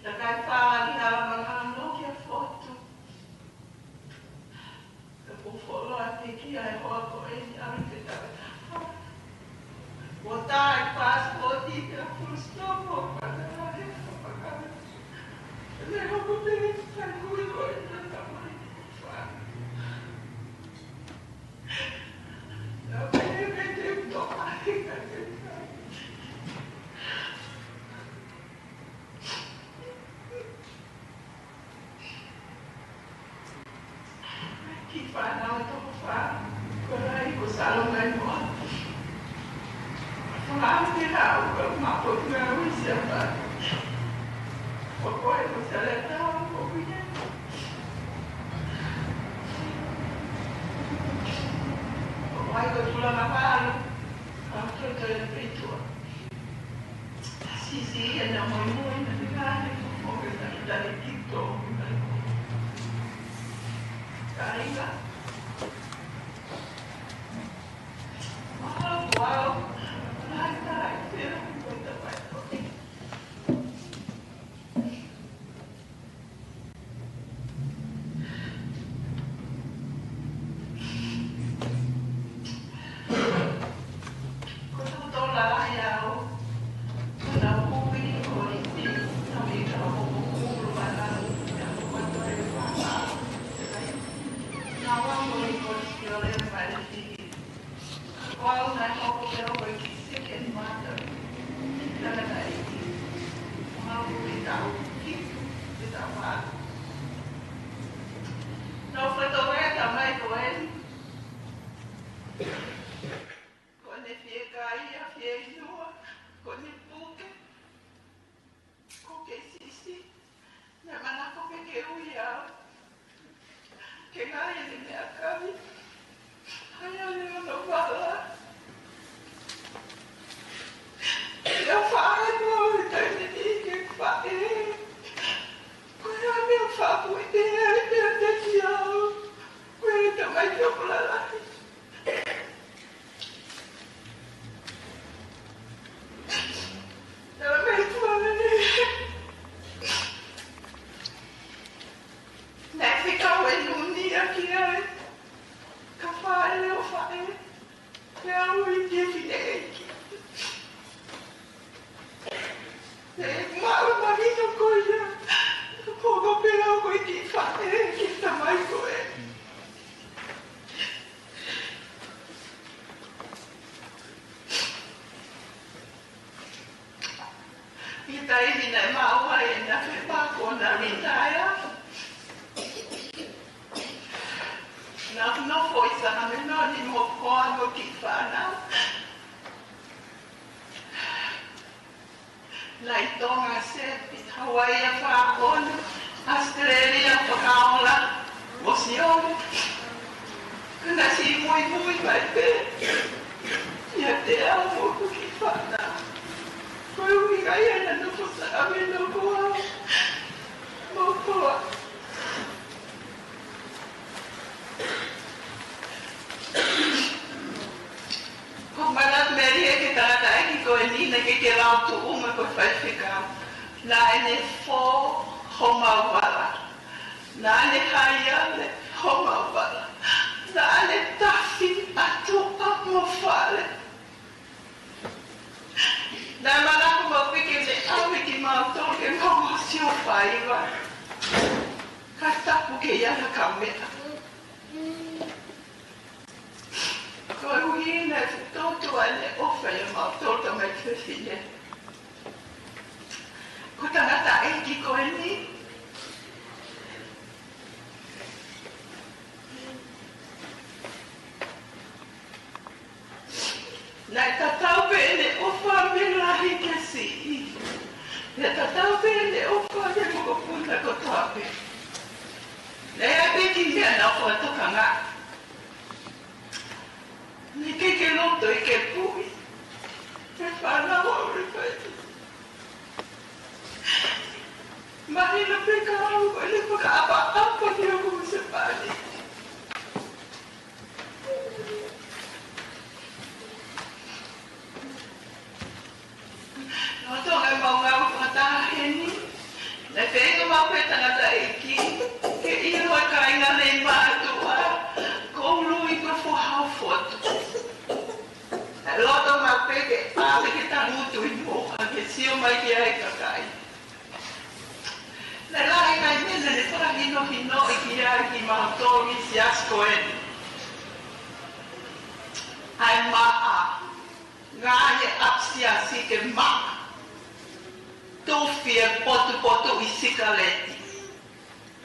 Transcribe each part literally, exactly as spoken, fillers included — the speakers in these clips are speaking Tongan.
Takai fā ni hala mangano kia Fotu. Ka ko folo a te kia e hoa ko eni a mi te tau. Ko tai pasipoti kia full stop o pana e whakakau. Le hoku te kai kui ko e tata mai ko fā. Na pene me te uto a te kai kai. Ki fānau e toko fā, ko Lai, ko Salo, Ngai Moa. Fānau te hau, ko Mapo, ko Ngāue Siapa. Ko koe, ko Saleta, ko Kuine. Ko koe, ko Tula Mapalu, ko Toto e Peitua. Sisi, ʻena moimoi, na te kane, ko ke talitali ki tō, kāinga. Wow, wow, lai, lai, pera, ko ta pai, ko. Ko au naʻe hoko ke hoko e kiʻi second mother. Tangataʻeiki. Ko au ko e taʻu hitu, ko e taʻu valu. Naʻe fakatoka e tamai ko eni. Ko ʻene fiekaia, fieinua, ko ʻene puke. Ko ke sisi, naʻe manako ke ke ui au. Ke ngaahi ʻene meʻakai. Hai ʻa e ono vala. Ia faʻa noa he taimi ni ke faʻē. Ko e hā meʻa faʻa puʻi pehē ai pea te ki au. Ko e tamai ki o kulalahi. Tala mai tuale. Naʻe fekau e nuni ʻaki ai. Ka faʻē ʻo faʻē. Pea ui ki he fineʻeiki. Pea maʻu e manino ko ia. Ko ko pea ko e kiʻi faʻē ki he tamai ko ē. ʻI he taimi naʻe maʻu ai ʻena fepako na retire. Naʻá ku nofo ʻi Sākalemeno ni mo e hoa mo e kiʻi fānau. Naʻe ʻi Tonga, Sepi, Hawaiʻi, Fakaʻonu, ʻAositelēlia, Fakaola, mo Sione. Ka naʻe siʻi muimui mai pē ʻiate au mo hoku kiʻi fānau. Ko e ʻuhinga ia naʻá ku nofo Sākalemeno ko au mo e hoa. Ko e manatu Naʻe ʻikai ke lau tuʻunga ko e faifekau. Naʻa ne fō homau vala. Naʻa ne haiale homau vala. Naʻa ne tafi ʻa tuʻa mo fale. Naʻe manako maʻu pē ke ne ʻave kimautolu ke mau ʻosi ō faiva. Ka tapu ke ʻi ai ha kaumeʻa. Koeʻuhi naʻe fuʻu tōtuʻa ʻene ʻofa ʻiate kimautolu tamaiki fefine. Ko e tangataʻeiki ko eni, naʻe tatau pē ʻene ʻofa mei he lahi ki he siʻi. Naʻe tatau pē ʻene ʻofa ki he mokopuna kotoa pē. Naʻe ʻi ai pē kiʻi meʻa naʻa ku fakatokangaʻi. Naʻe ʻikai ke loto ia ke puʻi e fānau ʻo e fai. Mahino pē ka au ko ʻene fakaʻapaʻapa ki hoku husepāniti. Lolotonga ʻemau ngāue fakataha heni, naʻe feinga maʻu pē tangataʻeiki ke ʻilo ʻe he kāinga nei mātuʻa ko e ului ko e foha ʻo e fotu. Naʻe loto maʻu pē ke ʻave ke tangutu ʻi muʻa ke sio mai ki ai e kakai. Naʻe lahi e ngaahi meʻa naʻa ne fakahinohinoʻi ki ai kimautolu ʻi he siasi ko eni. ʻA e maʻa, ngāue ʻi he ʻapisiasi ke maʻa. Tufi e potupotuʻi sikaleti.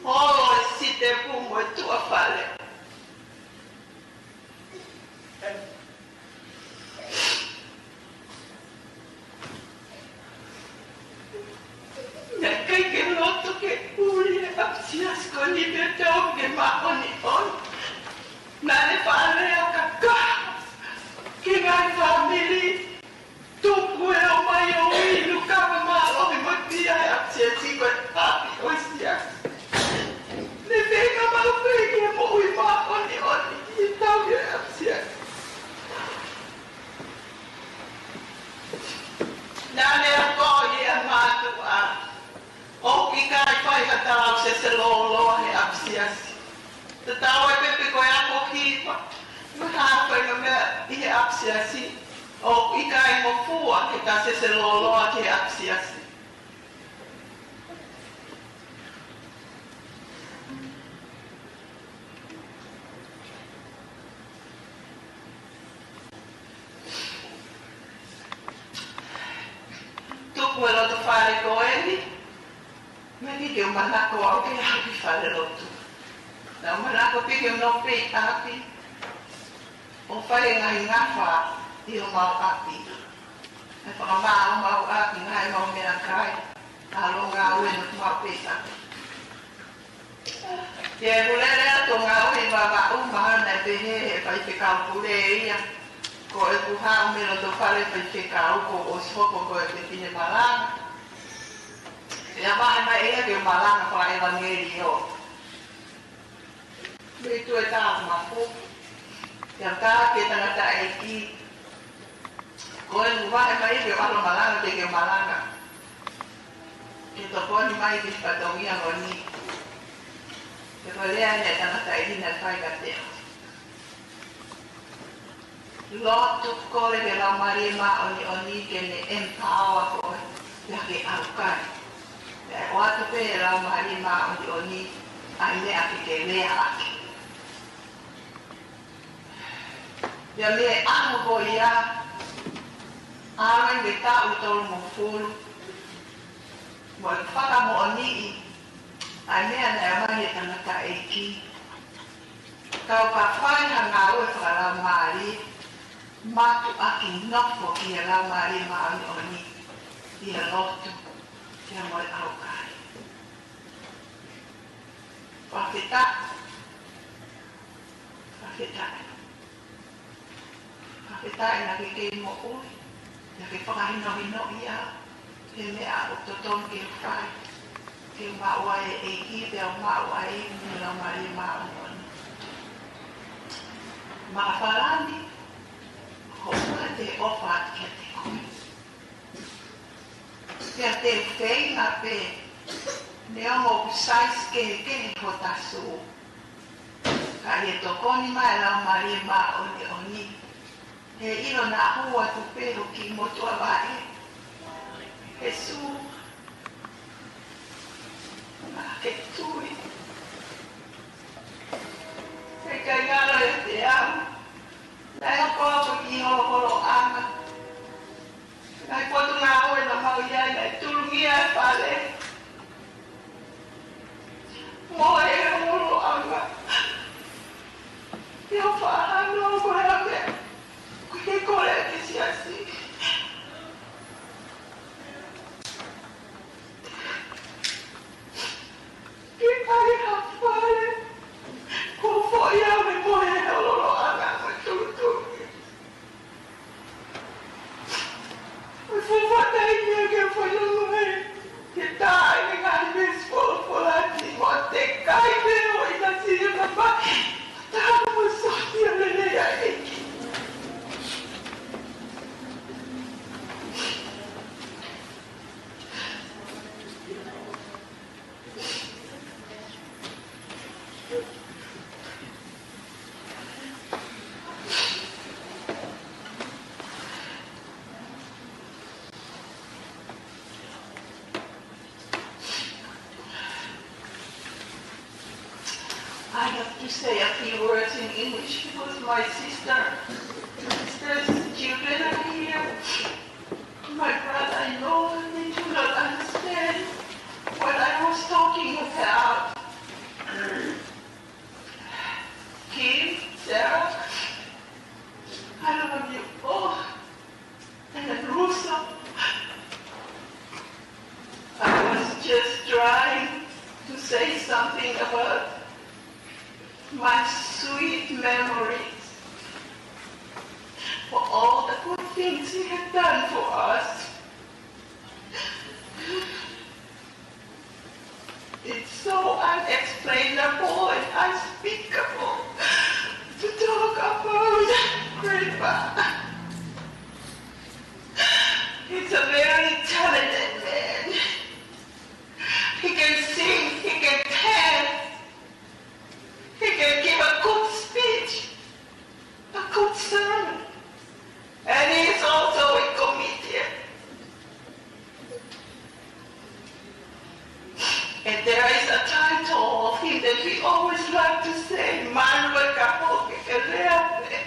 Holo e sitepu mo e tuʻa fale. Naʻe ʻikai ke loto ke ʻuli e ʻapisiasi ko eni pea tau ke māʻoniʻoni. Naʻa ne faʻa lea kakaha ki he ngaahi fāmili. Tuku e ō mai ʻo inu kava mālohi mo e pia e ʻapisiasi ko e ʻapi ʻo e siasi. Ne feinga maʻu pē ke moʻui māʻoniʻoni ʻi he tau ʻi he ʻapisiasi. Naʻa ne akoʻi e mātuʻa ʻoku ʻikai fai ha talau sese lōloa he ʻapisiasi. Tatau ai pē pe ko e ako hiva, mo e hā fai ha meʻa ʻi he ʻapisiasi, ʻoku ʻikai ngofua ke ta sese lōloa ki he ʻapisiasi. Tuku e loto fale ko eni, naʻe ʻikai ke u manako au ke u ʻalu ki falelotu. Naʻa ku manako pē ke u nofo pē ʻi ʻapi, ʻo fai e ngaahi ngafa ʻi homau ʻapi. ʻE fakamaʻa homau ʻapi, ngaahi mau meʻakai, ʻalu ʻo ngāue naʻa ku maʻu pē ʻi ʻapi. Ke u lele atu ʻo ngāue ʻi Vavaʻu, mahalo naʻe pehē ʻe he faifekau pule ia, ko ʻeku haʻu mei loto fale faifekau kuo ʻosi hoko ko e fefine malanga. Pea vahe mai ia ke malanga fakaʻevangeliō. Mei tuʻa ʻi Taumafu. Pea u tala ki he tangataʻeiki, ko ʻeku vahe mai ke u ʻalu ʻo malanga, ke u malanga. Ke tokoni mai ki he fatongia ko eni. Pea ko e lea eni ʻa e tangataʻeiki naʻe fai kiate au. Lotu, kole ki he Laumālie Māʻoniʻoni ke ne empower koe, pea ke ʻaukai. Pea ʻoatu pē ʻe he Laumālie Māʻoniʻoni ʻa e meʻa ke ke lea ʻaki. Pea mei he ʻaho ko ia, ʻalu eni ki he taʻu ʻe tolungofulu, mo e fakamoʻoniʻi ʻa e meʻa naʻe ʻomai ʻe he tangataʻeiki. Kau ka fai ha ngāue fakalaumālie, mātuʻaki nofo ki he Laumālie Māʻoniʻoni ʻi he lotu, pea mo e ʻaukai. Fakafetaʻi. Fakafetaʻi. Fakafetaʻi naʻa ke kei moʻui, naʻa ke fakahinohinoʻi au he meʻa ʻoku totonu ke u fai, ke u maʻu ai e ʻEiki pea u maʻu ai e Laumālie Māʻoniʻoni. Makafalani, ko e ʻofa te ʻofa atu kiate koe. Ia te u feinga pē, neongo ʻoku size kehekehe hota sū. Ka ʻi he tokoni mai ʻa e Laumālie Māʻoniʻoni, he ʻilo naʻa hū atu pē hoku motuʻa vaʻe he sū, naʻa ke tui. He ʻikai ngalo ʻiate au naʻe hoko atu ki ho holoʻanga. Ngaahi potungāue naʻa mau ʻi ai naʻe tulungia e fale mo e holoʻanga. ʻI hoʻo faʻa hano ko e hā e meʻa ʻoku ke kole ki he siasi? Ke ʻai ha fale kuo foʻi ʻa e mohe holoʻanga mo e tūtuuʻi. ʻOku ou fakaʻamu ke fai ʻa e mohe ke tā ʻene ngaahi veesi folofola ni mo te kai pē ʻo ʻInasi ʻi he mapa. Tā mo sōtia lelei ʻa e ʻEiki. I have to say a few words in English because my sister, sister's children are here. My brother-in-law, they do not understand what I was talking about. Kim, Sarah, I love you all. And Russo, I was just trying to say something about my sweet memories for all the good things he had done for us. It's so unexplainable and unspeakable to talk about Grandpa. He's a very talented man. He can sing, he can dance, he can give a good speech, a good sermon, and he is also a comedian. And there is a title of him that we always like to say, Manuel Kapoke Keleape.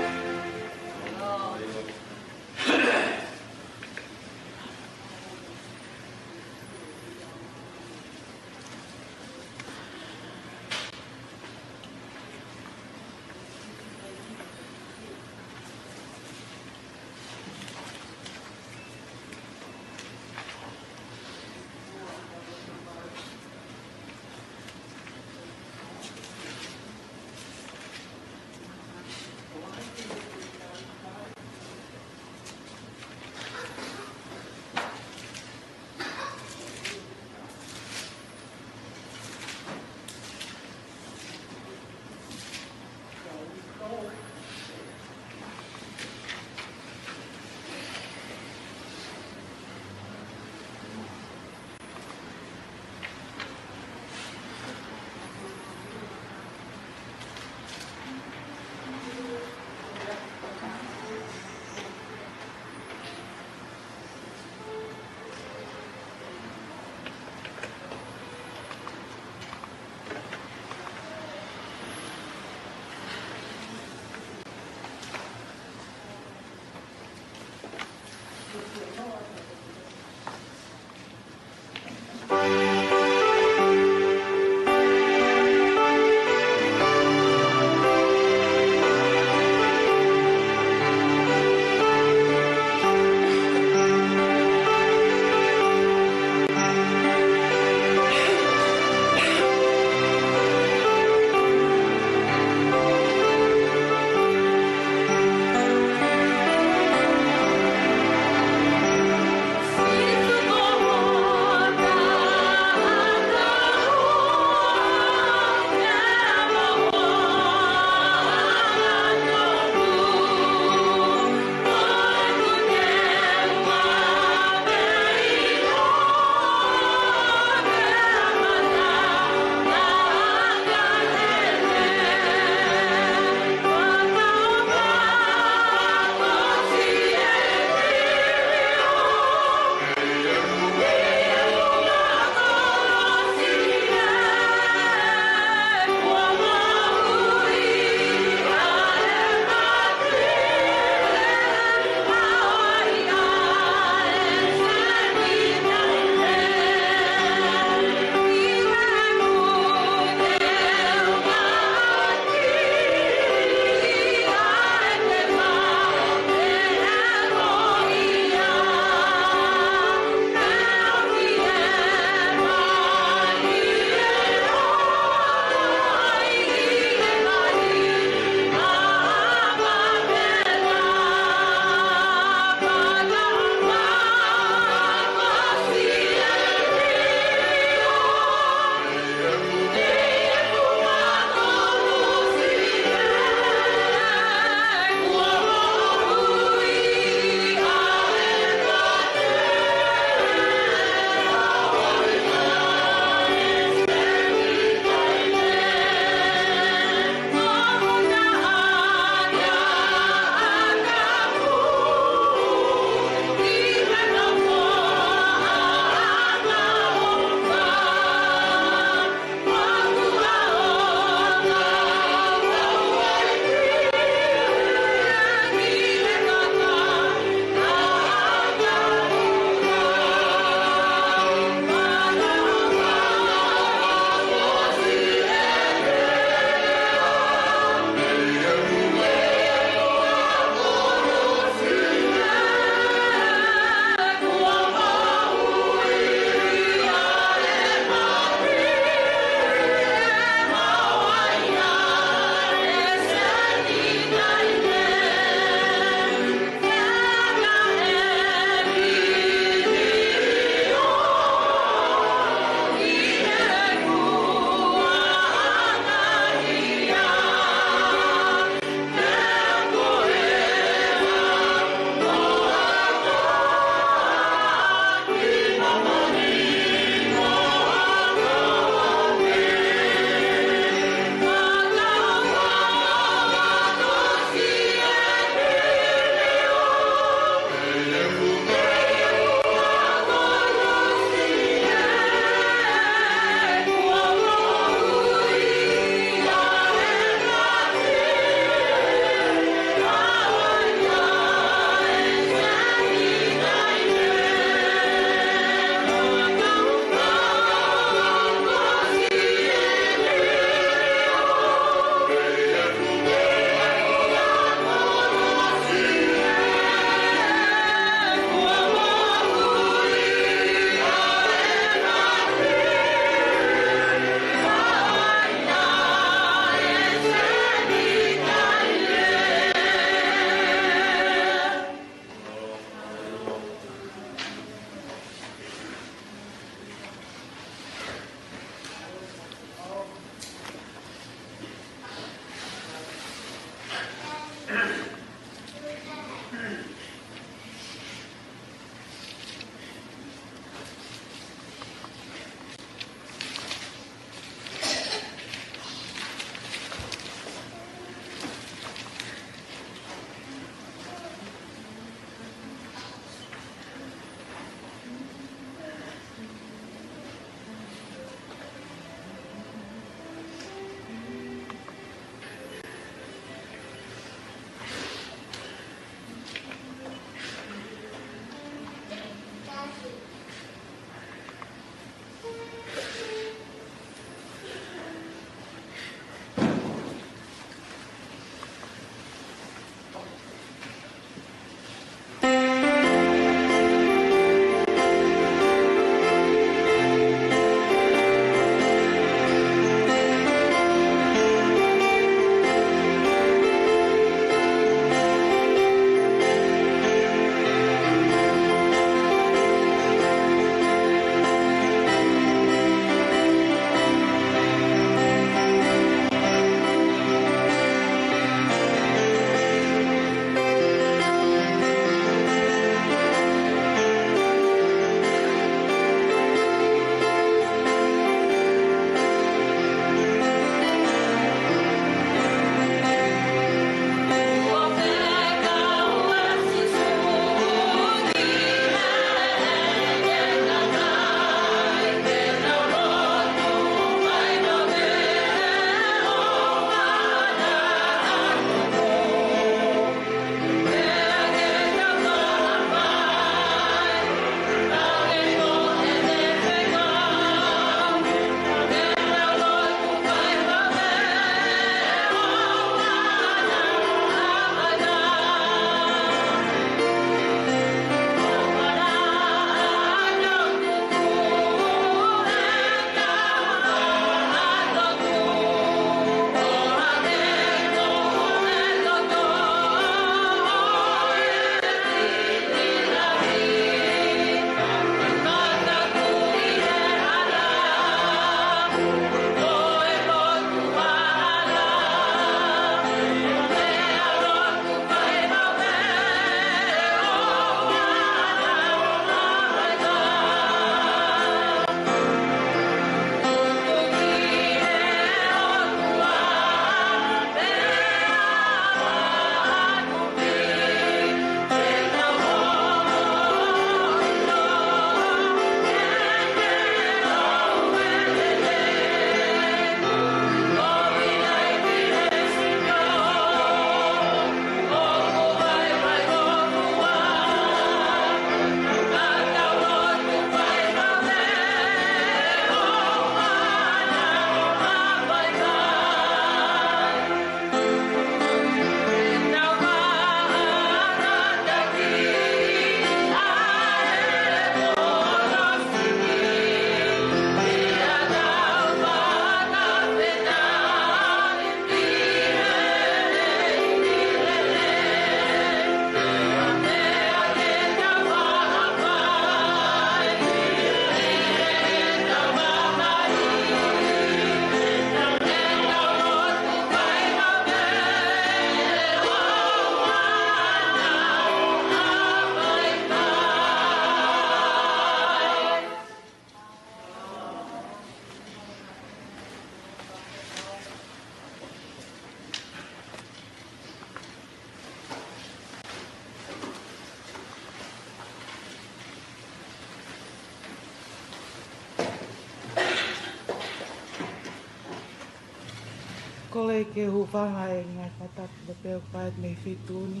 Kole ke u hūfanga he ngaahi fakatapu pē ʻoku fai mei he feituʻu ni.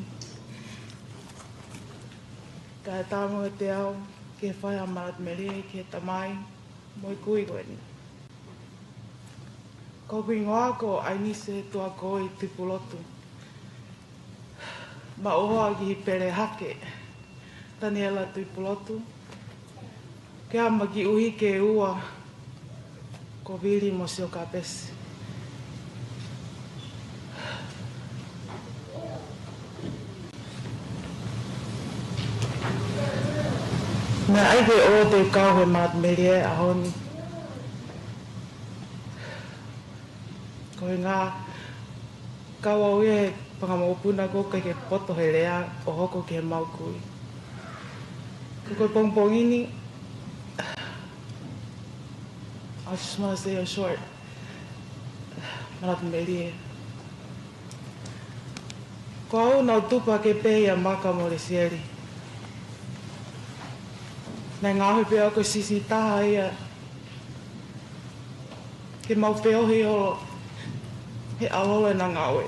Kae ʻatā mo e teau ke fai ʻa Manatu Melie ki he tamai mo e kui ko eni. Ko hoku hingoa ko ʻAinise Tuakoi Tupulotu. Maʻu hoa ki he pele hake Taniela Tupulotu. Ke ama ki ʻuhi ke ua ko Vili mo Siokapesi. Naʻe ʻai ke ʻoua te u kau he Manatu Melie he ʻaho ni. Ko e ngaahi kau au ia he fanga mokopuna ko ē ke poto he lea ʻo hoko ki he mau kui. Ko e pongipongi ni, I just wanna say a short Manatu Melie. Ko au naʻa ku tupu hake pē ia Maka mo Lesieli. Naʻe ngaohi pē au ko e siʻisiʻi taha ia ke mau feohi holo he ʻalu holo ʻena ngāue.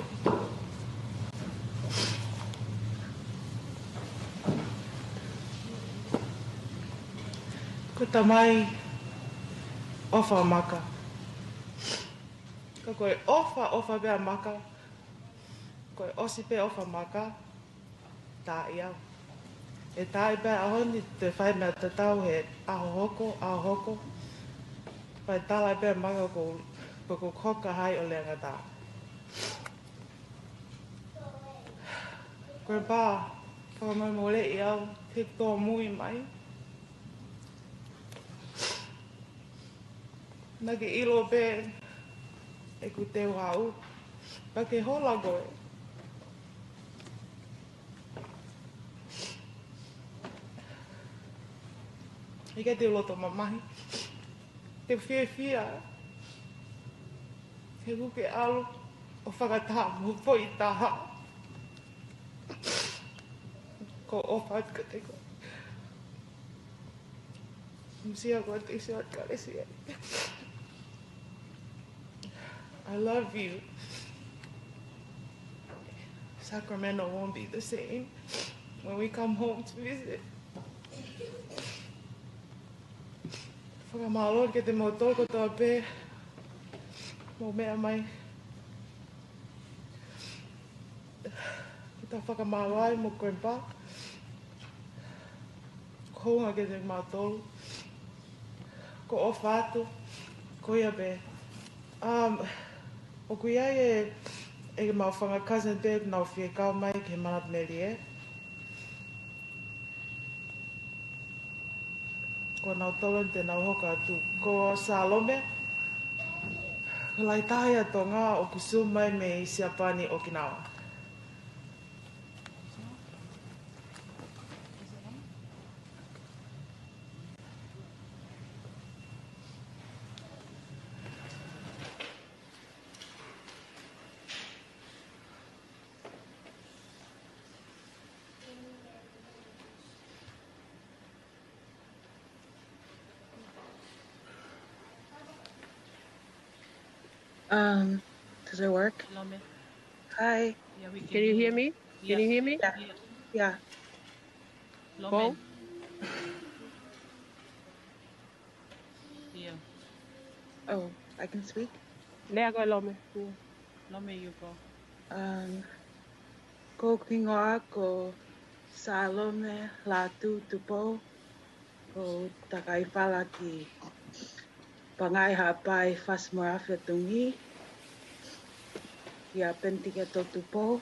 Ko e tamai ʻofa ʻa Maka. Ka ko e ʻofa, ʻofa pē ʻa Maka. Ko e ʻosi pē ʻofa ʻa Maka, taaʻi au. ʻE taaʻi pē ʻaho ni, te fai meʻa tatau he ʻaho hoko, ʻaho hoko. Fai tala pē ʻa Maka ko, ko, ko hoka hai ʻo Leangata. Grandpa, fakamolemoleʻi au, he tōmui mai. Naʻa ke ʻilo pē ʻeku teu haʻu, pea ke hola koe. ʻIkai te u loto mamahi, te u fiefia he ʻoku ke ʻalu ʻo fakataha mo e foʻi taha ʻoku ou ʻofa atu kiate koe. Musia ko atu isi atu kalesia. I love you. Sacramento won't be the same when we come home to visit. Fakamālō kiate kimoutolu kotoa pē mou meʻa mai ke ta fakamālō ai mo Grandpa. Ko e ʻuhinga kiate kimautolu, ko e ʻofa atu, ko ia pē. Um, ʻoku ʻi ai e, ʻemau fanga cousin pē ʻoku nau fie kau mai ki he Manatu Melie. Ko nautolu te nau hoko atu. Ko Salome, ko e lahi taha ia ʻa Tonga ʻoku Zoom mai mei Siapani, Okinawa. Um, does it work? Lome. Hi. Yeah, we can Can you hear hear you. Me? Can Yeah. You hear me? Yeah. Yeah. Yeah. Lome. Paul? Yeah. Oh, I can speak? Lea koe Lome. Yeah. Lome, you go. Um, ko hoku hingoa ko Salome Lātū Tupou, ʻoku ou takai fala ki Pangai Haʻapai, Fasi mo e Afi ʻo Tonga, kia Penitiketo Tupou.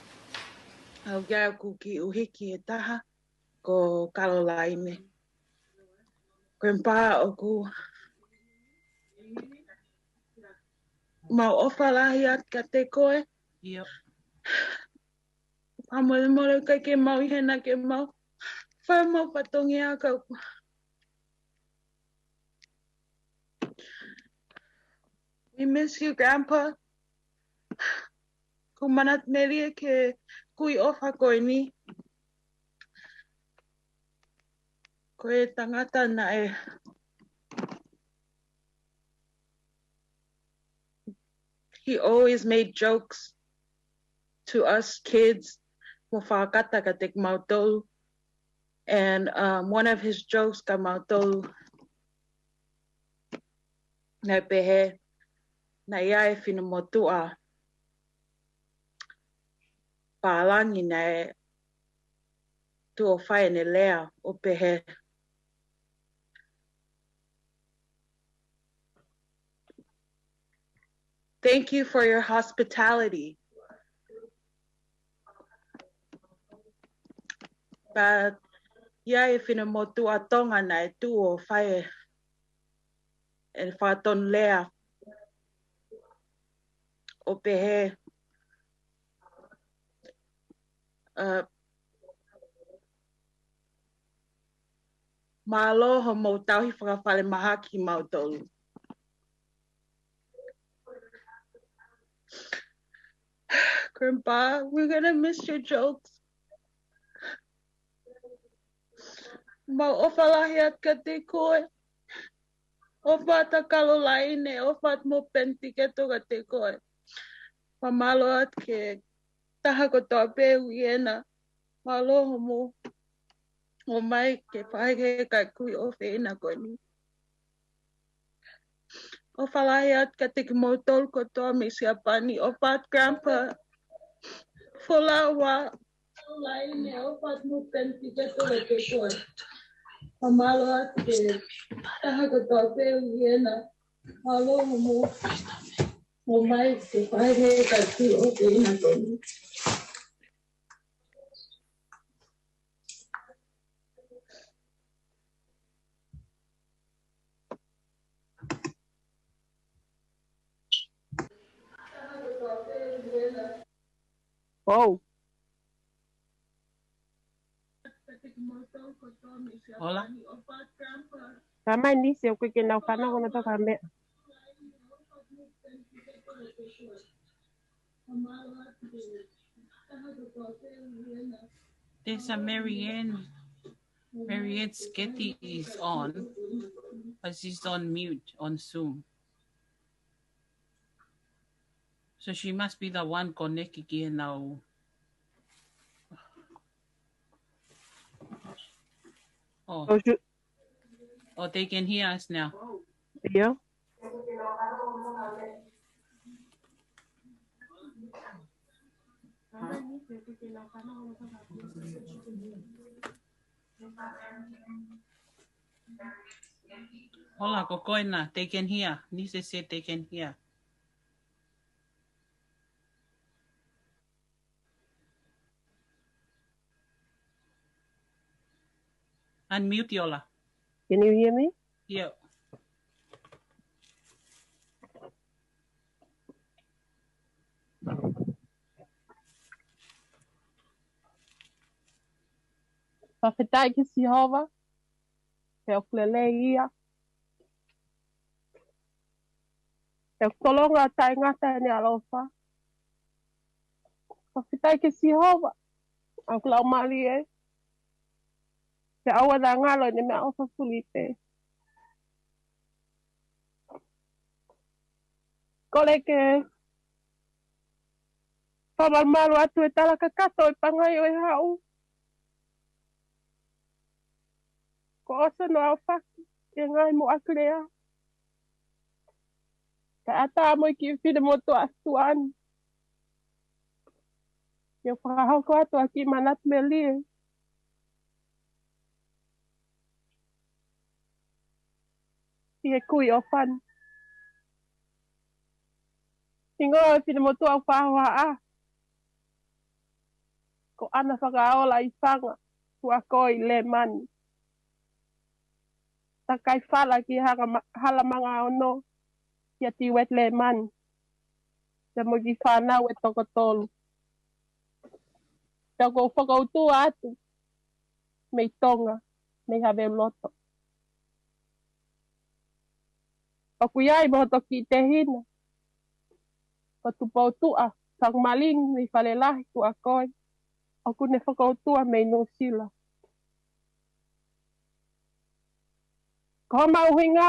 ʻOku ʻi ai hoku kiʻi ʻuhiki ʻe taha, ko Kalolaine. Grandpa, ʻoku mau ʻofa lahi atu kiate koe. Yep. Fakamolemole ʻikai ke mau ʻi hena ke mau fai ʻemau fatongia ka We miss you, Grandpa. ʻOku ou manatu melie ki he kui ʻofa ko eni. Ko e tangata naʻe, He always made jokes to us kids, mo fakakata kiate kimautolu. And um, one of his jokes kiate kimautolu, naʻe pehē, naʻe ʻi ai e finemotuʻa pālangi naʻe tuʻu ʻo fai ʻene lea ʻo pehē, "Thank you for your hospitality." But ʻi ai e finemotuʻa Tonga naʻe tuʻu ʻo fai e, e fakatonulea ʻo pehē, uh, "Mālō hoʻomou tauhi fakafalemahaki kimautolu." Grandpa, we're gonna miss your jokes. Mau ʻofa lahi atu kiate koe. ʻOfa atu Kalolaine, ʻofa atu mo Penitiketo kiate koe. Fakamālō atu ki he taha kotoa pē ʻi hena. Mālō hoʻomou ō mai ke fai ki he kakai kui ʻofeina ko eni. ʻOfa lahi atu kiate kimoutolu kotoa mei Siapani. ʻOfa atu Grandpa. Folau ā. Kalolaine, ʻofa atu mo Penitiketo kiate koe. Fakamālō atu ki he taha kotoa pē ʻi hena. Mālō hoʻomou ō mai ke fai ki he kakai kui ʻofeina ko eni. Oh. Hola. Tamai Nisi, ʻoku ʻikai ke nau fanongo nautolu ki he meʻa. There's a Marianne. Marianne Sketi is on, but she's on mute on Zoom. So she must be the one connected here now. Oh. Oh, she- Oh, they can hear us now. Yeah. Hola, ko koe na. They can hear. Nise said they can hear. Unmute, Yola. Can you hear me? Yeah. Fakafetaʻi ki Sihova, he ʻoku lelei ia. He ʻoku tolonga taʻengata ʻene ʻaloʻofa. Fakafetaʻi ki Sihova, ʻa e laumālie. He ʻoua naʻa ngalo ʻene meʻaʻofa fulipē. Kole ke fakamalumalu atu e tala kakato ʻo e pangai ʻo e haʻu. Ko ʻOso Noa ʻOfaki, ʻi he ngaahi mo ʻAkilea. Kae ʻatā mo e kiʻi finemotuʻa ʻa Suani. ʻIo, fakahoko atu ʻa e kiʻi manatu melie ʻi he kui ʻofa ni. Hingoa ʻo e finemotuʻa ʻoku fakahohaʻa ko ʻAna Fakaola ʻi Fanga, tuʻakoi Lemani. Takai fala ki Hala Ma-, Hala Mangaono, kia Tiwet Lemani. Pea mo e kiʻi fānau ʻe toko tolu. Pea ʻoku ou fakautua atu mei Tonga, mei Haveuloto. ʻOku ʻi ai mo hoto kiʻi tehina ko Tupoutuʻa Taumalingi mei Falelahi, tuʻakoi. ʻOku ne fakautua mei Nuʻusila. Ko hoʻo mahuʻinga,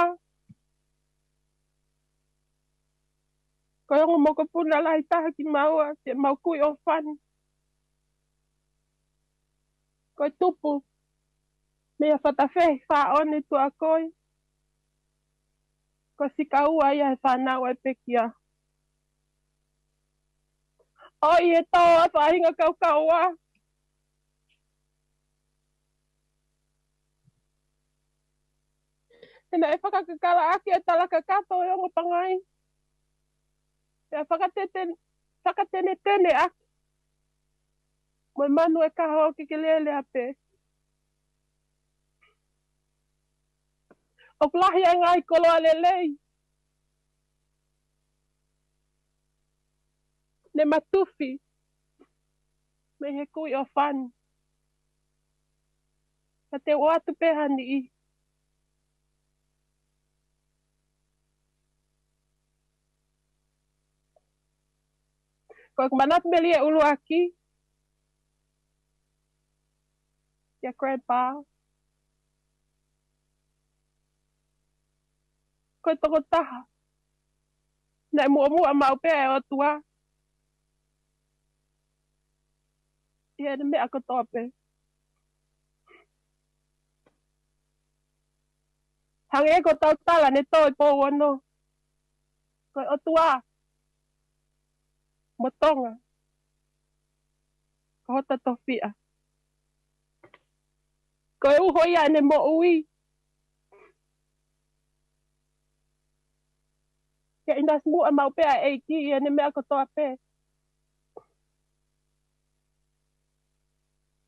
Ko e ongo mokopuna lahi taha kimaua, ke mau kui ʻo fani. Ko e tupu mei a Fatafehi Faʻone Tuakoi. Ko e sikaua ia he fānau ʻa e pekia. ʻOi e tō ʻa e faʻahinga kaukaua. He naʻe fakakakalaʻaki e tala kakato ʻo e ongo pangai. Pea fakatete-, fakatenetene ʻaki mo e manu e kaho ke ke lele a pē. ʻOku lahi ʻa e ngaahi koloa lelei ne ma tufi mei he kui ʻo fani. Ka te u ʻoatu pē ha niʻihi. Ko ʻeku manatu melie ʻuluaki kia Grandpa, ko e tokotaha naʻe muʻomuʻa maʻu pē ʻa e ʻOtua ʻi heʻene meʻa kotoa pē. Hangē ko ʻetau tala ne tō ʻi Pouono, ko e ʻOtua mo Tonga ko hota tofiʻa. Ko e uho ia ʻene moʻui. Ke ʻinasi muʻa maʻu pē ʻa e ʻEiki ʻi heʻene meʻa kotoa pē.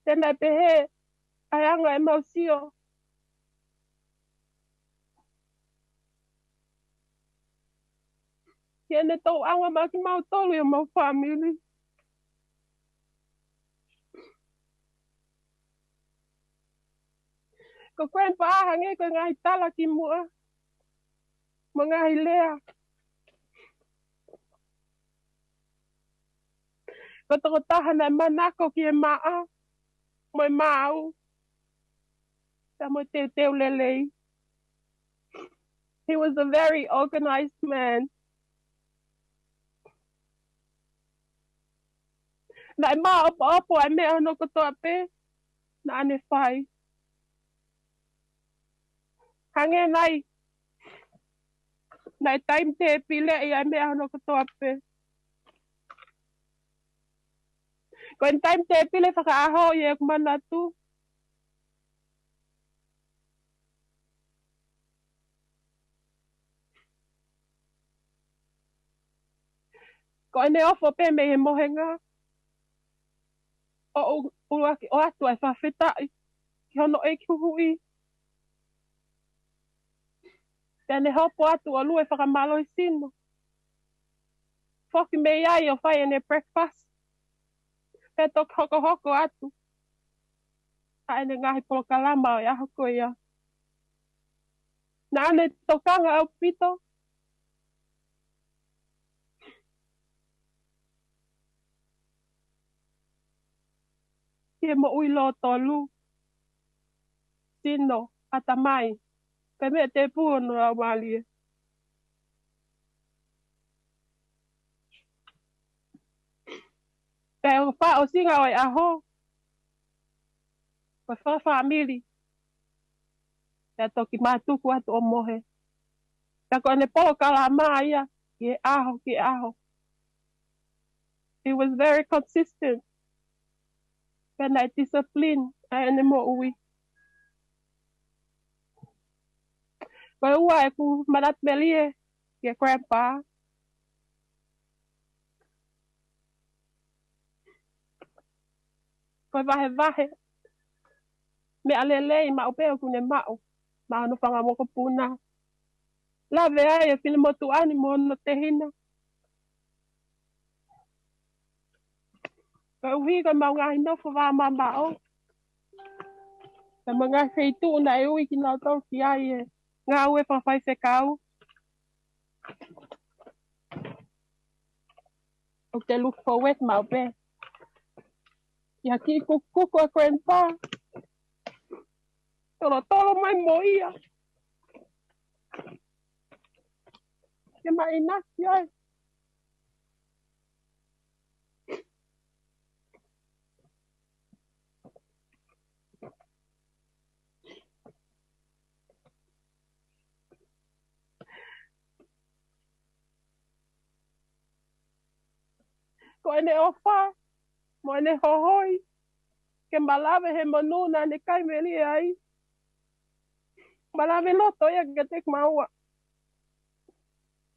Te nau pehē ʻa e anga ʻemau sio ki heʻene tōʻonga maʻa kimautolu ʻi homau fāmili. Ko Grandpa hangē ko e ngaahi tala kimuʻa mo e ngaahi lea. Ko e tokotaha naʻe manako ki he maʻa mo e maau, pea mo e teuteu lelei. He was a very organized man. Naʻe māʻopoʻopo ʻa e meʻa hono kotoa pē naʻa ne fai. Hangē nai, naʻe taimi tēpile ia ʻa e meʻa hono kotoa pē. Ko e taimi tēpile fakaʻaho ʻi heʻeku manatu. Ko ʻene ofo pē mei he mohenga, ʻo u-, ʻuluaki ʻoatu ʻa e fakafetaʻi ki hono ʻEiki Huhuʻi. Pea ne hopo atu ʻo lue fakamālohisino. Foki mei ai ʻo fai ʻene breakfast. Pea toki hokohoko atu ʻa ʻene ngaahi polokalama ʻo e ʻaho ko ia. Naʻa ne tokanga ʻaupito ki he moʻui lōtolu, sino, ʻatamai, kae meʻa tēpū hono laumālie. Pea ʻi he fakaʻosinga ʻo e ʻaho, ko e fakafāmili, pea toki mātuku atu ʻo mohe. Pea ko ʻene polokalama ia ki he ʻaho ki he ʻaho. He was very consistent. Pea naʻe discipline ʻa ʻene moʻui. Ko e ua ʻeku manatu melie kia Grandpa, ko e vahevahe meʻa lelei maʻu pē ʻoku ne maʻu maʻa hono fanga mokopuna. Lave ai e finemotuʻa ni mo hono tehina. Koeʻuhi ko ʻemau ngaahi nofo vāmamaʻo, pea mo e ngaahi feituʻu naʻe ui kinautolu ki ai he ngāue fakafaifekau. ʻOku te look forward maʻu pē ki ha kiʻi kukuku ʻa Grandpa. Tolotolo mai mo ia ke ma ʻinasi ai. ko ʻene ʻofa, mo ʻene hohoi, ke malave he monū naʻa ne kai melie ai. Malave loto ia kiate kimaua.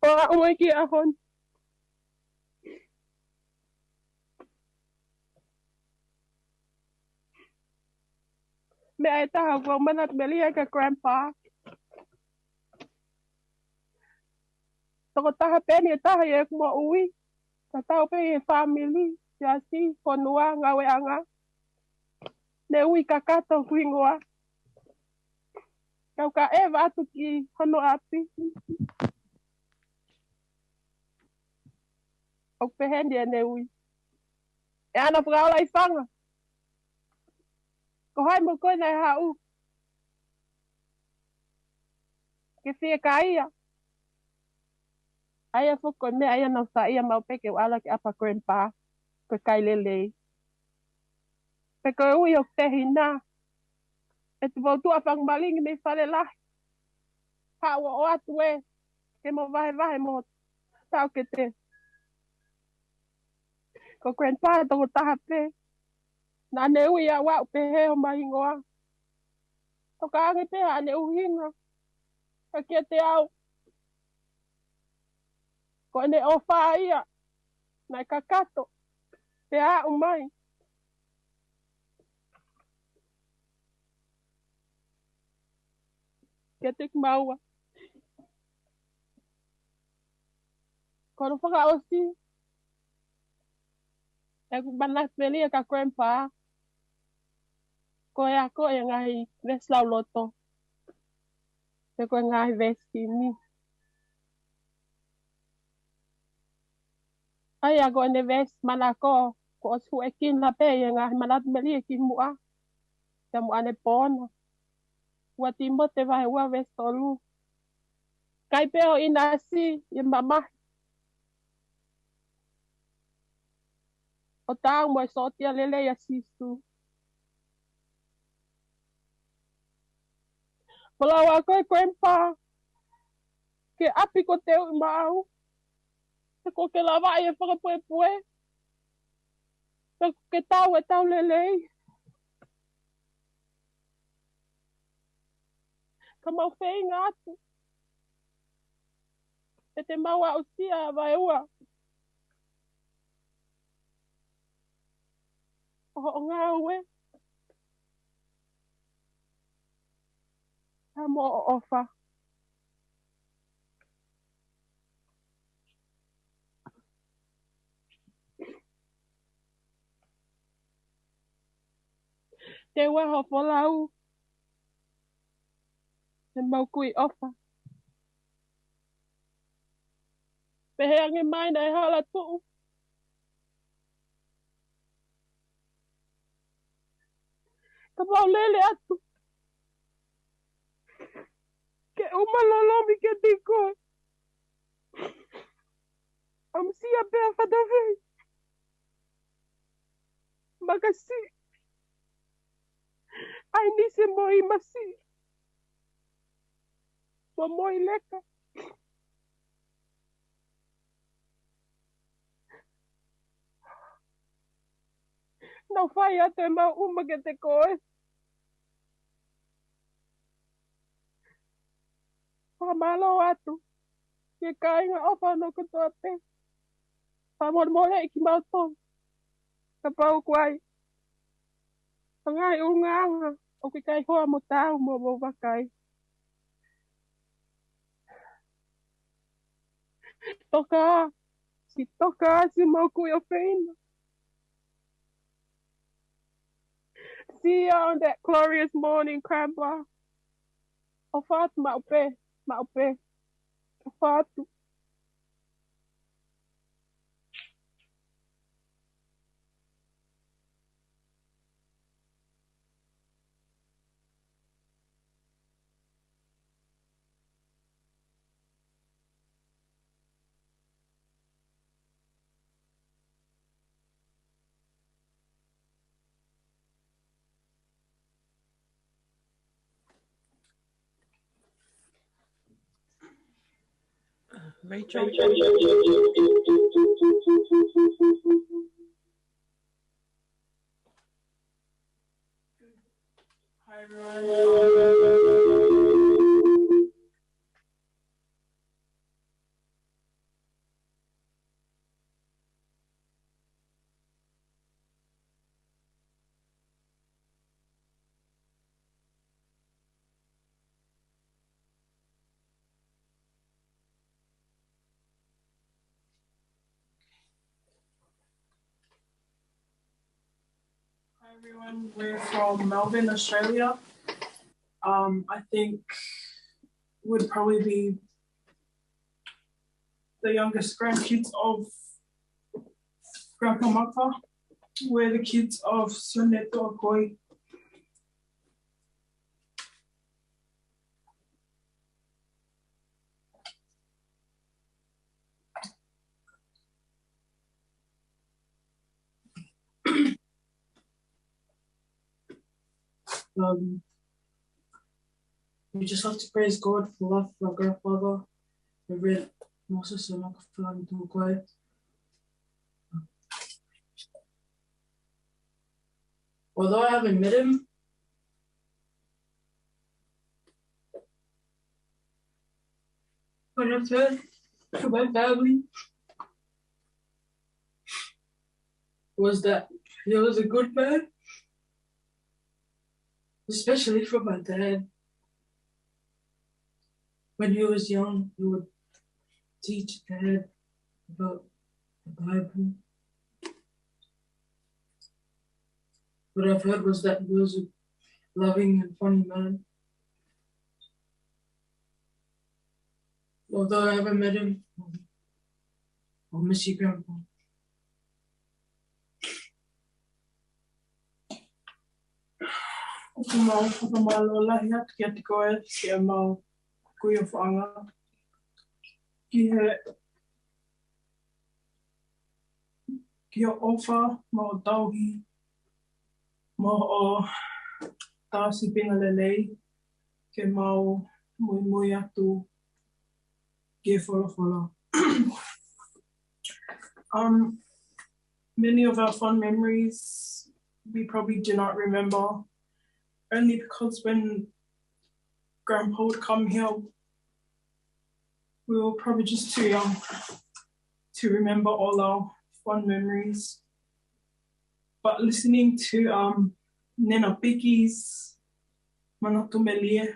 ʻO aʻu mai ki he ʻaho ni. Meʻa ʻe taha ʻoku ou manatu melie ai kia Grandpa. Tokotaha pē eni ʻe taha ʻi heʻeku moʻui. Tatau pē ʻi he fāmili, siasi, fonua, ngāueʻanga. Ne ui kakato hoku hingoa. Kau ka ʻeva atu ki hono ʻapi. ʻOku pehē ni ʻene ui. ʻE ana fakaola ʻi fanga. Ko hai mo koe naʻe haʻu ke fiekaia? ʻA ia foki ko e meʻa ia naʻa ku saiʻia maʻu pē ke u ʻalu ki ʻapi ʻa Grandpa, ko e kai lelei. Pe ko e ui ʻoku tehina. ʻE tuʻu ʻo tuʻa fanga malingi mei fale lahi. Haʻu ʻo ʻoatu ē, ke mo vahevahe mo taʻokete. Ko Grandpa tokotaha pē. Naʻa ne ui au ʻo pehē ʻo ma hingoa. Toka ange pē ʻa ʻene ʻuhinga. Ka kiate au, ko ʻene ʻofa ia naʻe kakato pea aʻu mai kiate kimaua. Ko hono fakaʻosi, ʻeku manatu melie kia Grandpa, ko e ako ʻi he ngaahi veesi lauloto, pe ko e ngaahi veesi kimi. ʻA ia ko ʻene veesi manako, kuo ʻosi huʻekina pē ʻi he ngaahi manatu melie kimuʻa, kia Moʻane Pona. Ua Tīmote vahe ua veesi tolu. Kai pē ʻo ʻinasi ʻi he mamahi, ʻo taau mo e sōtia lelei ʻa Sīsū. Folau ʻa koe Grandpa, ke ʻapi ko te u maʻu, he kuo ke lavaʻi e fakapuepue, he kuo ke tau e tau lelei. Ka mau feinga atu, ʻe te mau aʻusia vaeua ʻo hoʻo ngāue, ka mo hoʻo ʻofa. Te ua ho folau, ʻe mau kui ʻofa. Pehē ange mai naʻe hala tuʻu, ka mau lele atu ke u mālōlō mai kiate koe. ʻAmusia pea fatafei. Makasi. ʻAi ni se moi masi. Mo moi leka. Naʻa ku fai atu e mau uma kiate koe. Fakamālō atu ki he kāinga ʻofa hono kotoa pē. Fakamolemoleʻi kimautolu kapau ʻoku ai ha ngaahi ʻulungaanga ʻoku ʻikai hoa mo tau mo mo vakai. Toka, si toka, si mau kui ʻofeina. See you on that glorious morning, Grandpa. ʻOfa atu maʻu pē, maʻu pē. ʻOfa atu. Rachel. Hi, everyone. Hi, everyone. We're from Melbourne, Australia. Um, I think would probably be the youngest grandkids of Grandpa Maka. We're the kids of Sione Tuʻakoi. Um, we just have to praise God for life for our grandfather, Reverend Moses Sanakufelani Tuʻakoi. Although I haven't met him, what I've heard from my family was that he was a good man, especially from my dad. When he was young, he would teach Dad about the Bible. What I've heard was that he was a loving and funny man. Although I haven't met him, I'll miss you, Grandpa. ʻOku mau fakamālō lahi atu kiate koe, siʻemau kui ʻofaʻanga. Ki he, ki he ʻofa mo e tauhi, mo e tā sīpinga lelei, ke mau muimui atu ki he folofola. Um, many of our fond memories we probably do not remember, only because when Grandpa would come here, we were probably just too young to remember all our fond memories. But listening to, um, Nena Peaky's Manatu Melie,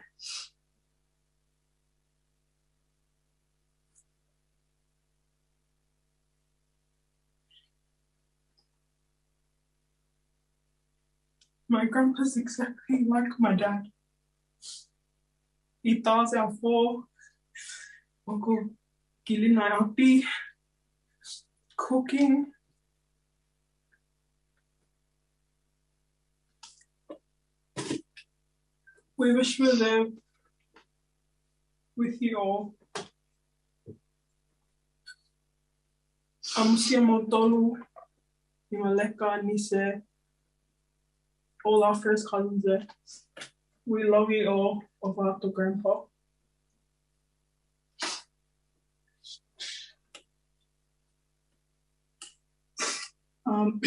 my grandpa's exactly like my dad. He does our four, ʻoku kilina ʻapi, cooking. We wish we were there with you all. ʻAmusia mo tolu, Imaleka, Nise, all our first cousins there. We love you all, ʻofa atu Grandpa. Um,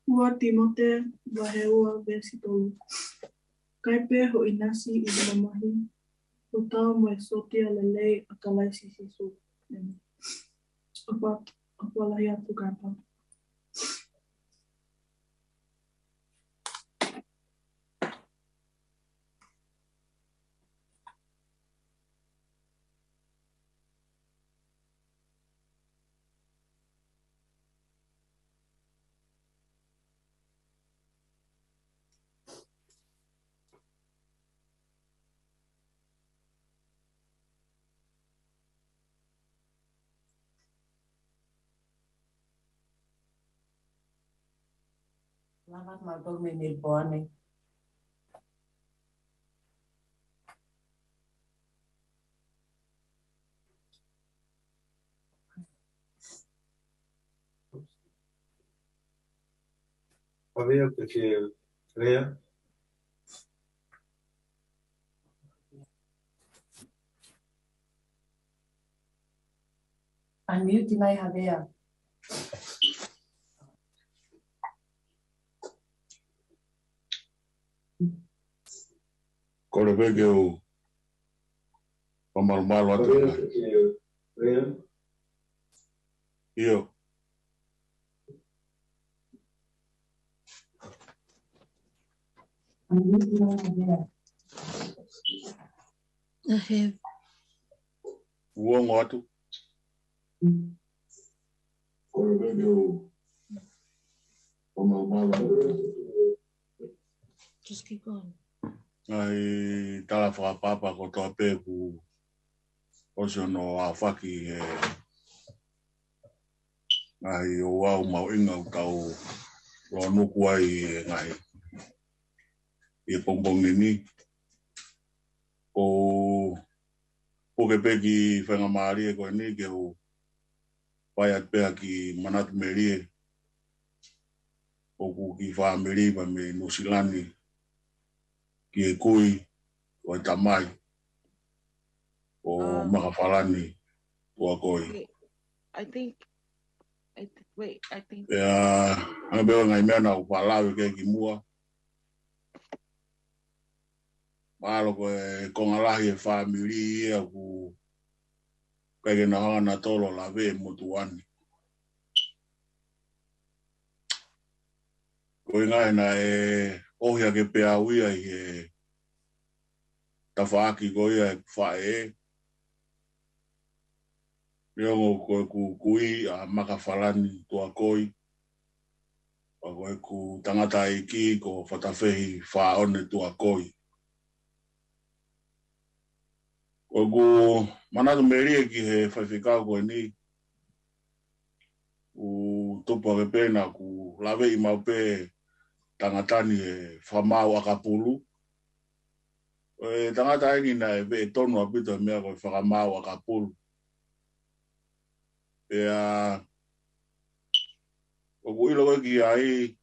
ua Tīmote, vahe ua, veesi tolu. Kai pē ho ʻinasi ʻi he mamahi, ʻo tau mo e sōtia lelei ʻa Kalaisi Sīsū. ʻĒmeni. ʻOfa, ʻofa lahi atu Grandpa. Lava ma tau me me boane. Pavea ke ke lea. Unmute mai Havea. Kole pē ke u fakamalumalu atu. ʻIo. ʻA e, ʻoku ou ongo atu. Kole pē ke u fakamalumalu atu. Just keep going. Ngaahi tala fakapapa kotoa pē kuo ʻosi hono aofaki he ngaahi ouau mahuʻinga ʻoku tau lōnuku ai he ngaahi, he pongipongi ni. ʻOku ou puke pē ki he faingamālie ko eni ke u fai atu pē ha kiʻi manatu melie ʻoku ki he fāmili pea mei Nuʻusila ni, ki he kui ʻo e tamai ʻo, um, Makafalani Tuakoi. Wait, I think, I th-, wait, I think. ʻIo, ʻa e pē ʻo e ngaahi meʻa naʻa ku faʻa lave ki ai kimuʻa. Mahalo ko e konga lahi e fāmili ia ʻoku ʻikai ke nau hanga nautolu ʻo lave e motuʻa ni. Ko e ngaahi naʻe ʻohake pē au ia ʻi he tafaʻaki ko ia ʻeku faʻē. Neongo ko ʻeku kui ʻa Makafalani Tuakoi, pea ko ʻeku tangataʻeiki ko Fatafehi Faʻone Tuakoi. Ko ʻeku manatu melie ki he faifekau ko eni, ʻoku tupu hake pē naʻa ku laveʻi maʻu pē tangata ni he fakamaau ʻakapulu. Ko e tangata eni naʻe veʻe tonu ʻaupito he meʻa ko e fakamaau ʻakapulu. Pea ʻoku ʻilo ko ē ki ai,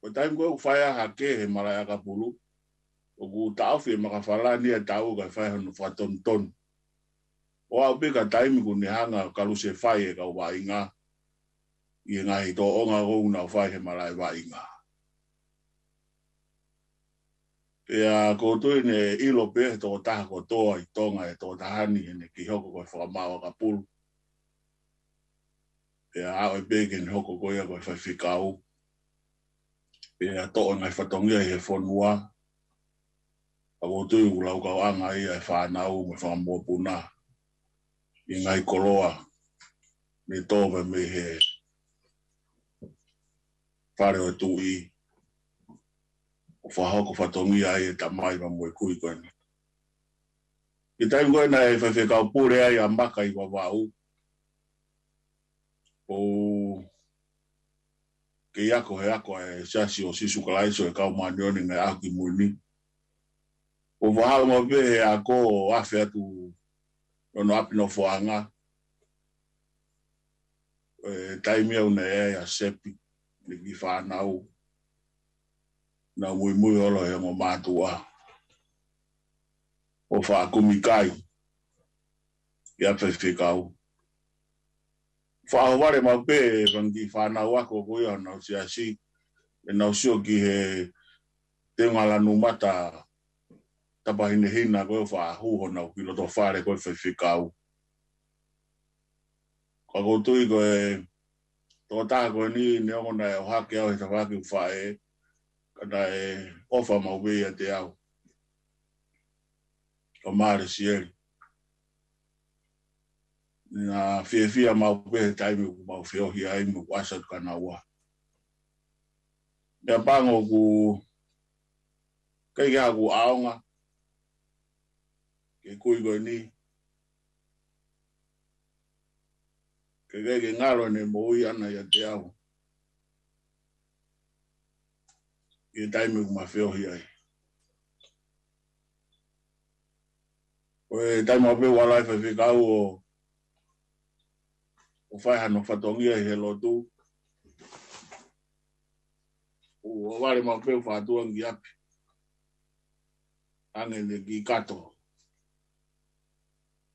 ko e taimi ko ē ʻoku fai ai ha kehe he malaʻe ʻakapulu, ʻoku taʻofi ʻe Makafalani ia e taʻu kae fai hono fakatonutonu. ʻO aʻu pē ki he taimi ʻoku ne hanga ʻo kalusefai e kau vaʻinga ʻi he ngaahi tōʻonga ʻoku nau fai he malaʻe vaʻinga. Pea ʻoku ou tui ne ʻilo pē ʻe he tokotaha kotoa ʻi Tonga e tokotaha ni heʻene kei hoko ko e fakamaau ʻakapulu. Pea aʻu pē ke ne hoko ko ia ko e faifekau. Pea toʻo e ngaahi fatongia ʻi he fonua. Pea ʻoku ou tui ʻoku laukauʻanga ia e fānau mo e fanga mokopuna ʻi he ngaahi koloa ne tō mei he fale ʻo e tuʻi, ʻo fakahoko fatongia ai e tamai pea mo e kui ko eni. Ki he taimi ko ē naʻe faifekau pule ai ʻa Maka ʻi Vavaʻu, ʻoku ou kei ako he ako ʻa e Siasi ʻo Sīsū Kalaisi ʻo e Kau Māʻoniʻoni ʻi he Ngaahi ʻAho Kimui Ni. ʻOku ou fakahā maʻu pē he ako ʻo afe atu ʻi hono ʻapi nofoʻanga, ʻi he taimi ʻoku ne ʻi ai ʻa Sepi mo e kiʻi fānau, nau muimui holo he ongo mātuʻa ʻo faʻa kumi kai ʻi he faifekau. Faʻa ʻohovale maʻu pē e fanga kiʻi fānau ako ko ia honau siasi, ʻenau sio ki he teunga lanu mata tapahinehina ko ē ʻo faʻa hū honau kiʻi loto fale ko e faifekau. Ka ʻoku ou tui ko e tokotaha ko eni, neongo naʻe ʻohake au he tafaʻaki ʻeku faʻē, ka naʻe ʻofa maʻu pē ʻiate au. Ko Mare Sieli. Naʻa fiefia maʻu pē he taimi ʻoku mau feohi ai mo ʻeku ʻasi atu kia naua. Meʻapango ʻoku ʻikai ke ʻi ai haku ʻaonga ki he kui ko eni, ka ʻikai ke ngalo ʻene moʻui ʻaʻana ʻiate au ʻi he taimi ʻoku ma feohi ai. Ko e taimi maʻu pē ʻoku ala ai e faifekau ʻo, ʻo fai hano fatongia ʻi he lotu, ʻoku ʻohovale maʻu pē ʻo fakaʻatuʻi ange ki ʻapi, ʻoange ʻene kiʻi kato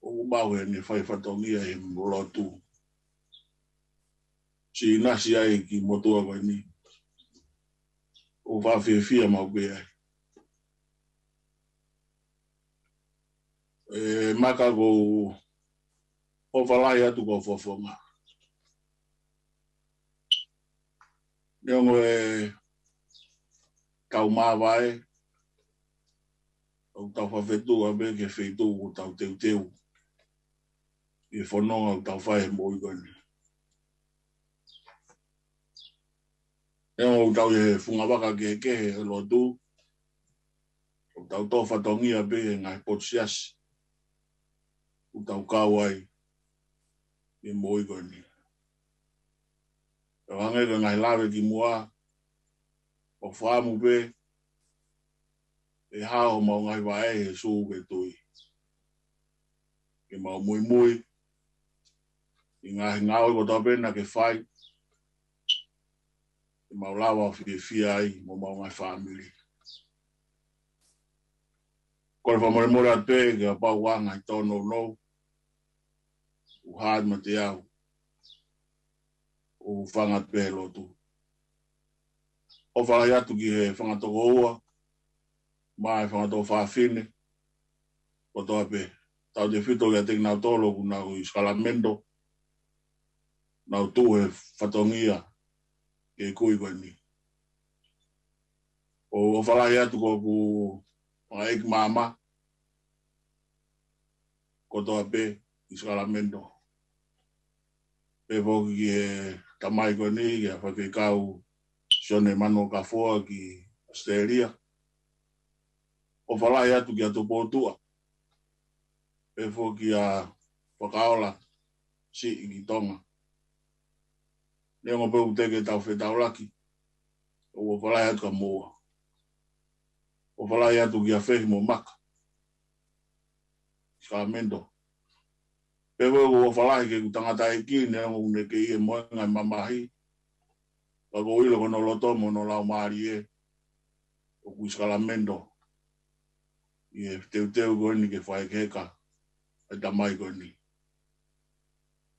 ʻoku maʻu heʻene fai fatongia ʻi he lotu. Siʻi ʻinasi ai ki he motuʻa ko eni, ʻoku ou fiefia maʻu pē ai. ʻE Maka, ʻoku ou ʻofa lahi atu ki ho fofonga. Neongo e kau māvae, ʻoku tau fakafetuʻu pē ki he feituʻu ʻoku tau teuteu ʻi he fononga ʻoku tau fai he moʻui ko eni. Neongo ʻoku tau ʻi he fungavaka kehekehe he lotu, ʻoku tau tō fatongia pē he ngaahi potu siasi ʻoku tau kau ai he moʻui ko eni. ʻO hangē ko e ngaahi lave kimuʻa, ʻoku fakaʻamu pē ʻe hao homau ngaahi vaʻe he sū ke tui, ke mau muimui ʻi he ngaahi ngāue kotoa pē naʻa ke fai, ke mau lava ʻo fiefia ai mo homau ngaahi fāmili. Kole fakamolemole atu pē kapau ʻoku ʻi ai ha ngaahi tōnounou, ʻoku hā atu meiate au, ʻoku ou hūfanga atu pē he lotu. ʻOfa lahi atu ki he fanga tokoua mo e fanga tuofāfine kotoa pē, tautefito kiate kinautolu ʻoku nau ʻi Sacramento, nau tuʻu he fatongia ki he kui ko eni. ʻOku ou ʻofa lahi atu ki hoku fanga ʻeiki maama kotoa pē ʻi Sacramento. Pehē foki ki he tamai ko eni, kia Faifekau Sione Manuokafoa ki ʻAositelēlia. ʻOfa lahi atu kia Tupoutuʻa. Pehē foki kia Fakaola Siʻi ki Tonga. Neongo pē ʻoku teʻeki ke tau fetaulaki, ʻoku ou ʻofa lahi atu kia moua. ʻOfa lahi atu kia Fehi mo Maka ʻi Sacramento. Pehē foki ʻoku ou ʻofa lahi ki heʻeku tangataʻeiki, neongo ʻoku ne kei ʻi he mohenga ʻi he mamahi, ka ʻoku ou ʻilo ko hono loto mo hono laumālie ʻoku ʻi Sacramento ʻi he teuteu ko eni ke fakahekeheka e tamai ko eni.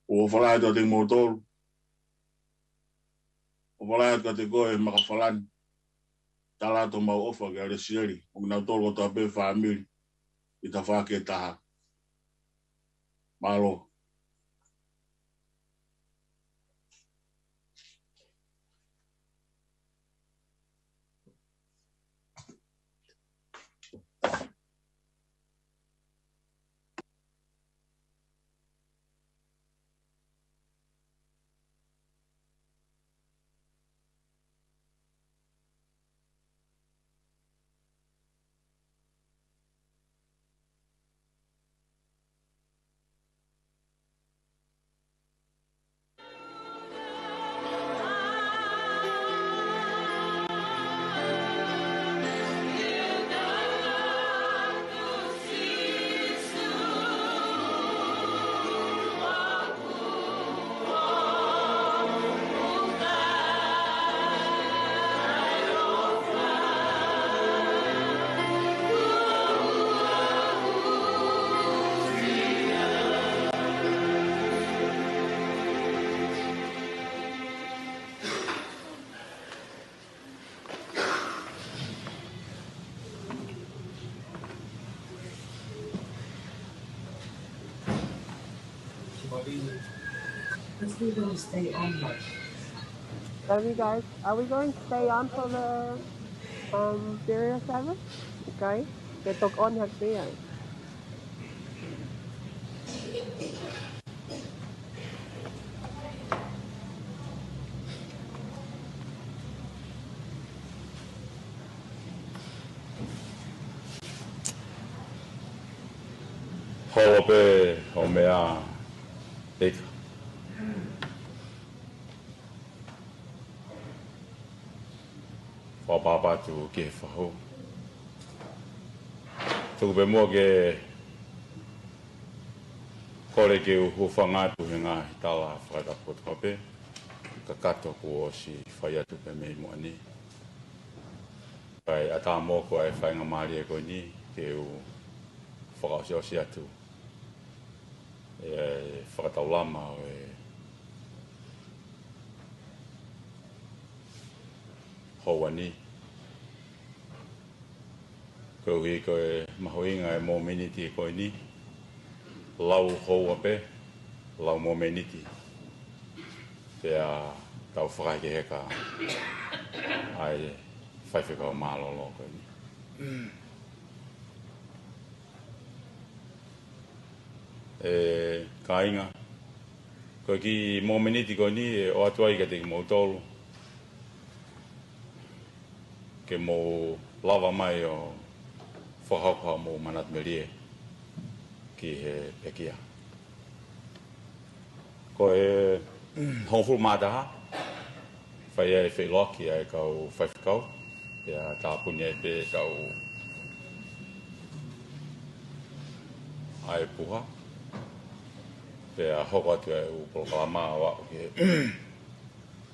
ʻOku ou ʻofa lahi atu kiate kimoutolu. ʻOfa lahi atu kiate koe Maka Falani. Tala atu homau ʻofa kia Lesieli mo kinautolu kotoa pē fāmili ʻi tafaʻaki ʻe taha. Mālō. Let's do the stay on part. Are we guys, are we going to stay on for the, um, burial service? Okay. They took on her beer. Holo pē ʻo meʻa ika. Fakapapau atu ki he fahu. Tuku pē muʻa ke kole ke u hūfanga atu he ngaahi tala fakatapu kotoa pē kakato kuo ʻosi fai atu pē mei muʻa ni. Kae ʻatā moʻoku ʻa e faingamālie ko eni ke u fakaʻosiʻosi atu e fakataulama ʻo e houa ni. Koeʻuhi ko e mahuʻinga e mōmeniti ko eni, Lau houa pē, lau momeniti. Pea tau fakahekeheka ʻa e faifekau mālōlō ko eni. ʻE kāinga, ko e kiʻi momeniti ko eni ʻe ʻoatu ai kiate kimoutolu ke mou lava mai ʻo fakahoko haʻamou manatu melie ki he pekia. Ko e hongofulu mā taha, fai ai e feʻiloaki ʻa e kau faifekau, pea tāpuni ai pē ʻetau ʻai puha, pea hoko atu e ʻū polokalama ʻo aʻu ki he,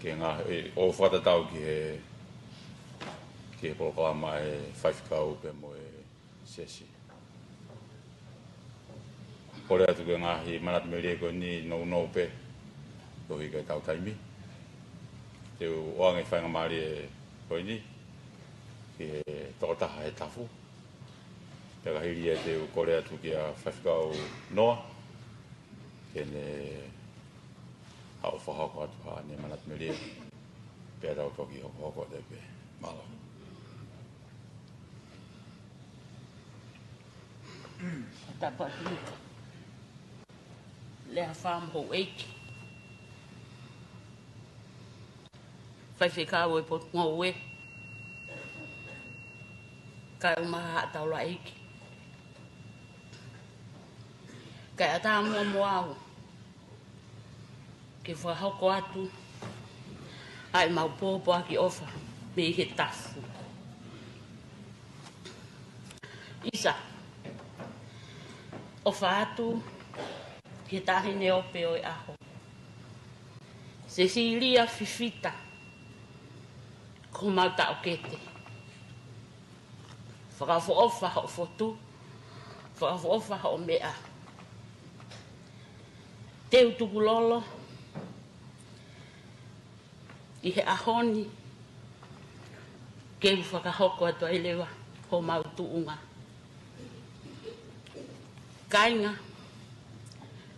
ki he ngaahi, ʻo fakatatau ki he, ki he polokalama ʻa e faifekau pea mo e siasi. Kole atu ki he ngaahi manatu melie ko eni nounou pē, tohi ki heʻetau taimi. Te u ʻoange e faingamālie ko eni ki he tokotaha he tafu. Pea ka hili ia te u kole atu kia Faifekau Noa ke ne haʻu ʻo fakahoko atu haʻane manatu melie. Pea tau toki hokohoko atu pē. Mālō. Tapu atu. Lea fā mo houʻeiki, faifekau ʻo e potungāue, kaeʻumaʻā haʻa taulaʻeiki. Kae ʻatā muʻa mo au ke fakahoko atu ʻa ʻemau pōpoaki ʻofa mei he tafu. ʻIsa, ʻofa atu ki he Taʻahine Ope ʻo e ʻaho, Sesilia Fifita, ko homau taʻokete. Fakaʻofoʻofa hoʻo fotu, fakaʻofoʻofa hoʻo meʻa. Te u tukulolo ʻi he ʻaho ni ke u fakahoko atu ai leva homau tuʻunga. Kāinga,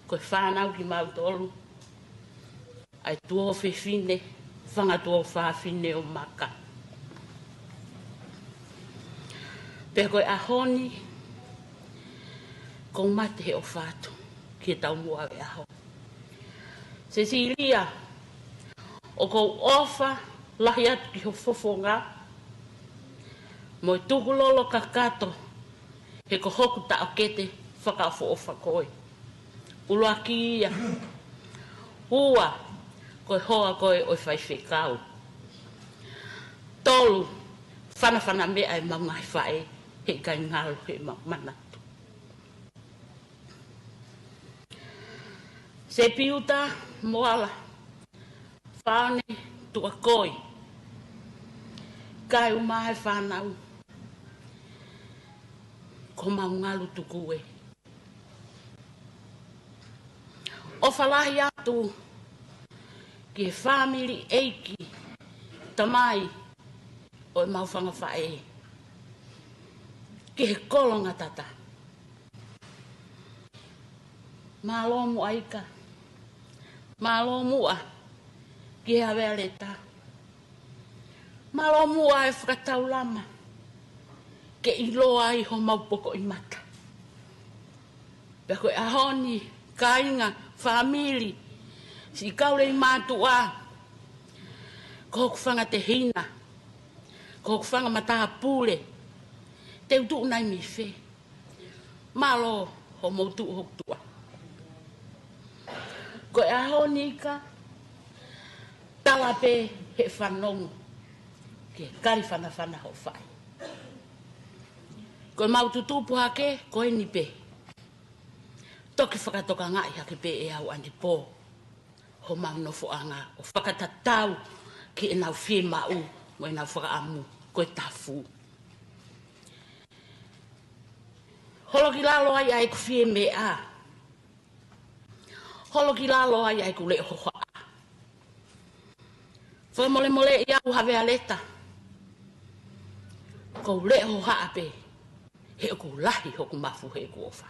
ko e fānau kimautolu ʻa e tuofefine, fanga tuofāfine ʻo Maka. Pea ko e ʻaho ni, ʻoku ou mate he ʻofa atu ki he taumuʻa ʻo e ʻaho. Sesilia, ʻoku ou ʻofa lahi atu ki ho fofonga, mo e tukulolo kakato, he ko hoku taʻokete fakaʻofoʻofa koe. ʻUluaki ia. Ua, ko e hoa koe ʻo e faifekau. Tolu, fanafana meʻa ʻemau ngaahi faʻē, heʻikai ngalo heʻemau manatu. Sepiuta Moala, Faone Tuʻakoi, kaeʻumaʻā e fānau, ko homau ngalu tuku ē. ʻOfa lahi atu ki he fāmili ʻeiki, tamai ʻo ʻemau fanga faʻē, ki he kolo Ngatata. Mālō muʻa Ika. Mālō muʻa ki he Havea Leta. Mālō muʻa e fakataulama ke ʻiloa ai homau poko ʻi mata. Pea ko e ʻaho ni, kāinga, fāmili, siʻi kau lei mātuʻa, ko hoku fanga tehina, ko hoku fanga matāpule, te u tuʻu nai mei fē? Mālō hoʻomou tuʻu hoku tuʻa. Ko e ʻaho ni Ika, tala pē he fanongo ki he kali fanafana hoʻo fai. Ko ʻemau tutupu hake, ko eni pē. Toki fakatokangaʻi hake pē ʻe au ʻanepō homau nofoʻanga ʻo fakatatau ki heʻenau fiemaʻu mo ʻenau fakaʻamu ko e tafu. Holo ki lalo ai ʻa ʻeku fie meʻa. Holo ki lalo ai ʻa ʻeku leʻo hohaʻa. Fakamolemoleʻi au Havea Leta. ʻOku ou leʻo hohaʻa pē, he ʻoku lahi hoku mafu heʻeku ʻofa.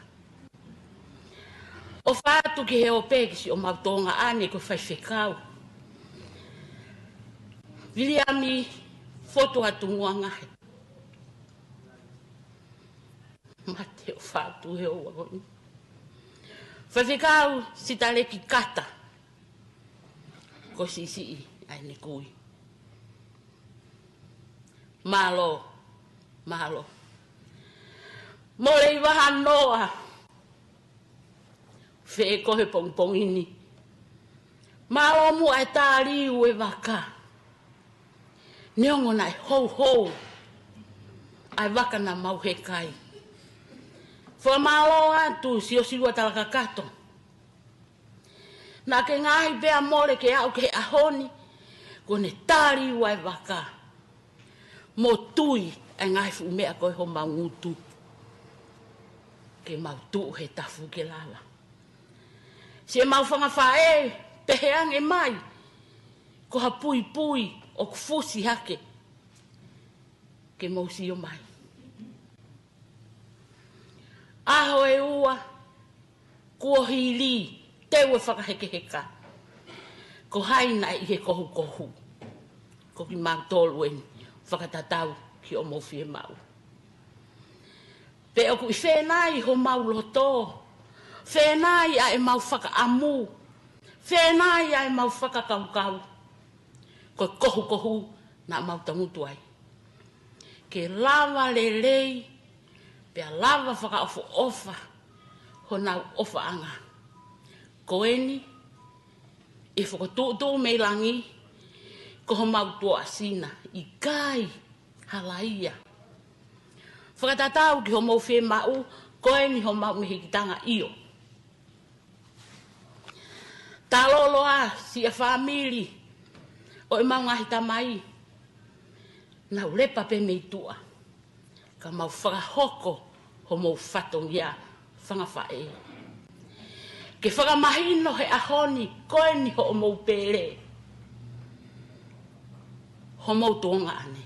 ʻOfa atu ki he ope ki siʻomau tōʻonga ʻaʻani ko e faifekau Viliami Fotu Atunguangahe. Mate ʻofa atu he ʻofa ko eni. Faifekau Sitaleki Kata. Ko e siʻisiʻi ʻa ʻene kui. Mālō, mālō. Mole ʻi vaha noa. Fē ko he pongipongi ni. Mālō muʻa e taliu e vaka. Neongo naʻe houhou ʻa e vaka naʻa mau hekai. Fakamālō atu Siosiua Talakakato. Naʻa ke ngaahi pea mole ke aʻu ki he ʻaho ni, kuo ne taliu ʻa e vaka. Mo tui ʻa e ngaahi fuʻu meʻa ko ē homau ngutu. Ke mau tuʻu he tafu ke lava. Siʻemau fanga faʻē, pehē ange mai, ko ha puipui ʻoku fusi hake. Ke mou sio mai. ʻAho ʻe ua, kuo hili, teu e fakahekeheka. Ko hai naʻe ʻi he kohukohu. Ko kimautolu eni, fakatatau ki hoʻomou fiemaʻu. Pe ʻoku ʻi fē nai homau loto, fē nai ʻa ʻemau fakaʻamu, fē nai ʻa ʻemau fakakaukau. Ko e kohukohu naʻa mau tangutu ai. Ke lava lelei, pea lava fakaʻofoʻofa honau ʻofaʻanga. Ko eni, ʻi he fokotuʻutuʻu mei langi, ko homau tuʻasina, ʻikai halaia. Fakatatau ki hoʻomou fiemaʻu, ko eni homau mehikitanga ʻio. Talolo ā siʻa fāmili ʻo ʻemau ngaahi tamai. Nau lepa pē mei tuʻa. Ka mau fakahoko homou fatongia fanga faʻē. Ke fakamahino he ʻaho ni ko eni hoʻomou pele. Homou tuongaʻane.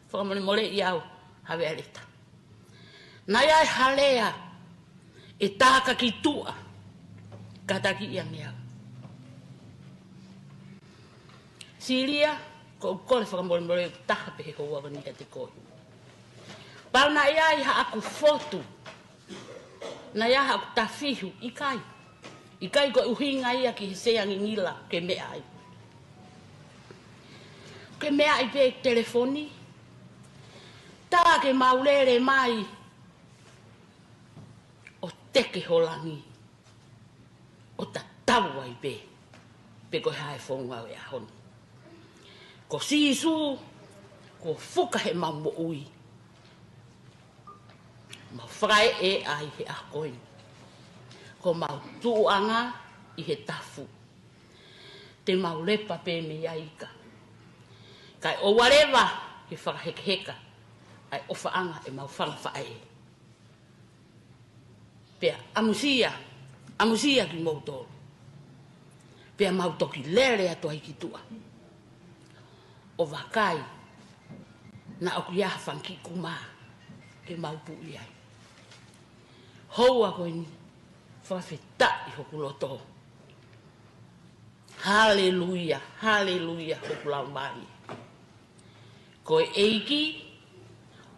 Fakamolemoleʻi au, Havea Leta. Naʻe ʻi ai ha lea ʻe tākaki tuʻa, kātakiʻi ange au. Silia, ʻoku ou kole fakamolemole taha pē he houa ko eni kiate koe. Pau naʻe ʻi ai haʻaku fotu, naʻe ʻi ai haʻaku tafihu, ʻikai. ʻIkai ko e ʻuhinga ia ki he sea ngingila ke meʻa ai. Ke meʻa ai pē telefoni. Tā ke mau lele mai ʻo teke ho langi. ʻO tatau ai pē. Pe ko e hā e founga ʻo e ʻaho ni. Ko Sīsū, kuo fuka heʻemau moʻui. Mau fakaeʻa ai he ʻaho ko eni. Ko homau tuʻuʻanga ʻi he tafu. Te mau lepa pē mei ai ika. Kae ʻoua leva ke fakahekeheka ʻa e ʻofaʻanga ʻemau fanga faʻē. Pea ʻamusia, ʻamusia kimoutolu. Pea mau toki lele atu ai ki tuʻa. ʻO vakai, naʻa ʻoku ʻi ai ha fanga kiʻi kuma ke mau puʻi ai. Houa ko eni, fakafetaʻi hoku loto. Haleluia, haleluia, hoku laumālie. Ko e ʻEiki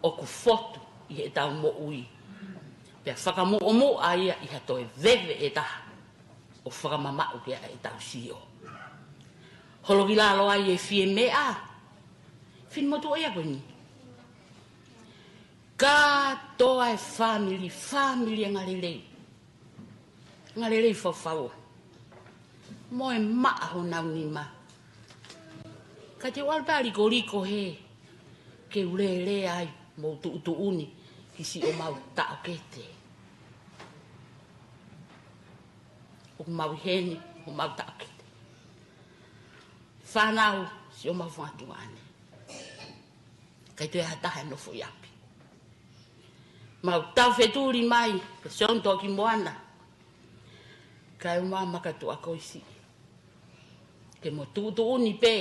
ʻoku fotu ʻi heʻetau moʻui. Pea fakamuʻomuʻa ia ʻi ha toe veve ʻe taha ʻo fakamamaʻu ki ai ʻetau sio. Holo ki lalo ai e fie meʻa. Fini motu ʻo ia ko eni. Kātoa e fāmili, fāmili anga lelei. Anga lelei faufaua. Mo e maʻa honau nima. Ka te u ʻalu pē ʻo likoliko hē. Ke u lele ai mo tuʻutuʻuni ki siʻomau taʻokete. ʻOku mau ʻi heni, homau taʻokete. Fānau, siʻomau fanga tuongaʻane. ʻIkai toe ha taha ʻe nofo ʻi ʻapi. Mau tau fetuli mai, ke sonto ki moana. Kae uma makatuʻa ko isi. Ke mo tuʻutuʻuni pē.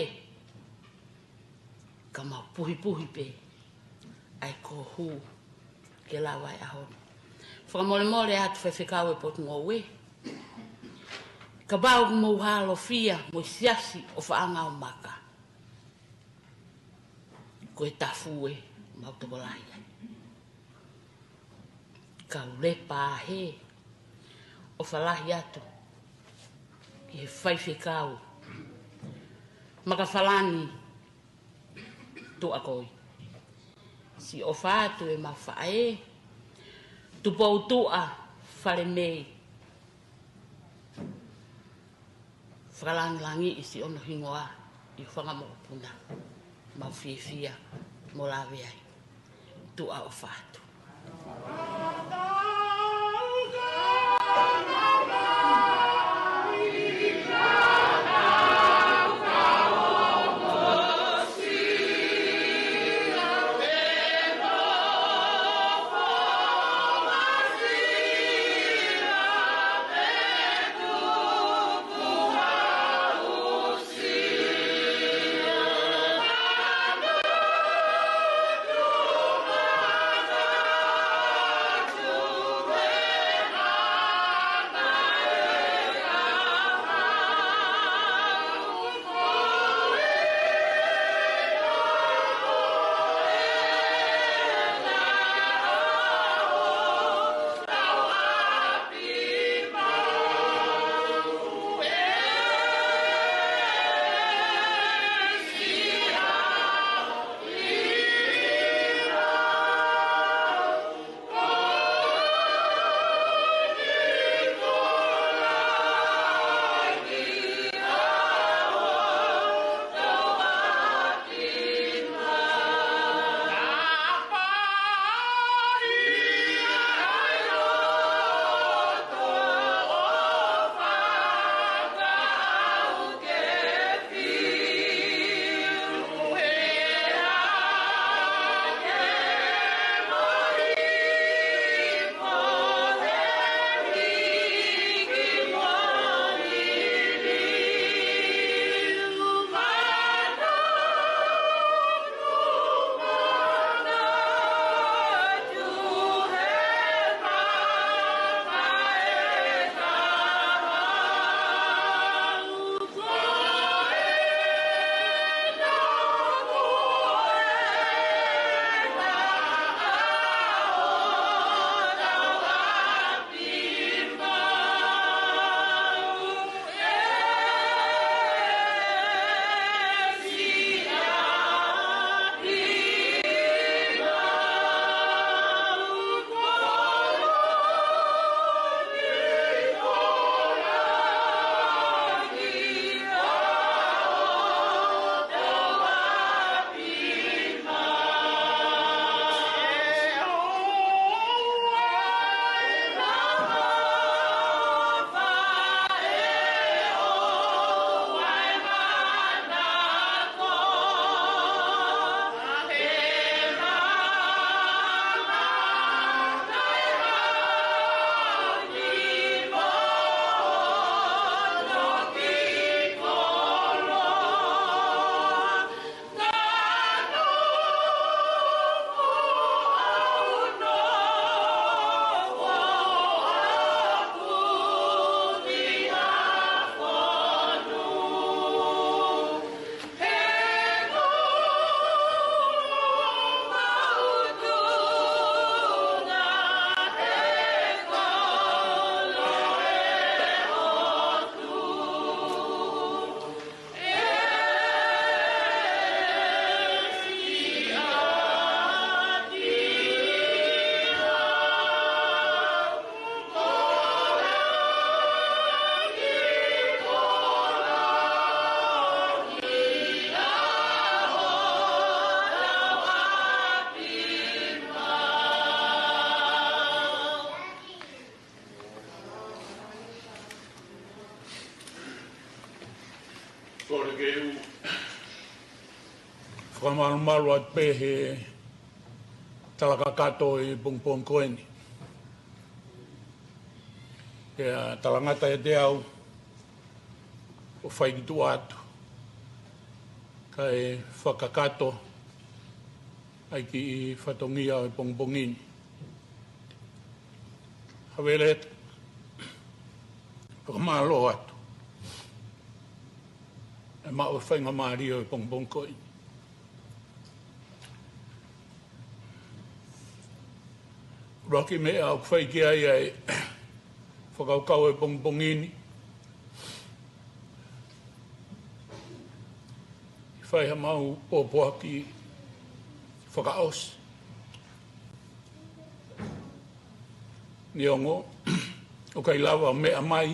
Ka mau puhipuhi pē. ʻAi ko hu. Ke lava e ʻaho ni. Fakamolemole atu Faifekau e Potungāue. Kapau ʻoku mou hālofia mo e siasi ʻo Faʻaonga ʻo Maka, ko e tafu ē ʻoku mau tokolahi ai. Kau lepa hē ʻo fālahi atu ki he Faifekau Makafalani Tuʻakoi. Siʻi ʻofa atu e mau faʻē, Tupoutuʻa Falemei. Fakalangilangiʻi siʻono hingoa ʻi he fanga mokopuna. Mau fiefia mo lave ai. Tuʻa ʻofa atu. Kole ke u fakamalumalu atu pē he tala kakato ʻi he pongipongi ko eni. Pea talangata ʻiate au ʻo fai ki tuʻa atu, kae fakakakato ʻa e kiʻi fatongia ʻo e pongipongi ni. Havele atu. Fakamālō atu. ʻE maʻu e faingamālie ʻo e pongipongi ko eni. ʻUluaki meʻa ʻoku fai ki ai ʻa e fakakaukau ʻo e pongipongi ni, fai haʻamau pōpoaki fakaʻosi. Neongo ʻoku ʻikai lava ʻo meʻa mai ʻa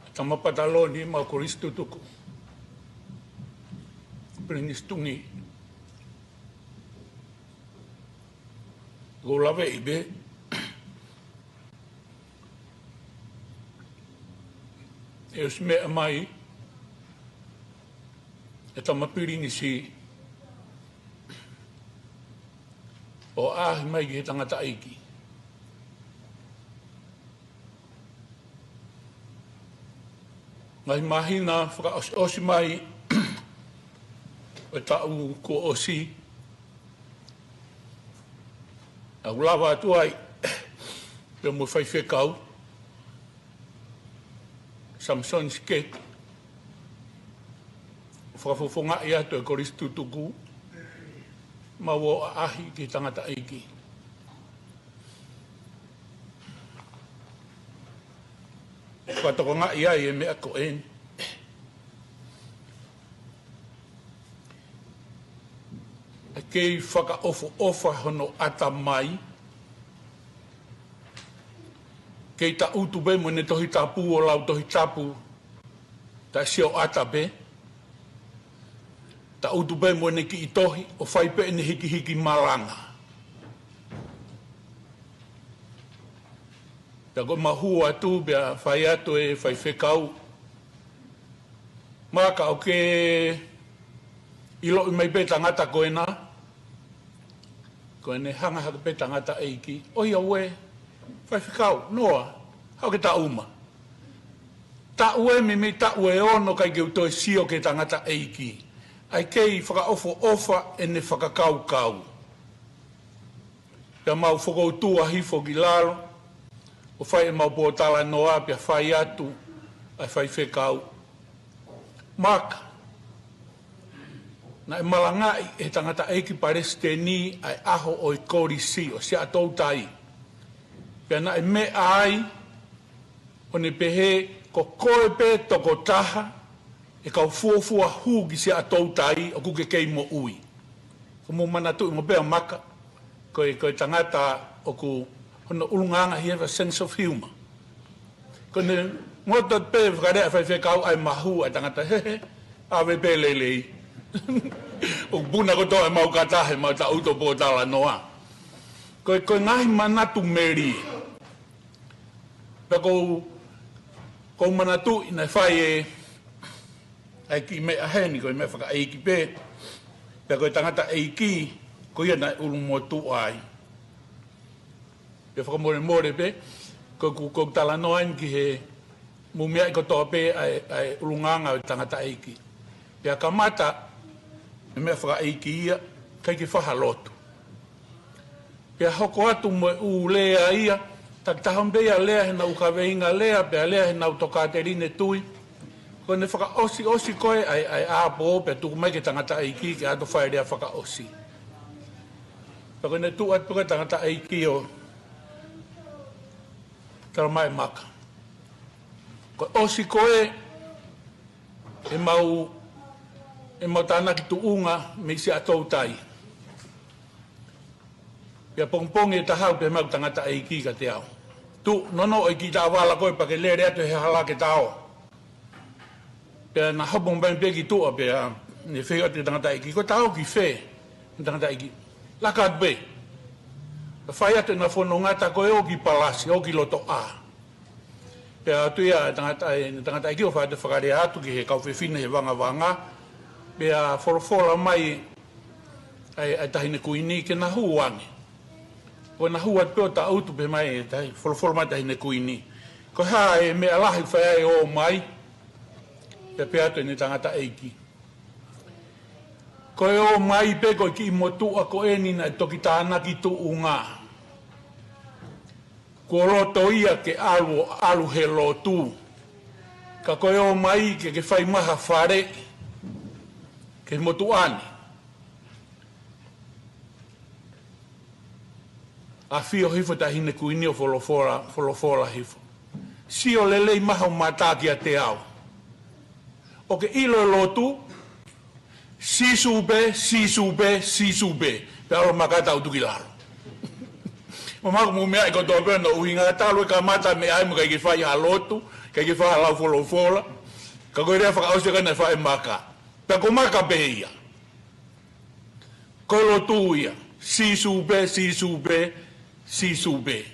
e tama pataloni ʻemau kolisi tutuku, Pilinisi Tungī. ʻOku ou laveʻi pē ʻe ʻosi meʻa mai e tama pilinisi ʻo ʻaʻahi mai ki he tangataʻeiki. Ngaahi māhina fakaʻosiʻosi mai ʻo e taʻu kuo ʻosi, ʻoku lava atu ai pea mo e faifekau Samisoni Siketi ʻo fakafofongaʻi atu e kolisi tutuku, mau ō ʻo ʻaʻahi ki he tangataʻeiki. Fakatokangaʻi ai e meʻa ko eni. ʻE kei fakaʻofoʻofa hono ʻata mai, kei tangutu pē mo ʻene Tohi Tapu ʻo lau Tohi Tapu taʻe sio ʻata pē, tangutu pē mo ʻene kiʻi tohi ʻo fai pē ʻene hikihiki malanga. Pea ko ʻemau hū atu pea fai atu e faifekau, Maka, ʻoku ke ʻiloʻi mai pē tangata ko ena? Ko ʻene hanga hake pē tangataʻeiki. ʻOiauē, faifekau, noa, haʻu ke ta uma. Taʻu ē, meimei taʻu ʻe ono ʻikai ke u toe sio ki he tangataʻeiki. ʻA e kei fakaʻofoʻofa ʻene fakakaukau. Pea mau fokoutua hifo ki lalo ʻo fai ʻemau pōtalanoa pea fai atu ʻa e faifekau, Maka, naʻe malangaʻi ʻe he tangataʻeiki palesiteni ʻa e ʻaho ʻo e kolisi ʻo Siaʻatoutai. Pea naʻe meʻa ai ʻo ne pehē ko koe pē tokotaha ʻe kau fuofua hū ki Siaʻatoutai ʻoku ke kei moʻui. ʻOku mou manatuʻi mo pea Maka, ko e, ko e tangata ʻoku hono ʻulungaanga he have a sense of humor. Ko ʻene ngoto pē fakalea faifekau ʻa e mahu ʻa e tangata, hehe, ʻave pē lelei. ʻOku puna kotoa ʻemau kata he mau tangutu ʻo pōtalanoa. Ko e, ko e ngaahi manatu melie. Pea ʻoku ou, ʻoku ou manatuʻi naʻe fai e, ʻa e kiʻi meʻa heni, ko e meʻa fakaʻeiki pē. Pea ko e tangataʻeiki, ko ia naʻe ʻulumotuʻa ai. Pea fakamolemole pē, ko ʻeku, ko ʻeku talanoa eni ki he mou meaʻi kotoa pē ʻa e, ʻa e ʻulungaanga ʻo e tangataʻeiki. Pea kamata e meʻa fakaʻeiki ia, ʻikai ke fai ha lotu. Pea hoko atu mo e ʻū lea ia, takitaha pē ia lea heʻenau kaveinga lea, pea lea heʻenau tokāteline tui. Ko ʻene fakaʻosiʻosi ko ē ʻa e, ʻa e ʻapo, pea tuku mai ki he tangataʻeiki ke ʻalu ʻo fai e lea fakaʻosi. Pea ko ʻene tuʻu atu ko ē tangataʻeiki ʻo talamai, Maka, ko e ʻosi ko ē ʻemau, ʻemau tānaki tuʻunga mei Siaʻatoutai. Pea pongipongi ʻe taha ʻoku pehē mai ʻeku tangataʻeiki kiate au, Tuʻu, nonoʻo e kiʻi taʻavala ko ē pea ke lele atu he hala ke ta ō. Pea naʻa hopo mai pē ki tuʻa pea ne fehuʻi atu ki he tangataʻeiki, Ko ʻeta ō ki fē? Tangataʻeiki, Laka atu pē. Pea fai atu ʻena fononga, Ta ko e ō ki Palasi, ō ki loto ʻā. Pea ʻalu atu ia e tangata, e tangataʻeiki ʻo fai atu e fakalea atu ki he kau fefine he vangavanga. Pea folofola mai ʻa e, ʻa e Taʻahine Kuini ke na hū ange. Ko ʻena hū atu pē ʻo tangutu pē, pehē mai e tahi, folofola mai e Taʻahine Kuini, Ko e hā e meʻa lahi ʻoku fai ai e ō mai? Pea pehē atu ʻene tangataʻeiki, Ko e ō mai pē ko e kiʻi motuʻa ko eni naʻe toki tānaki tuʻunga. Kuo loto ia ke ʻalu ʻo ʻalu he lotu. Ka ko e ō mai ke ke fai mai ha faleʻi ki he motuʻa ni. ʻAfio hifo e Taʻahine Kuini ʻo folofola, folofola hifo. Sio lelei mai ho mata kiate au. ʻOku ke ʻilo e lotu, Sīsū pē, Sīsū pē, Sīsū pē. Pea ʻalu e maka ʻo tuku ki lalo. Mamaku mo e meʻa ʻi kotoa pē hono ʻuhinga, talu e kamata e meʻa ʻa ia mo ʻikai ke fai ha lotu, ʻikai ke fai ha lau folofola. Ka ko e lea fakaʻosi ʻa ia naʻe fai ʻe he maka. Pea ko e maka pē ia. Ko e lotu ia. Sīsū pē, Sīsū pē, Sīsū pē.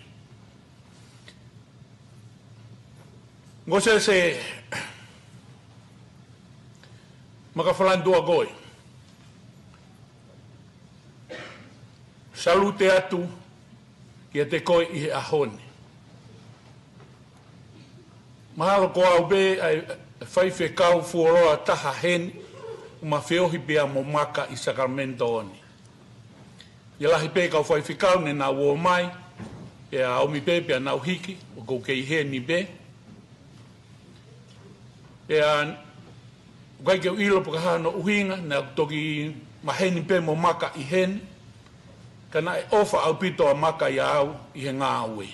Mōsese Makafalani, tuʻa koe. Salute atu kiate koe ʻi he ʻaho ni. Mahalo ko au pē ʻa e faifekau fuoloa taha heni ʻoku ma feohi pea mo maka ʻi Sacramento ni. ʻI he lahi pē kau faifekau ne nau ō mai, pea ʻomi pē, pea nau hiki, ʻoku ou kei heni pē. Pea, ʻoku ʻikai ke u ʻilo pe ko e hā hono ʻuhinga, naʻa ku toki maheni pē mo maka ʻi heni, ka naʻe ʻofa ʻaupito ʻa maka ʻia au ʻi he ngāue.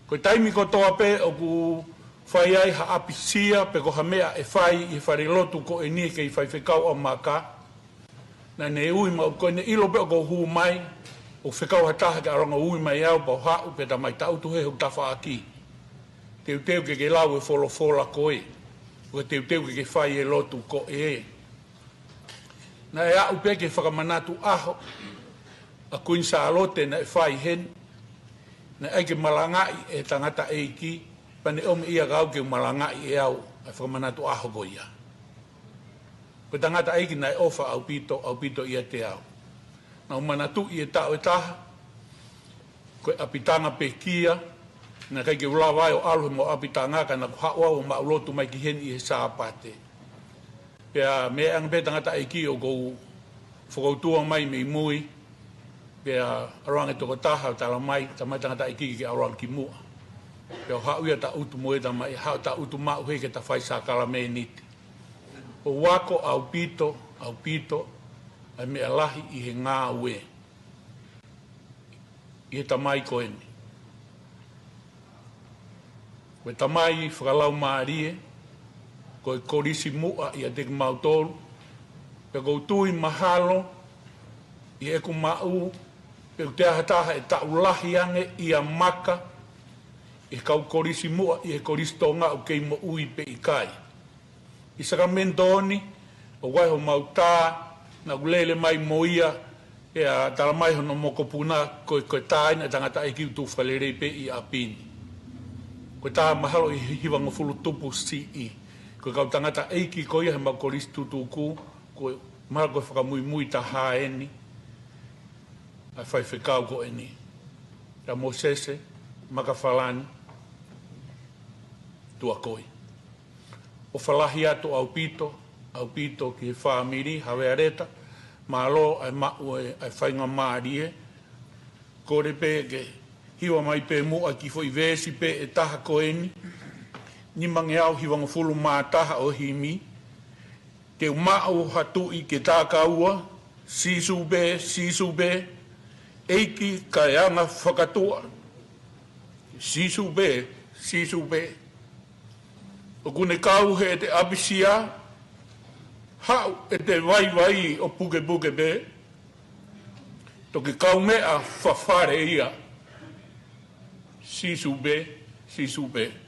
Ko e taimi kotoa pē ʻoku fai ai ha ʻapisia, pe ko ha meʻa ʻe fai ʻi he falelotu ko eni ʻe kei faifekau ʻa maka, naʻa ne ui mai, ko ʻene ʻilo pē ʻoku ou hū mai, ʻo fekau ha taha ke ʻalu ange ʻo ui mai au pea u haʻu pea ta mai taʻutu he hoku tafaʻaki. Teuteu ke ke lau e folofola ko ē, ʻo teuteu ke ke fai e lotu ko ē. Naʻe aʻu pē ki he fakamanatu ʻaho ʻa Kuini Sālote naʻe fai heni, naʻe ʻai ke malangaʻi ʻe he tangataʻeiki, pea ne ʻomi ia kia au ke malangaʻi ʻe au ʻa e fakamanatu ʻaho ko ia. Ko e tangataʻeiki naʻe ʻofa ʻaupito, ʻaupito ʻiate au. Naʻa ku manatuʻi e taʻu ʻe taha, ko e ʻapitanga pekia, naʻe ʻikai ke u lava ai ʻo ʻalu he mo ʻapitanga, ka naʻa ku haʻu au ʻo maʻu lotu mai ki heni ʻi he Sāpate. Pea meʻa ange pē tangataʻeiki ʻoku ou fokoutua mai mei mui, pea ʻalu ange tokotaha ʻo tala mai, tala mai tangataʻeiki ke ʻalu ange ki muʻa. Pea u haʻu ia ʻo taʻutu mo ia, tala mai, haʻu ʻo taʻutu maʻu hē ke ta fai sākalamēniti. ʻOku ou ako ʻaupito, ʻaupito, ʻa e meʻa lahi ʻi he ngāue ʻi he tamai ko eni. Ko e tamai fakalaumālie, ko e kolisi muʻa ʻiate kimautolu, pea ʻoku ou tui mahalo ʻi heʻeku maʻu, pe ʻoku ʻi ai ha taha ʻe taʻu lahi ange ʻia maka ʻi he kau kolisi muʻa ʻi he Kolisi Tonga ʻoku kei moʻui pe ʻikai. ʻI Sacramento ni, ʻoku ʻi ai homau tā, naʻa ku lele mai mo ia, pea tala mai hono mokopuna, ko e, ko e tā eni ʻa e tangataʻeiki ʻoku tuʻu fakalelei pē ʻi ʻapi ni. Ko e tā mahalo ʻe hivangofulu tupu siʻi. Ko e kau tangataʻeiki ko ia heʻemau kolisi tutuku, ko e mahalo ko e fakamuimui taha eni ʻa e faifekau ko eni. ʻA Mōsese Makafalani, tuʻa koe. ʻOfa lahi atu ʻaupito, ʻaupito ki he fāmili Havealeta, mālō ʻa e maʻu ʻa e, ʻa e faingamālie, kole pē ke hiva mai pē muʻa e kiʻi foʻi veesi pē ʻe taha ko eni, nimangeau hivangofulu mā taha ʻo e himi, Te u maʻu ha tuʻi ke takaua, Sīsū pē, Sīsū pē, ʻEiki kae anga fakatuʻa. Sīsū pē, Sīsū pē. ʻOku ne kau heʻete ʻapisia, haʻu ʻete vaivai ʻo pukepuke pē, toki kaumeʻa fafale ia. Sīsū pē, Sīsū pē.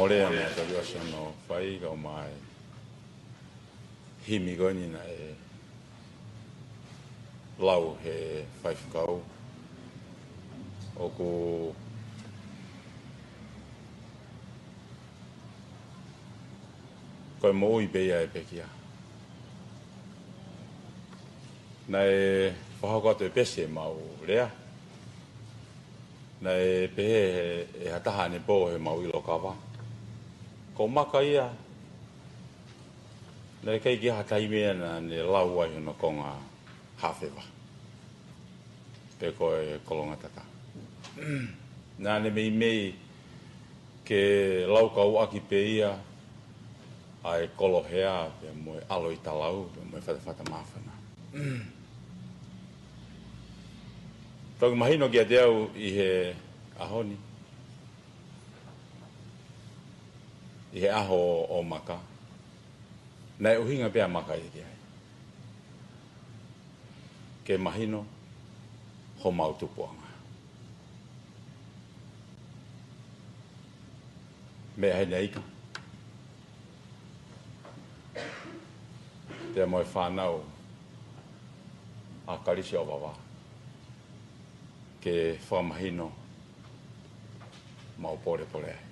Lea naʻe tau ʻosi hono fai, kau mai himi ko eni naʻe lau he faifekau. ʻOku ko e moʻui pē ia ʻa e pekia. Naʻe fakahoko atu e pesi ʻemau lea. Naʻe pehē ʻe ha taha ʻanepō heʻemau ʻilo kava, ko Maka ia. Naʻe ʻikai ke ʻi ai ha taimi ia naʻa ne lau ai hono konga Haʻafeva pe ko e Kolongatata. Naʻa ne meimei ke laukauʻaki pē ia ʻa e kolohea pea mo e ʻaloʻitalau pea mo e fatafata māfana. Toki mahino kiate au ʻi he ʻaho ni, ʻi he ʻaho ʻo Maka, naʻe ʻuhinga pē ʻa Maka ia ki ai, ke mahino homau tupuʻanga. Meʻa heni ʻa Ika pea mo e fānau ʻa Kalisi ʻOvava ke fakamahino mau pōlepole ai.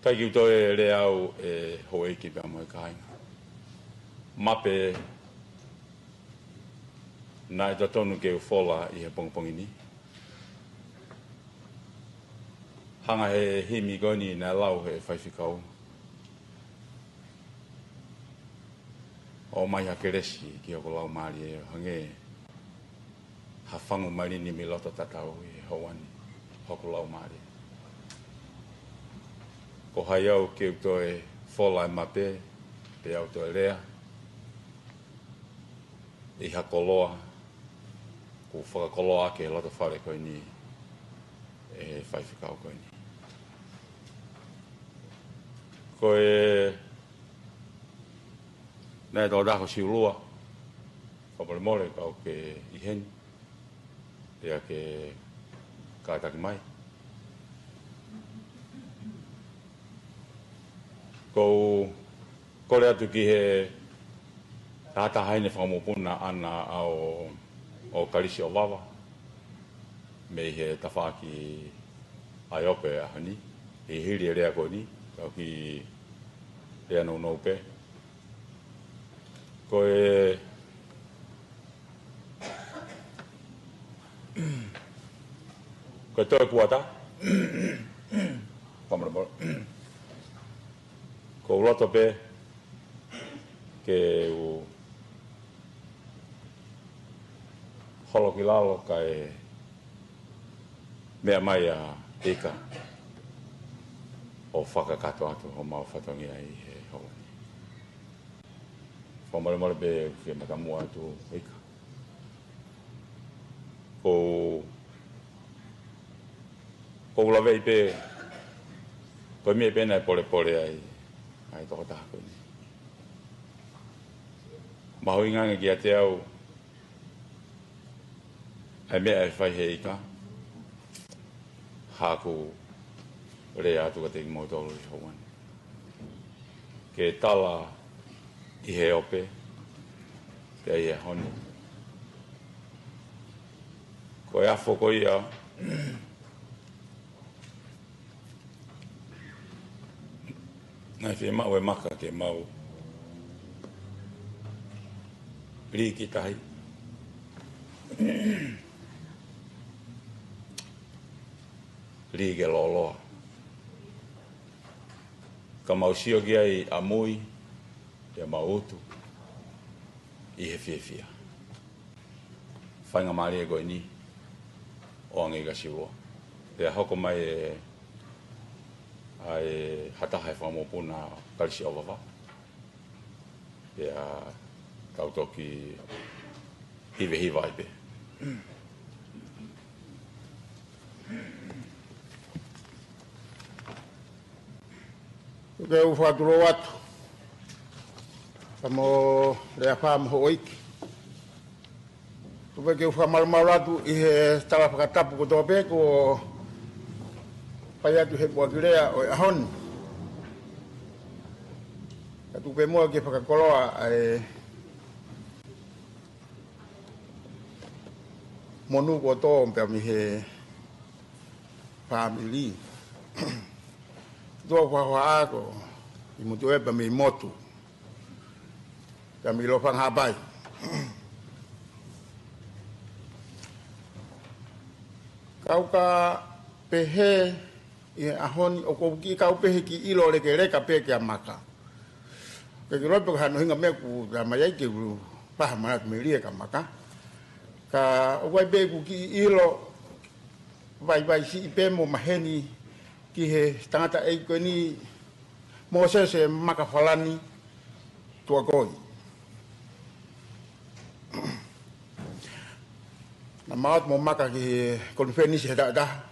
ʻIkai ke u toe lea au, ʻe houʻeiki pea mo e kāinga. Mape naʻe totonu ke u fola ʻi he pongipongi ni, hanga he himi ko eni naʻe lau he faifekau, ʻOmai ha kelesi ki hoku laumālie, ʻo hangē ha fangu malini mei loto tatau ʻi he houa ni hoku laumālie. Ko hai au ke u toe fola e mape, pe au toe lea ʻi ha koloa kuo fakakoloa ʻaki he loto fale ko eni ʻe he faifekau ko eni. Ko e naʻe tau daho siulua, fakamolemole kau ke ʻi heni, pea ke kātaki mai. Ko u kole atu ki he taha taha ʻi he fanga mokopuna ʻana ʻa ʻo, ʻo Kalisi ʻOvava, mei he tafaʻaki ʻa e ope ʻaho ni, ʻi he hili e lea ko eni, kau ki lea nounou pē. Ko e, ko e toe kuata, fakamolemole. Ko u loto pē ke u holo ki lalo kae meʻa mai ʻa Ika ʻo fakakakato atu homau fatongia ʻi he houa ni. Fakamolemole pē ke matamua atu Ika. Ko, ko u laveʻi pē, ko e meʻa pē naʻe polepole ai ʻa e tokotaha ko eni. Mahuʻinga ange kiate au ʻa e meʻa ʻe fai he Ika, haʻaku lea atu kiate kimoutolu ʻi he houa ni. Ke tala ʻi he ope, pea ʻi he ʻaho ni. Ko e afo ko ia, naʻe fiemaʻu ʻe Maka ke mau lī ki tahi, lī ke lōloa, ka mau sio ki ai ʻamui, pea mau utu ʻi he fiefia. Faingamālie ko eni ʻo ʻAnge Ika Siulua. Pea hoko mai e, ʻa e ha taha e fanga mokopuna Kalisi ʻOvava. Pea tau toki hivehiva ai pē. Ke u fakatulou atu pea mo Leafa mo houʻeiki. Tuku pē ke u fakamalumalu atu ʻi he tala fakatapu kotoa pē kuo Pea ʻi he puaki lea ʻo e ʻaho ni, ka tuku pē muʻa ke fakakoloa ʻa e monū kuo tō pea mei he fāmili. Tuʻa ʻoku hohaʻa ko ʻi mutu ē pea mei motu. Ka mei Lofanga Haʻapai. Kau ka pehē ʻi he ʻaho ni ʻoku ou kiʻi kau pehē kiʻi ʻilo lekeleka pē kia Maka. Ke ke lope ka hano hinga meʻa ʻoku ta mai ai ke u paha mana melie kia Maka. Ka ʻoku ʻi ai pē ʻeku kiʻi ʻilo vaivai siʻi pē mo maheni ki he tangataʻeiki ko eni Mōsese Makafalani Tuakoi. Naʻa mau ō mo Maka ki he konifelenisi he taʻataha.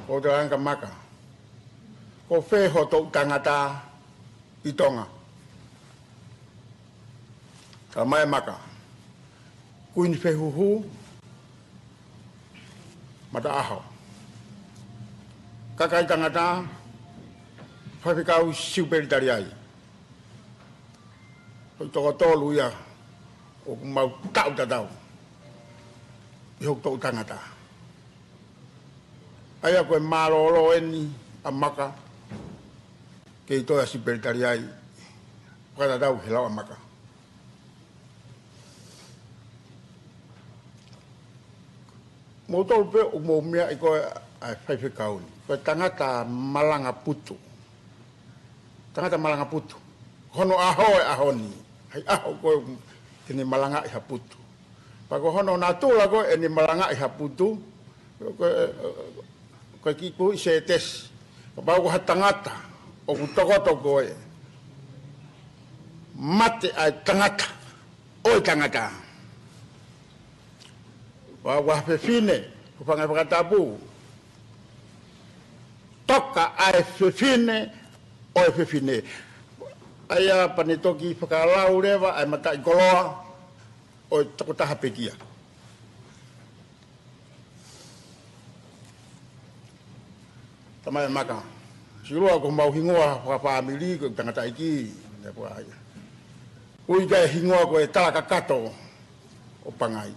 Ko talaange kia Maka, ko fē hoʻo toʻu tangata ʻi Tonga? Talamai ʻe Maka, Kuini Fehuhu, Mataʻaho. Kakai tangata, faifekau Siupelitaliai. Ko e toko tolu ia ʻoku mau taʻu tatau ʻi hoku toʻu tangata. ʻA ia ko e mālōlō eni ʻa Maka, kei toe ʻa Siupelitaliai, fakatatau he lau ʻa Maka. Mou tolu pē ʻoku mou meaʻi ko e ʻa e faifekau ni, ko e tangata malanga putu. Tangata malanga putu. Ko hono ʻaho ʻo e ʻaho ni, ʻa e ʻaho ko ē ʻene malangaʻi ha putu. Pea ko hono natula ko ē ʻene malangaʻi ha putu, ko e, ko e kiʻi kuiʻi sētesi. Kapau ko ha tangata ʻoku tokoto ko ē, mate ʻa e tangata ʻo e tangata. Pea ko ha fefine, hūfanga he fakatapu, toka ʻa e fefine ʻo e fefine. ʻA ia pea ne toki fakalau leva ʻa e mataʻikoloa ʻo e tokotaha pekia. Talamai ʻe Maka, Silua, ko homau hingoa fakafāmili ko e tangataʻeiki, ne pua ia. Ui ka e hingoa ko e Talakakato ʻo Pangai.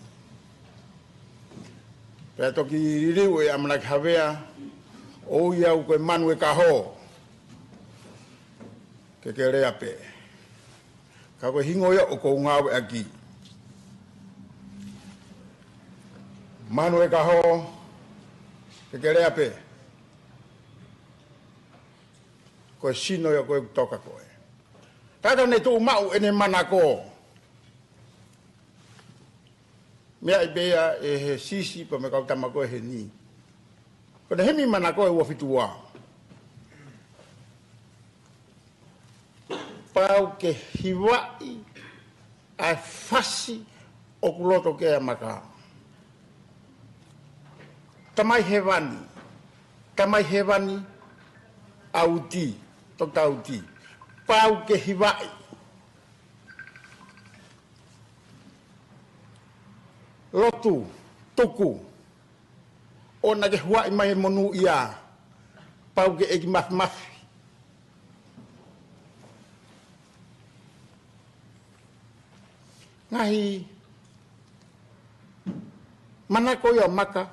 Pea toki liliu ʻe ʻAmanaki Havea ʻo ui au ko e Manuekaho. Ke ke lea pē. Ka ko e hingoa ia ʻoku ou ngāueʻaki. Manuekaho, ke ke lea pē. Ko e sino ia ko ē ʻoku toka ko ē. Tata ne tuʻu maʻu ʻene manako. Meaʻi pē ia ʻe he sisi pea mo e kau tama ko ē heni. Ko ʻene himi manako ʻe ua fitu ua. Pau ke hivaʻi ʻa e fasi ʻoku loto ki ai ʻa Maka. Tamai Hēvani, Tamai Hēvani, ʻa Uti, Toketā Uti. Pau ke hivaʻi. Lotu, tuku, ʻoua naʻa ke huaʻi mai e monūʻia, pau ke ʻeiki mafimafi. Ngaahi manako ia ʻa Maka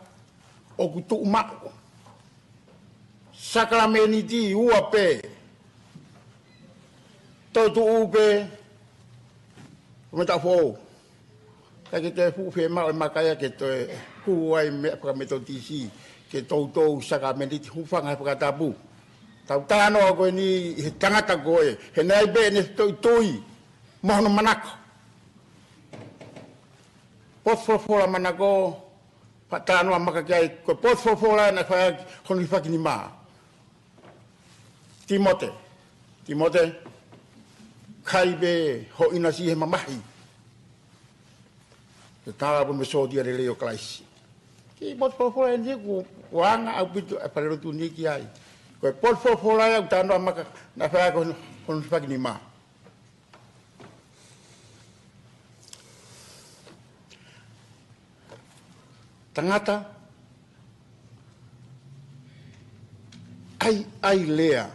ʻoku tuʻu maʻu. Sākalamēniti ua pē. Toetuʻu pē, mo e taʻu foʻou. Ka ke toe fuʻu fiemaʻu ʻe Maka ia ke toe hū ai meʻa fakametotisi, ke toutou sākalamēniti, hūfanga he fakatapu. Tau talanoa ko eni ʻi he tangata ko ē, he naʻe ʻi ai pē ʻene toʻutui mo hono manako. Potu folofola manako, pea talanoa ʻa Maka ki ai, ko e potu folofola naʻe fai ʻaki hono hifaki nima. Tīmote, Tīmote, kai pē ho ʻinasi he mamahi. Ke tala pē mo e sōtia lelei ʻo Kalaisi. Kiʻi potu folofola eni ʻoku, ʻoku anga ʻaupito e falelotu ni ki ai. Ko e potu folofola ia ʻoku talanoa ʻa Maka naʻe fai ʻaki hono, hono hifaki nima. Tangata, ʻai, ʻai lea.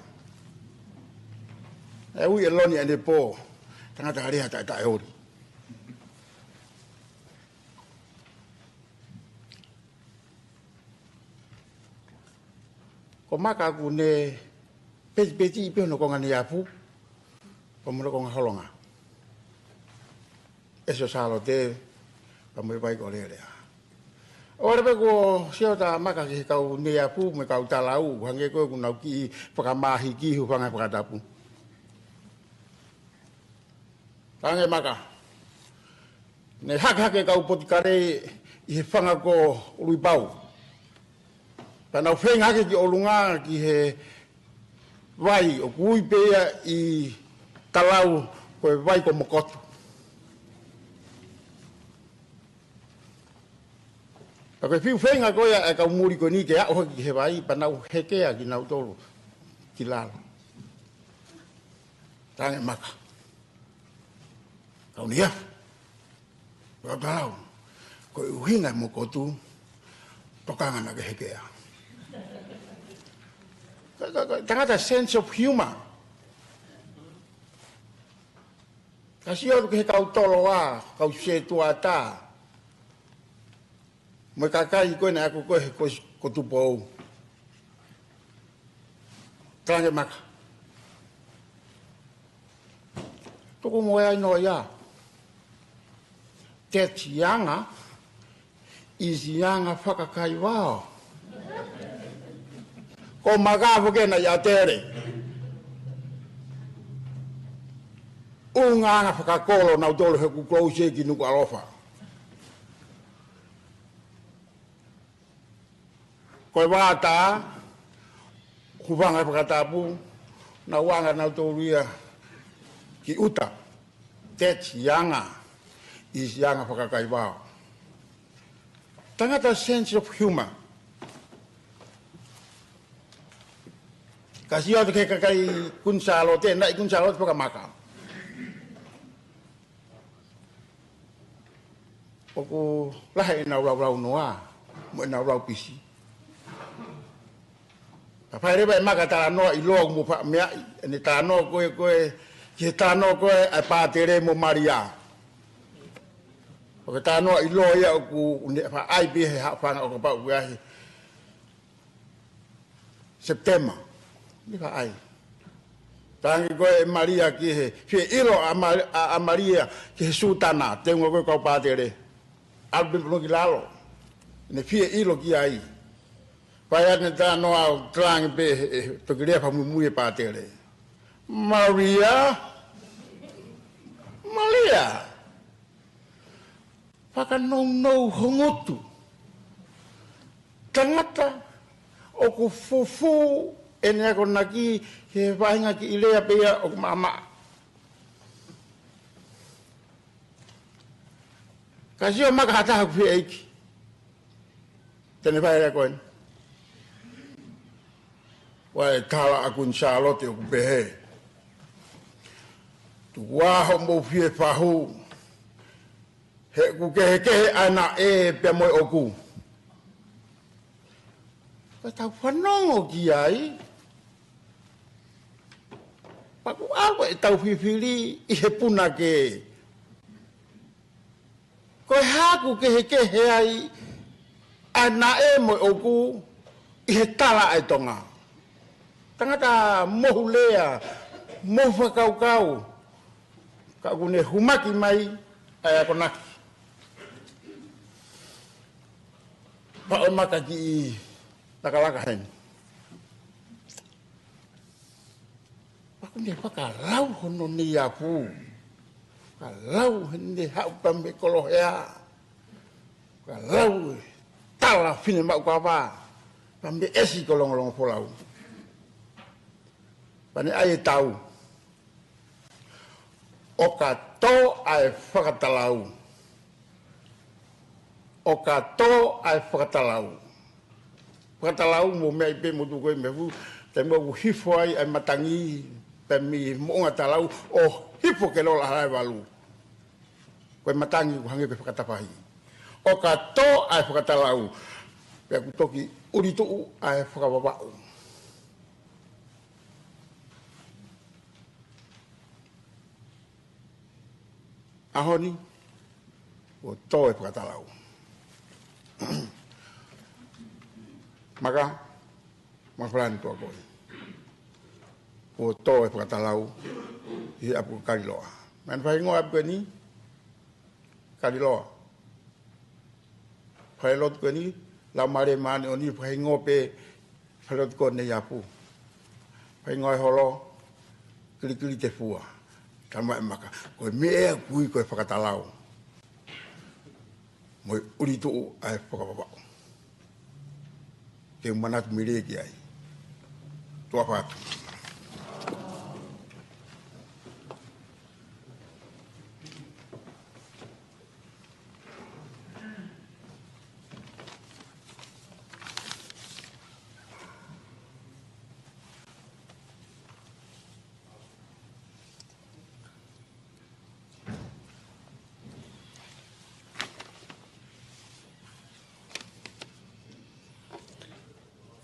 ʻE ui ʻe Loni ʻanepō, tangata lea taʻetaʻeoli. Ko Maka ʻoku ne petipeti ʻi pē hono konga neiafu, pea mo hono konga holonga. ʻEsi ʻo Sālote, pea mo e vai ko Lelea. ʻOku ʻalu pē kuo sio atu Maka ki he kau neiafu mo e kau talau, hangē ko ē ʻoku nau kiʻi fakamahiki, hūfanga he fakatapu. Talaange ʻe Maka, ne hakehake e kau potikale ʻi he fanga ko Luipau. Pea nau feinga hake ki ʻolunga ki he vai ʻoku ui pē ia ʻi talau ko e vai ko Mokotu. Pea ko e fiu feinga ko ia ʻa e kau muli ko eni ke aʻu hake ki he vai, pea nau hekea kinautolu ki lalo. Talaange ʻe Maka, kau neiafu, kau talau, ko e ʻuhinga ʻa Mokotu, tokanga naʻa ke hekea. Ka, ka, ka, tangata sense of humor. Ka sio atu ki he kau Toloa, kau Setuata, mo e kakai ko ē naʻe ako ko ē he ko, ko Tupou. Talaange ʻe Maka, tuku mo e ʻai noa ia. Teti anga, ʻi sianga fakakaivao. Ko Maka foki ena ia tele. ʻUhinga anga fakakolo nautolu he ʻoku close ki Nukuʻalofa. Ko e vātā, hūfanga he fakatapu, nau anga nautolu ia ki ʻuta. Teti anga, ʻi sianga fakakaivao. Tangata sense of humor. Ka sio atu ki he kakai Kuini Sālote, naʻe ʻi Kuini Sālote pē ʻa Maka. ʻOku lahi ʻenau laulau noa, mo ʻenau lau pisi. Ka fai leva ʻe Maka talanoa ʻiloa mo faʻa meaʻi, ʻene talanoa ko ē, ko ē, ki he talanoa ko ē ʻa e pātele mo Malia. ʻOku talanoa ʻiloa ia ʻoku ne faʻa ʻai pē he haʻofanga ʻo kapau ʻoku ʻi ai he Sepitema. Ne faʻa ʻai. Talaange ko ē ʻe Malia ki he, fie ʻilo ʻa Ma-, ʻa, ʻa Malia ki he sutana, teunga ko ē kau pātele. ʻAlu pē pono ki lalo. Ne fie ʻilo ki ai. Pea ʻi ai ʻene talanoa ʻo talaange pē he, he toki lea fakamuimui ʻa e pātele. Malia. Malia. Fakanounou ho ngutu. Tangata ʻoku fufū ʻene akonaki he vahenga kiʻi lea pē ia ʻoku maʻamaʻa. Ka sio Maka ha taha ʻoku fie ʻeiki. Te ne fai e lea ko eni. ʻOku ʻi ai e tala ʻa Kuini Sālote ʻoku pehē, tuku ā hoʻomou fie fahu, he ʻoku kehekehe ʻa e naʻe pea mo e ʻoku. Ka tau fanongo ki ai, pea ʻoku ʻalu ʻetau fifili ʻi he punake. Ko e hā ʻoku kehekehe ai ʻa e naʻe mo e ʻoku ʻi he tala ʻa e Tonga. Tangata mohu lea, mohu fakakaukau, ka ʻoku ne humaki mai ʻa e akonaki. Pea ʻoku ʻi ai Maka kiʻi lakalaka heni. Pea ʻoku ne fakalau hono neiafu. Fakalau heʻene haʻu pea mei Kolohea. Fakalau e tala fine maʻu kava. Pea mei ʻEsi ko Longolongofolau. Pea ne ʻai e tau. ʻOka tō ʻa e fakatalau. ʻOka tō ʻa e fakatalau. Fakatalau mo meʻa ʻi pē mo tuku ʻi meʻa fu, taimi ʻoku hifo ai ʻa e matangi, pea mei moʻunga talau, ʻo hifo ke lola halaevalu. Ko e matangi ʻoku hangē ko e fakatafahi. ʻOka tō ʻa e fakatalau. Pea ʻoku toki ʻuli tuʻu ʻa e fakavavaʻu. ʻAho ni, kuo tō e fakatalau. Maka, Makafalani Tuakoi. Kuo tō e fakatalau ʻi he ʻapi Kaliloa. Meʻa ni, fai hingoa ʻapi ko eni, Kaliloa. Fai lotu ko eni, Laumālie Māʻoniʻoni, fai hingoa pē, fai lotu ko eni ʻapu. Fai hingoa e holo, Kilikilitefua. Tama e maka, ko e meʻa ʻoku ui ko e fakatalau. Mo e ʻuli tuʻu ʻa e fakapapau. Ke manatu mele ki ai. Tuʻa ʻofa atu.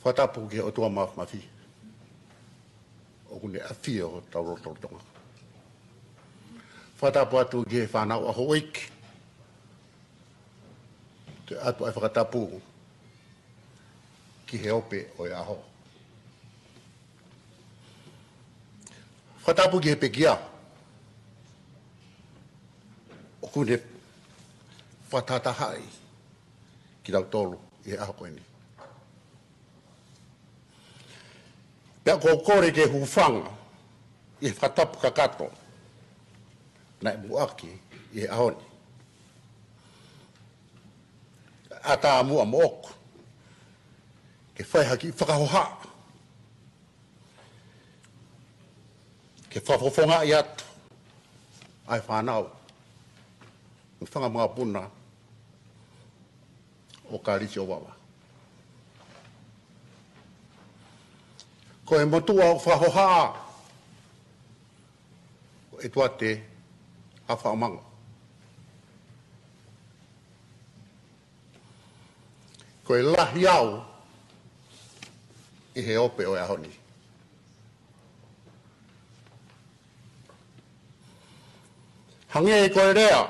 Fakatapu ki he ʻOtua Māfimafi, ʻoku ne ʻafio ʻi hotau lotolotonga. Fakatapu atu ki he fānau ʻa houʻeiki, ke ʻoatu ʻa e fakatapu ki he ope ʻo e ʻaho. Fakatapu ki he pekia, ʻoku ne fakatahatahaʻi kitautolu ʻi he ʻaho ko eni. Pea ʻoku ou kole ke hūfanga ʻi he fakatapu kakato naʻe muʻaki ʻi he ʻaho ni. ʻAtā muʻa moʻoku ke fai ha kiʻi fakahohaʻa, ke fakafofongaʻi atu ʻa e fānau mo e fanga makapuna ʻo Kalisi ʻo Vava. Ko e motuʻa ʻoku fakahohaʻa, ko ʻEtuate ʻAfaʻamanga. Ko e lahi au ʻi he ope ʻo e ʻaho ni. Hangē ko e lea,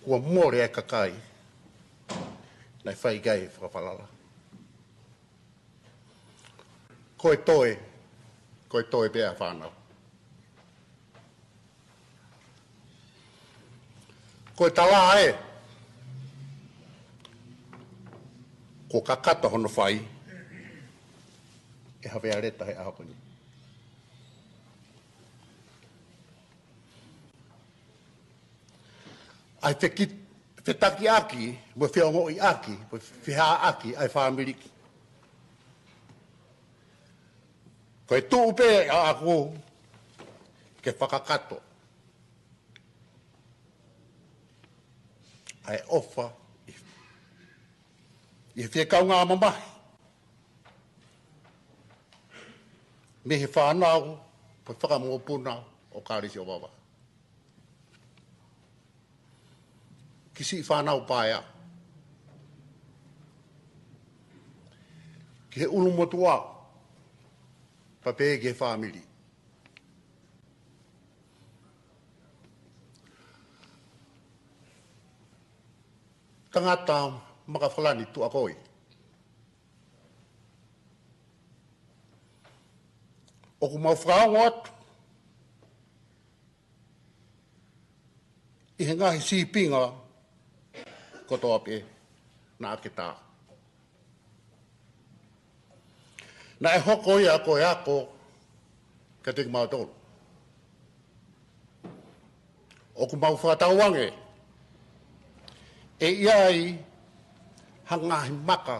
kuo mole ʻa e kakai naʻe fai ki ai e fakafalala. Ko e toe, ko e toe pē ʻa e fānau. Ko e tala ē, kuo kakato hono fai ʻe Havea Leta he ʻaho ko eni. ʻA e feki-, fetakiʻaki, mo e feongoʻiʻaki, mo e fehāʻaki ʻa e fāmili. Ko e tuʻu pē ʻaʻaku ke fakakakato ʻa e ʻofa ʻi he fie kaungā mamahi mei he fānau mo e fanga mokopuna ʻo Kalisi ʻo Vava. Ki siʻi fānau paea, ki he ʻulumotuʻa, pea pehē ki he fāmili. Tangata Makafalani Tuakoi, ʻoku mau fakaongo atu ʻi he ngaahi sīpinga kotoa pē naʻa ke tā. Naʻe hoko ia ko e ako kiate kimautolu. ʻOku mau fakatauange ʻe ʻi ai ha ngaahi maka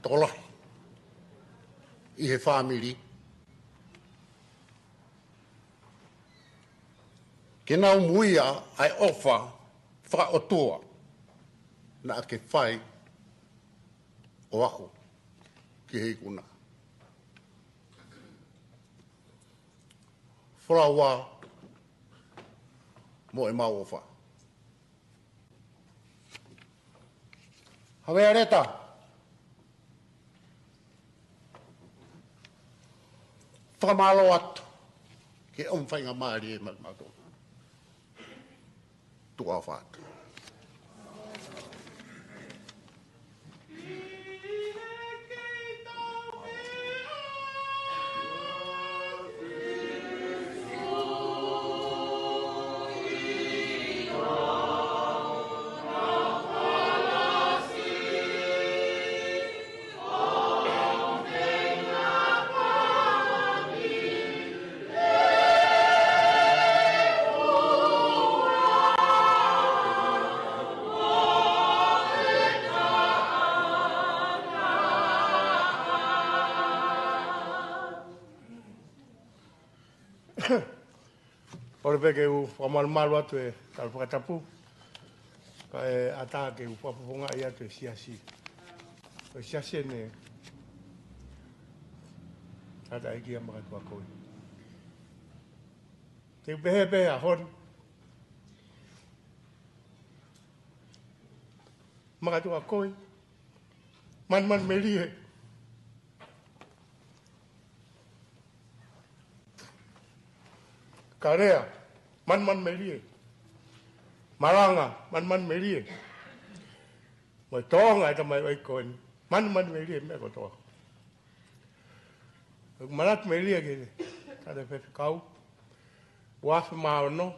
tokolahi ʻi he fāmili ke nau muiʻia ʻa e ʻofa fakaʻotua naʻa ke fai ʻo aʻu ki he ikuna. Folaua mo e mau ʻofa. Havea Leta, fakamālō atu ʻOku faingamālie maʻamautolu. Tuʻa ʻofa atu. ʻOku ou pehē ke u fakamalumalu atu e tala fakatapu, kae ʻatā ke u fakafofongaʻi atu e siasi. Ko e siasi eni, tangataʻeiki ʻa Makatuʻakoi. Te u pehē pē ʻa Hon Makatuʻakoi, Manumanumelie, Kalea, Manumanumelie, Malanga, Manumanumelie, mo e Tonga e tamai ʻo e ʻEiki ko eni, Manumanumelie meʻa kotoa. ʻOku manatu melie ki he tala faifekau, ua afe mā ono,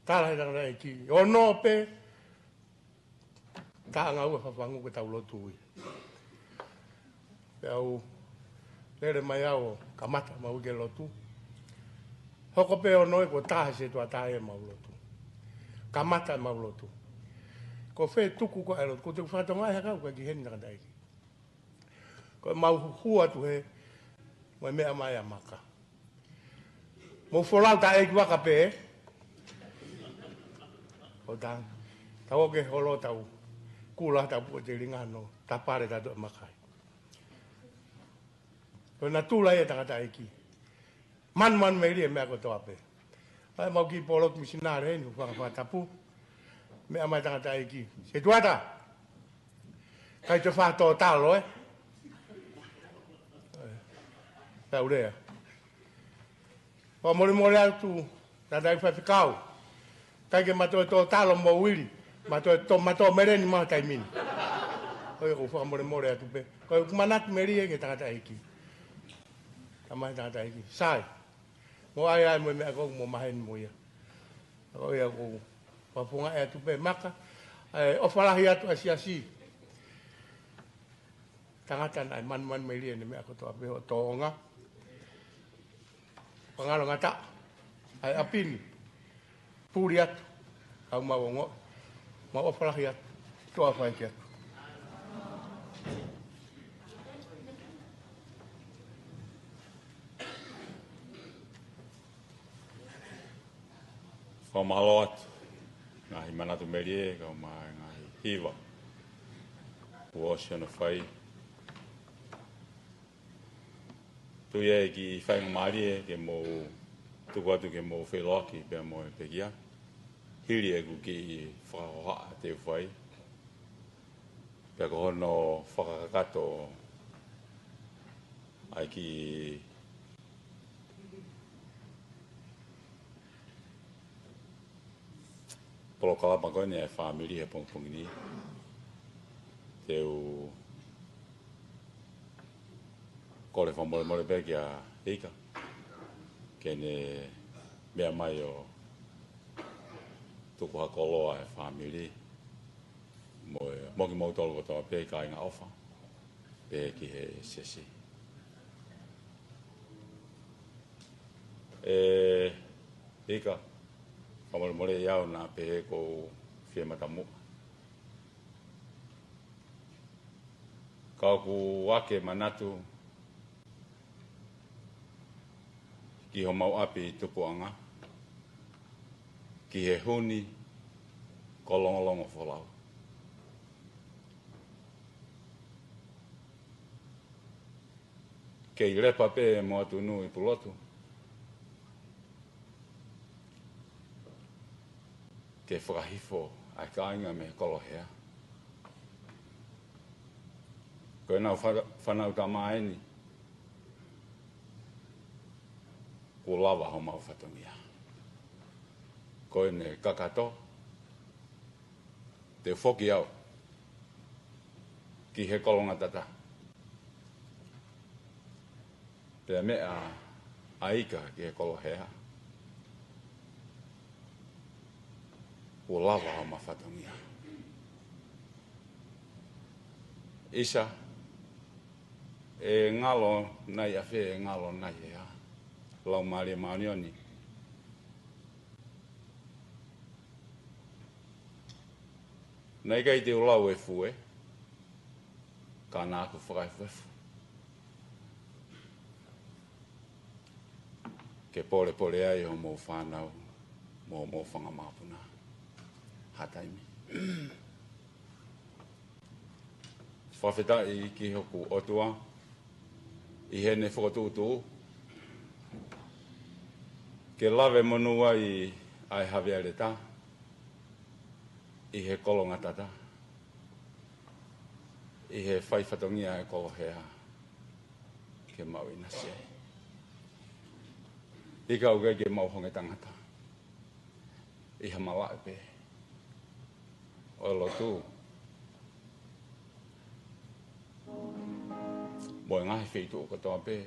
tala he tangataʻeiki, ono pē, taʻanga ua fafangu ke tau lotu ia. Pea u lele mai au ʻo kamata ʻemau uike lotu. Hoko pē ono ia kuo tā he setuata ʻemau lotu. Kamata ʻemau lotu. Ko fē tuku ko e lotu, ko e tuku fatongia ʻe haka ʻoku ʻikai ke ʻi heni tangataʻeiki. Ko ʻemau huhu atu he, mo e meʻa mai ʻa Maka. Mou folau taʻeiki vaka pē. ʻO tau, tau ō ki he holo tau kula tau puʻe telinga ʻo tapale tautolu ʻa Maka. Ko e natula ia ʻa e tangataʻeiki. Manumanumelie meʻa kotoa pē. ʻAi ʻemau kiʻi polotu misinale eni, hūfanga he fakatapu. Meʻa mai tangataʻeiki. Setuata. ʻIkai te u faʻa tō talo, ē? Tau lea. Fakamolemole atu, tangataʻeiki faifekau. ʻIkai ke ma toe tō talo mo Uili. Ma toe tō, ma tō meleni ma taimi ni. Ko ia ʻoku ou fakamolemole atu pē. Ko ʻeku manatu melie ki he tangataʻeiki. Tamai tangataʻeiki. Sai. Mou ʻai ʻa e mo e meʻa ʻoku mou maheni mo ia. Ko ia ʻoku ou fakafofongaʻi atu pē Maka. ʻE, ʻofa lahi atu ʻa e siasi. Tangata naʻe manumanumelie ʻene meʻa kotoa pē ʻo Tonga. Pangalongata. ʻAi ʻapi ni. Puli atu. Kau mau ongo. Mau ʻofa lahi atu. Tuʻa ʻofa atu. Fakamālō atu. Ngaahi manatu melie, kau mai ngaahi hiva. Kuo ʻosi hono fai. Tuku ia ʻe kiʻi faingamālie ke mou tuku atu ke mou feʻiloaki pea mo e pekia. Hili ʻeku kiʻi fakahohaʻa te u fai. Pea ko hono fakakakato ʻa e kiʻi polokalama ko eni ʻa e fāmili he pongipongi ni. Te u kole fakamolemole pē kia Ika. Ke ne meʻa mai ʻo tuku ha koloa e fāmili. Mo e, mo kimoutolu kotoa pē kāinga ʻofa. Pē ki he siasi. ʻE, Ika, fakamolemole ʻi au naʻa pehē ʻoku ou fie matamuʻa. Ka ʻoku ake manatu ki homau ʻapi Tupuʻanga, ki he huni ko Longolongofolau. Kei lepa pē mo Atunuʻu ʻi Pulotu. Ke fakahifo ʻa e kāinga mei he koloa hea. Ko ʻenau fa-, fānau tama eni. Kuo lava homau fatongia. Ko ʻene kakato, te u foki au ki he kolongatata. Pea meʻa ʻa ika ki he kolohea. Kuo lava homau fatongia. ʻIsa, ʻe ngalo nai ʻafē, ʻe ngalo nai ʻe ha Laumālie Māʻoniʻoni? Naʻe ʻikai te u lau e fue, ka naʻa ku fakaefuefu ke polepole ai hoʻomou fānau mo hoʻomou fanga mokopuna ha taimi. Fakafetaʻi ki hoku ʻOtua ʻi heʻene fokotuʻutuʻu ke lave monū ai ʻa e havea leta ʻi he kolongatata, ʻi he fai fatongia e kolohea ke mau ʻinasi ai. ʻIkai ke mau honge tangata ʻi ha malaʻe pē ʻo e lotu mo e ngaahi feituʻu kotoa pē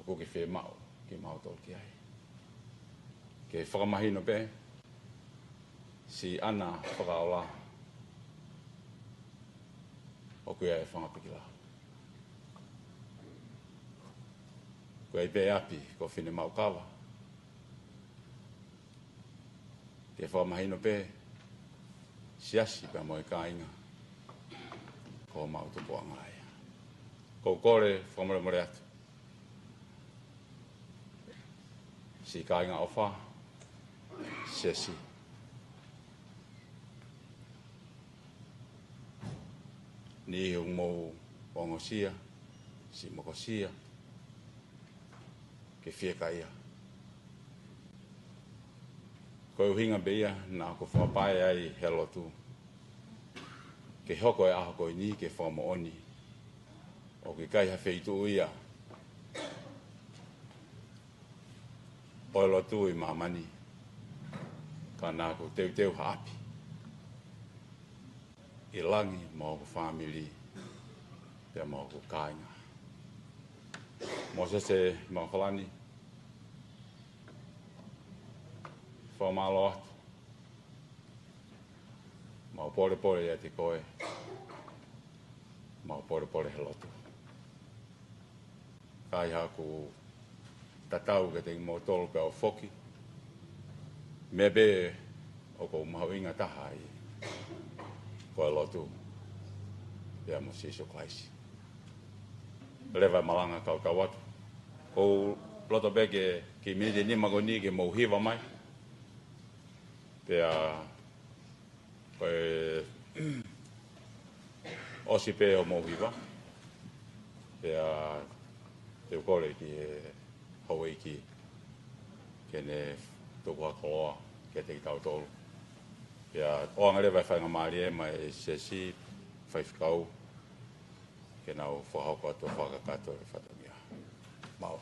ʻoku ke fiemaʻu kimautolu ki ai. Ke fakamahino pē siʻana fakaola ʻoku ʻi ai e fanga pikilau. Ko e pē ʻapi ko Finemāʻukava, ke fakamahino pē siasi pea mo e kāinga ko homau tupuʻanga ia. Ko u kole fakamolemole atu siʻi kāinga ʻofa, siasi, niʻihi ʻoku mou ongosia, siʻi mokosia, ke fiekaia. Ko e ʻuhinga pē ia naʻa ku fakapae ai he lotu ke hoko e ʻaho ko eni ke fakamoʻoni ʻoku ʻikai ha feituʻu ia ʻo e lotu ʻi māmani, ka naʻa ku teuteu ha ʻapi ʻi langi mo hoku fāmili pea mo hoku kāinga. Mōsese Makalani, fakamālō atu. Mau polepole ʻiate koe. Mau polepole he lotu. Ka ʻi haʻaku tatau kiate kimoutolu pea u foki, meʻa pē ʻoku ou mahuʻinga taha ai ko e lotu pea mo Sīsū Kalaisi. Leva e malanga kau tau atu. Ko u loto pē ke kiʻi miniti ʻe nima ko eni ke mou hiva mai. Pea ko e ʻosi pē hoʻomou hiva, pea te u kole ki he houʻeiki ke ne tuku ha koloa kiate kitautolu. Pea ʻoange leva e faingamālie maʻa e siasi, faifekau, ke nau fakahoko atu e fakakakato e fatongia. Mālō.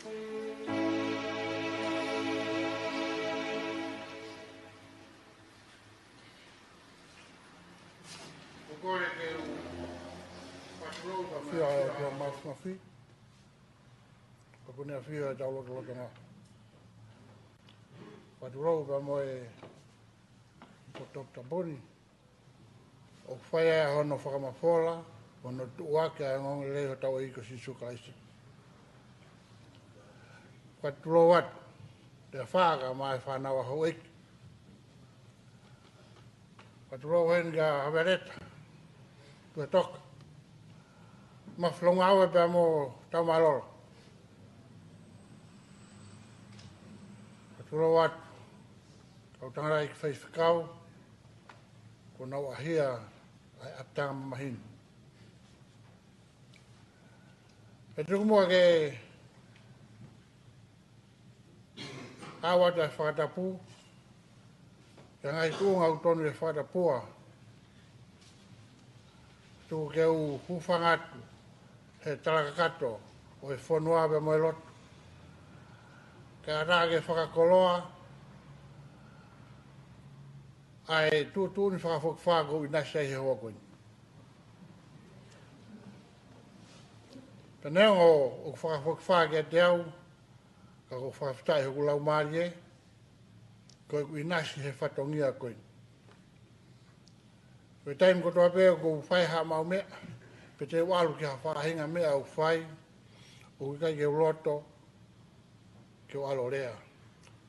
Ko e kole ke u fakatulou pea mo e ʻafio ʻa e ʻOtua Māfimafi. ʻOku ne ʻafio ʻi hotau lotolotonga. Fakatulou pea mo e poto taponi. ʻOku fai ai hono fakamafola, hono tuʻuaki ʻa e ongoongolelei ʻa hotau ʻEiki ko Sīsū Kalaisi. Fakatulou atu, Leafa kae ʻumaʻā e fānau ʻa houʻeiki. Fakatulou heni kia Haveleta, Tuʻatoka. Mafelonga ʻaue pea mo Taumalolo. Fakatulou atu, kau tangataʻeiki faifekau, kuo nau ʻaʻahia ʻa e ʻapitanga mamahi ni. Pea tuku muʻa ke ʻoatu e fakatapu ki he ngaahi tuʻunga ʻoku totonu ke fakatapua. Tuku ke u hūfanga atu he talakakato ʻo e fonua pea mo e lotu, kae ʻatā ke fakakoloa ʻa e tuʻutuʻuni fakafokifā kuo u ʻinasi ai he houa ko eni. Pea neongo ʻoku fakafokifā kiate au, ka ʻoku ou fakafetaʻi hoku laumālie, ko ʻeku ʻinasi he fatongia ko eni. Ko e taimi kotoa pē ʻoku ou fai haʻamau meʻa, pe te u ʻalu ki ha faʻahinga meʻa ʻoku fai, ʻoku ʻikai ke u loto ke u ʻalu ʻo lea.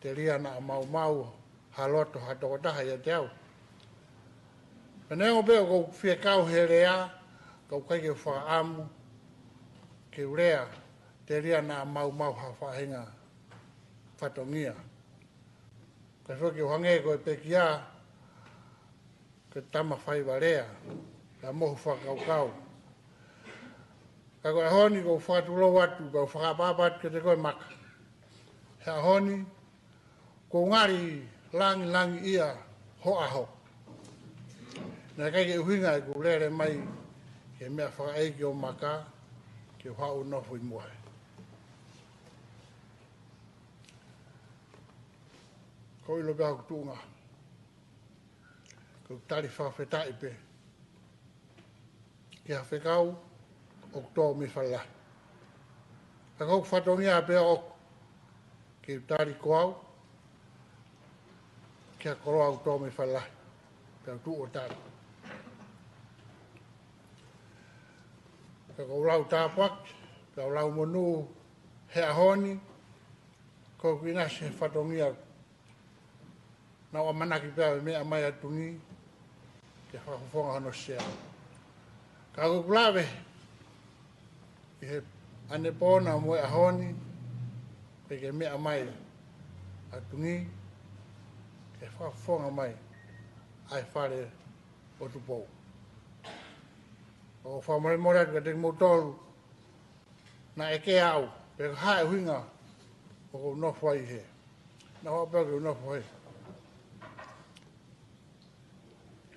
Telia naʻa maumau ha loto ha tokotaha ʻiate au. Pea neongo pē ʻoku ou fie kau he lea, ka ʻoku ʻikai ke u fakaʻamu ke u lea, telia naʻa maumau ha faʻahinga fatongia. Kae fai ke u hangē ko e pekia, ko e tama faiva lea, pea mohu fakakaukau. Ka ko e ʻaho ni ʻoku ou fakatulou atu, pea u fakaʻapaʻapa atu kiate koe Maka. He ʻaho ni, ʻoku ou ngali langilangiʻia ho ʻaho. Naʻe ʻikai ke ʻuhinga ʻeku lele mai ki he meʻa fakaʻeiki ʻo Maka, ke u haʻu ʻo nofo ʻi muʻa. ʻOku ou ʻilo pē hoku tuʻunga. ʻOku ou tali fakafetaʻi pē ki ha fekau ʻoku tō mei Falelahi. Ka ko hoku fatongia pē ʻoku ou tali ko au ki ha koloa ʻoku tō mei Falelahi, pea u tuʻu ʻo tali. Ka ʻoku ou lau tāpuaki, pea u lau monū he ʻaho ni, ko ʻeku ʻinasi he fatongia. Naʻa ku ʻamanaki pē au ʻe meʻa mai ʻa Tungi ke fakafofonga hono sea. Ka ʻoku ou lave ʻi he ʻanepō na mo e ʻaho ni, ʻoku ʻikai ke meʻa mai ʻa Tungi ke fakafofonga mai ʻa e fale ʻo Tupou. ʻOku ou fakamolemole atu kiate kimoutolu naʻe ʻeke au pe ko e hā e ʻuhinga ʻoku ou nofo ai hē. Naʻa ku haʻu pē au ke u nofo hē,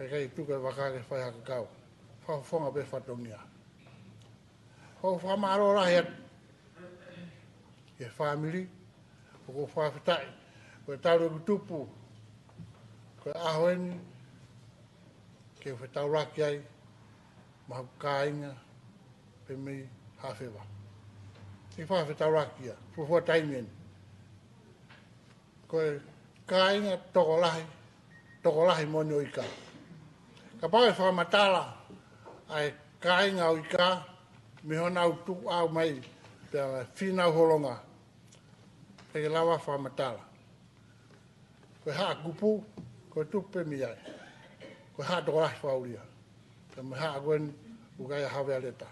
kae ʻikai tuku e vaka ke fai ha kakau. Fakafofonga pē fatongia. ʻOku ou fakamālō lahi atu ki he fāmili, ʻoku ou fakafetaʻi ko e talu ʻeku tupu ko e ʻaho eni ke u fetaulaki ai mo hoku kāinga pē mei Haʻafeva. Ke fakafetaulaki ia, fuofua taimi eni. Ko e kāinga tokolahi, tokolahi moʻoni ʻo ʻIka. Kapau ʻe fakamatala ʻa e kāinga ʻo ʻIka mei honau tuʻu ʻau mai pea mo e fīnau holonga, ʻikai ke lava fakamatala. Ko e haʻa kupu, ko e tupu pē mei ai. Ko e haʻa tokolahi fakaʻulia. Pea mo e haʻa ko eni ʻoku ʻi ai ʻa Havealeta.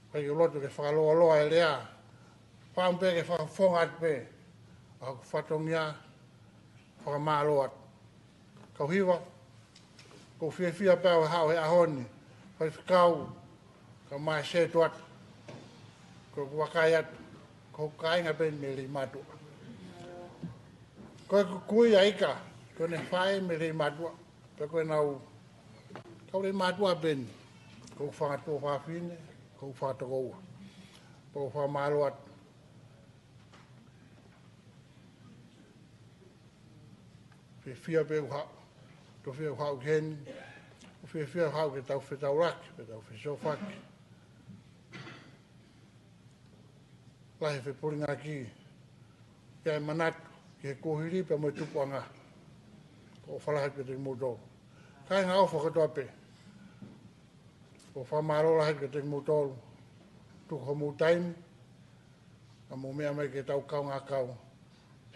ʻIkai ke u loto ke fakaloaloa e lea. Fakaʻamu pē ke fakafofonga atu pē ʻa hoku fatongia, fakamālō atu. Kau hiva, ʻoku ou fiefia pē au he haʻu he ʻaho ni, faifekau, kae ʻumaʻā e sētuata. ʻOku ou vakai atu, ko hoku kāinga pē mei Leimātuʻa. Ko ʻeku kui ʻa ʻIka, ko ʻene faʻē mei Leimātuʻa. Pea ko ʻenau kau Leimātuʻa pē eni, ko hoku fanga tuofāfine, ko hoku fanga tokoua. Pea ʻoku ou fakamālō atu. Fiefia pē ʻeku haʻu. Toe fiefia ʻeku haʻu ki heni. ʻOku ou fiefia ʻeku haʻu ke tau fetaulaki, ke tau fesiofaki. Lahi e fepulingaki, ʻi ai e manatu ki he kuohili pea mo e tupuʻanga. ʻOku ou ʻofa lahi atu kiate kimoutolu. Kāinga ʻofa kotoa pē, ʻoku ou fakamālō lahi atu kiate kimoutolu. Tuku homou taimi Ka mou meʻa mai ke tau kaungā kau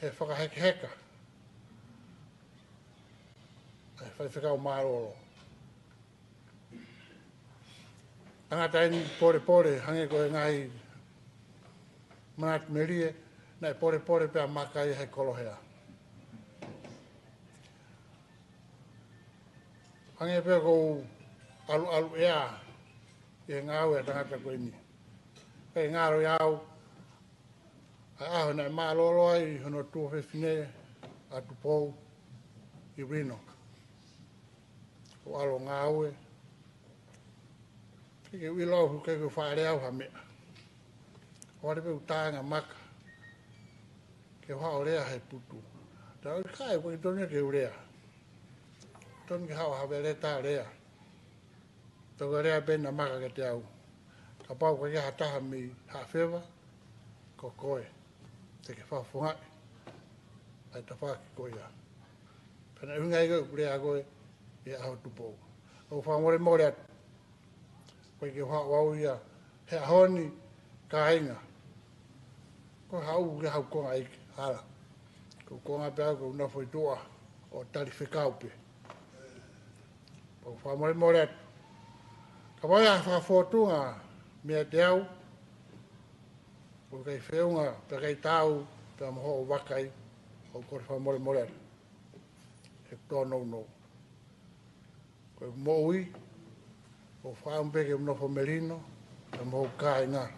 he fakahekeheka ʻa e faifekau mālōlō. Tangata eni polepole, hangē ko e ngaahi manatu melie, naʻe polepole pē ʻa Maka ia he Kolohea. Hangē pē ko u ʻaluʻalu ʻea ʻi he ngāue ʻa e tangata ko eni. Pea ngalo ia au, ʻa e ʻaho naʻe mālōlō ai hono tuofefine ʻa Tupou ʻi Reno. Ko u ʻalu ʻo ngāue. Ke ke uilo au, ke ke faʻa lea au ha meʻa. ʻOua te pē u taenga Maka ke u haʻu ʻo lea he putu. Ta ʻoku ʻikai, ʻoku ʻikai totonu ke u lea. Totonu ke haʻu ha veletā lea. Tau ka lea pē ʻa Maka kiate au. Kapau ʻoku ʻikai ha taha mei Haʻafeva, ko koe te ke fakafofongaʻi ʻa e tafaʻaki ko ia. Pea naʻe ʻuhinga ia ʻeku lea ko ē ʻi he ʻaho Tupou. ʻOku ou fakamolemole atu, ʻoku ʻikai ke u haʻu au ia he ʻaho ni, kāinga. Ko e haʻu ke haʻu konga ʻeiki, hala. Ko u konga pē au, ko u nofo ʻi tuʻa ʻo tali fekau pē. ʻOku ou fakamolemole atu. Kapau ʻe ʻi ai ha fakafōtunga meiate au, ʻoku ʻikai feʻunga, pea ʻikai taau pea mo hoʻo vakai, ʻoku ou kole fakamolemole atu. He tōnounou. Ko e moʻui, ʻoku ou fakaʻamu pē ke u nofo melino, pea mo hoku kāinga.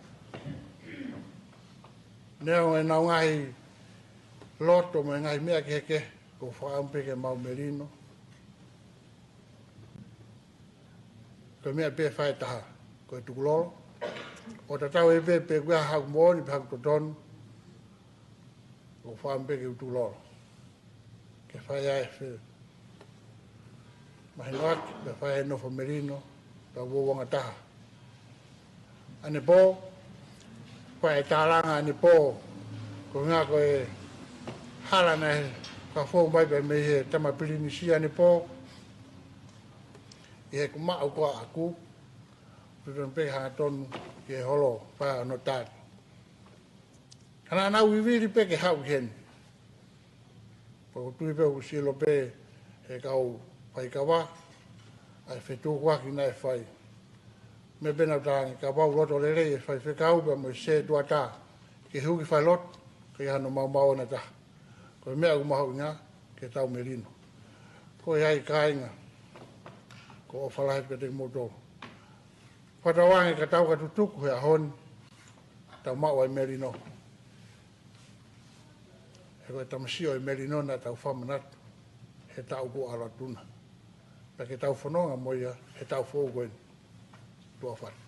Neongo ʻenau ngaahi loto mo e ngaahi meʻa kehekehe, ʻoku ou fakaʻamu pē ke mau melino. Ko e meʻa pē ʻe fai ʻe taha, ko e tukulolo. ʻO tatau ai pē pe ko e hā haʻaku moʻoni pe haʻaku totonu, ʻoku ou fakaʻamu pē ke u tukulolo. Ke fai ai e fe-, mahinoʻaki, ke fai ai e nofo melino, pea uouangataha. ʻAnepō, ko e tālanga ʻanepō, ko e ʻuhinga ko e hala naʻe fakafou mai pē mei he tama Pilinisi ʻanepō, ʻi heʻeku maʻu ko ē ʻaʻaku, pea pē hangatonu ki he holo, pea ʻoku ou tali. Ka naʻa nau vivili pē ke haʻu ki heni. Pea ʻoku ou tui pē ʻoku sio pē he kau faikava ʻa e fetukuaki naʻe fai. Meʻa pē naʻa ku talaange, kapau ʻoku loto lelei e faifekau pea mo e sētuata ke hū ki falelotu, ʻikai hano maumau ʻona taha. Ko e meʻa ʻoku mahuʻinga ke tau melino. Ko ia ai kāinga, ko e ʻofa lahi atu kiate kimoutolu. Fakatauange ka tau ka tutuku he ʻaho ni, tau maʻu ai e melino. He ko e tamasiʻi ʻo e melino naʻa tau fakamanatu he taʻu kuo ʻalu atu na. Pea ke tau fononga mo ia he taʻu foʻou ko eni. Tuʻa ʻofa atu.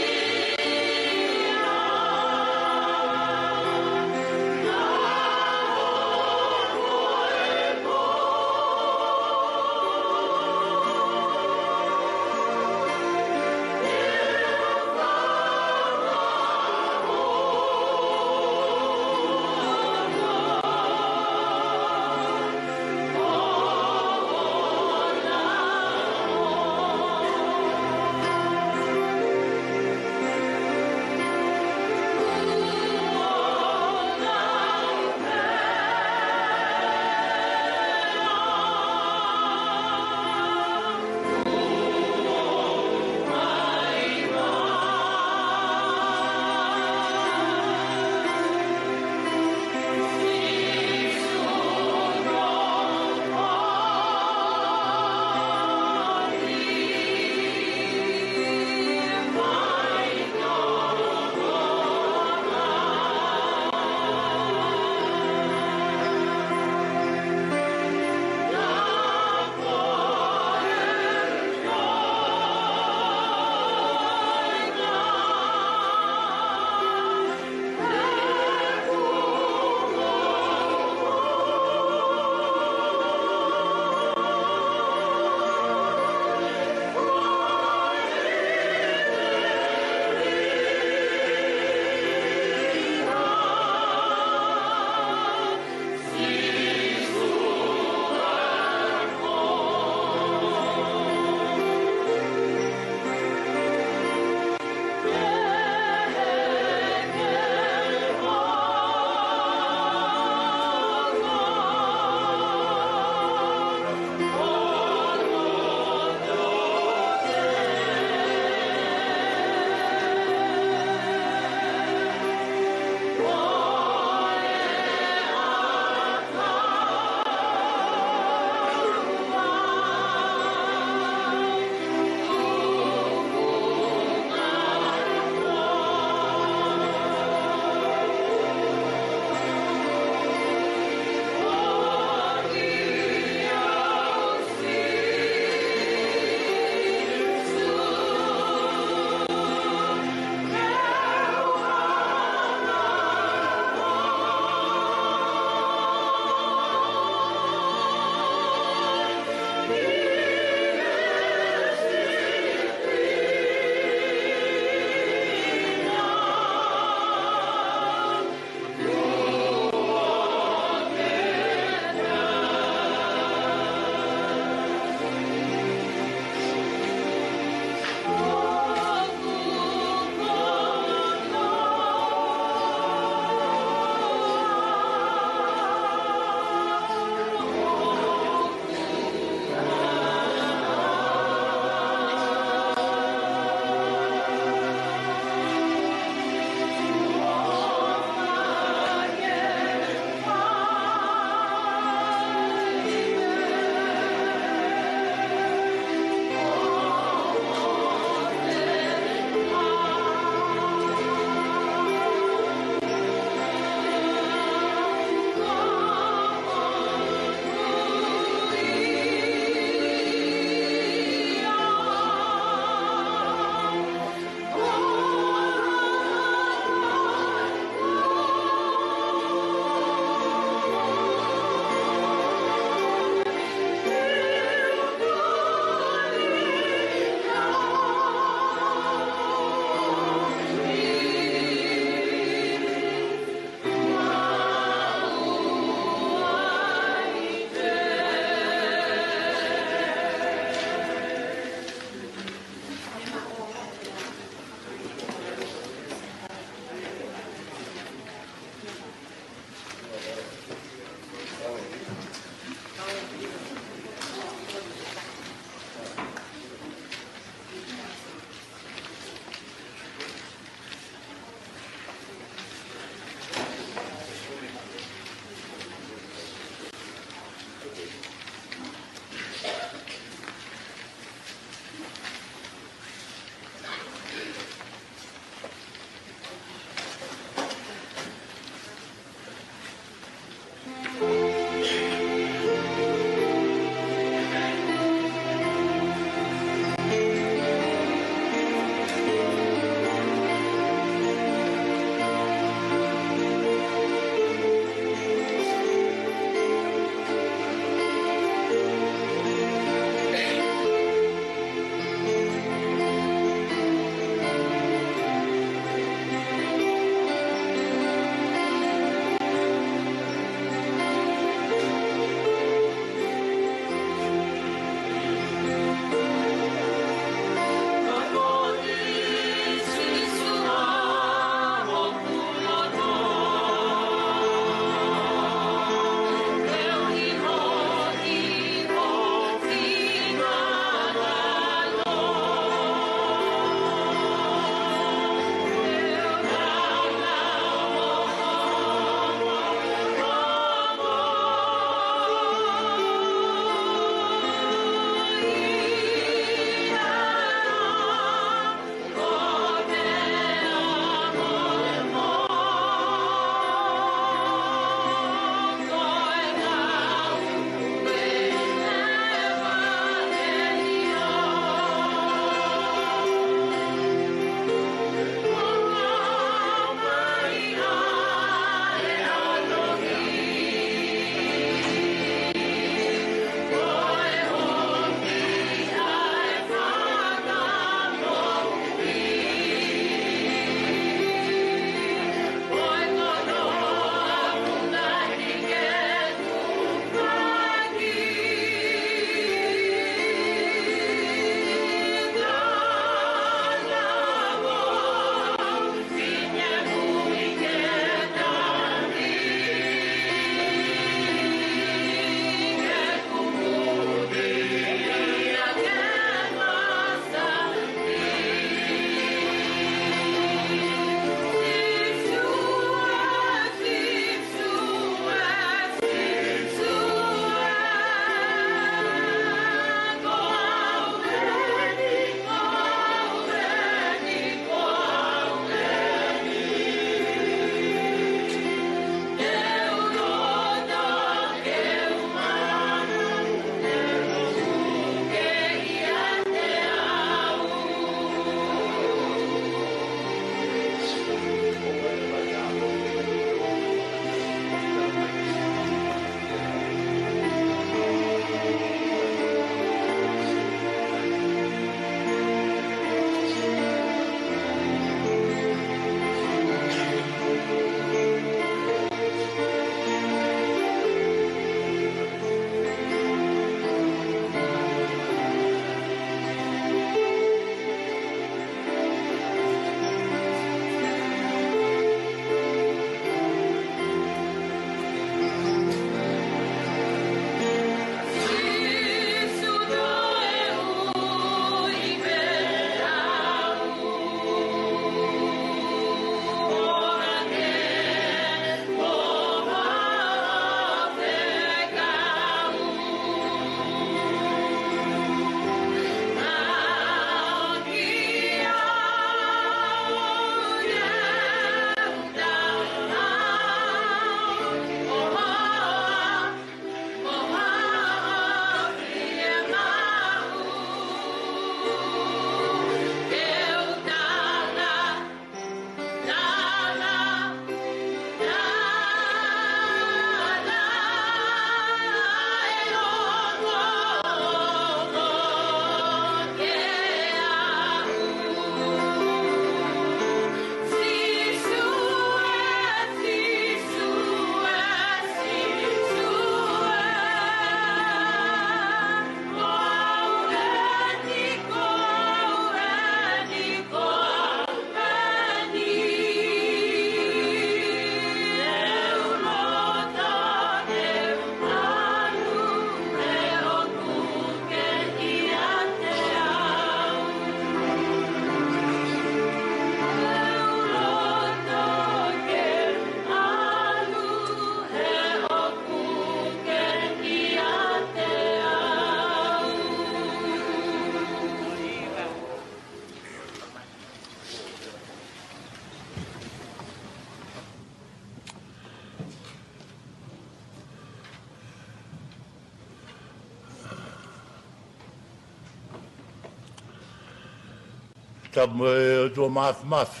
Tapu mo e ʻOtua Māfimafi,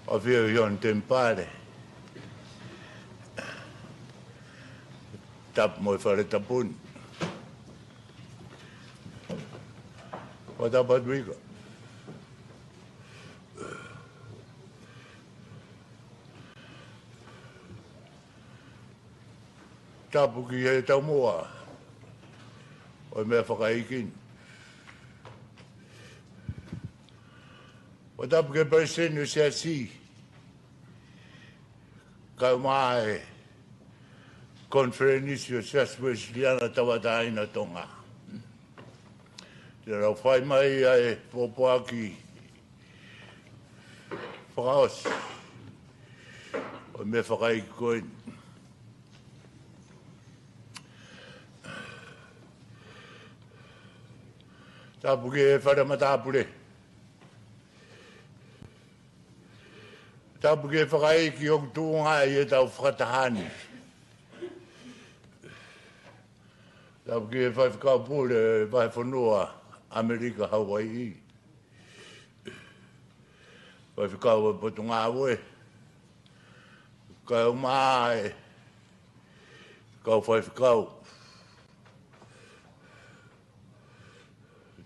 ʻafio ʻi hono temipale. Tapu mo e fale tapu ni. Fakatapu atu, Ika. Tapu ki he taumuʻa ʻo e meʻa fakaʻeiki ni. Fakatapu ki he palesiteni ʻo e siasi, kaeʻumaʻā e konifelenisi ʻo e Siasi Uēsiliana Tauʻatāina ʻo Tonga. Te nau fai mai ʻa e pōpoaki fakaʻosi ʻo e meʻa fakaʻeiki ko eni. Tapu ki he fale matāpule. Tapu ki he fakaʻeiki ʻoku tuʻunga ʻi heʻetau fakataha ni. Tapu ki he faifekau pule ʻo e Vahefonua ʻAmelika Hauaiʻi. Faifekau ʻo e Potungāue, kaeʻumaʻā e kau faifekau.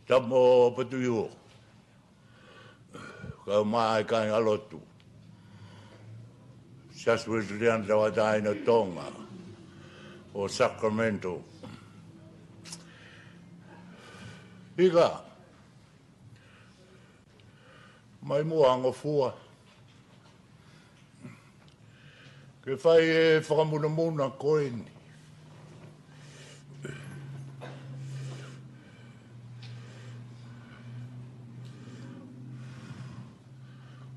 Tapu mo Patuiho, kaeʻumaʻā e kāingalotu Siasi Uēsiliana Tauʻatāina ʻo Tonga ʻo Sacramento. Ika, mai muʻa ngofua ke fai e fakamunamuna ko eni.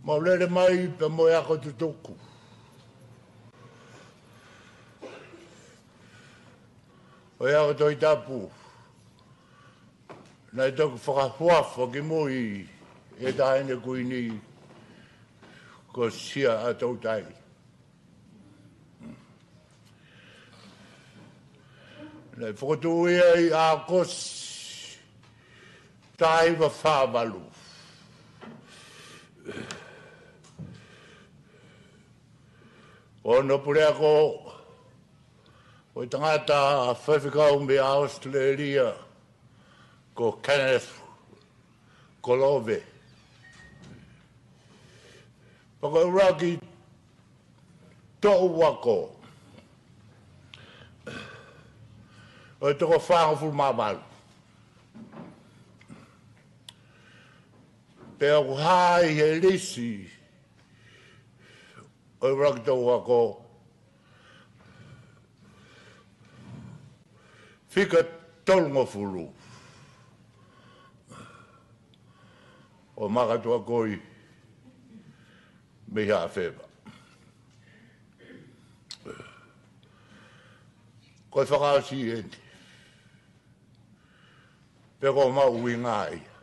Mau lele mai pea mo e ako tutuku ʻo e ako Tohi Tapu naʻe toki fakahuafa ki mui ʻe he Taʻahine Kuini ko Siaʻatoutai. Toutai. Naʻe fokotuʻu ia ʻi ʻAokosi taha hiva fā valu. Ko hono puleako ko e tangata faifekau mei ʻAositelēlia ko Kenneth Kolove. Pea ko e ʻuluaki toʻu ako ʻo e toko fāngofulu mā valu. Pea ʻoku hā ʻi he lisi ʻo e ʻuluaki toʻu ako fika tolungofulu ʻo Makatuʻakoi mei Haʻafeva. Ko e fakaʻosi eni. Pea ko homau ʻuhinga ia.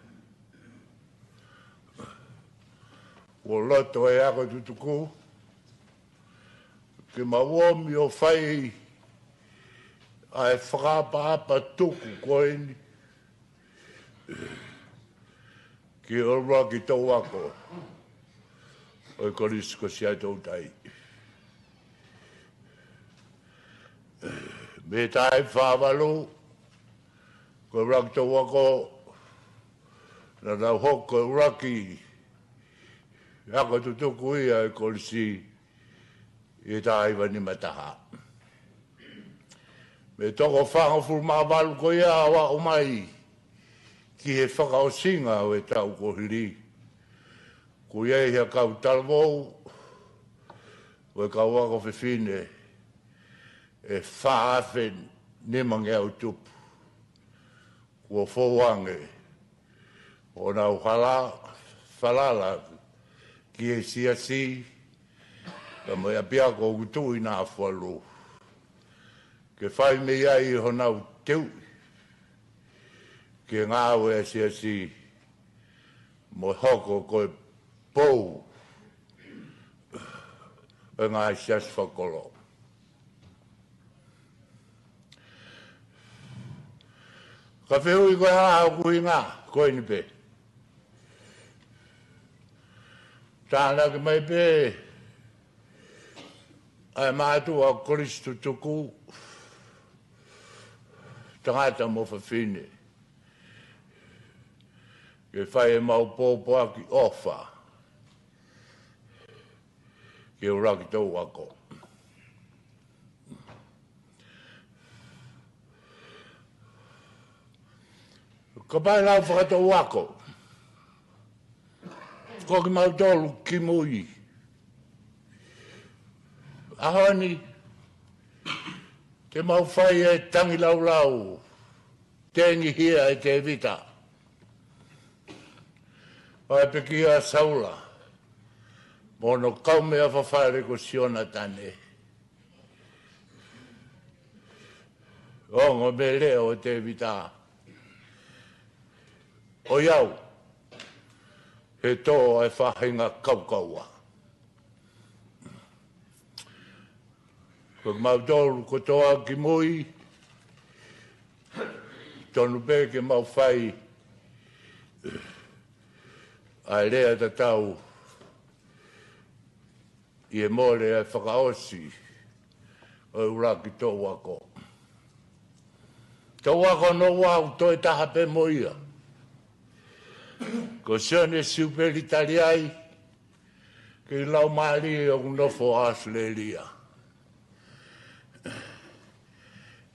Kuo loto e ako tutuku ke mau omi ʻo fai ʻa e fakaʻapaʻapa tuku ko eni ki he ʻuluaki toʻu ako ʻo e Kolisi ko Siaʻatoutai. Mei he taha hiva fā valu, ko e ʻuluaki toʻu ako, naʻa nau hoko ko e ʻuluaki ako tutuku ia ʻo e kolisi ʻi he taha hiva nima taha. Mei he toko fāngofulu mā valu ko ia ʻo aʻu mai ki he fakaʻosinga ʻo e taʻu kuo hili, kuo ʻi ai ha kau talavou ʻo e kau ako fefine ʻe fā afe nimangeau tupu kuo fou ange honau hala, falala ki he siasi, pea mo e ʻapiako ʻoku tuʻu ʻi Naʻafualu, ke fai mei ai honau teuʻi ki he ngāue ʻa e siasi mo hoko ko e pou ʻo e ngaahi siasi fakakolo. Ka fehuʻi ko e hā hoku ʻuhinga ko eni pē. Tānaki mai pē ʻa e mātuʻa ʻo Kolisi Tutuku, tangata mo fafine, ke fai ʻemau pōpoaki ʻofa ki he ʻuluaki toʻu ako. Kapau ʻe lau fakatoʻu ako, ko kimautolu kimui. ʻAho ni, te mau fai e tangilaulau, tengihia ʻe Tēvita, ʻa e pekia ʻa Saula mo hono kaumeʻa fafale ko Sionatane. Ongo mei he leʻo ʻo Tēvita, ʻoiauē, he tō ʻa e faʻahinga kaukaua. Ko kimautolu kotoa kimui, tonu pē ke mau fai ʻa e lea tatau ʻi he mole ʻa e fakaʻosi ʻo e ʻuluaki toʻu ako. Toʻu ako nounou, toe taha pē mo ia, ko Sione Siupeli Taliai, kei laumālie ʻoku nofo ʻAositelēlia.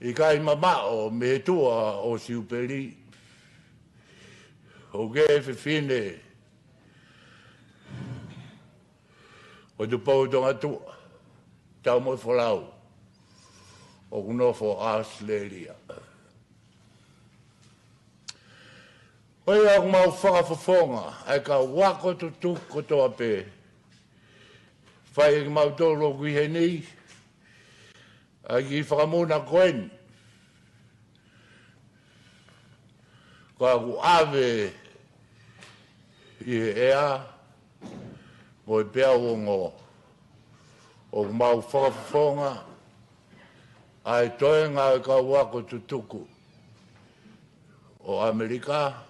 ʻIkai mamaʻo mei he tuʻa ʻo Siupeli, ʻoku ʻi ai e fefine ʻo Tupou Tongatuʻa, Taumoefolau, ʻoku nofo ʻAositelēlia. Ko ia ʻoku mau fakafofonga ʻa e kau ako Tutuku kotoa pē, fai ʻe kimautolu ʻoku ʻi heni ʻa e kiʻi fakamuna ko eni, ko ʻeku ʻave ʻi he ʻea mo e peau ongo. ʻOku mau fakafofonga ʻa e toenga ʻo e kau ako Tutuku ʻo ʻAmelika,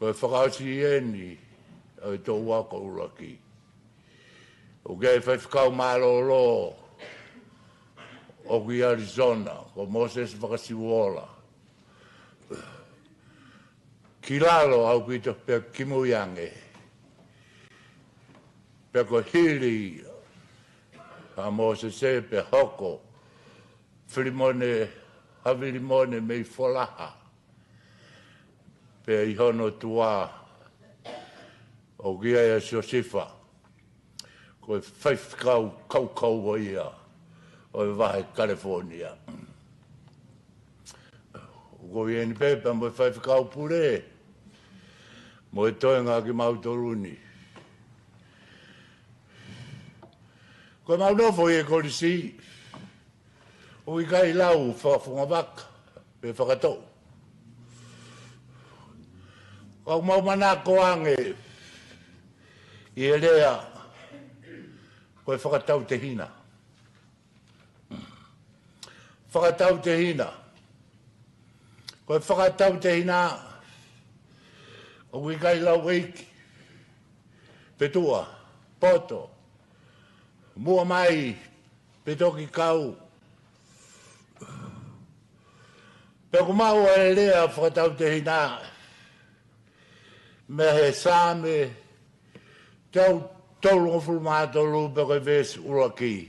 ko e fakaʻosi eni ʻo e toʻu ako ʻuluaki. ʻOku ʻi ai e faifekau mālōlō ʻoku ʻi Arizona, ko Mōsese Vakasiuola. Ki lalo ʻaupito pea kimui ange. Pea ko e hili ʻa Mōsese pea hoko Filimone, Havilimone mei Folaha. Pea ʻi hono tuʻa ʻoku ʻi ai ʻa Siosifa, ko e faifekau kaukaua ia ʻo e vahe California. ʻOku ʻi heni pē pea mo e faifekau pule mo e toenga kimautolu ni. Ko ʻemau nofo ʻi he kolisi, ʻoku ʻikai lau fakafungavaka pe fakatoʻu. Ka ʻoku mau manako ange ʻi he lea ko e fakatautehina. Fakatautehina. Ko e fakatautehina, ʻoku ʻikai lau ʻeiki pe tuʻa, poto, muʻa mai pe toki kau. Pea ʻoku maʻu ʻa e lea fakatautehina mei he Saame teau tolungofulu mā tolu pea ko e veesi ʻuluaki.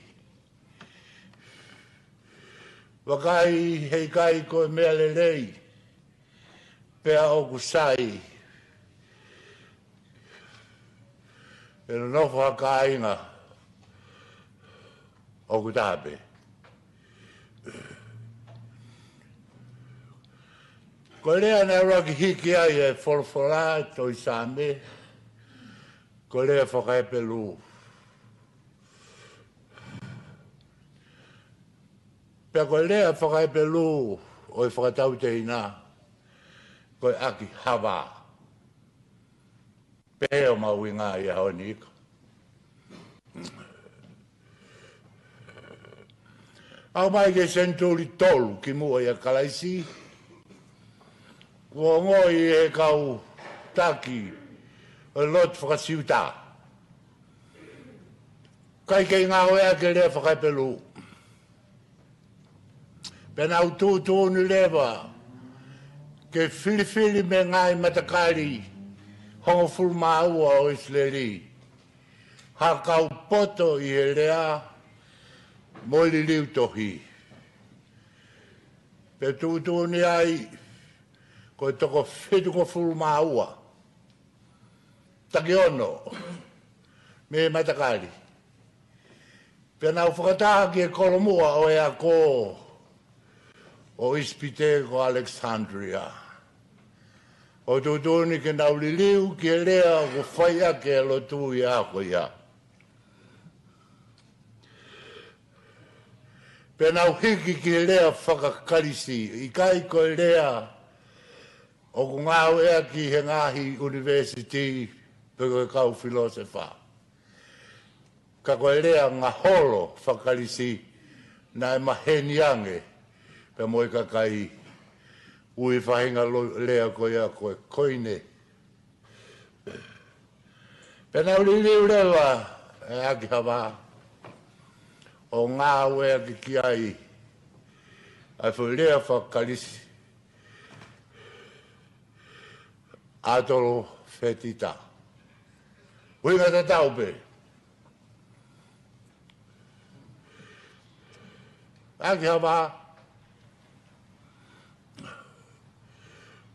Vakai, heʻikai ko e meʻa lelei pea ʻoku sai ʻe nonofo ha kāinga ʻoku taha pē. Ko e lea naʻe ʻuluaki hiki ai e folofola, tohi Saame, ko e lea fakaHepelū. Pea ko e lea fakaHepelū ʻo e fakatautehina, ko e ʻaki havā. Pea ʻoku mau ʻi he ngaahi ʻaho ni ika. Aʻu mai ki he senituli tolu kimuʻa ʻia Kalaisi, kuo ongoʻi ʻe he kau taki ʻo e lotu faka-Siuta ʻIkai ke ngāueʻaki e lea faka-Hepelū. Pea nau tuʻutuʻuni leva ke filifili mei he ngaahi matakali hongofulu mā ua ʻo ʻIsileli ha kau poto ʻi he lea mo e liliu tohi. Pea tuʻutuʻuni ai ko e toko fitungofulu mā ua, taki ono mei he matakali. Pea nau fakataha ki he kolomuʻa ʻo e ako ʻo ʻIsipite ko ʻAlekisanitia, ʻo tuʻutuʻuni ke nau liliu ki he lea ʻoku fai ʻaki e lotu ʻi he ʻaho ko ia. Pea nau hiki ki he lea faka-Kalisi, ʻikai ko e lea ʻoku ngāueʻaki he ngaahi ʻunivēsiti pe ko e kau filōsefa, ka ko e lea ngaholo faka-Kalisi naʻe maheni ange pea mo e kakai. Ui faʻahinga lo-, lea ko ia ko e Koine. Pea nau liliu leva ʻe ʻAkihava ʻo ngāueʻaki ki ai ʻa e foʻi lea faka-Kalisi ʻAtolofetita. ʻUhinga tatau pē. ʻAkihava,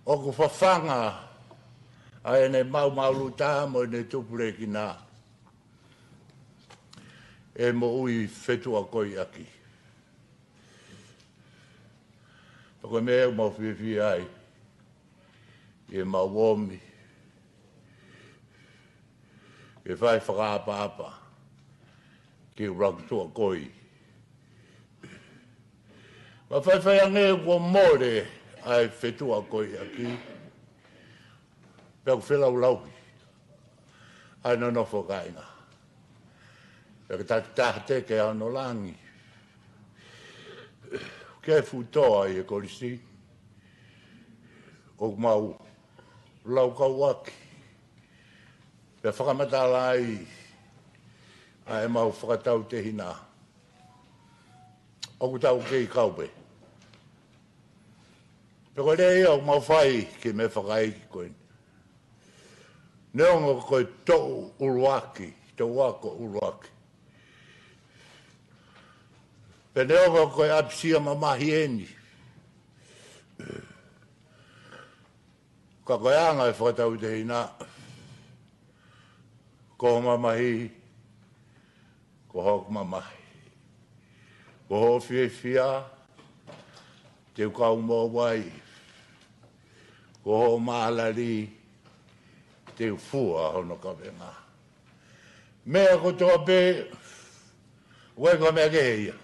ʻoku fafanga ʻa ʻene maumau luta mo ʻene tupulekina ʻe moʻui fetuʻakoiʻaki. Pea ko e meʻa ʻoku mau fiefia ai ʻi heʻemau omi ke fai fakaʻapaʻapa ki he ʻuluaki tuʻakoi. Ka faifai ange kuo mole ʻa e fetuʻakoiʻaki, pea ʻoku felaulauhi ʻa e nonofo kāinga. Pea ke takitaha teke ʻa hono langi. Ke fuʻu toa ʻi he kolisi ʻoku mau laukau ʻaki pea fakamatala ai ʻa ʻemau fakatautehina ʻoku tau kei kau pē. Pea ko e lea ia ʻoku mau fai ki he meʻa fakaiki ko eni. Neongo ko e toʻu ʻuluaki, toʻu ako ʻuluaki, pea neongo ko e ʻapisia mamahi eni, ka ko e anga e fakatautehina, ko hoʻo mamahi, ko hoku mamahi. Ko hoʻo fiefia, te u kau mo au ai. Ko hoʻo mālali, te u fua hono kavenga. Meʻa kotoa pē, ʻoku ʻikai ko ha meʻa kehe ia.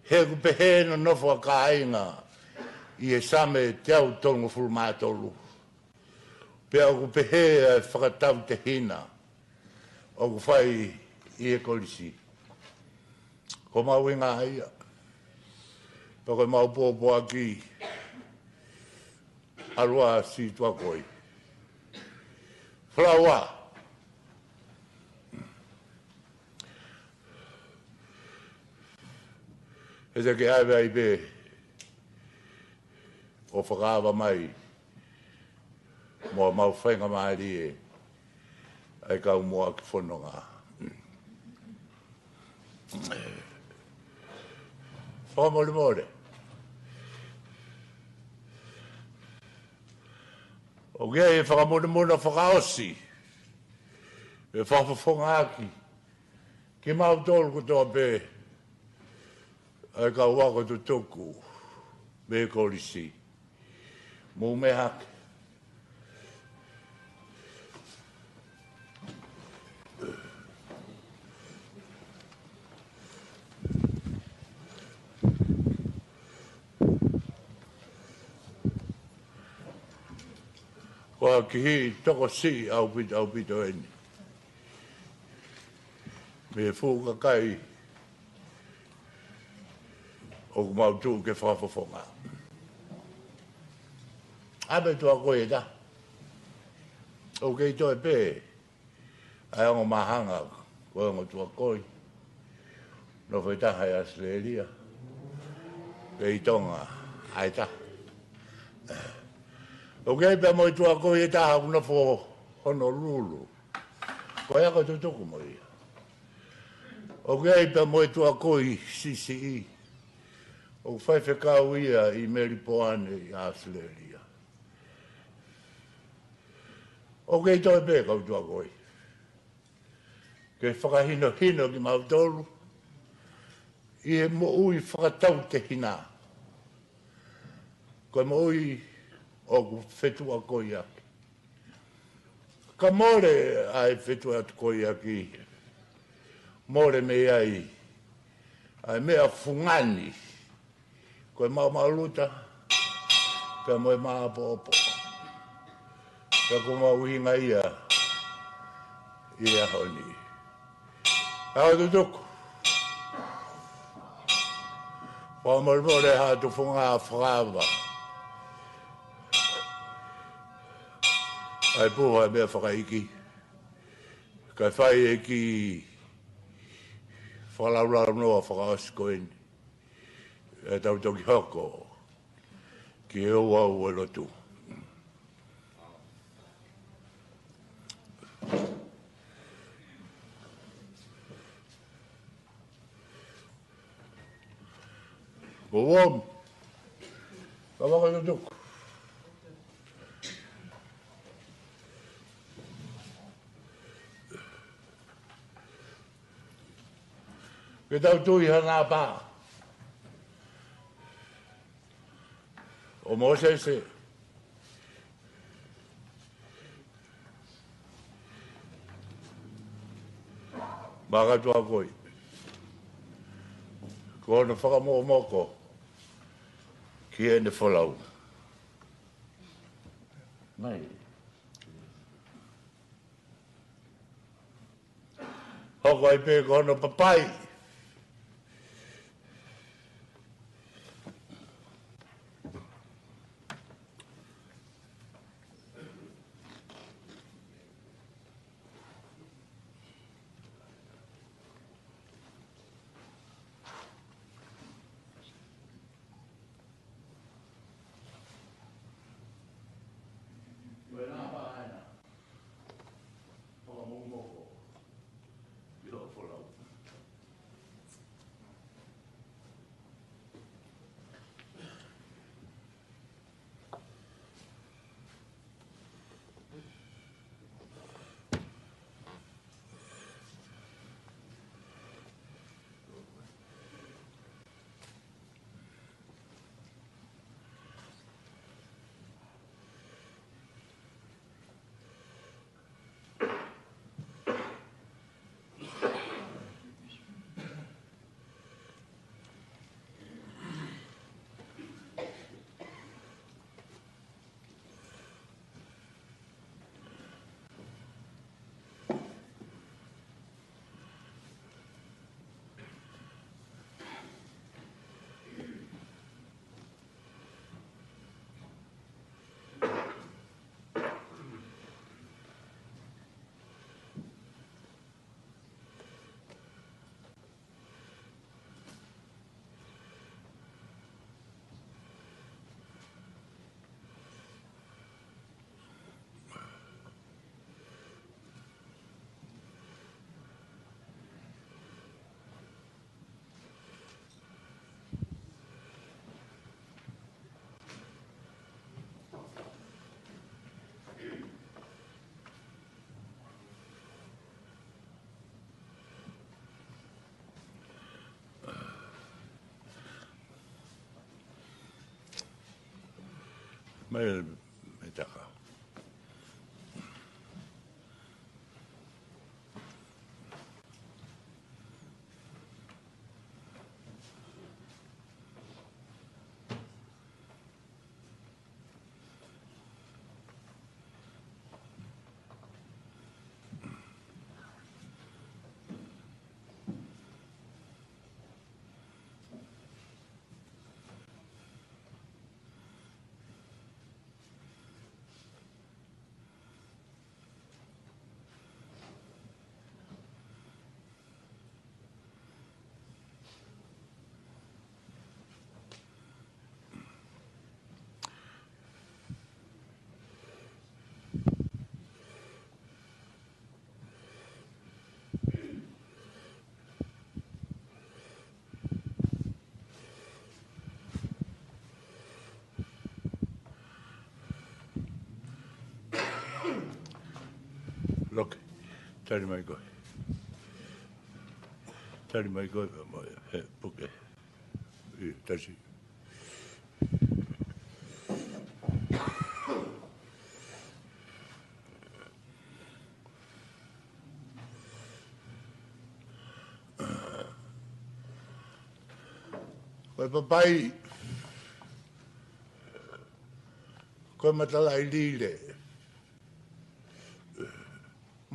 He ʻoku pehē e nonofo ʻa kāinga ʻi he Saame teau tolungofulu mā tolu. Pea ʻoku pehē ʻa e fakatautehina ʻoku fai ʻi he kolisi. Ko homau ʻuhinga ia. Pea ko ʻemau pōpoaki, ʻalu ā siʻi tuʻakoi. Falaua. He te ke ʻave ai pē ʻo fakaava mai mo ʻemau faingamālie ʻa e kau muʻaki fononga. Fakamolemole. ʻOku ʻi ai e fakamolemole fakaʻosi ʻe fakafofongaʻaki kimautolu kotoa pē ʻa e kau ako tutuku mei he kolisi. Mou meʻa hake. Ko ha kihiʻi tokosiʻi ʻaupito, ʻaupito eni mei he fuʻu kakai ʻoku mau tuʻu ke fakafofonga. ʻAve tuʻakoi ʻe taha. ʻOku kei toe pē ʻa e ongo māhanga Ko e ongo tuʻakoi. Nofo ʻi taha ʻi ʻAositelēlia. Pea ʻi Tonga ʻa e taha. ʻOku ʻi ai pea mo e tuʻakoi ʻe taha ʻoku nofo Honolulu. Ko ia ko Tutuku mo ia. ʻOku ʻi ai pea mo e tuʻakoi siʻisiʻi ʻoku faifekau ia ʻi Melipoane ʻi ʻAositelēlia. ʻOku kei toe pē kau tuʻakoi ke fakahinohino kimautolu ʻi he moʻui fakatautehina. Ko e moʻui ʻoku fetuʻakoiʻaki. Ka mole ʻa e fetuʻakoiʻaki, mole mei ai ʻa e meʻa fungani. Ko e maʻumaʻuluta, pea mo e maʻopoʻopo. Pea ko e mahuʻinga ia ʻi he ʻaho ni. ʻA Tutuku. Fakamolemole ha tufunga fakaava. ʻA e puha meʻa fakaiki. Kae fai e kiʻi fakalaulaunoa fakaʻosi ko eni. ʻE tau toki hoko ki he ouau ʻo e lotu. Ko uom. Ka waka Tutuku. Ke tau tui ha nāpā ʻo Mōsese mo e kau tuʻakoi. Ko hono fakamokomoko ki heʻene folau. Mai. Hoko ai pē ko hono papai. Mai, mai taka. Tali mai koe. Tali mai koe, pea mo e, he, puke. ʻIo, tasi. Ko e papai, ko e matalaʻi lile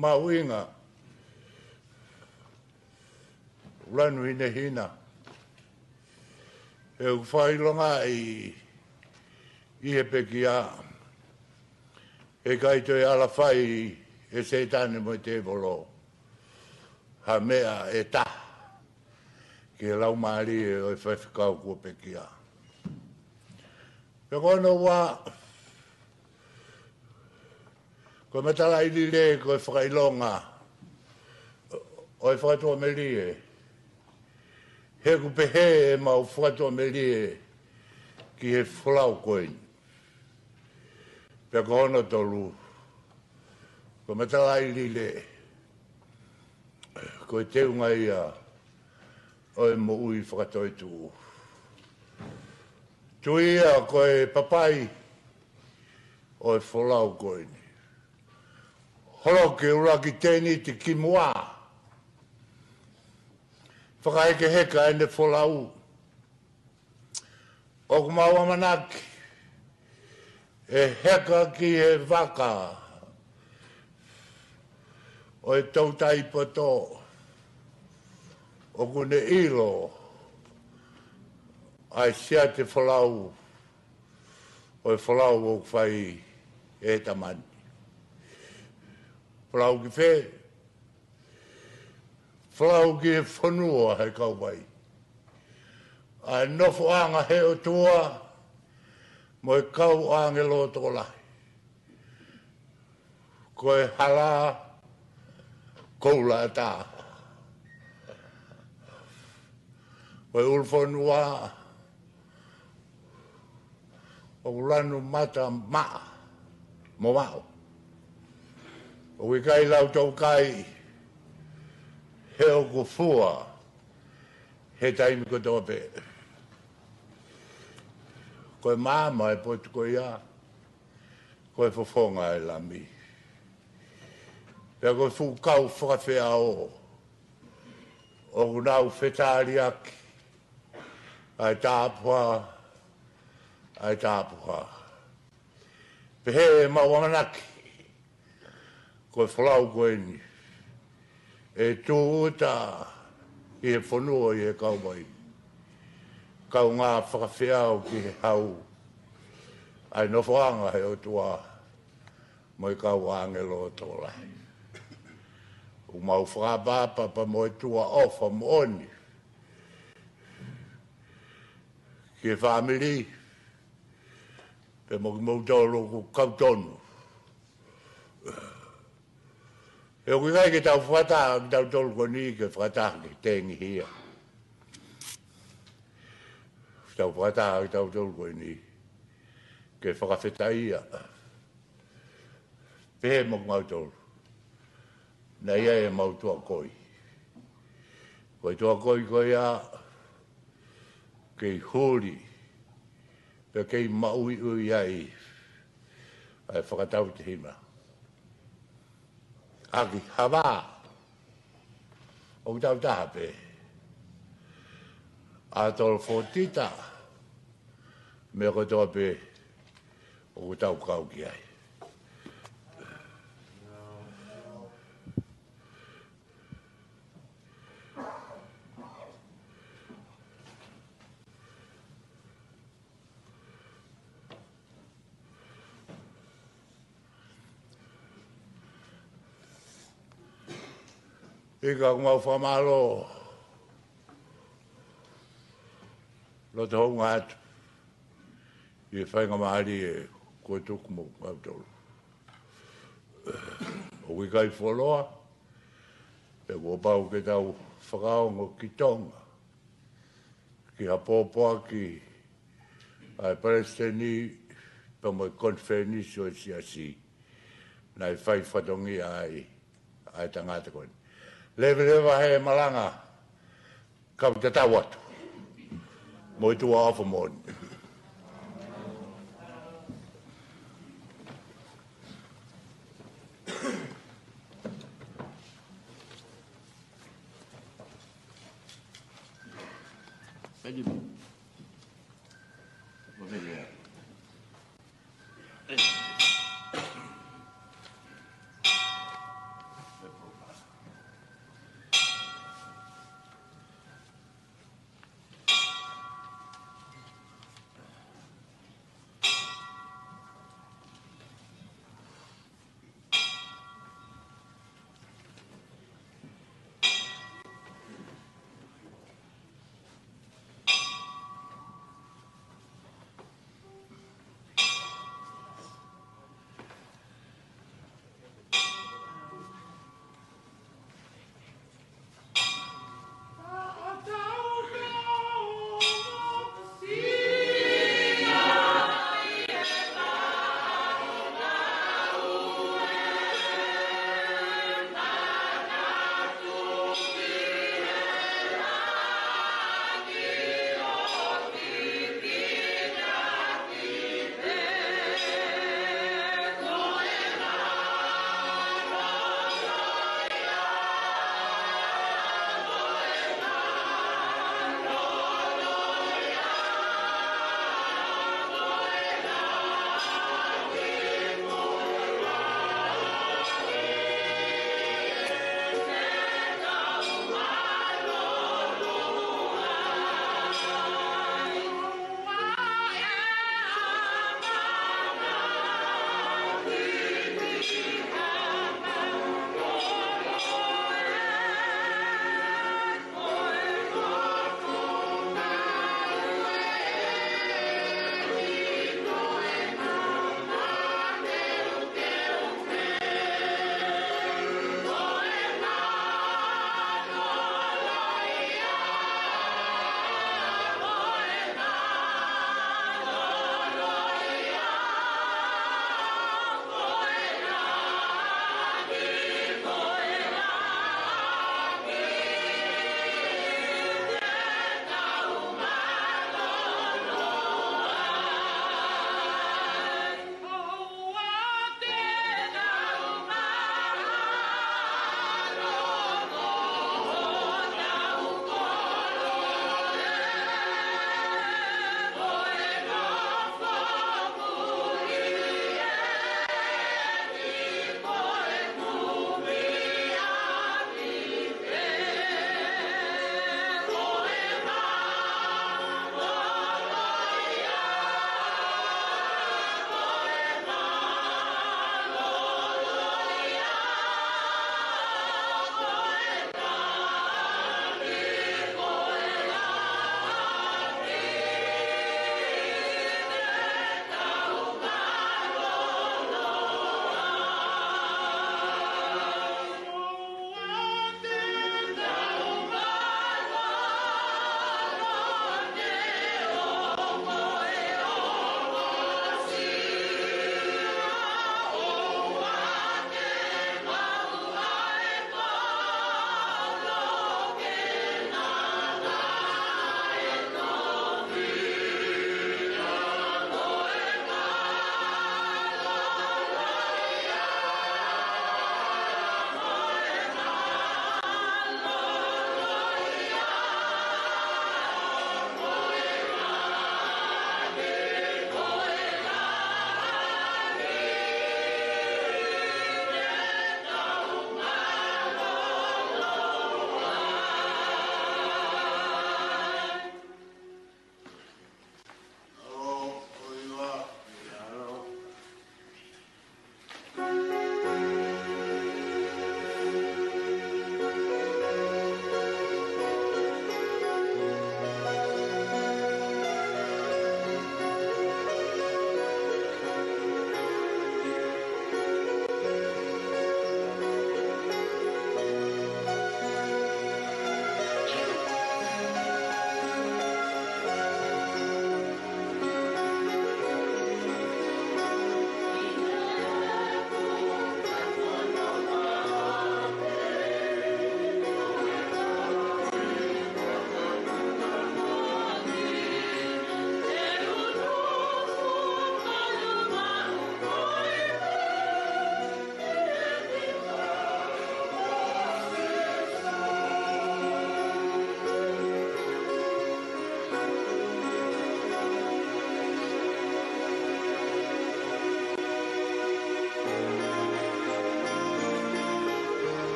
mahuʻinga, lanu hinehina. ʻOku fakaʻilongaʻi ʻi he pekia, heʻikai toe ala fai ʻe Sētane mo e tēvolo ha meʻa ʻe taha ki he laumālie ʻo e faifekau kuo pekia. Pea ko hono ua, ko e matalaʻi lile, ko e fakaʻilonga ʻo e fakatuʻamelie, he ʻoku pehē ʻemau fakatuʻamelie ki he folau ko eni. Pea ko hono tolu, ko e matalaʻi lile, ko e teunga ia ʻo e moʻui fakatoetuʻu. Tui ia ko e papai ʻo e folau ko eni, holoki ʻuluaki tēniti kimuʻa, fakahekeheka ʻene folau. ʻOku mau ʻamanaki ʻe heka ki he vaka ʻo e toutai poto, ʻoku ne ʻilo ʻa e siate folau ʻo e folau ʻoku fai ʻe he tama ni. Folau ki fē? Folau ki he fonua ʻo e kauvai, ʻa e nofoʻanga ʻo e ʻOtua mo e kau ʻāngelo tokolahi. Ko e hala koula ʻatā, ko e ʻulu fonua ʻoku lanu mata maʻa mo maʻu. ʻOku ʻikai lau toukai, he ʻoku fua he taimi kotoa pē. Ko e maama ʻo e potu ko ia, ko e fofonga ʻo e Lami. Pea ko e fuʻu kau fakafeʻao ʻoku nau fetaliaki, ʻa e tapuhā, ʻa e tapuhā. Pehē ʻemau ʻamanaki, ko e folau ko eni ʻe tūʻuta ʻi he fonua ʻi he kauvai, kaungā fakafeʻao ki he hau, ʻa e nofoʻanga ʻo e ʻOtua mo e kau ʻāngelo tokolahi. ʻOku mau fakaʻapaʻapa pea mo e tuʻa ʻofa moʻoni ki he fāmili, pea mo kimoutolu ʻoku kau tonu. He ʻoku ʻikai ke tau fakataha kitautolu ko eni ke fakataha ke tengihia. Tau fakataha kitautolu ko eni ke fakafetaʻia. Pehē mo kimautolu, naʻe ʻi ai ʻemau tuʻakoi. Ko e tuʻakoi ko ia, kei huli, pea kei maʻuiʻui ai ʻa e fakatautehina ʻaki ha vā ʻoku tau taha pē. ʻAtolofōtita, meʻa kotoa pē ʻoku tau kau ki ai. ʻIkai, ʻoku mau fakamālō loto houngaʻia atu ʻi he faingamālie kuo tuku mo kimautolu. ʻOku ʻikai fuoloa, pea kuo pau ke tau fakaongo ki Tonga ki ha pōpoaki ʻa e palesiteni pea mo e konifelenisi ʻo e siasi naʻe fai fatongia ai ʻa e tangata ko eni. Leveleva he malanga, kau tatau atu. Mo e tuʻa ʻofa moʻoni.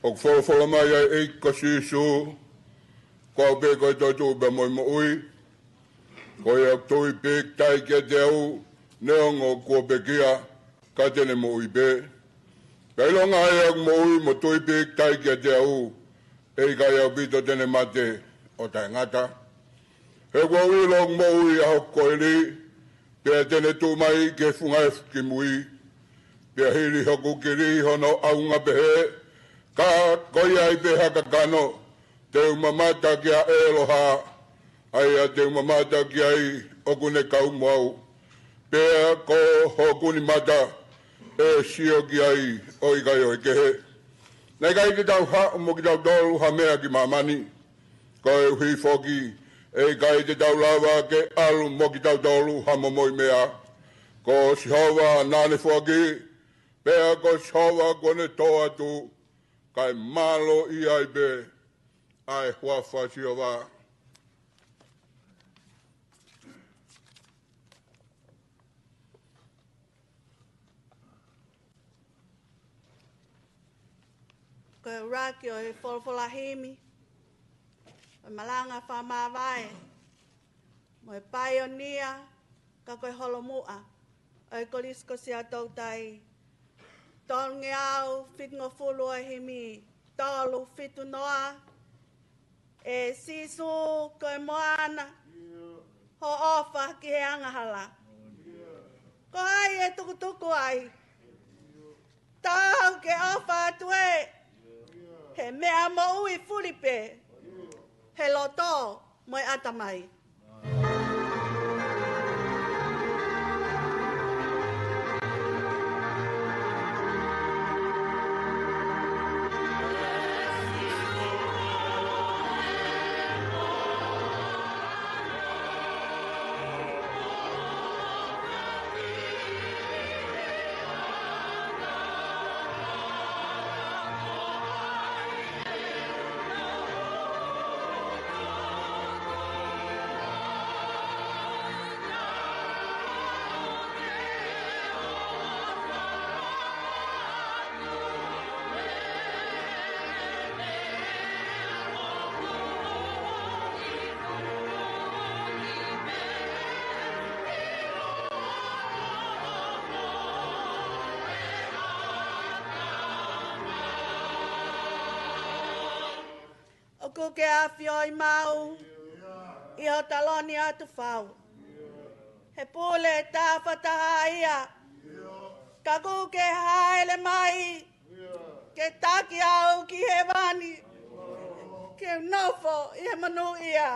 ʻOku folofola mai ʻa e ʻEiki ko Sīsū, ko au pē ko e toetuʻu pea mo e moʻui. Ko ia ʻoku tui pīkitai kiate au, neongo kuo pekia, ka te ne moʻui pē. Pea ʻilonga ʻa ia ʻoku moʻui mo tui pīkitai kiate au, ʻe ʻikai ʻaupito te ne mate ʻo taʻengata. He ʻoku ou ʻilo ʻoku moʻui ʻa hoku koeli, pea te ne tuʻu mai ki he funga efu kimui. Pea hili hoku kili hono ʻaunga pehē, ka ko ia ai pē ha kakano, te u mamata ki he ʻEloha, ʻa ia te u mamata ki ai ʻoku ne kau mo au. Pea ko hoku nima ʻe sio ki ai ʻo ʻikai ʻo e kehe. Naʻe ʻikai te tau haʻu mo kitautolu ha meʻa ki māmani. Koeʻuhi foki, ʻe ʻikai te tau lava ke ʻalu mo kitautolu ha momoʻi meʻa. Ko Sihova naʻa ne foaki, pea ko Sihova kuo ne tō atu, kae mālō ʻi ai pē ʻa e huafa ʻo Sihova. Ko e ʻuluaki ʻo e folofola himi, ʻo e malanga fakamāvae, mo e paionia, ka ko e holomuʻa ʻo e Kolisi ko Siaʻatoutai. Tolungeau fitungofulu ʻo e himi, tolu fitu noa. ʻE Sīsū ko e moana, hoʻo ʻofa ki he angahala. Ko hai ʻe tukutuku ai? Tau ke ʻofa atu ē, he meʻa moʻui fuli pē, he loto mo e ʻatamai. ʻOku ke ʻafioʻi maʻu ʻi ho taloni atu fau. He pule tafataha ia, ka ʻoku ke hāʻele mai ke taki au ki hēvani, ke u nofo ʻi he monūʻia.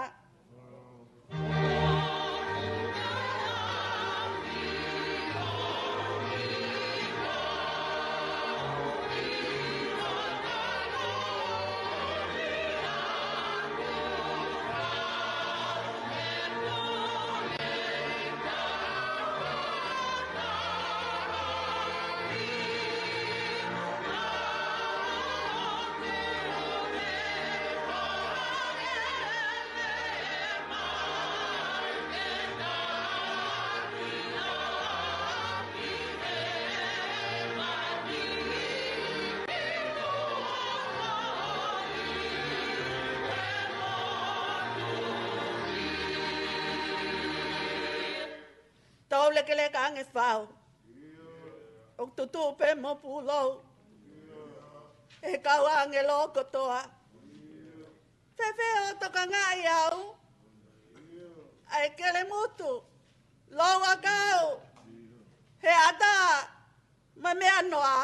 Tau lekeleka ange fau. ʻOku tutuʻu pē mo pulou ʻe he kau ʻāngelo kotoa. Fēfē hoʻo tokangaʻi au, ʻa e kelemutu, louʻakau, he ʻatā mo e meʻa noa?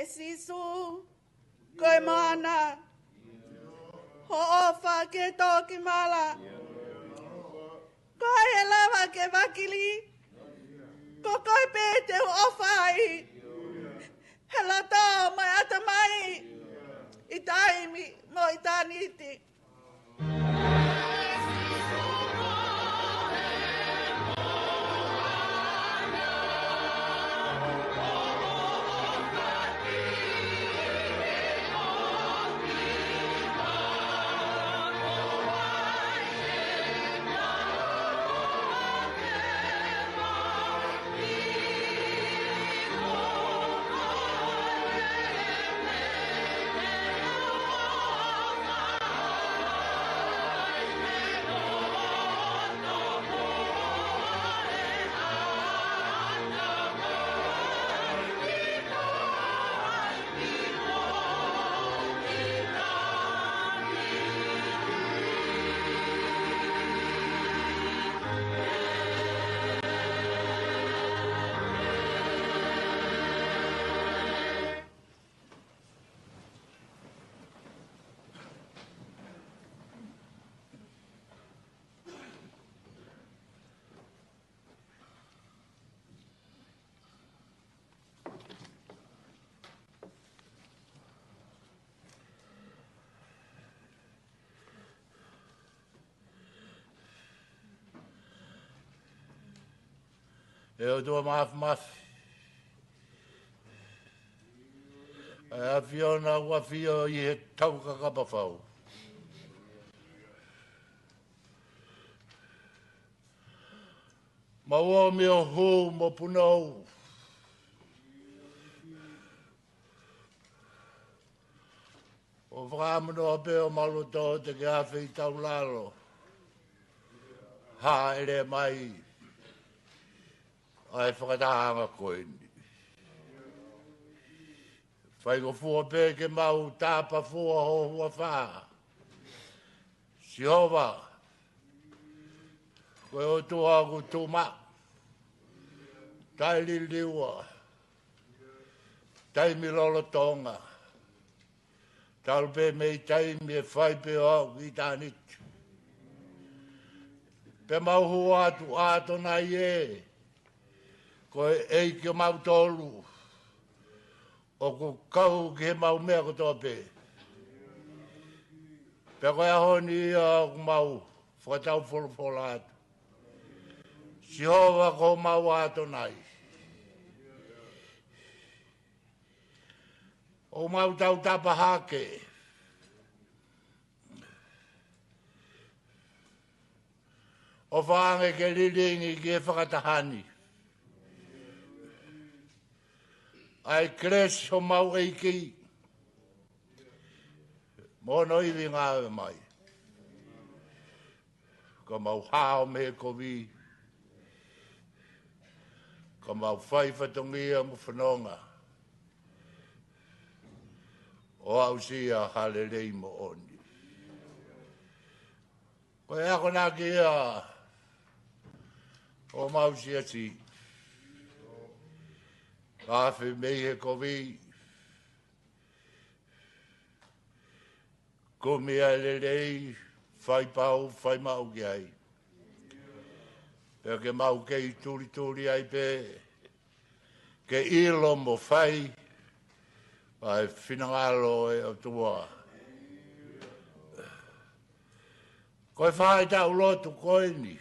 ʻE Sīsū, ko e mana, hoʻo ʻofa ke toki mala. Ko hai ʻe lava ke vakili, ko koe pē te u ʻofa ai. He loto mo e ʻatamai, ʻi taimi mo ʻitāniti. ʻE ʻOtua Māfimafi, ʻa e ʻAfiona ʻoku ʻafio ʻi he taukakapa fau. Mau ō mei ho hū mo ho punou, ʻo fakaʻamu noa pē homau loto te ke afe ʻi taulalo, hāʻele mai ʻa e fakatahaʻanga ko eni. Faingofua pē ke mau tāpafua ho huafa, Sihova, ko e ʻOtua ʻoku tuʻumaʻu, taʻeliliua, taimi lolotonga, talu pē mei taimi ʻe fai pē ʻo aʻu ki ʻitāniti. Pea mau hū atu, ʻAtonai ē, ko e ʻEiki ʻo mautolu, ʻoku kau ki heʻemau meʻa kotoa pē. Pea ko e ʻaho ni ia ʻoku mau fakataufolofola atu, Sihova ko homau ʻAtonai, ʻoku mau tautapa hake, ʻofa ange ke lilingi ki he fakataha ni ʻa e kelesi ʻa homau ʻEiki mo hono ivi ngāue mai. Ka mau hao mei he kovi, ka mau fai fatongia mo fononga ʻo aʻusia ha lelei moʻoni. Ko e akonaki ia ʻo homau siasi, ka afe mei he kovi, kumi ʻa e lelei, fai pau, fai maʻu ki ai. Pea ke mau kei tulituli ai pē, ke ʻilo mo fai ʻa e finangalo ʻo e ʻOtua. Ko e faʻahitaʻu lotu ko eni,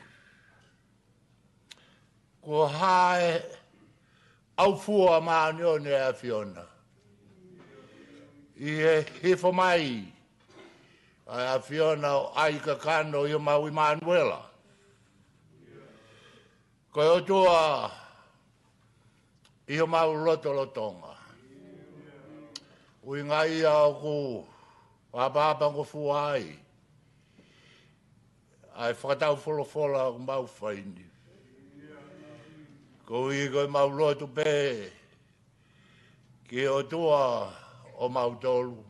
kuo hā e ʻaufua māʻoniʻoni ʻa e ʻAfiona ʻi he hifo mai ʻa e ʻAfiona ʻo ʻai kakano ʻi homau ʻImanuela, ko e ʻOtua ʻi homau lotolotonga. ʻUhinga ia ʻoku ʻapaʻapangofua ai ʻa e fakataufolofola ʻoku mau fai ni. Koeʻuhi ko ʻemau lotu pē ki he ʻOtua ʻo mautolu,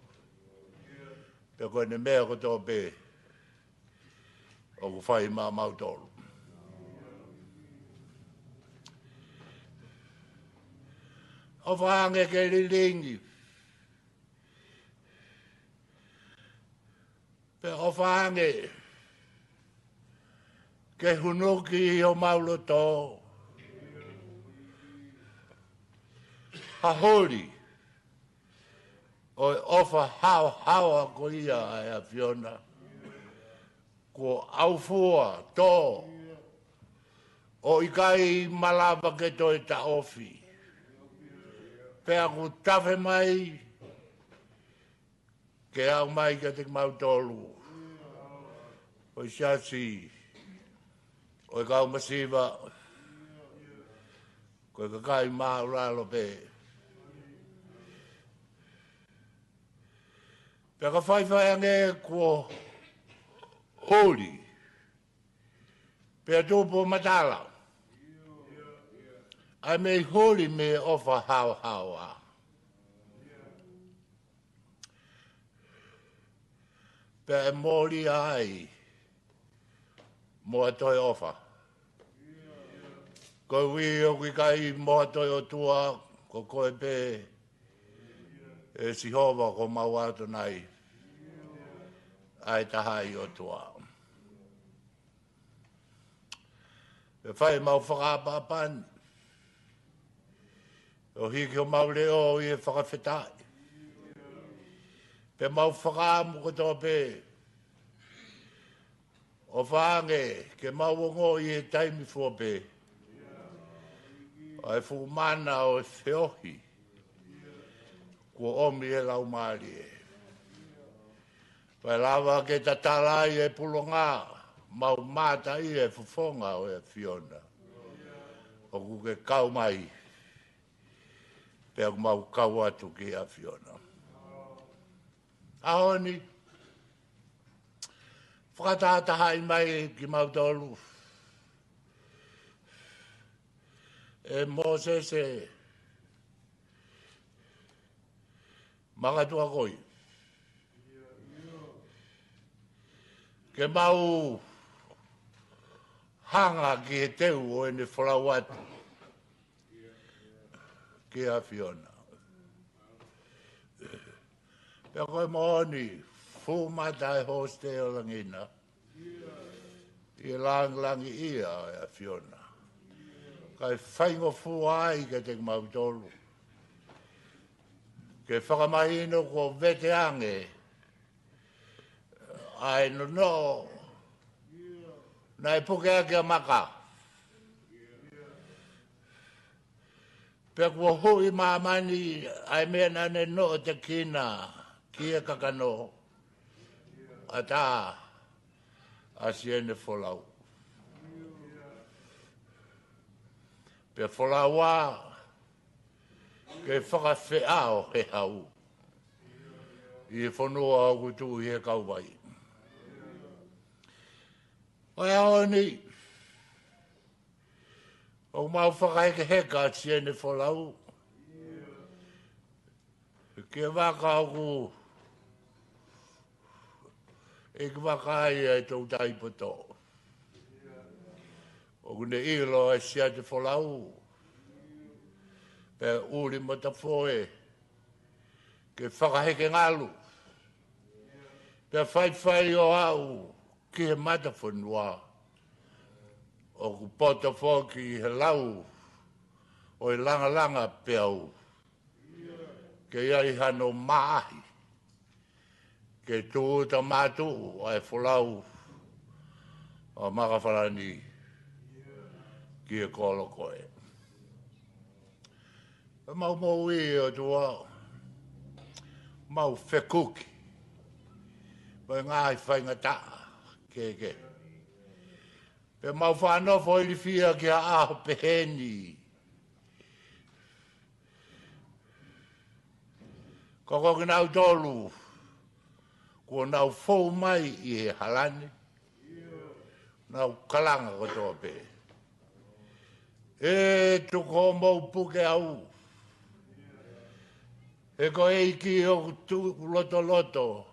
pea ko ʻene meʻa kotoa pē ʻoku fai maʻamautolu. ʻOfa ange ke lilingi Pea ʻofa ange ke hunuki ʻi homau loto ha holi ʻo e ʻofa haohaoa ko ia ʻa e ʻAfiona. Kuo ʻaufua tō, ʻo ʻikai malava ke toe taʻofi. Pea kuo tafe mai ke aʻu mai kiate kimautolu, ko e siasi ʻo e kau masiva, ko e kakai māʻulalo pē. Pea ka faifai ange kuo holi pea tupu matala ʻa e meʻi holi mei he ʻofa haohaoa, pea ʻe mōlia ai mo ha toe ʻofa. Koeʻuhi ʻoku ʻikai mo ha toe ʻOtua, ko koe pē, ʻe Sihova ko homau ʻAtonai, ʻa e taha ʻi ʻOtua. Pea fai ʻemau fakaʻapaʻapa ni ʻo hiki homau leʻo ʻi he fakafetaʻi. Pea mau fakaʻamu kotoa pē, ʻofa ange ke mau ongoʻi ʻi he taimi fua pē ʻa e fuʻu mana ʻo e feohi kuo ʻomi ʻe he Laumālie. Pea lava ke tatala ai e pulonga, mau mātā ʻi he fofonga ʻo e ʻAfiona ʻoku ke kau mai, pea ʻoku mau kau atu ki he ʻAfiona. ʻAho ni, fakatahatahaʻi mai kimautolu ʻe Mōsese Makatuʻakoi ke mau hanga ki he teu ʻo ʻene folau atu ki he ʻAfiona. Pea ko e moʻoni, fuʻu mata ʻa e hosite ʻo langi na, ʻi he langilangiʻia ʻo e ʻAfiona. Kae faingofua ai kiate kimautolu ke fakamahino kuo vete ange ʻa e nonoʻo naʻe puke ʻaki ʻa Maka. Pea kuo huʻi māmani ʻa e meʻa naʻa ne noʻotekina ki he kakano, ʻatā ʻa siʻene folau. Pea folau ā ke fakafeʻao he hau ʻi he fonua ʻoku tuʻu ʻi he kauvai. ʻO e ʻaho ni, ʻoku mau fakahekeheka siʻene folau ki he vaka ʻoku ʻeikivaka ai ʻa e toutai poto. ʻOku ne ʻilo ʻa e siate folau, pea ʻuli mo tafoe ke fakahekengalu, pea faifai ʻo aʻu ki he matafonua ʻoku poto foki ʻi he lau ʻo e langalanga peau, ke ʻi ai hano maʻahi ke tūʻuta mātuʻu ʻa e folau ʻa Makafalani ki he kolo ko ē. Pea mau moʻui, ʻOtua, mau fekuki mo e ngaahi faingataʻa kehekehe. Pea mau faʻa nofo ilifia ki ha ʻaho pehē ni, ka ko kinautolu kuo nau fou mai ʻi he hala ni, nau kalanga kotoa pē: ʻE tuku hoʻomou puke au, he ko e ʻEiki ʻoku tuʻu lotoloto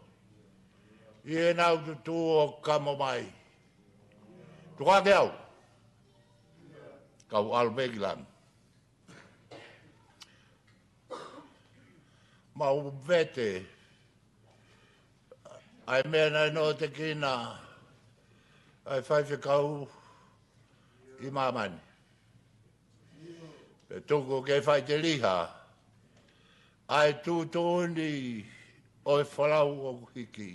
ʻi heʻenau tutū ʻo kamo mai. Tuku hake au, kau ʻalu pē ki langi. Mau vete ʻa e meʻa naʻe notekina ʻa e faifekau ʻi māmani. Pea tuku ke faʻiteliha ʻa e tuʻutuʻuni ʻo e folau ʻoku hiki.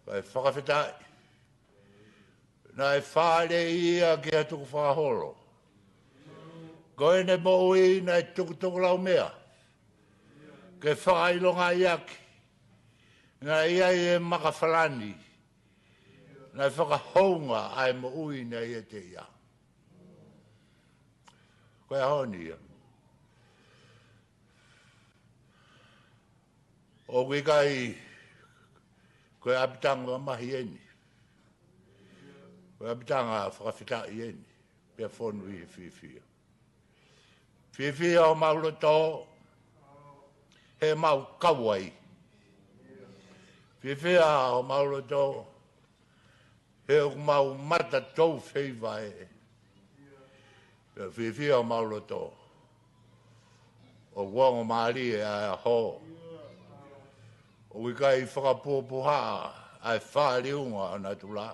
Kae fakafetaʻi, naʻe fāʻeleʻi ia ki ha tukufakaholo. Ko ʻene moʻui naʻe tukutukulaumea ke fakaʻilongaʻi ʻaki, naʻe ʻi ai e makafalani naʻe fakahounga ʻa e moʻui naʻe ʻiate ia. Ko e ʻaho ni ia, ʻoku ʻikai ko e ʻapitanga mamahi eni. Ko e ʻapitanga fakafetaʻi eni, pea fonu ʻi he fiefia. Fiefia homau loto he ʻoku mau kau ai. Fiefia homau loto he ʻoku mau mata tou feiva ē. Pea fiefia homau loto ʻoku ongo mālie ʻa e ʻaho. ʻOku ʻikai fakapuhapuha ʻa e fāliunga ʻo natula.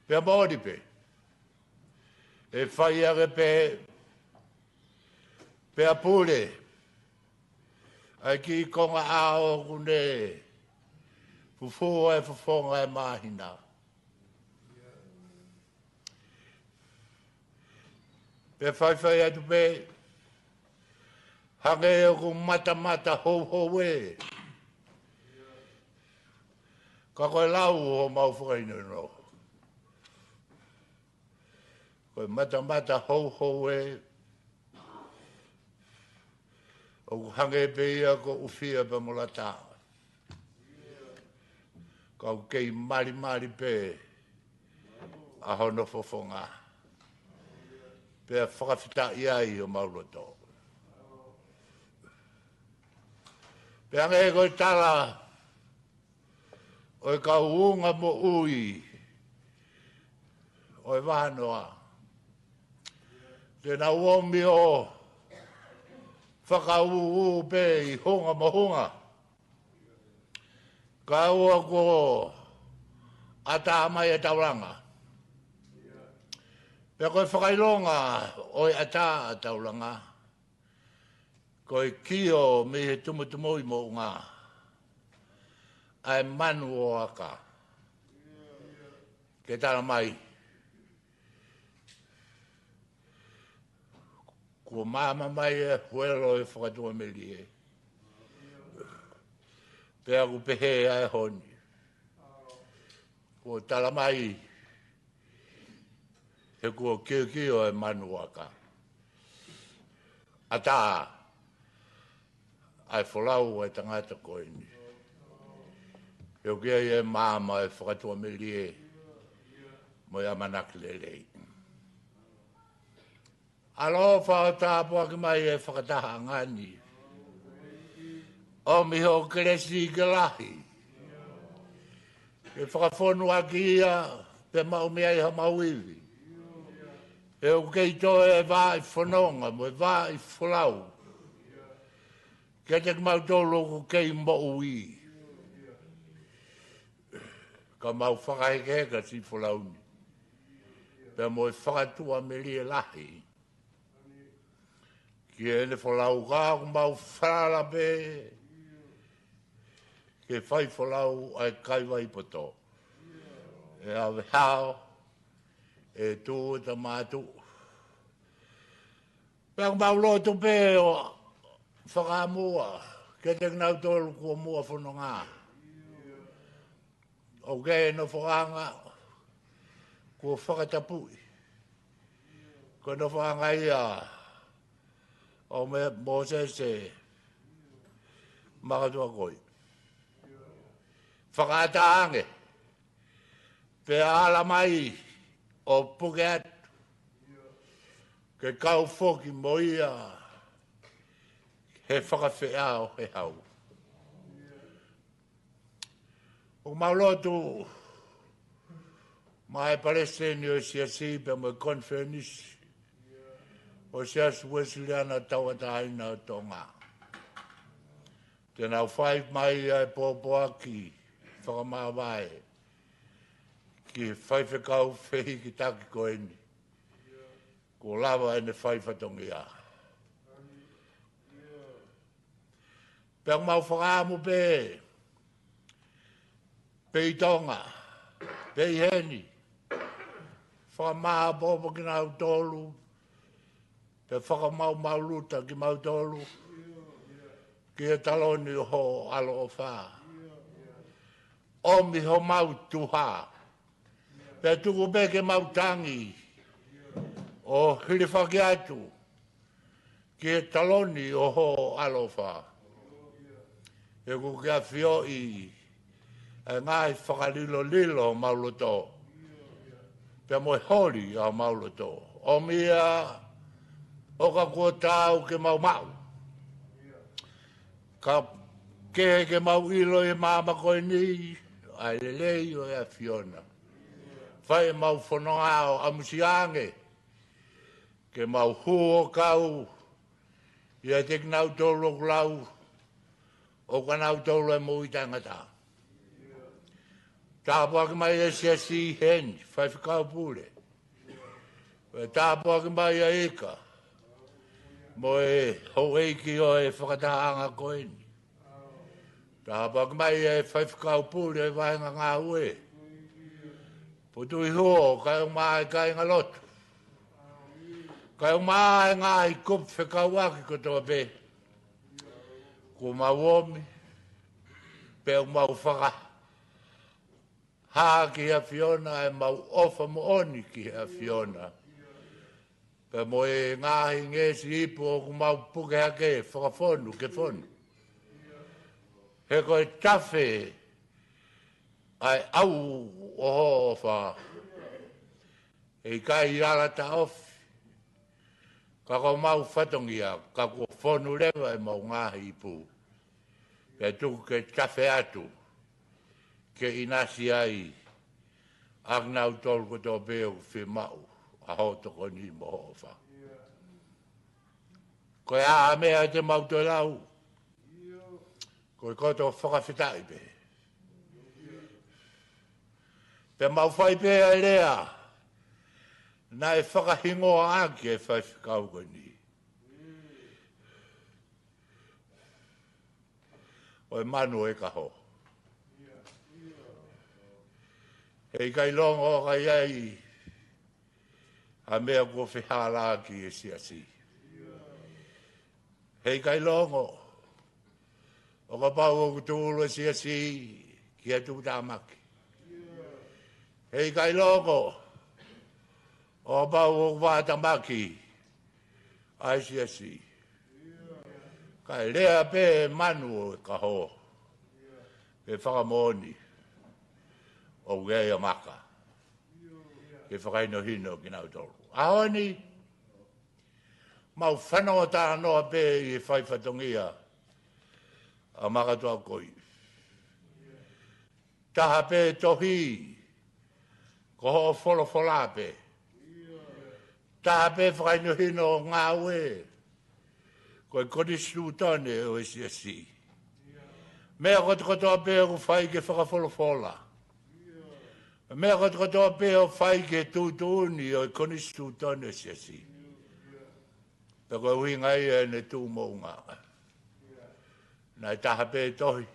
Pea moʻoni pē, ʻe fai ake pē, pea pule ʻa e kiʻi konga ʻao ʻoku ne fufū ʻa e fofonga ʻo e māhina. Pea faifai atu pē, hangē ʻoku matamata houhou ē. Ka ko e lau ʻo homau fakahinohino, ko e matamata houhou ē, ʻoku hangē pē ia ko ʻUfia pea mo Lata. Ka ʻoku kei malimali pē ʻa hono fofonga. Pea fakafetaʻi ai homau loto. Pea hangē ko e tala ʻo e kau unga moʻui ʻo e vahanoa, te nau omi ʻo fakaūū pē ʻi hunga mo hunga. Kae ʻoua kuo ʻatā mai ʻa taulanga. Pea ko e fakaʻilonga ʻo e ʻatā ʻa taulanga, ko e kio mei he tumutumu ʻi moʻunga ʻa e manu ʻo aka. Ke tala mai, kuo maama mai e huelo ʻo e fakatuʻamelie. Pea ʻoku pehē ʻa e honi, kuo tala mai he kuo kiokio e manu ʻo aka. ʻAtā ʻa e folau ʻa e tangata ko eni. He ʻoku ʻi ai e maama ʻo e fakatuʻamelie mo e ʻamanaki lelei. ʻAloʻofa ʻo tāpuaki mai e fakatahaʻanga ni. ʻOmi hoʻo kelesi ke lahi, ke fakafonuʻaki ia pea maʻu mei ai homau ivi. He ʻoku kei toe e vaʻa ʻi fononga mo e vaʻa ʻi folau kiate kimautolu ʻoku kei moʻui. Ka mau fakahekeheka siʻi folau ni pea mo e fakatuʻamelie lahi ki heʻene folau, ka ʻoku mau falala pē ke fai folau ʻa e kaivai poto, ʻe ʻave hao, ʻe tūʻuta mātuʻu. Pea ʻoku mau lotu pē ʻo fakamuʻa kiate kinautolu kuo muʻa fononga. ʻOku ʻi ai e nofoʻanga kuo fakatapui. Ko e nofoʻanga ia ʻo Mōsese Makatuʻakoi. Fakaʻatā ange pea ala mai ʻo puke atu ke kau foki mo ia he fakafeʻao he hau. ʻOku mau lotu maʻa e palesiteni ʻo e siasi pea mo e konifelenisi ʻo e Siasi Uēsiliana Tauʻatāina ʻo Tonga. Te nau fai mai ʻa e pōpoaki fakamāvae ki he faifekau fehikitaki ko eni. Kuo lava ʻene fai fatongia. Pea mau fakaʻamu pē, pē ʻi Tonga, pē ʻi heni, fakamāʻopoʻopo kinautolu, pea fakamāʻopoʻopo kimautolu ki he taloni ʻo ho ʻaloʻofa. ʻOmi homau tuha, pea tuku pē ke mau tangi ʻo hilifaki atu ki he taloni ʻo ho ʻaloʻofa. He ʻoku ke ʻafioʻi ʻa e ngaahi fakalilolilo ʻo homau loto, pea mo e holi ʻa homau loto. ʻOmi ia ʻo ka kuo taau ke mau maʻu, ka kehe ke mau ʻilo ʻi he māmani ko eni ʻa e lelei ʻo e ʻAfiona. Fai ʻemau fononga ʻo ʻamusiange ke mau hū ʻo kau ʻiate kinautolu ʻoku lau ʻoku ʻanautolu ʻa e moʻui taʻengata. Tāpuaki mai ʻa e siasi heni, faifekau pule. Pea tāpuaki mai ʻa Ika mo e houʻeiki ʻo e fakatahaʻanga ko eni. Tāpuaki mai ʻa e faifekau pule ʻo e vaʻinga ngāue. Putu i huo, kae ʻumaʻā e kāingalotu, kae ʻumaʻā e ngaahi kupu fekauʻaki kotoa pē. Kuo mau ʻomi, pea mau fakahā ki he ʻAfiona ʻemau ʻofa moʻoni ki he ʻAfiona, pea mo e ngaahi ngeʻesi ipu ʻoku mau puke hake fakafonu ke fonu. He ko e tafe ʻa e ʻau ʻo ho ʻofa. ʻE ʻikai ala taʻofi, ka ko homau fatongia, ka kuo fonu leva ʻemau ngaahi ipu. Pea tuku ke tafe atu, ke ʻinasi ai ʻa kinautolu kotoa pē ʻoku fiemaʻu ʻa ho tokoni mo ho ʻofa. Ko e hā ha meʻa te mau toe lau, ko e koto fakafetaʻi pē. Pea mau fai pē ʻa e lea naʻe fakahingoa ʻaki ʻe he faifekau ko eni, ʻo e manu ʻo e kaho. He ʻikai longo ʻoka ʻi ai ha meʻa kuo fehālaaki ʻe he siasi. He ʻikai longo ʻo kapau ʻoku tūʻulu e siasi ki ha tuʻutāmaki. He ʻikai longo ʻo kapau ʻoku vātamaki ʻa e siasi. Kae lea pē manu ʻo e kaho, pea fakamoʻoni ʻoku ʻi ai ʻa e maka ke fakahinohino kinautolu. ʻAho ni, mau fanongo talanoa pē ʻi he fai fatongia ʻa Makatuʻakoi. Taha pē tohi, ko hoʻo folofola pē. Taha pē fakahinohino ʻo ngāue, ko e konisitūtone ʻo e siasi. Meʻa kotokotoa pē ʻoku fai ke fakafolofola, meʻa kotokotoa pē ʻoku fai ke tuʻutuʻuni ʻo e konisitūtone ʻo e siasi. Pea ko e ʻuhinga ia ʻene tuʻu moʻunga. Naʻe taha pē tohi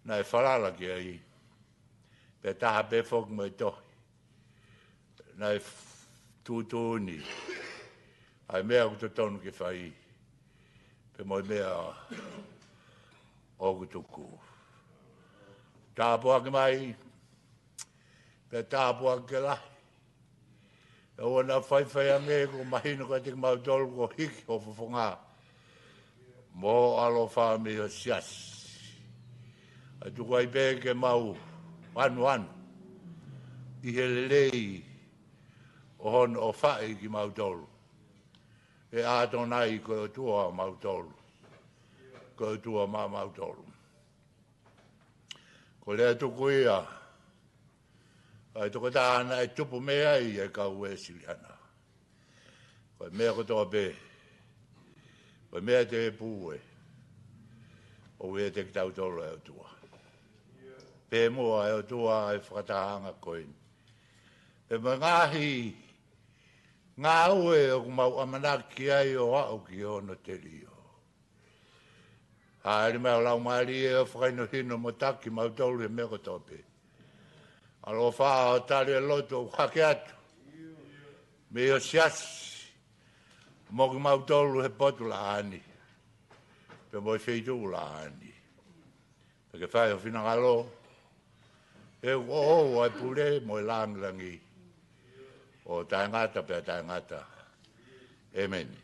naʻe falala ki ai, pea taha pē foki mo e tohi naʻe f-, tuʻutuʻuni ʻa e meʻa ʻoku totonu ke fai, pea mo e meʻa ʻoku tuku. Tāpuaki mai, pea tāpuaki ke lahi. ʻE ʻoua naʻa faifai ange, kuo mahino kiate kimautolu kuo hiki ho fofonga mo ho ʻaloʻofa mei ho siasi. ʻA e tuku ai pē ke mau ʻanuʻanu ʻi he lelei ʻo hono ʻofaʻi kimautolu. ʻE ʻAtonai, ko e ʻOtua mautolu, ko e ʻOtua maʻamautolu. Ko e lea tuku ia ʻa e tokotaha naʻe tupu mei ai ʻa e kau Uēsiliana. Ko e meʻa kotoa pē, ko e meʻa tēpū ē, ʻOku ʻiate kitautolu ʻa e ʻOtua. Pea mo e ʻOtua ʻa e fakatahaʻanga ko eni. Pea mo e ngaahi ngāue ʻoku mau ʻamanaki ai ʻo aʻu ki hono telio. Hāʻele mai ho Laumālie ʻo fakahinohino mo taki kimautolu he meʻa kotoa pē. ʻAloʻofa ʻo tali e lotu ʻoku hake atu mei ho siasi mo kimautolu he potu laʻā ni, pea mo e feituʻu laʻā ni. Pea ke fai ho finangalo, he ʻoku ʻoʻou ʻa e pule mo e lāngilangi ʻo taʻengata pea taʻengata. ʻĒmeni.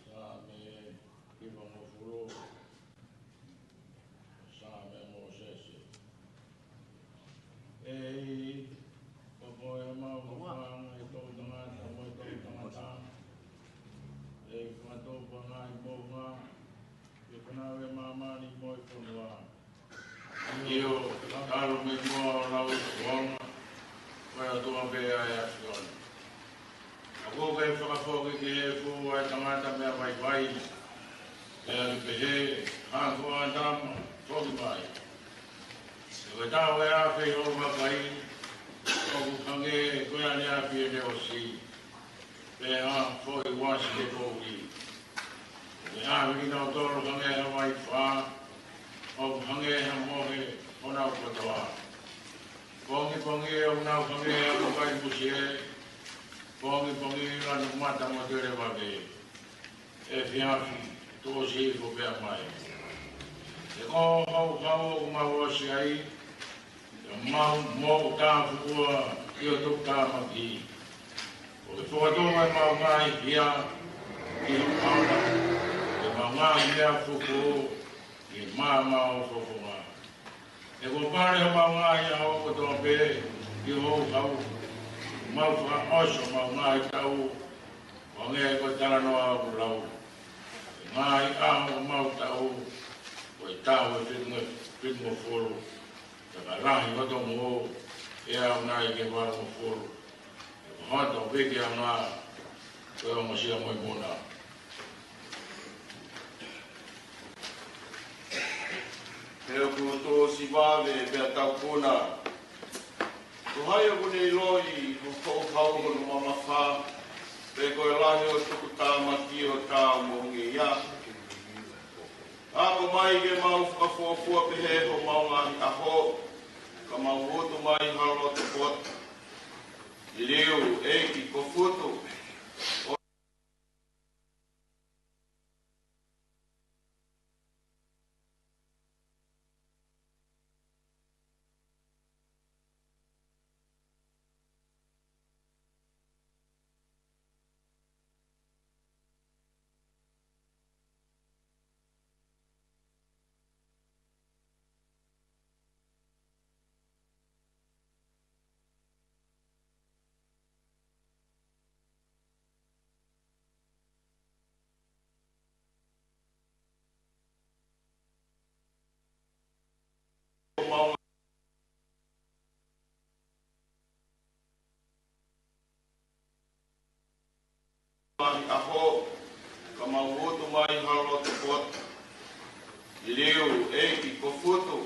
Saame hivangofulu. Saame ʻa Mōsese. ʻEiki, ko koe ʻa e maʻu ʻa e fanga ʻi he toʻutangata mo e toʻutangata, ʻe fakatupu ʻa e ngaahi moʻunga, ke fanauʻi ʻa māmani mo e fonua. ʻIo, talu mei muʻa ʻo lauikuonga, ko e ʻOtua pē ʻa e ʻAfiona. ʻOku ke fakafoki ki he efu ʻa e tangata meʻa vaivai, pea ke pehē, Hako ʻAtama, foki mai. He ko e taʻu ʻe afe ʻi hoʻo vakai, ʻoku hangē ko e ʻaneafi ʻene ʻosi, pea foʻi uasi ke kovi. He ʻe ʻave kinautolu hangē ha vaifā, ʻoku hangē ha mohe honau kotoa. Pongipongi ʻoku nau hangē ha kakai musie, pongipongi lanu mata mo televave. Efiafi, tuʻo sio pea mai. He ko e houhau ʻoku mau ʻosi ai, ʻoku mau moʻutāfuʻua ʻi ho tuʻutāmaki. ʻOku ke fokotuʻu ʻemau ngaahi hia ʻi ho ʻao, ʻemau ngaahi meʻa fufū ʻi he maama ʻo ho fofonga. He kuo pale homau ngaahi ʻaho kotoa pē ʻi ho houhau, mau fakaʻosi homau ngaahi taʻu, ʻo Hangē ko e talanoa ʻoku lau, ʻi he ngaahi ʻaho ʻo homau taʻu, ko e taʻu ʻe fitu nge-, fitungofulu, pea ka lahi hoto moʻo, ʻe aʻu nai ki he valungofulu. Pea ko hoto viki ʻaonga, ko e ongosia mo e muna. He ʻoku tō sivave pea taukuna. Ko hai ʻoku ne ʻiloʻi ho houhau hono mamafa, pe ko e lahi ʻo e tukutāmaki ʻo tau moʻungeia? Ako mai ke mau fakafuofua pehē homau ngaahi ʻaho, ka mau utu mai ha loto poto. Liliu, ʻEiki, ko Futu. Ngaahi ʻaho, ka mau utu mai ha loto poto. Liliu, ʻEiki, ko Futu.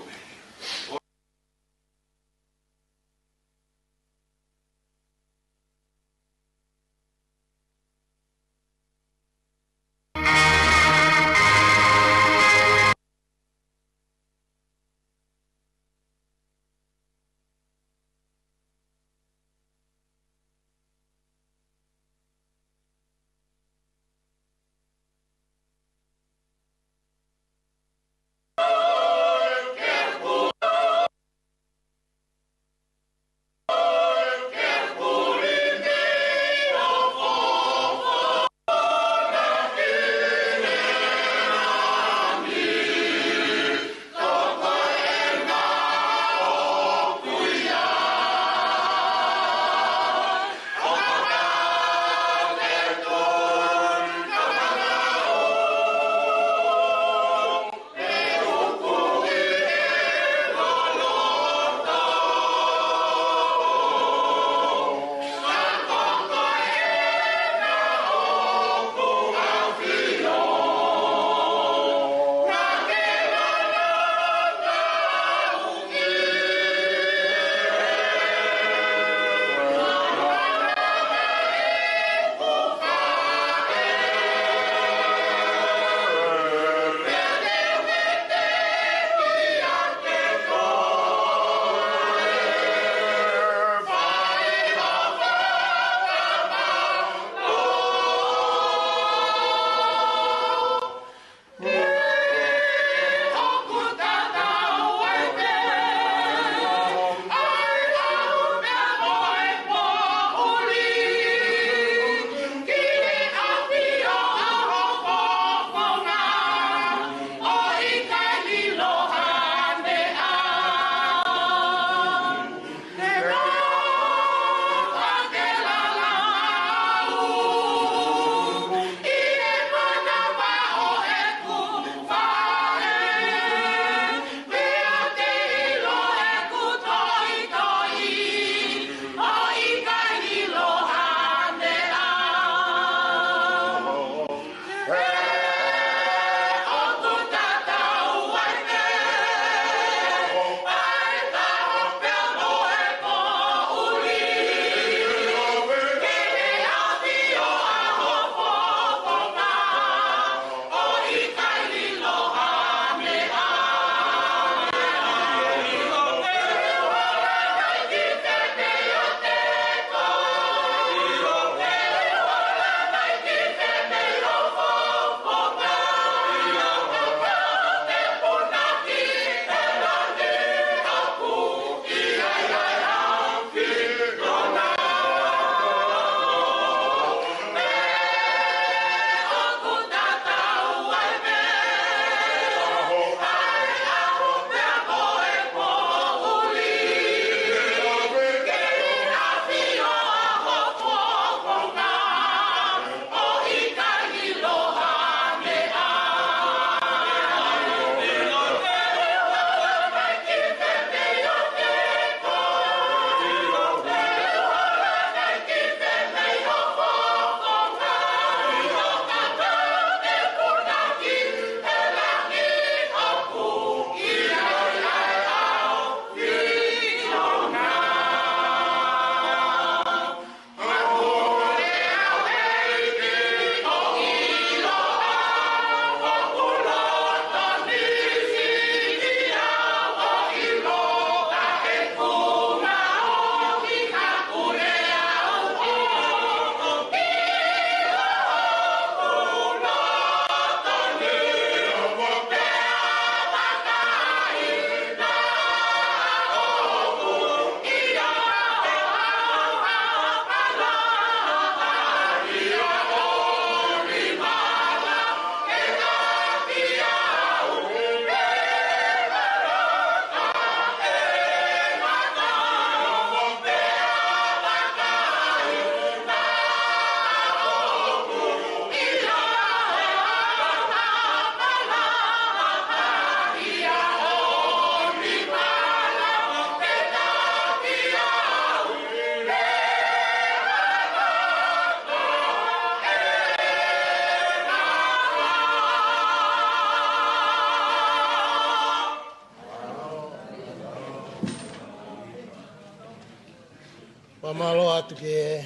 Mālō atu ki he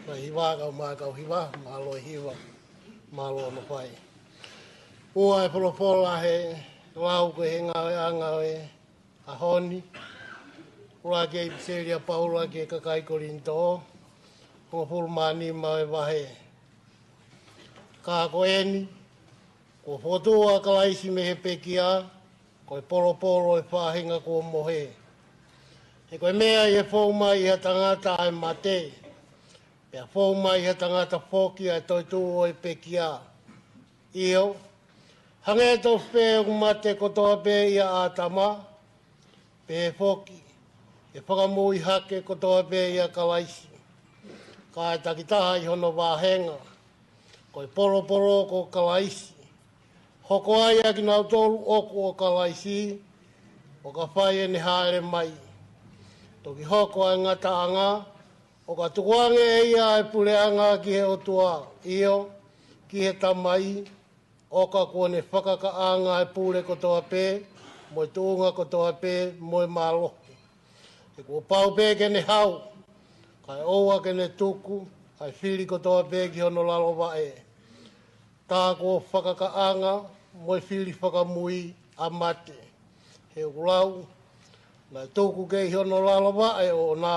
kau hiva, kau mā kau hiva, mālō e hiva, mālō hono fai. Ua e folofola he lau ko e ngāueʻanga ʻo e ʻaho ni, ʻuluaki ʻEpiseli ʻa Paula ki he kakai Kolinitō, hongofulu mā nima ʻo e vahe. Ka ko eni, kuo fokotuʻu ʻa Kalaisi mei he pekia, ko e polopolo ʻo e faʻahinga kuo mohe. He ko e meʻa ʻi he fou mai ʻi ha tangata ʻa e mate, pea fou mai ʻi ha tangata foki ʻa e toetuʻu ʻo e pekia. ʻIo, hangē tofu pē ʻoku mate kotoa pē ʻia ʻĀtama, pehē foki ʻe fakamoʻui hake kotoa pē ʻia Kalaisi. Ka ʻe takitaha ʻi hono vāhenga, ko e polopolo ko Kalaisi, hoko ai ʻa kinautolu ʻoku ʻo Kalaisi, ʻo ka fai ʻene hāʻele mai. Toki hoko ʻa e ngataʻanga, ʻo ka tukuange ʻe ia ʻa e puleʻanga ki he ʻOtua, ʻio, ki he Tamai, ʻo ka kuo ne fakakaʻanga ʻa e pule kotoa pē, mo e tuʻunga kotoa pē, mo e mālohi. He kuo pau pē ke ne hau, kae ʻoua ke ne tuku ʻa e fili kotoa pē ki hono lalo vaʻe. Tā kuo fakakaʻanga mo e fili fakamui ʻa mate. He ʻoku lau, naʻe tuku ki hono lalo vaʻe ʻoʻona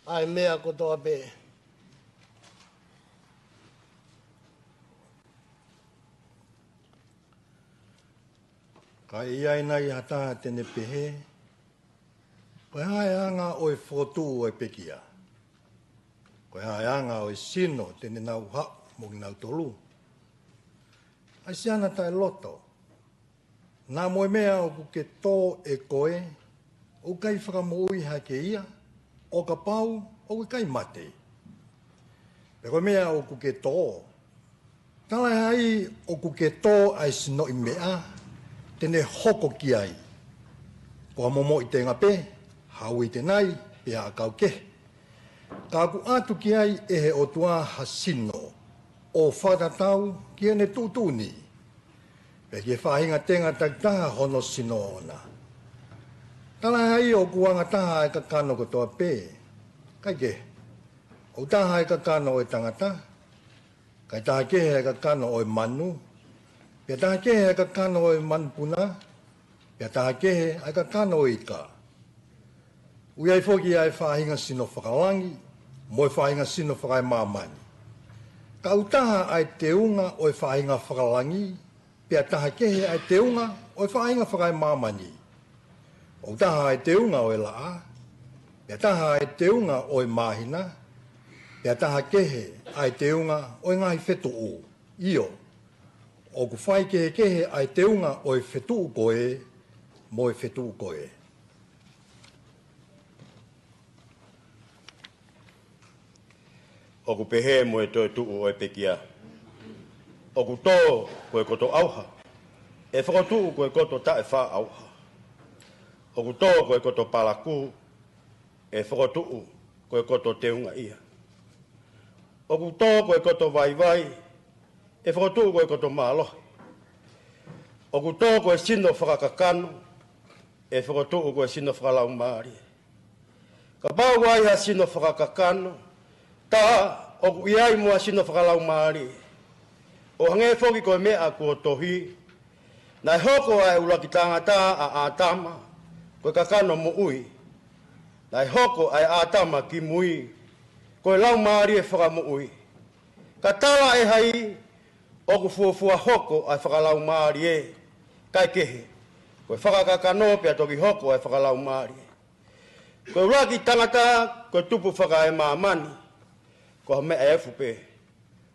ʻa e meʻa kotoa pē. Ka ʻi ai nai ha taha te ne pehē, ko e hā e anga ʻo e fokotuʻu ʻo e pekia? Ko e hā e anga ʻo e sino te ne nau haʻu mo kinautolu? ʻAi siana taʻeloto. Naʻa mo e meʻa ʻoku ke tō ʻe koe, ʻoku ʻikai fakamoʻui hake ia, ʻo kapau ʻoku ʻikai mate. Pea ko e meʻa ʻoku ke tō, talaʻehai ʻoku ke tō ʻa e sinoʻi meʻa te ne hoko ki ai. Ko ha momoʻi tenga pē, ha uite nai, pe ha ʻakau kehe. Ka ʻoku ʻatu ki ai ʻe he ʻOtua ha sino, ʻo fakatatau ki heʻene tuʻutuʻuni, pea ki he faʻahinga tenga takitaha hono sino ʻoʻona. Talaʻehai ʻoku angataha ʻa e kakano kotoa pē, kae kehe, ʻoku taha ʻa e kakano ʻo e tangata, kae taha kehe ʻa e kakano ʻo e manu, pea taha kehe ʻa e kakano ʻo e manupuna, pea taha kehe ʻa e kakano ʻo e ika. ʻOku ʻi ai foki ʻa e faʻahinga sino fakalangi, mo e faʻahinga sino fakaemāmani. Ka ʻoku taha ʻa e teunga ʻo e faʻahinga fakalangi, pea taha kehe ʻa e teunga ʻo e faʻahinga fakaemāmani. ʻOku taha ʻa e teunga ʻo e laʻā, pea taha ʻa e teunga ʻo e māhina, pea taha kehe ʻa e teunga ʻo e ngaahi fetuʻu. ʻIo, ʻoku faikehekehe ʻa e teunga ʻo e fetuʻu ko ē, mo e fetuʻu ko ē. ʻOku pehē mo e toetuʻu ʻo e pekia. ʻOku tō ko e koto ʻauha, ʻe fokotuʻu ko e koto taʻefaʻaʻauha. ʻOku tō ko e koto palakū, ʻe fokotuʻu ko e koto teungaʻia. ʻOku tō ko e koto vaivai, ʻe fokotuʻu ko e koto mālohi. ʻOku tō ko e sino fakakakano, ʻe fokotuʻu ko e sino fakalaumālie. Kapau ʻoku ʻi ai ha sino fakakakano, tā ʻoku ʻi ai mo ha sino fakalaumālie. ʻO hangē foki ko e meʻa kuo tohi, naʻe hoko ʻa e ʻuluaki tangata ʻa ʻĀtama ko e kakano moʻui. Naʻe hoko ʻa e ʻĀtama kimui ko e laumālie fakamoʻui. Ka talaʻehai ʻoku fuofua hoko ʻa e fakalaumālie, kae kehe, ko e fakakakano pea toki hoko ʻa e fakalaumālie. Ko e ʻuluaki tangata ko e tupu fakaemāmani, ko ha meʻa efu pē.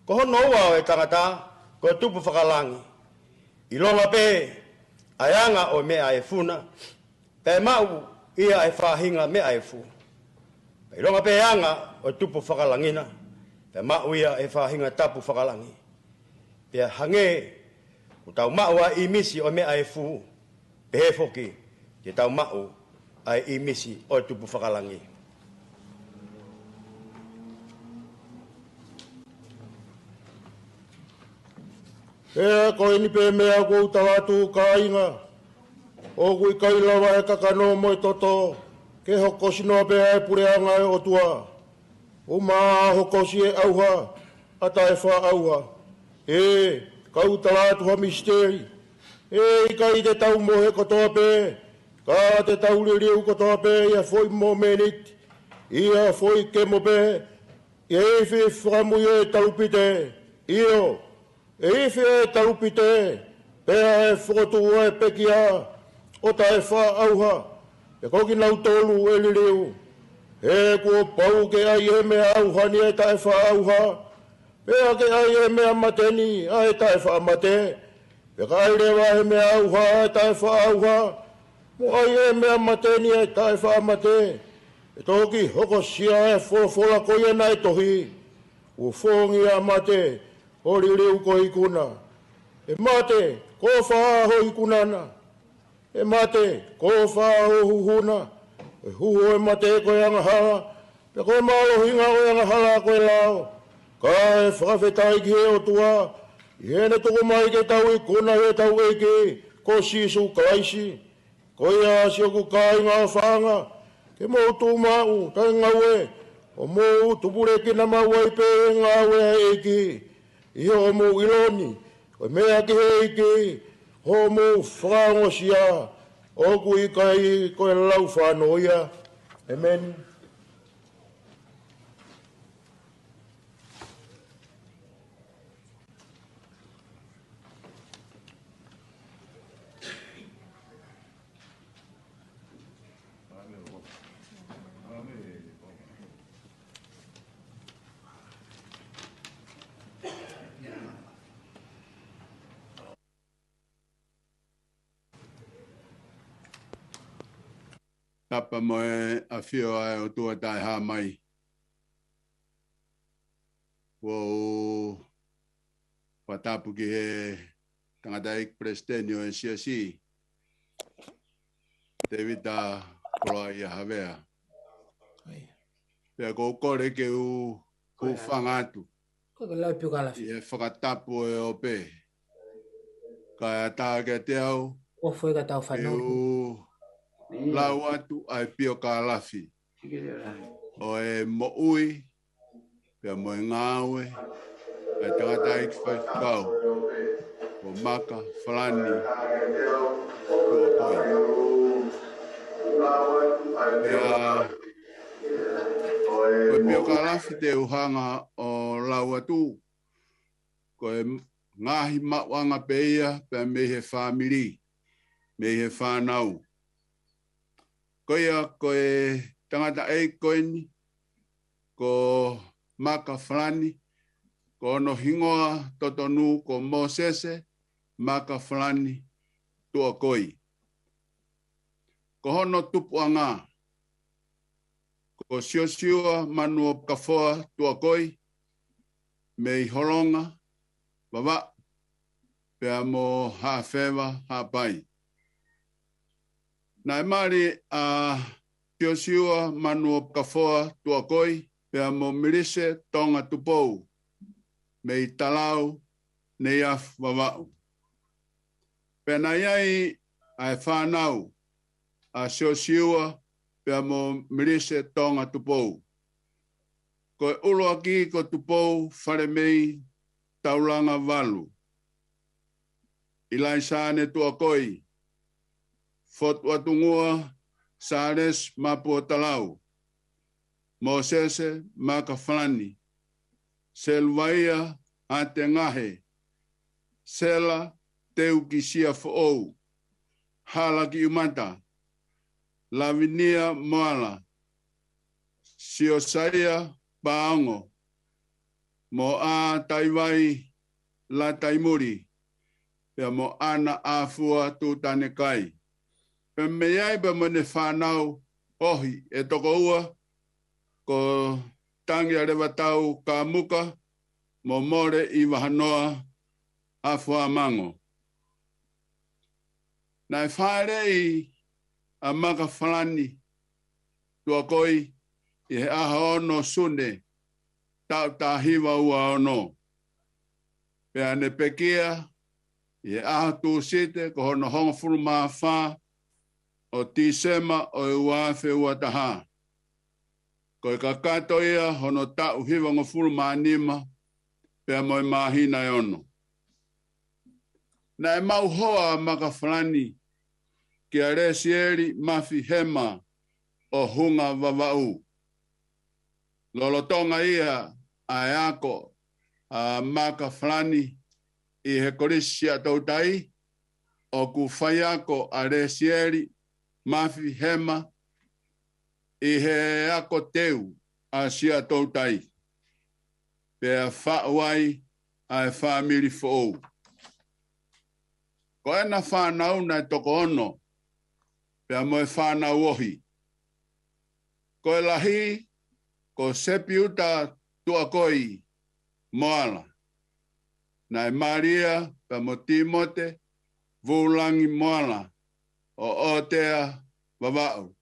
Ko hono ua ʻo e tangata ko e tupu fakalangi. ʻIlonga pē ʻa e anga ʻo e meʻa efu na, pea maʻu ia ʻa e faʻahinga meʻa efu. ʻIlonga pē anga ʻo e tupu fakalangi na, pea maʻu ia ʻa e faʻahinga tapu fakalangi. Pea hangē ʻoku tau maʻu ʻa e ʻīmisi ʻo e meʻa efu, pehē foki te tau maʻu ʻa e ʻīmisi ʻo e tupu fakalangi. Pea ko eni pē meʻa ʻoku ou tala atu, kāinga, ʻoku ʻikai lava ʻe he kakano mo e toto ke hokosi noa pē ʻa e puleʻanga ʻo e ʻOtua. ʻUma hokosi e ʻauha ʻa Taʻefaʻaʻauha. ʻE, kau tala atu ha misiteli. ʻE ʻikai te tau mohe kotoa pē, ka te tau liliu kotoa pē ʻi ha foʻi mōmeniti, ʻi ha foʻi kemo pē, ʻi he ifi fakamui ʻo e talupite. ʻIo, ʻe ifi e talupite, pea ʻe fokotuʻu ʻa e pekia ʻo Taʻefaʻaʻauha, ʻe ko kinautolu ʻe liliu. He kuo pau ke ʻai ʻe he meʻa ʻauha ni ʻa e taʻefaʻaʻauha, pea ke ʻai ʻe he meʻa mate ni ʻa e taʻefaʻamate, pea ka ʻai leva ʻe he meʻa ʻauha ʻa e taʻefaʻaʻauha, mo ʻai ʻe he meʻa mate ni ʻa e taʻefaʻamate, ʻe toki hokosia ʻa e folofola ko ia naʻe tohi: Kuo fongi ʻa mate, ʻo liliu ko e ikuna. ʻE mate, ko fē ho ikuna na? ʻE mate, ko fē ho huhu na? Ko e huhu ʻo e mate ko e angahala, pea ko e mālohinga ʻo e angahala ko e lao. Kae fakafetaʻi ki he ʻOtua, ʻi heʻene tuku mai ke tau ikuna ʻi hotau ʻEiki ko Sīsū Kalaisi. Ko ia, siʻoku kāinga ʻofaʻanga, ke mou tuʻu maʻu, taʻengaue, ʻo mou tupulekina maʻu ai pē ʻi he ngāue ʻa e ʻEiki, ʻi hoʻomou ʻilo ni ko e meʻa ki he ʻEiki hoʻomou fakaongosia, ʻoku ʻikai ko e laufānō ia. ʻEmeni. Tapa mo e ʻafio ʻa e ʻOtua Taʻehāmai. Kuo u fakatapu ki he tangataʻeiki palesiteni ʻo e siasi, Tēvita Koloaʻia Havea. ʻOi. Pea ʻoku ou kole ke u hūfanga atu. Ko e lau piokālafi. ʻI he fakatapu ʻo e ope. Kae ʻatā kiate au, ʻo fai ka tau ke fanongo. U lau atu ʻa e piokālafi ʻo e moʻui, pea mo e ngāue ʻa e tangataʻeiki faifekau, ko Maka Falani Tuʻakoi. Pea ko e piokālafi te u hanga ʻo lau atu, ko e ngaahi maʻuʻanga pē ia, pea mei he fāmili, mei he fānau. Ko ia ko e tangataʻeiki ko eni, ko Maka Falani, ko hono hingoa totonu ko Mōsese Maka Falani Tuʻakoi. Ko hono tupuʻanga, ko Siosiua Manuopakafoa Tuʻakoi, mei Holonga, Vavaʻu, pea mo Haʻafeva, Haʻapai. Naʻe mali ʻa Siosiua Manuopakafoa Tuʻakoi, pea mo Milise Tonga Tupou, mei Talau, Neiafu, Vavaʻu. Pea naʻe ʻi ai ʻa e fānau ʻa Siosiua pea mo Milise Tonga Tupou. Ko e ʻuluaki ko Tupou Falemei Taulanga Valu, ʻIlaisane Tuʻakoi, Fotuatungua Sālesi Mapuotalau, Mōsese Maka Falani, Seluvaia Atengahe, Sela Teukisia Foʻou, Hala Kiʻumata, Lavinia Moala, Siosaia Paongo, mo ʻAtaivai Lataimuli, pea mo ʻAna ʻAfua Tutanekai. Pea mei ai pea mo ʻene fānau ʻohi ʻe toko ua, ko Tangialevatau Kamuka mo Mole ʻi Vahanoa ʻAfuamango. Naʻe fāʻeleʻi ʻa Maka Falani Tuʻakoi ʻi he ʻaho ono Sune, taʻu taha hiva ua ono. Pea ne pekia ʻi he ʻaho Tūsite ko hono hongofulu mā fā ʻo Tīsema ʻo e ua afe ua taha. Ko e kakato ia hono taʻu hivangofulu mā nima, pea mo e māhina ʻe ono. Naʻe maʻu hoa ʻa Makafalani kia Lesieli Mafi Hema ʻo Hunga Vavaʻu. Lolotonga ia ʻa e ako ʻa Makafalani ʻi he Kolisi Siaʻatoutai, ʻoku faiako ʻa Lesieli Mafi Hema ʻi he ako teu ʻa Siaʻatoutai. Pea faʻu ai ʻa e fāmili foʻou. Ko ʻena fānau naʻe toko ono, pea mo e fānau ohi. Ko e lahi, ko Sepiuta Tuakoi Moala. Naʻe mali ia pea mo Timote Vulangi Moala ʻo ʻOtea Vavaʻu,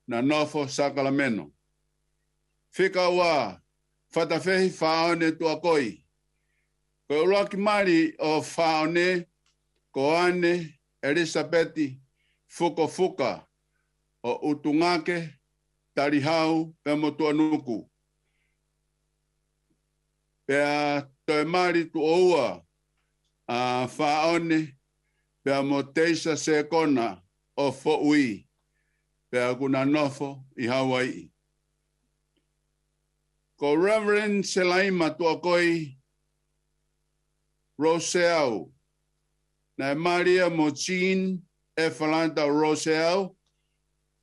naʻe nofo Sakalameno. Fika ua, Fatafehi Faone Tuakoi. Ko e ʻuluaki mali ʻo Faone ko ʻAne ʻElisapeti Fukofuka ʻo ʻUtungake, Talihau pea mo Tuʻanuku. Pea toe mali tuʻo ua ʻa Faone pea mo Teisa Sekona ʻo Foʻui, pea ʻoku na nofo ʻi Hauaiʻi. Ko Reverend Selaima Tuakoi Rousseau, naʻe mali ia mo Jean Efalata Rousseau,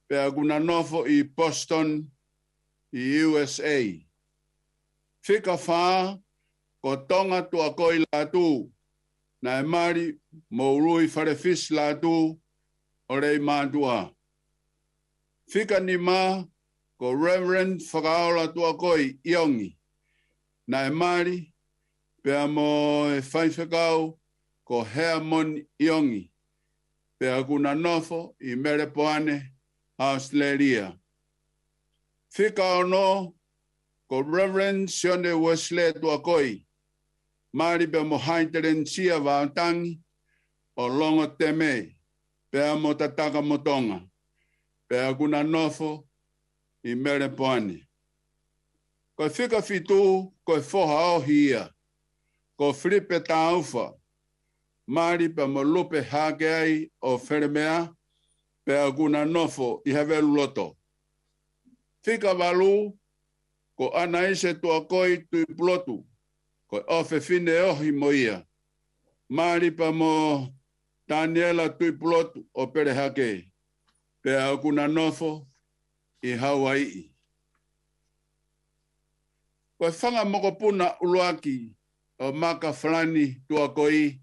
pea ʻoku na nofo ʻi Boston ʻi U S A. Fika fā, ko Tonga Tuakoi Lātū, naʻe mali mo Ului Falefisi Lātū ʻo Leimātuʻa. Fika nima, ko Reverend Fakaola Tuakoi ʻIongi, naʻe mali pea mo e faifekau ko Heamoni ʻIongi, pea ʻoku na nofo ʻi Melepoane, ʻAositelēlia. Fika ono, ko Reverend Sione Uesilē Tuakoi, mali pea mo Haitelenisia Vaotangi ʻo Longoteme, pea mo Tatakamotonga, pea ʻoku na nofo ʻi Melepoane. Ko e fika fitu, ko e foha ohi ia, ko Filipe Taufa, mali pea mo Lupe Hakeai ʻo Felemea, pea ʻoku na nofo ʻi Haveluloto. Fika valu, ko ʻAnaise Tuakoi Tuʻipulotu, ko e ʻofefine ohi mo ia, mali pea mo Taniela Tuʻipulotu ʻo Pelehake, pea ʻoku na nofo ʻi Hauaiʻi. Ko e fanga mokopuna ʻuluaki ʻo Makafalani Tuakoi,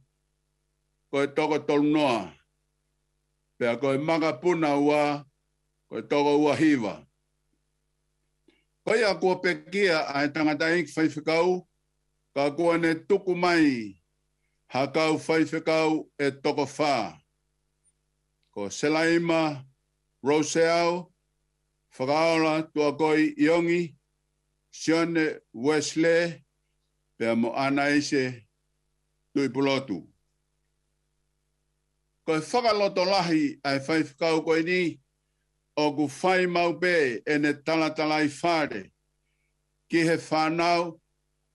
ko e toko tolu noa, pea ko e makapuna ua, ko e toko ua hiva. Ko ia kuo pekia ʻa e tangataʻeiki faifekau, ka kuo ne tuku mai ha kau faifekau ʻe toko fā. Ko Selaima Rousseau, Fakaola Tuakoi ʻIongi, Sione Uesilē, pea mo ʻAnaise Tuʻipulotu. Ko e fakalotolahi ʻa e faifekau ko eni, ʻoku fai maʻu pē ʻene talatalaifale ki he fānau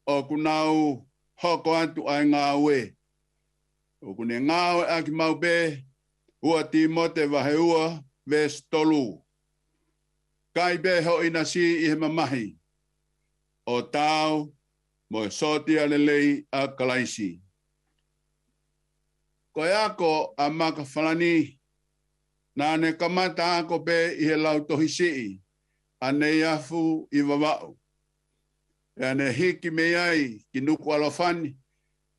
ʻoku nau hoko atu ʻa e ngāue. ʻOku ne ngāueʻaki maʻu pē, ua Tīmote vahe ua veesi tolu. Kai pē hoʻo ʻinasi ʻi he mamahi, ʻo taau mo e sōtia lelei ʻa Kalaisi. Ko e ako ʻa Makafalani, naʻa ne kamata ako pē ʻi he lautohi siʻi ʻa Neiafu ʻi Vavaʻu. Pea ne hiki mei ai ki Nukuʻalofa ni,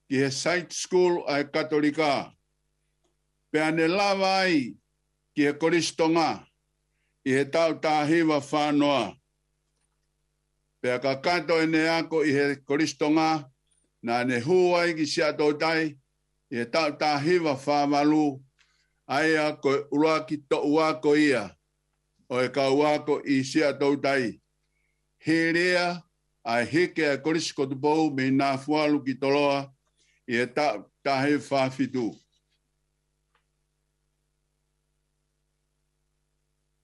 ki he Site School ʻa e Katolika. Pea ne lava ai ki he Kolisi Tonga ʻi he taʻu taha hiva fā noa. Pea kakato ʻene ako ʻi he Kolisi Tonga, naʻa ne hū ai ki Siaʻatoutai ʻi he taʻu taha hiva fā valu, ʻa ia ko e ʻuluaki toʻu ako ia ʻo e kau ako ʻi Siaʻatoutai. Hili ia ʻa e hiki ʻa e Kolisi ko Tupou mei Nafualu ki Toloa ʻi he taʻu taha hiva fā fitu.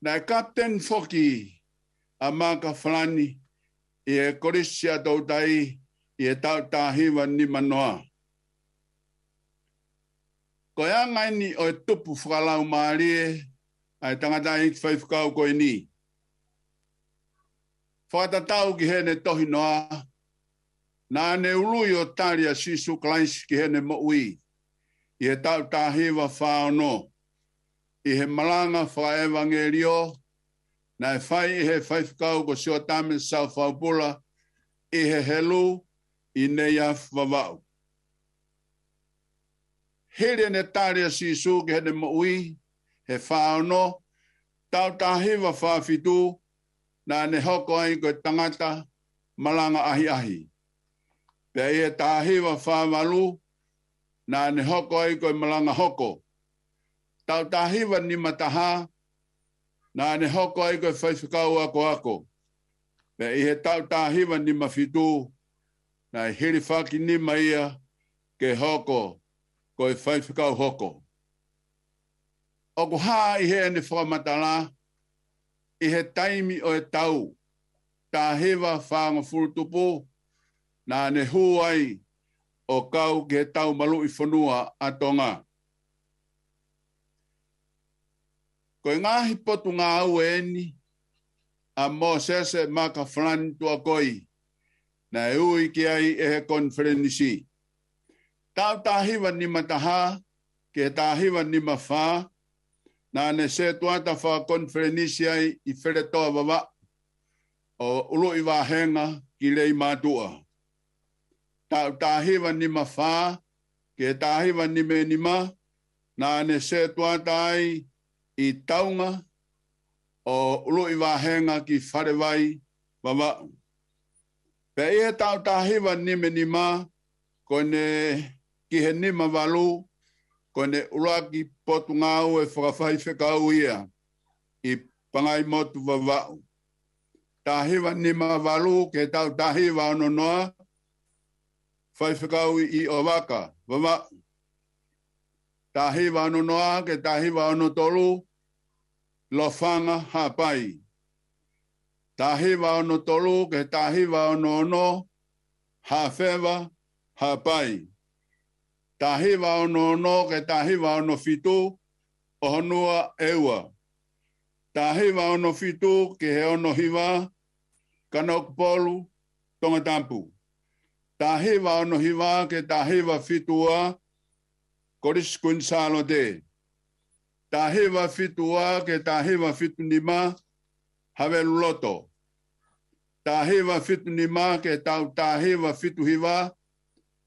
Naʻe kapiteni foki ʻa Makafalani ʻi he Kolisi ʻa Toutai ʻi he taʻu taha hiva nima noa. Ko e anga eni ʻo e tupu fakalaumālie ʻa e tangataʻeiki faifekau ko eni. Fakatatau ki heʻene tohi noa, naʻa ne ului ʻo tali ʻa Sīsū Kalaisi ki heʻene moʻui ʻi he taʻu taha hiva fā ono, ʻi he malanga fakaʻevangeliō naʻe fai ʻe he faifekau ko Siotame Saufaupula ʻi he helu ʻi Neiafu, Vavaʻu. Hili ʻene tali ʻa Sīsū ki heʻene moʻui he fā ono, taʻu taha hiva fā fitu, naʻa ne hoko ai ko e tangata malanga ʻahiʻahi. Pea ʻi he taha hiva fā valu, naʻa ne hoko ai ko e malanga hoko. Taʻu taha hiva nima taha, naʻa ne hoko ai ko e faifekau akoako. Pea ʻi he taʻu taha hiva nima fitu, naʻe hilifaki nima ia ke hoko ko e faifekau hoko. ʻOku hā ʻi heʻene fakamatala, ʻi he taimi ʻo e taʻu taha hiva fāngofulu tupu, naʻa ne hū ai ʻo kau ki he tau maluʻi fonua ʻa Tonga. Ko e ngaahi potungāue eni ʻa Mōsese Makafalani Tuakoi, naʻe ui ki ai ʻe he konifelenisi. Taʻu taha hiva nima taha ki he taha hiva nima fā, naʻa ne setuata fakakonifelenisi ai ʻi Feletoa, Vavaʻu, ʻo ului vāhenga ki Leimātuʻa. Taʻu taha hiva nima fā ki he taha hiva nima nima, naʻa ne setuata ai ʻi Taunga, ʻo ului vāhenga ki Falevai, Vavaʻu. Pea ʻi he taʻu taha hiva nima nima, ko ʻene ki he nima valu, ko ʻene ʻuluaki potungāue fakafaifekau ia ʻi Pangaimotu, Vavaʻu. Taha hiva nima valu ki he taʻu taha hiva ono noa, faifekau ʻi ʻOvaka, Vavaʻu. Taha hiva ono noa ki he taha hiva ono tolu, Lofanga, Haʻapai. Taha hiva ono tolu ki he taha hiva ono ono, Haʻafeva, Haʻapai. Taha hiva ono ono ki he taha hiva ono fitu, ʻOhonua, ʻEua. Taha hiva ono fitu ki he ono hiva, Kanokupolu, Tongatapu. Taha hiva ono hiva ki he taha hiva fitu ua, Kolisi Kuini Sālote. Taha hiva fitu ua ki he taha hiva fitu nima, Haveluloto. Taha hiva fitu nima ki he taʻu taha hiva fitu hiva,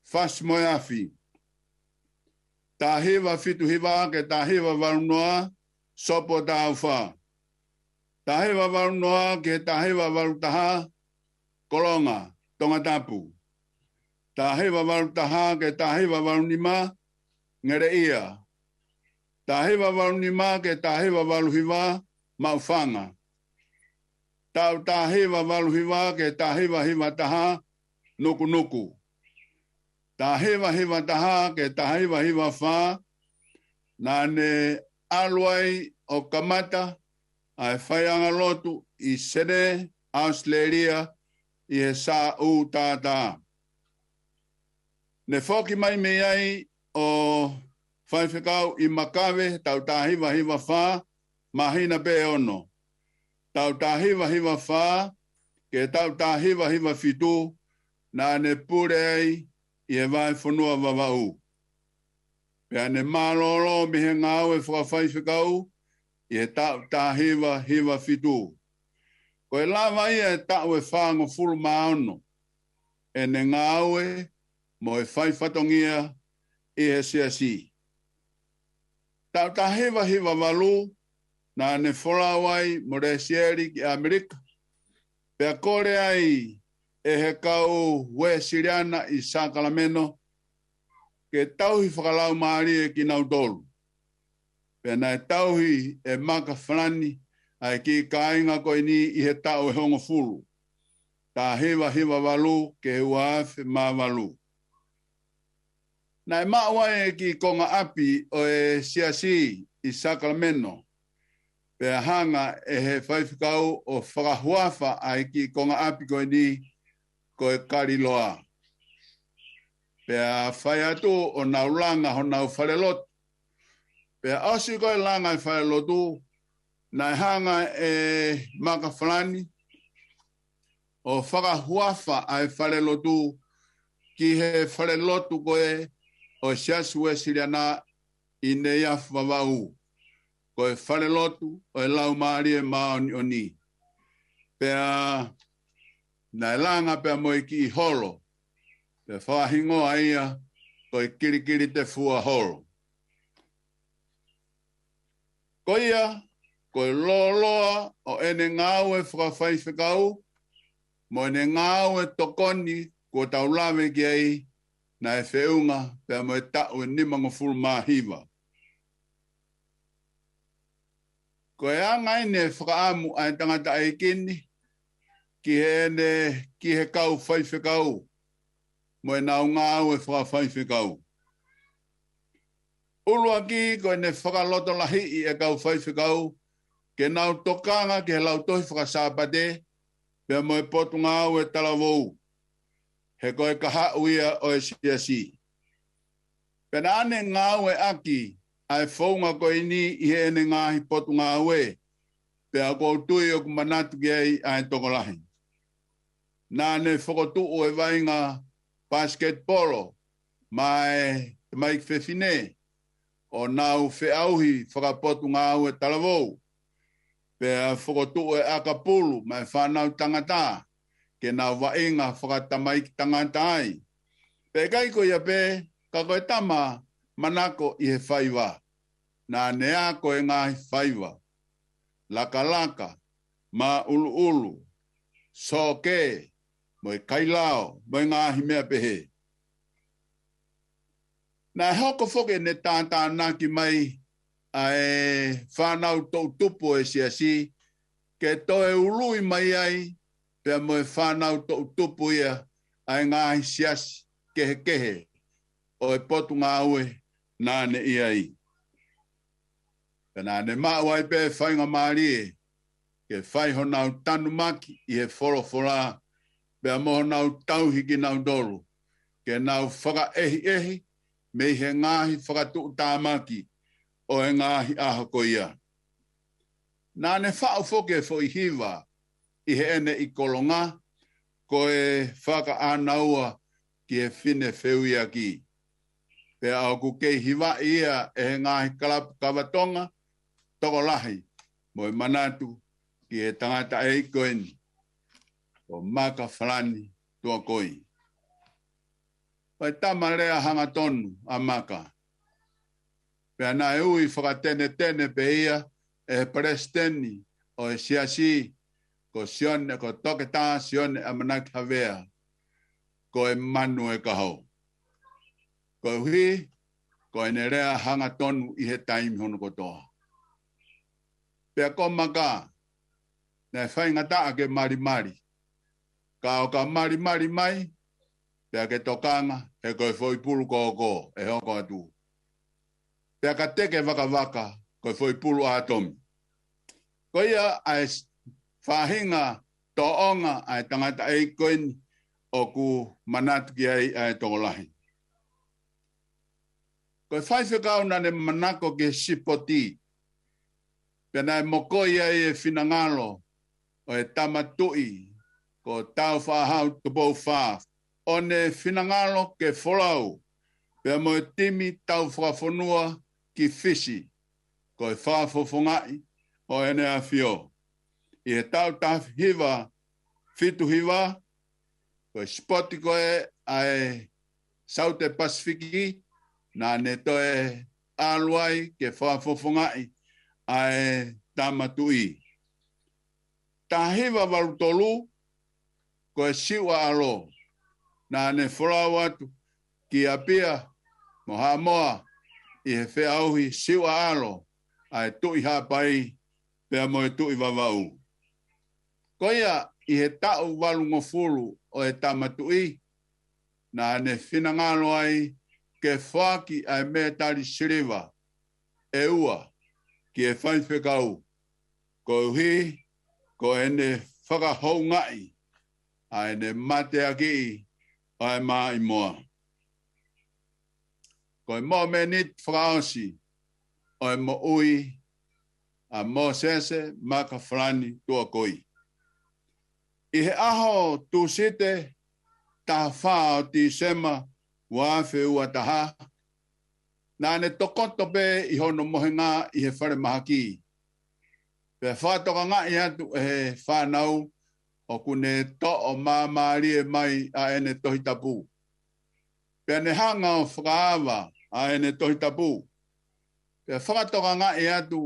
Fasi mo e Afi. Taha hiva fitu hiva ki he taha hiva valu noa, Sopu ʻo Taufa. Taha hiva valu noa ki he taha hiva valu taha, Kolonga, Tongatapu. Taha hiva valu taha ki he taha hiva valu nima, Ngeleʻia. Taha hiva valu nima ki he taha hiva valu hiva, Maʻufanga. Taʻu taha hiva valu hiva ki he taha hiva hiva taha, Nukunuku. Taha hiva hiva taha ki he taha hiva hiva fā, naʻa ne ʻalu ai ʻo kamata ʻa e faiʻanga lotu ʻi Senē, ʻAositelēlia, ʻi he Sāʻū Tātā. Ne foki mai mei ai ʻo faifekau ʻi Makave, taʻu taha hiva hiva fā, māhina pē ʻe ono. Taʻu taha hiva hiva fā ki he taʻu taha hiva hiva fitu, naʻa ne pule ai ʻi he vahefonua Vavaʻu. Pea ne mālōlō mei he ngāue fakafaifekau ʻi he taʻu taha hiva hiva fitu. Ko e lava ia e taʻu ʻe fāngofulu mā ono ʻene ngāue mo e fai fatongia ʻi he siasi. Taʻu taha hiva hiva valu, naʻa ne folau ai mo Lesieli ki ʻAmelika, pea kole ai ʻe he kau Uēsiliana ʻi Sākalameno ke tauhi fakalaumālie kinautolu. Pea naʻe tauhi ʻe Makafalani ʻa e kiʻi kāinga ko eni ʻi he taʻu ʻe hongofulu, taha hiva hiva valu ki he ua afe mā valu. Naʻe maʻu ai e kiʻi konga ʻapi ʻo e siasi ʻi Sākalameno, Pea hanga ʻe he faifekau ʻo fakahuafa ʻa e kiʻi konga ʻapi ko eni ko e Kaliloa. Pea fai atu ʻo nau langa honau falelotu. Pea ʻosi ko e langa e falelotu, naʻe hanga ʻe Makafalani ʻo fakahuafa ʻa e falelotu ki he falelotu ko ē ʻo e Siasi Uēsiliana ʻi Neiafu, Vavaʻu, ko e falelotu ʻo e Laumālie Māʻoniʻoni. Pea naʻe langa pea mo e kiʻi holo, pea fakahingoa ia ko e Kilikilitefua Holo. Ko ia, ko e lōloa ʻo ʻene ngāue fakafaifekau, mo ʻene ngāue tokoni kuo tau lave ki ai, naʻe feʻunga pea mo e taʻu ʻe nimangofulu mā hiva. Ko e anga eni e fakaʻamu ʻa e tangataʻeiki ni ki heʻene, ki he kau faifekau mo ʻenau ngāue fakafaifekau. ʻUluaki, ko ʻene fakalotolahiʻi e kau faifekau ke nau tokanga ki he Lautohi Fakasāpate pea mo e Potungāue Talavou, he ko e kahaʻu ia ʻo e Siasi. Pea naʻa ne ngāueʻaki ʻa e founga ko eni ʻi heʻene ngaahi potungāue, pea ʻoku ou tui ʻoku manatu ki ai ʻa e tokolahi. Naʻa ne fokotuʻu e vaʻinga pasiketipolo maʻa e tamaiki fefine ʻo nau feʻauhi fakapotungāue talavou. Pea fokotuʻu e ʻakapulu maʻa e fānau tangata ke nau vaʻinga fakatamaiki tangata ai. Pea ʻikai ko ia pē, ka ko e tama manako ʻi he faiva. Naʻa ne ako e ngaahi faiva: lakalaka, māʻuluʻulu, sōkē, mo e kailao, mo e ngaahi meʻa pehē. Naʻe hoko foki ʻene tātānaki mai ʻa e fānau toʻutupu ʻo e Siasi ke toe ului mai ai pea mo e fānau toʻutupu ia ʻa e ngaahi siasi kehekehe ʻo e potungāue naʻa ne ʻi ai. Pea naʻa ne maʻu ai pē faingamālie ke fai honau tanumaki ʻi he folofola, pea mo honau tauhi kinautolu ke nau fakaʻehiʻehi mei he ngaahi fakatuʻutāmaki ʻo e ngaahi ʻaho ko ia. Naʻa ne faʻu foki e foʻi hiva ʻi heʻene ʻikolonga, ko e Fakaʻānaua ki he Fine Feuiaki. Pea ʻoku kei hivaʻi ia ʻe he ngaahi kalapu kava Tonga tokolahi mo e manatu ki he tangataʻeiki ko eni, ko Makafalani Tuakoi. Ko e tama lea hangatonu ʻa Maka. Pea naʻe ui fakatenetene pē ia ʻe he palesiteni ʻo e Siasi, ko Sione, ko Toketā Sione ʻAmanaki Havea, ko e Manu ʻo e Kaho. Koeʻuhi ko ʻene lea hangatonu ʻi he taimi hono kotoa. Pea ko Maka, naʻe faingataʻa ke malimali. Ka ʻo ka malimali mai, pea ke tokanga, he ko e foʻi pulu kōkō ʻe hoko atu. Pea ka teke vakavaka, ko e foʻi pulu ʻātomi. Ko ia ʻa e s-, faʻahinga tōʻonga ʻa e tangataʻeiki ko eni ʻoku manatu ki ai ʻa e tokolahi. Ko e faifekau naʻa ne manako ki he sipoti, pea naʻe mokoi ai e finangalo ʻo e Tama Tuʻi ko Tāufaʻāhau Tupou Fā, ʻo ne finangalo ke folau pea mo e timi tau fakafonua ki Fisi, ko e Fakafofongaʻi ʻo ʻEne ʻAfio. ʻI he taʻu taha hiva fitu hiva, ko e sipoti ko ē ʻa e Saute Pasifiki, naʻa ne toe ʻalu ai ke fakafofongaʻi ʻa e Tama Tuʻi. Taha hiva valu tolu, ko e Siuʻaʻalo, naʻa ne folau atu ki ʻApia mo Haʻamoa ʻi he feʻauhi Siuʻaʻalo ʻa e Tuʻi Haʻapai pea mo e Tuʻi Vavaʻu. Ko ia ʻi he taʻu valungofulu ʻo e Tama Tuʻi, naʻa ne finangalo ai ke foaki ʻa e mētali siliva ʻe ua ki he faifekau, koeʻuhi ko ʻene fakahoungaʻi ʻa ʻene mateakiʻi ʻa e maʻimoa. Ko e mōmeniti fakaʻosi ʻo e moʻui ʻa Mōsese Makafalani Tuʻakoi. ʻI he ʻaho Tūsite, taha fā ʻo Tīsema, ua afe ua taha, naʻa ne tokoto pē ʻi hono mohenga ʻi he falemahaki. Pea fakatokangaʻi atu ʻe he fānau ʻoku ne toʻo māmālie mai ʻa ʻene Tohi Tapu. Pea ne hanga ʻo fakaava ʻa ʻene Tohi Tapu. Pea fakatokangaʻi atu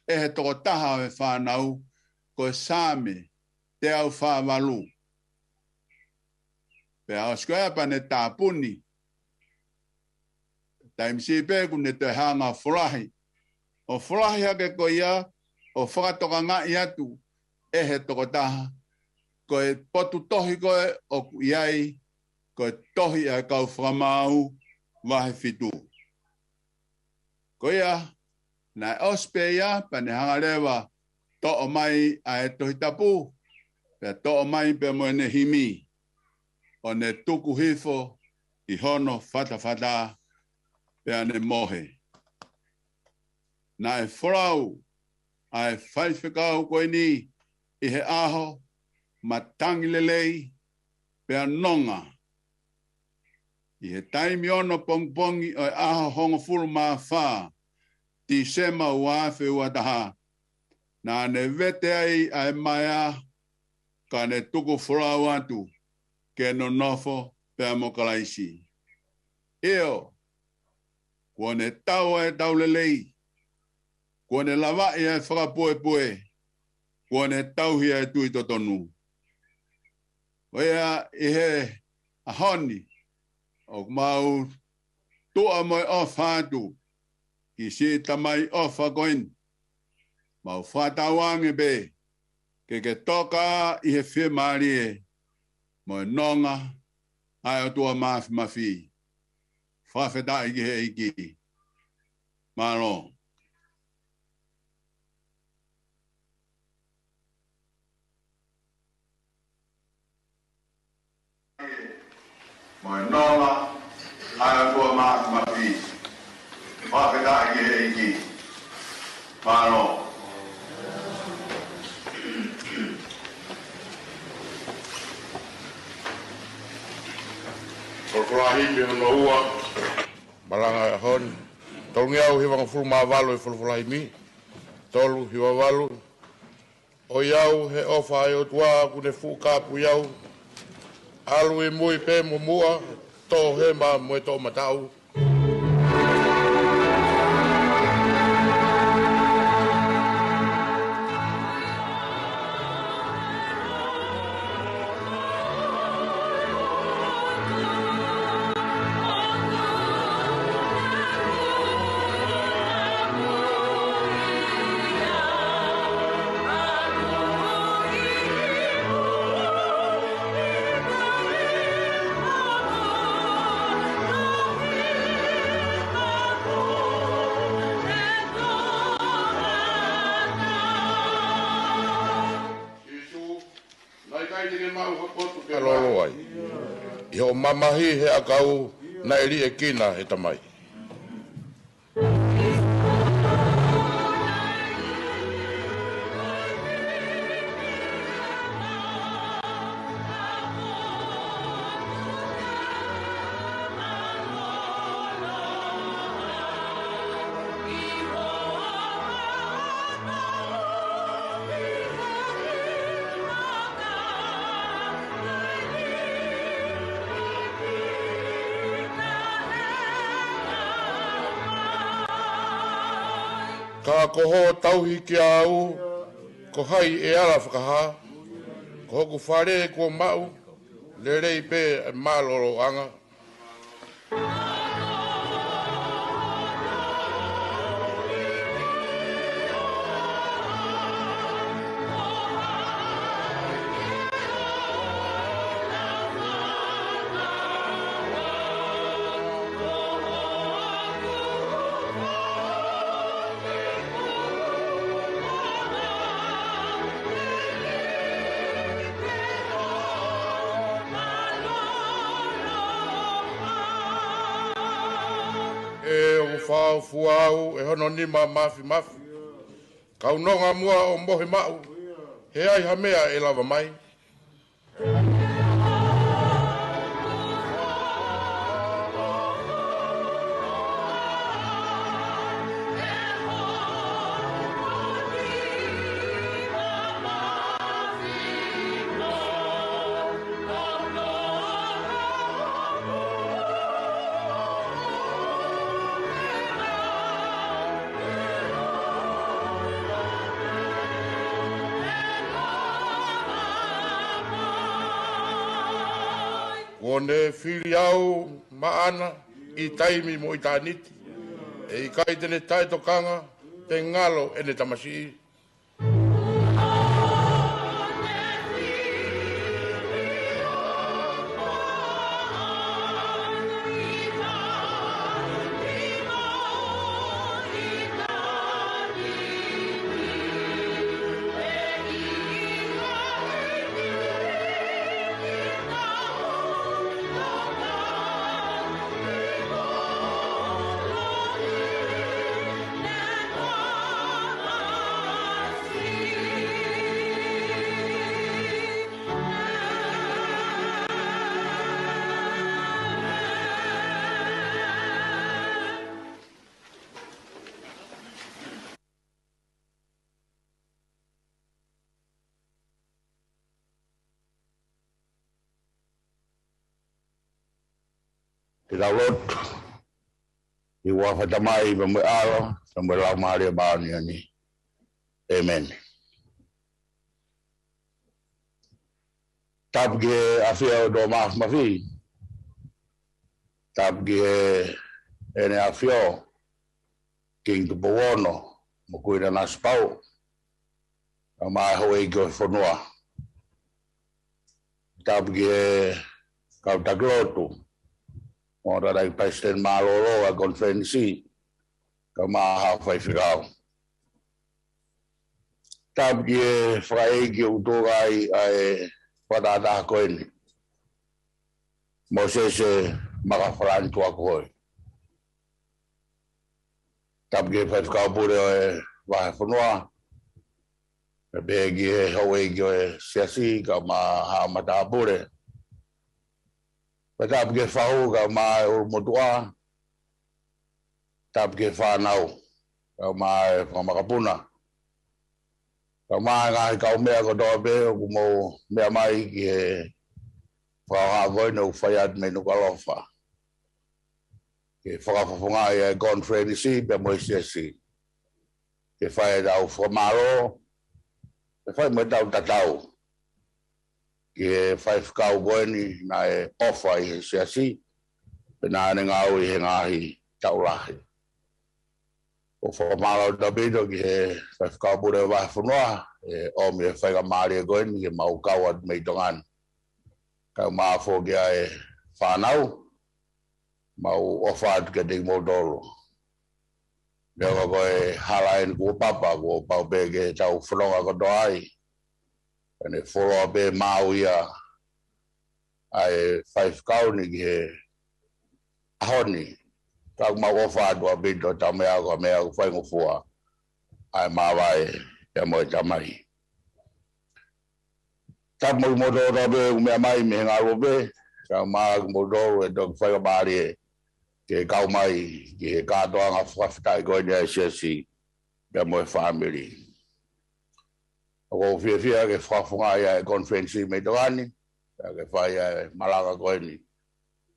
ʻe he tokotaha ʻo e fānau ko e Saame teau fā valu. Pea ʻosi ko ia pea ne tāpuni. Taimi siʻi pē kuo ne toe hanga ʻo folahi. ʻO folahi hake ko ia, ʻo fakatokangaʻi atu ʻe he tokotaha, ko e potu tohi ko ē ʻoku ʻi ai, ko e tohi ʻa e kau fakamaau, vahe fitu. Ko ia, naʻe ʻosi pē ia, pea ne hanga leva toʻo mai ʻa e Tohi Tapu, pea toʻo mai pea mo ʻene himi, ʻo ne tuku hifo ʻi hono fatafata, pea ne mohe. Naʻe folau ʻa e faifekau ko eni ʻi he ʻaho matangi lelei pea nonga. ʻI he taimi ono pongipongi ʻo e ʻaho hongofulu mā fā Tīsema ua afe ua taha, naʻa ne vete ai ʻa e maea, ka ne tuku folau atu ke nonofo pea mo Kalaisi. ʻIo, kuo ne tau ʻa e tau lelei, kuo ne lavaʻi ʻa e fakapuepue, kuo ne tauhi ʻa e tui totonu. Ko ia ʻi he ʻaho ni, ʻoku mau tuʻa mo e ʻofa atu ki siʻi tamai ʻofa ko eni. Mau fakatauange pē ke ke toka ʻi he fiemālie mo e nonga ʻa e ʻOtua Māfimafi. Fakafetaʻi ki he ʻEiki. Mālō. Mo e nonga ʻa e ʻOtua Māfimafi. Fakafetaʻi ki he ʻEiki. Mālō. Folofola himi hono ua. Malanga ʻa e ʻaho ni. Tolungeau hivangofulu mā valu ʻi he folofola himi. Tolu hiva valu. ʻOiau he ʻofa ʻa e ʻOtua kuo ne fuʻu kāpui au. ʻAlu ʻi mui pē mo muʻa, toʻohema mo e toʻomataʻu. Sīsū, naʻe ʻikai te ke maʻu ha potu ke mālōlō ai. ʻI hoʻo mamahi he ʻakau, naʻe liʻekina ʻe he Tamai. Ka ko hoʻo tauhi kiate au, ko hai ʻe ala fakahā? Ko hoku fale kuo maʻu, lelei pē ʻa e mālōlōʻanga. Au fuau ʻe hono nima mafimafi. Kau nonga muʻa ʻo mohe maʻu. He ʻi ai ha meʻa ʻe lava mai. Kuo ne fili au maʻana ʻi taimi mo ʻitāniti. ʻE ʻikai te ne taʻetokanga, pe ngalo ʻene tamasiʻi. Ke tau lotu. ʻI he huafa ʻo e Tamai, pea mo e ʻAlo, pea mo e Laumālie Māʻoniʻoni. ʻĒmeni. Tapu ki he ʻAfio ʻo e ʻOtua Mafimafi. Tapu ki he ʻEne ʻAfio, Kingi Tupou Ono, mo Kuini Nanasipauʻu, kae ʻumaʻā e houʻeiki ʻo e fonua. Tapu ki he kau taki lotu, mo e tangataʻeiki palesiteni mālōlō ʻo e konifelenisi, kae ʻumaʻā haʻa faifekau. Tapu ki he fakaʻeiki ʻoku tuʻu ai ʻa e fakatahataha ko eni, Mōsese Makafalani Tuʻakohoi. Tapu ki he faifekau pule ʻo e vahefonua, pea pehē ki he houʻeiki ʻo e siasi, kae ʻumaʻā haʻa matāpule. Pea tapu ki he fahu, kae ʻumaʻā e ʻulumotuʻa. Tapu ki he fānau, kae ʻumaʻā e fanga makapuna, kae ʻumaʻā e ngaahi kaumeʻa kotoa pē ʻoku mou meʻa mai ki he fakahohaʻa ko eni ʻoku fai atu mei Nukuʻalofa, ke fakafofongaʻi ʻa e konifelenisi pea mo e siasi. Ke fai ʻetau fakamālō, ke fai mo ʻetau tatau ki he faifekau ko eni naʻe ʻofa ʻi he siasi, pea naʻa ne ngāue ʻi he ngaahi taʻu lahi. ʻOku fakamālō ʻaupito ki he faifekau pule vahefonua, ʻe ʻomi e faingamālie ko eni ke mau kau atu mei Tonga ni. Kae ʻumaʻā foki ʻa e fānau, mau ʻofa atu kiate kimoutolu. Neongo ko e hala eni kuo papa, kuo pau pē ke tau fononga kotoa ai. Pea ne fuoloa pē maʻu ia ʻa e faifekau ni ki he ʻaho ni. Ka ʻoku mau ʻofa atu ʻaupito, tau meʻa ko e meʻa ʻoku faingofua ʻa e māvae pea mo e Tamai. Tapu mo kimoutolu pē ʻoku meʻa mai mei he ngaluope, kae ʻumaʻā kimoutolu ʻe toki faingamālie ke kau mai ki he kātoanga fakafetaʻi ko eni ʻa e siasi pea mo e fāmili. ʻOku ou fiefia ke fakafofongaʻi ʻa e konifelenisi mei Tonga ni, pea ke fai ʻa e malanga ko eni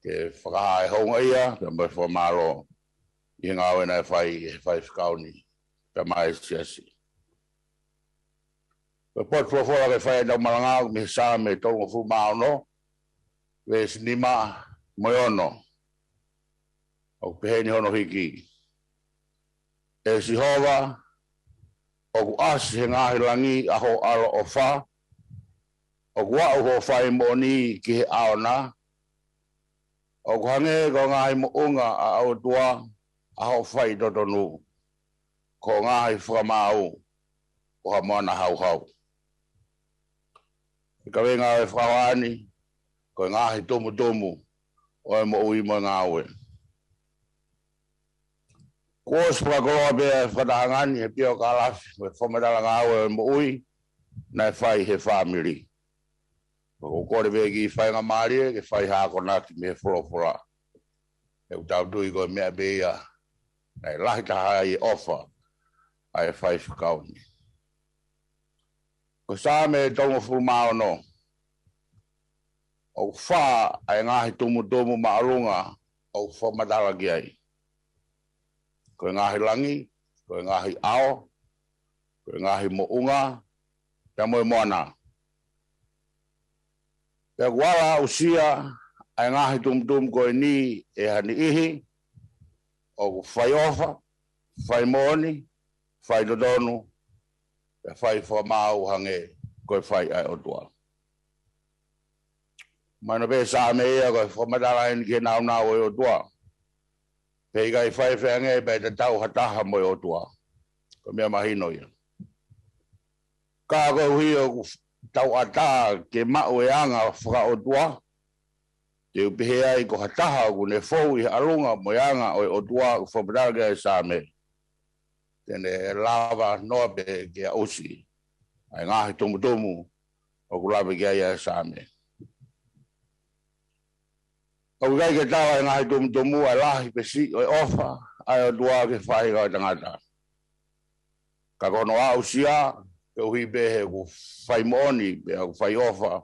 ke fakahā e houngaʻia pea mo e fakamālō ʻi he ngāue naʻe fai ʻe he faifekau ni pea mo e siasi. Ko e potu folofola ke fai ʻetau malanga ʻoku mei he Saame tolungofulu mā ono, veesi nima mo e ono. ʻOku pehē ni hono hiki: ʻE Sihova, ʻoku ʻasi he ngaahi langi ʻa hoʻo ʻaloʻofa, ʻoku aʻu hoʻo fai moʻoni ki he ʻao na, ʻoku hangē ko e ngaahi moʻunga ʻa e ʻOtua ʻa hoʻo faitotonu, ko hoʻo ngaahi fakamaau ko ha moana hauhau. ʻE kaveinga ʻo e fakahohaʻa ni, ko e ngaahi tumutumu ʻo e moʻui mo e ngāue. Kuo ʻosi fakakoloa pē ʻa e fakatahaʻanga ni he pio kalafi mo e fakamatala ngāue ʻo e moʻui naʻe fai he fāmili. Pea ʻoku ou kole pē ki he faingamālie ke fai ha akonaki mei he folofola. He ʻoku tau tui ko e meʻa pē ia naʻe lahi taha ai e ʻofa ʻa e faifekau ni. Ko e Saame tolungofulu mā ono, ʻoku fā ʻa e ngaahi tumutumu māʻolunga ʻoku fakamatala ki ai. Ko e ngaahi langi, ko e ngaahi ʻao, ko e ngaahi moʻunga, pea mo e moana. Pea ʻoku ala aʻusia ʻa e ngaahi tumutumu ko eni ʻe ha niʻihi ʻoku fai ʻofa, fai moʻoni, fai totonu, pea fai fakamaau hangē ko e fai ʻa e ʻOtua. Mahino pē Saame ia ko e fakamatala eni ki he nāunau ʻo e ʻOtua. Pea ʻikai fai feange pea ʻe tatau ha taha mo e ʻOtua. Ko e meʻa mahino ia. Ka koeʻuhi ʻoku tauʻatā ke maʻu e anga fakaʻotua, te u pehē ai ko ha taha ʻoku ne fou ʻi he ʻalunga mo e anga ʻo e ʻOtua ʻoku fakamatala ki ai e Saame, te ne lava noa pē ke aʻusi ʻa e ngaahi tumutumu ʻoku lave ki ai ʻa e Saame. ʻOku ʻikai ke tala ʻe he ngaahi tumutumu ʻa e lahi pe siʻi ʻo e ʻofa ʻa e ʻOtua ki he faʻahinga ʻo e tangata. Ka ko hono aʻusia, koeʻuhi pē he ʻoku fai moʻoni, pea ʻoku fai ʻofa,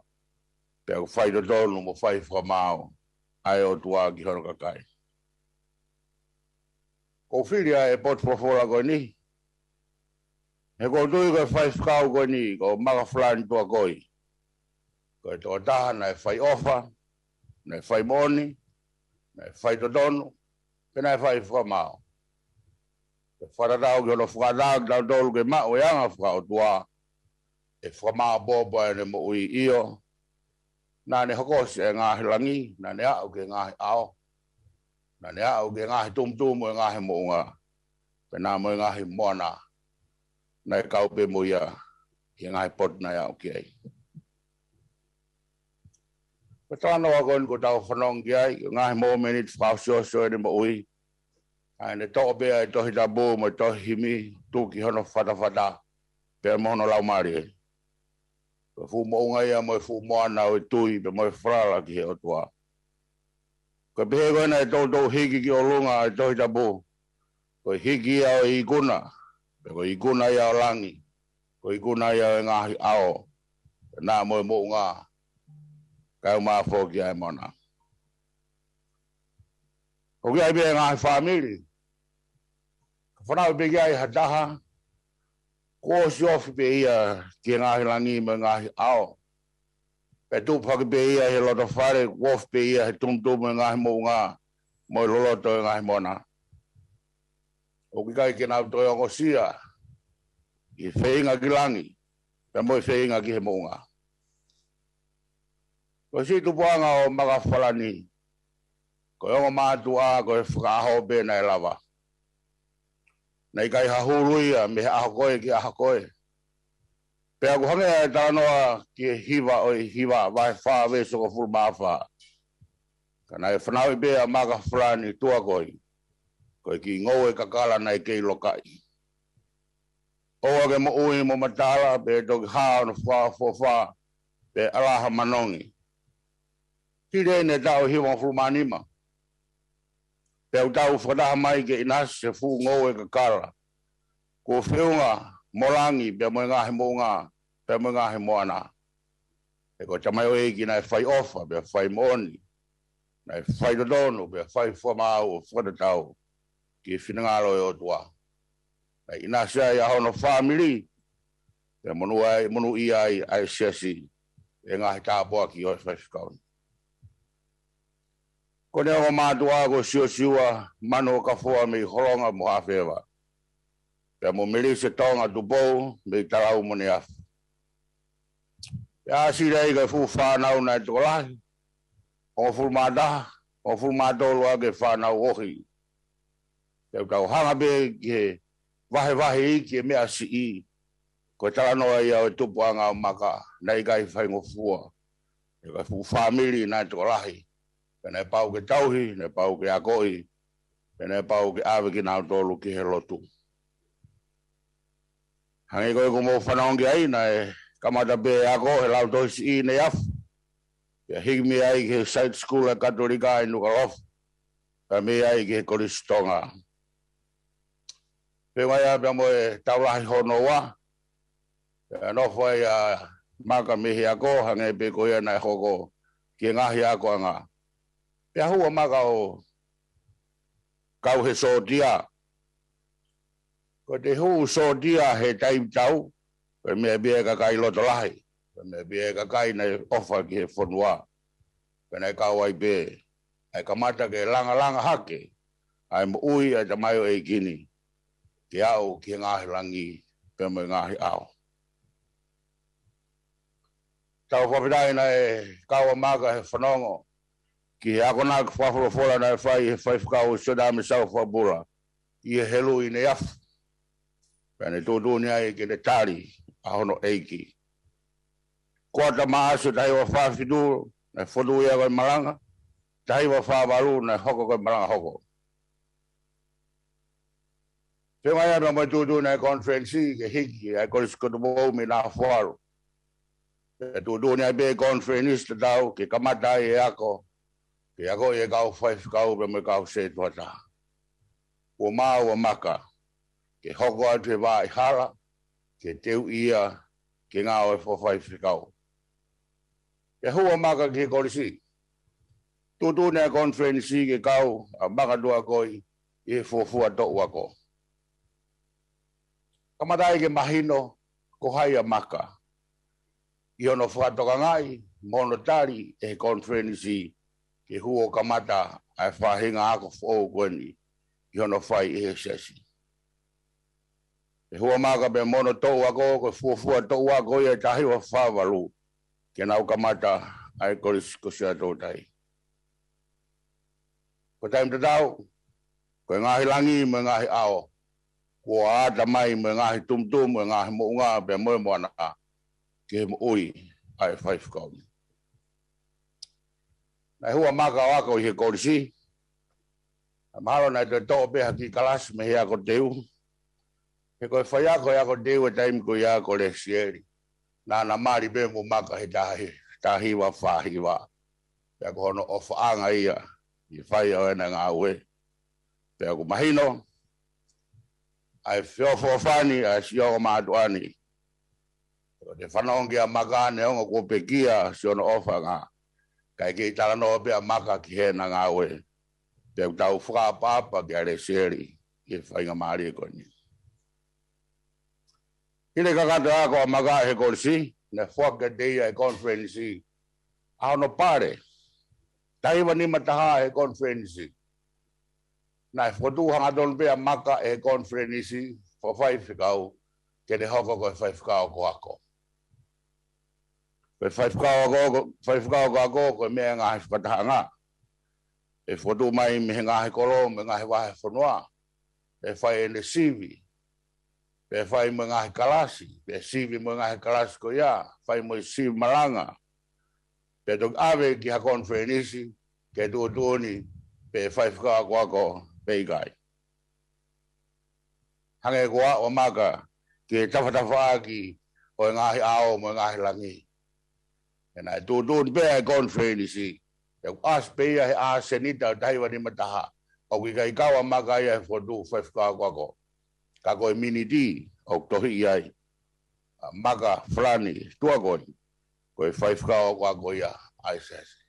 pea ʻoku fai totonu mo fai fakamaau ʻa e ʻOtua ki hono kakai. ʻOku ou fili ʻa e potu folofola ko eni, he ʻoku ou tui ko e faifekau ko eni, ko Maka Falani Tuakoi, ko e tokotaha naʻe fai ʻofa, naʻe fai moʻoni, naʻe fai totonu, pea naʻe fai fakamaau. Pea fakatatau ki hono fakaʻatā kitautolu ke maʻu e anga fakaʻotua, ʻe fakamāopoopo ai ʻene moʻui, ʻio, naʻa ne hokosi e ngaahi langi, naʻa ne aʻu ki he ngaahi ʻao, naʻa ne aʻu ki he ngaahi tumutumu ʻo e ngaahi moʻunga, pea naʻa mo e ngaahi moana naʻe kau pē mo ia ʻi he ngaahi potu naʻe aʻu ki ai. Ko e talanoa ko eni ʻoku tau fanongo ki ai, ko e ngaahi mōmeniti fakaʻosiʻosi ʻo ʻene moʻui, ʻa ʻene toʻo pē ʻa e Tohi Tapu mo e tohi himi, tuki hono fatafata pea mo hono laumālie. Ko e fuʻu moʻunga ia mo e fuʻu moana ʻo e tui pea mo e falala ki he ʻOtua. Ko e pehē ko ē naʻe toutou hiki ki ʻolunga ʻa e Tohi Tapu, ko e hiki ia ʻo e ikuna, pea ko e ikuna ia ʻo langi, ko e ikuna ia ʻo e ngaahi ʻao, pea naʻa mo e moʻunga, kae ʻumaʻā foki ʻa e moana. ʻOku ʻi ai pē ngaahi fāmili, ka fanauʻi pē ki ai ha taha, kuo ʻosi ofi pē ia ki he ngaahi langi mo e ngaahi ʻao. Pea tupu hake pē ia he loto fale, kuo ofi pē ia he tumutumu ʻo e ngaahi moʻunga, mo e loloto ʻo e ngaahi moana. ʻOku ʻikai ke nau toe ongosia ʻi he feinga ki langi, pea mo e feinga ki he moʻunga. Ko e siʻi tupuʻanga ʻo Maka Falani, ko e ongo mātuʻa ko e fakaʻaho pē naʻe lava. Naʻe ʻikai ha hulu ia mei he ʻaho ko ē ki he ʻaho ko ē. Pea ʻoku hangē ʻa e talanoa ki he Hiva ʻo e Hiva vahe fā veesi hongofulu mā fā. Ka naʻe fanauʻi pē ʻa Maka Falani Tuakoi, ko e kiʻi ngoue kakala naʻe kei lokaʻi. ʻOua ke moʻui mo matala, pea toki hā hono fakaʻofoʻofa, pea ala ha manongi. Hili ʻene taʻu ʻe hivangofulu mā nima, pea ʻoku tau fakataha mai ke ʻinasi he fuʻu ngoue kakala, kuo feʻunga mo langi pea mo e ngaahi moʻunga, pea mo e ngaahi moana. He ko e tamaioʻeiki naʻe fai ʻofa, pea fai moʻoni, naʻe fai totonu, pea fai fakamaau ʻo fakatatau ki he finangalo ʻo e ʻOtua. Naʻe ʻinasi ai ʻa hono fāmili, pea monū ai, monūʻia ai ʻa e siasi, ʻi he ngaahi tāpuaki ʻo e faifekau ni. Ko ʻene ongo mātuʻa ko Siosiua Manuʻakafoa mei Holonga mo Hafeva. Pea mo Melise Tonga Tupou mei Talau mo Neafu. Pea ʻāsili ai ko e fuʻu fānau naʻe tokolahi, hongofulu mā taha, hongofulu mā tolu ʻa e fānau ohi. Pea ʻoku tau hanga pē ki he vahevahe iiki e meʻa siʻi, ko e talanoa ia ʻo e tupuʻanga ʻo Maka, naʻe ʻikai faingofua. He ko e fuʻu fāmili naʻe tokolahi. Pea naʻe pau ke tauhi, naʻe pau ke akoʻi, Pea naʻe pau ke ʻave kinautolu ki he lotu. Hangē ko ia ʻoku mou fanongo ki ai, naʻe kamata pē ako he Lautohi Siʻi Neiafu. Pea hiki mei ai ki he Side School ʻa e Katolika ʻi Nukuʻalofa. Pea mei ai ki he Kolisi Tonga. Pea ʻi ai pea mo e Tau Lahi hono ua. Pea nofo ai ʻa Maka mei he ako, hangē pē ko ia naʻe hoko ki he ngaahi akoʻanga. Pea hū ʻa Maka ʻo kau he sōtia. Ko e hū sōtia he taimi tatau, ko e meʻa pē ia ʻa e kakai loto lahi, ko e meʻa pē ia ʻa e kakai naʻe ʻofa ki he fonua. Pea naʻe kau ai pē ʻa e kamata ke langalanga hake ʻa e moʻui ʻa e tamaioʻeiki ni ke aʻu ki he ngaahi langi pea mo e ngaahi ʻao. Tau fakafetaʻi naʻe kau ʻa Maka he fanongo ki he akonaki fakafolofola naʻe fai ʻe he faifekau Siosefa Meisau Fakapula ʻi he helu ʻi Neiafu. Pea ne tuʻutuʻuni ai ke ne tali ʻa hono ʻeiki. Kuata Maʻasi ʻo taha hiva fā fitu, naʻe fotu ia ko e malanga, taha hiva fā valu, naʻe hoko ko e malanga hoko. Pea ʻi ai pea mo e tuʻutuʻuni ʻa e konifelenisi ke hiki ʻa e Kolisi ko Tupou mei Nafoalu. Pea tuʻutuʻuni ai pē konifelenisi tatau ke kamata ai e ako, ke akoʻi e kau faifekau pea mo e kau setuata. Kuo maau ʻa Maka ke hoko atu he vaʻa hala, ke teuʻi ia ke ngāue fakafaifekau. Pea hū ʻa Maka ki he kolisi. Tuʻutuʻuni ʻa e konifelenisi ke kau ʻa Maka Tuakoi ʻi he fuofua toʻu ako. Kamata ai ke mahino ko hai ʻa Maka ʻi hono fakatokangaʻi mo hono tali ʻe he konifelenisi ke hū ʻo kamata ʻa e faʻahinga ako foʻou ko eni ʻi hono fai ʻe he siasi. Pea hū ʻa Maka pea mo hono toʻu ako, ko e fuofua toʻu ako ia ʻi he taha hiva fā valu, ke nau kamata ʻa e Kolisi ko Siaʻatoutai. Ko e taimi tatau, ko e ngaahi langi mo e ngaahi ʻao kuo ʻata mai mo e ngaahi tumutumu ʻo e ngaahi moʻunga pea mo e moana ki he moʻui ʻa e faifekau ni. Naʻe hū ʻa Maka ʻo ako ʻi he kolisi. Mahalo naʻe toe toʻo pē ha kiʻi kalasi mei he ako teu. He ko e faiako he ako teu he taimi ko ia ko Lesieli. Naʻá na mali pē mo Maka he taha, taha hiva fā hiva. Pea ko hono ʻofaʻanga ia ʻi he fai ʻo ʻena ngāue. Pea ʻoku mahino ʻa e feʻofoʻofani ʻa e siʻi ongo mātuʻa ni. Ko e fanongo ki ai ʻa Maka, neongo kuo pekia siʻono ʻofaʻanga, kae kei talanoa pē ʻa Maka ki heʻena ngāue. Pea ʻoku tau fakaʻapaʻapa kia Lesieli ʻi he faingamālie ko eni. Hili e kakato e ako ʻa Maka he kolisi, naʻe foaki kiate ia ʻe he konifelenisi ʻa hono pale. Taha hiva nima taha he konifelenisi, naʻe fokotuʻu hangatonu pē ʻa Maka ʻe he konifelenisi fakafaifekau ke ne hoko ko e faifekau akoako. Ko e faifekau akoako, faifekau akoako, ko e meʻa e ngaahi fakatahaʻanga. ʻE fokotuʻu mai mei he ngaahi kolo mo e ngaahi vahefonua. ʻE fai ʻene sivi. Pea fai mo e ngaahi kalasi, pea sivi mo e ngaahi kalasi ko ia, fai mo e sivi malanga. Pea toki ʻave ki ha konifelenisi ke tuʻutuʻuni pe faifekau akoako pe ʻikai. Hangē ko ia ʻa Maka ki he tafatafaʻaki ʻo e ngaahi ʻao mo e ngaahi langi. He naʻe tuʻutuʻuni pē ʻa e konifelenisi, ʻoku ʻasi pē ia he ʻasenita ʻo e taha hiva nima taha, ʻoku ʻikai kau ʻa Maka ia he fokotuʻu faifekau akoako. Ka ko e miniti ʻoku tohiʻi ai ʻa Maka Falani Tuakoi ko e faifekau akoako ia ʻa e siasi.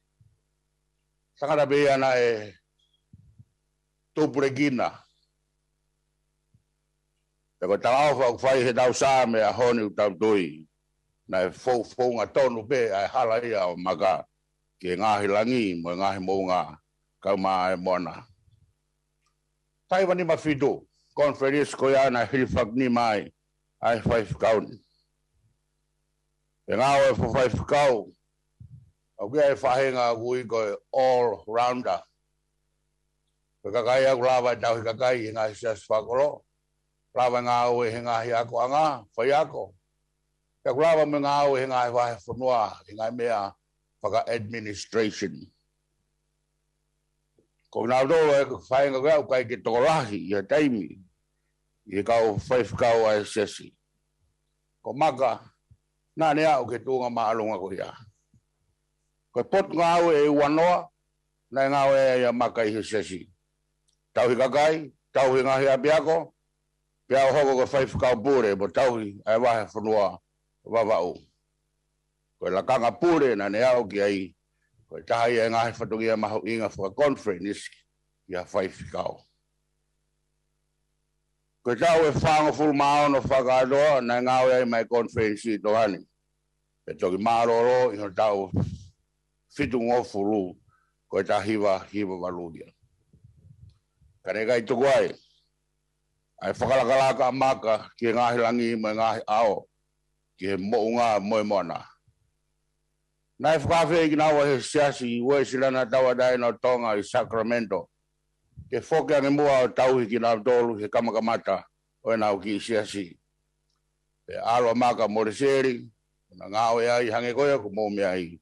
Tangata pē ia naʻe tupulekina. Pea ko e talaʻofa ʻoku fai he tausā mei he ʻaho ni ʻoku tau tui, naʻe fou, founga tonu pē ʻa e hala ia ʻo Maka ki he ngaahi langi mo e ngaahi moʻunga kae ʻumaʻā e moana. Taha hiva nima fitu, konifelenisi ko ia naʻe hilifaki nima ai ʻa e faifekau ni. Pea ngāue fakafaifekau, ʻoku ʻi ai e faʻahinga ʻoku ui ko e all rounder. Ko e kakai ia ʻoku lava e tauhi kakai he ngaahi siasi fakakolo, lava e ngāue he ngaahi akoʻanga, faiako. Pea ʻoku lava mo e ngāue he ngaahi vahefonua, he ngaahi meʻa faka-administration. Ko kinautolu e faʻahinga ko ia ʻoku ʻikai ke tokolahi ʻi ha taimi ʻi he kau faifekau ʻa e siasi. Ko Maka, naʻa ne aʻu ki he tuʻunga māʻolunga ko ia. Ko e potungāue ʻe uanoa naʻe ngāue ai ʻa Maka ʻi he siasi. Tauhi kakai, tauhi ngaahi ʻapiako, pea ʻo hoko ko e faifekau pule mo tauhi ʻa e vahefonua Vavaʻu. Ko e lakanga pule naʻa ne aʻu ki ai, ko e taha ia e ngaahi fatongia mahuʻinga fakakonifelenisi ʻi ha faifekau. Ko e taʻu ʻe fāngofulu mā ono fakakātoa naʻe ngāue ai maʻá e konifelenisi ʻi Tonga ni. Pea toki mālōlō ʻi hono taʻu fitungofulu, ko e taha hiva hiva valu ia. Ka naʻe ʻikai tuku ai ʻa e fakalakalaka ʻa Maka ki he ngaahi langi mo e ngaahi ʻao, ki he moʻunga mo e moana. Naʻe fakaafeʻi kinaua ʻe he Siasi Uēsiliana Tauʻatāina ʻo Tonga ʻi Sacramento ke foki ange muʻa ʻo tauhi kinautolu he kamakamata ʻo ʻenau kiʻi siasi. Pea ʻalu ʻa Maka mo Leseli, ʻo na ngāue ai hangē ko ia kuo mou meaʻi,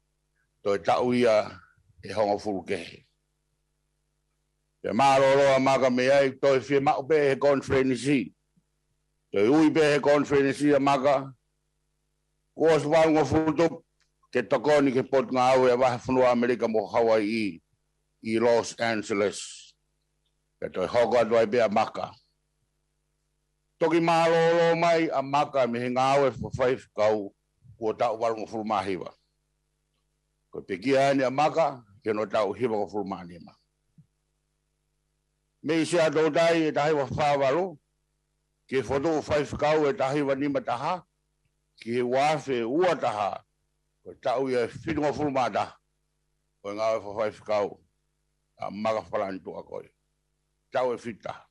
toe taʻu ia ʻe hongofulu kehe. Pea mālōlō ʻa Maka mei ai, toe fiemaʻu pē ʻe he konifelenisi, toe ui pē ʻe he konifelenisi ʻa Maka, kuo ʻosi valungofulu tupu ke tokoni ki he potungāue ʻa e vahefonua ʻAmelika mo Hawaiʻi ʻi Los Angeles. Pea toe hoko atu ai pē ʻa Maka. Toki mālōlō mai ʻa Maka mei he ngāue fakafaifekau kuo taʻu valungofulu mā hiva. Ko e pekia eni ʻa Maka ki hono taʻu hivangofulu mā nima. Mei Siaʻatoutai ʻi he taha hiva fā valu, ki he fokotuʻu faifekau ʻi he taha hiva nima taha, ki he ua afe ua taha, ko e taʻu ia ʻe fitungofulu mā taha ʻo e ngāue fakafaifekau ʻa Maka Falani Tuʻakoi. Taʻu ʻe fitu taha.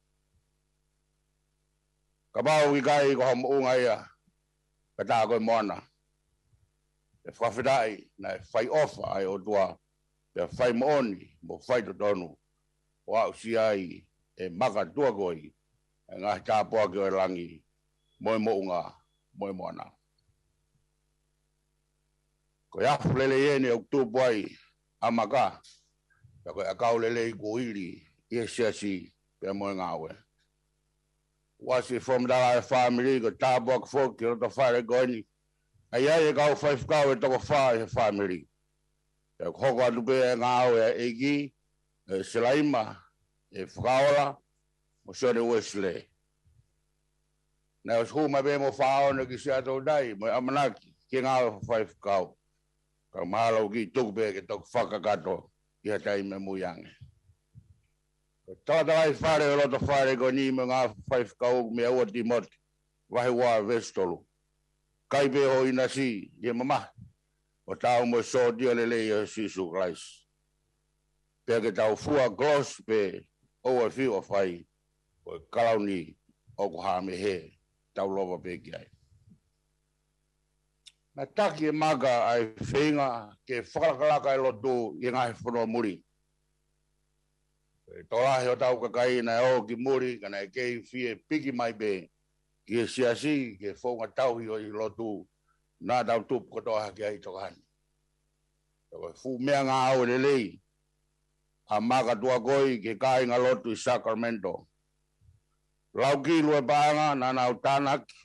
Kapau ʻoku ʻikai ko ha moʻunga ia, ka tā ko e moana. Pea fakafetaʻi naʻe fai ʻofa ʻa e ʻOtua, pea fai moʻoni mo fai totonu, ʻo aʻusia ai ʻe Maka Tuʻakoi ʻa e ngaahi tāpuaki ʻo e langi, mo e moʻunga, mo e moana. Ko e afu lelei eni ʻoku tupu ai ʻa Maka, pea ko e ʻakau lelei kuo ili ʻi he siasi pea mo e ngāue. Uasi e fakamatala ʻa e fāmili, ko e tāpuaki foki ki he loto fale ko eni, ʻa ia ʻa e kau faifekau ʻe toko fā ʻi he fāmili. Pea ʻoku hoko atu pē ʻa e ngāue ʻa e ʻEiki, ʻe Selaima, ʻe Fakaola, mo Sione Uesile. Naʻe ʻosi hū mai pē mo Faʻaone ki Siaʻatoutai mo e ʻamanaki ki he ngāue fakafaifekau. Ka mahalo ʻoku kiʻi tuku pē ke toki fakakakato ʻi ha taimi ʻamui ange. Ko e talatalai fale ʻo e loto fale ko eni mo e ngāue fakafaifekau ʻoku meia ua Tīmote vahe ua veesi tolu. Kai pē ho ʻinasi ʻi he mamahi, ʻo taau mo e sōtia lelei ʻo Sīsū Kalaisi. Pea ke tau fua kolosi pē ʻoua ʻe fiu ʻa fai, ko e kalauni ʻoku hā mei hē, tau lava pē ki ai. Naʻe taki ʻe Maka ʻa e feinga ke fakalakalaka e lotu ʻi he ngaahi fonua muli. Ko e tokolahi hotau kakai naʻe ō ki muli, ka naʻe kei fie piki mai pē ki he siasi, ki he founga tauhi ʻo e lotu naʻa tau tupu kotoa hake ai ʻi Tonga ni. Pea ko e fuʻu meʻangāue lelei ʻa Maka Tuʻakoi ki he kāingalotu ʻi Sacramento. Lau ki lue paʻanga naʻa nau tānaki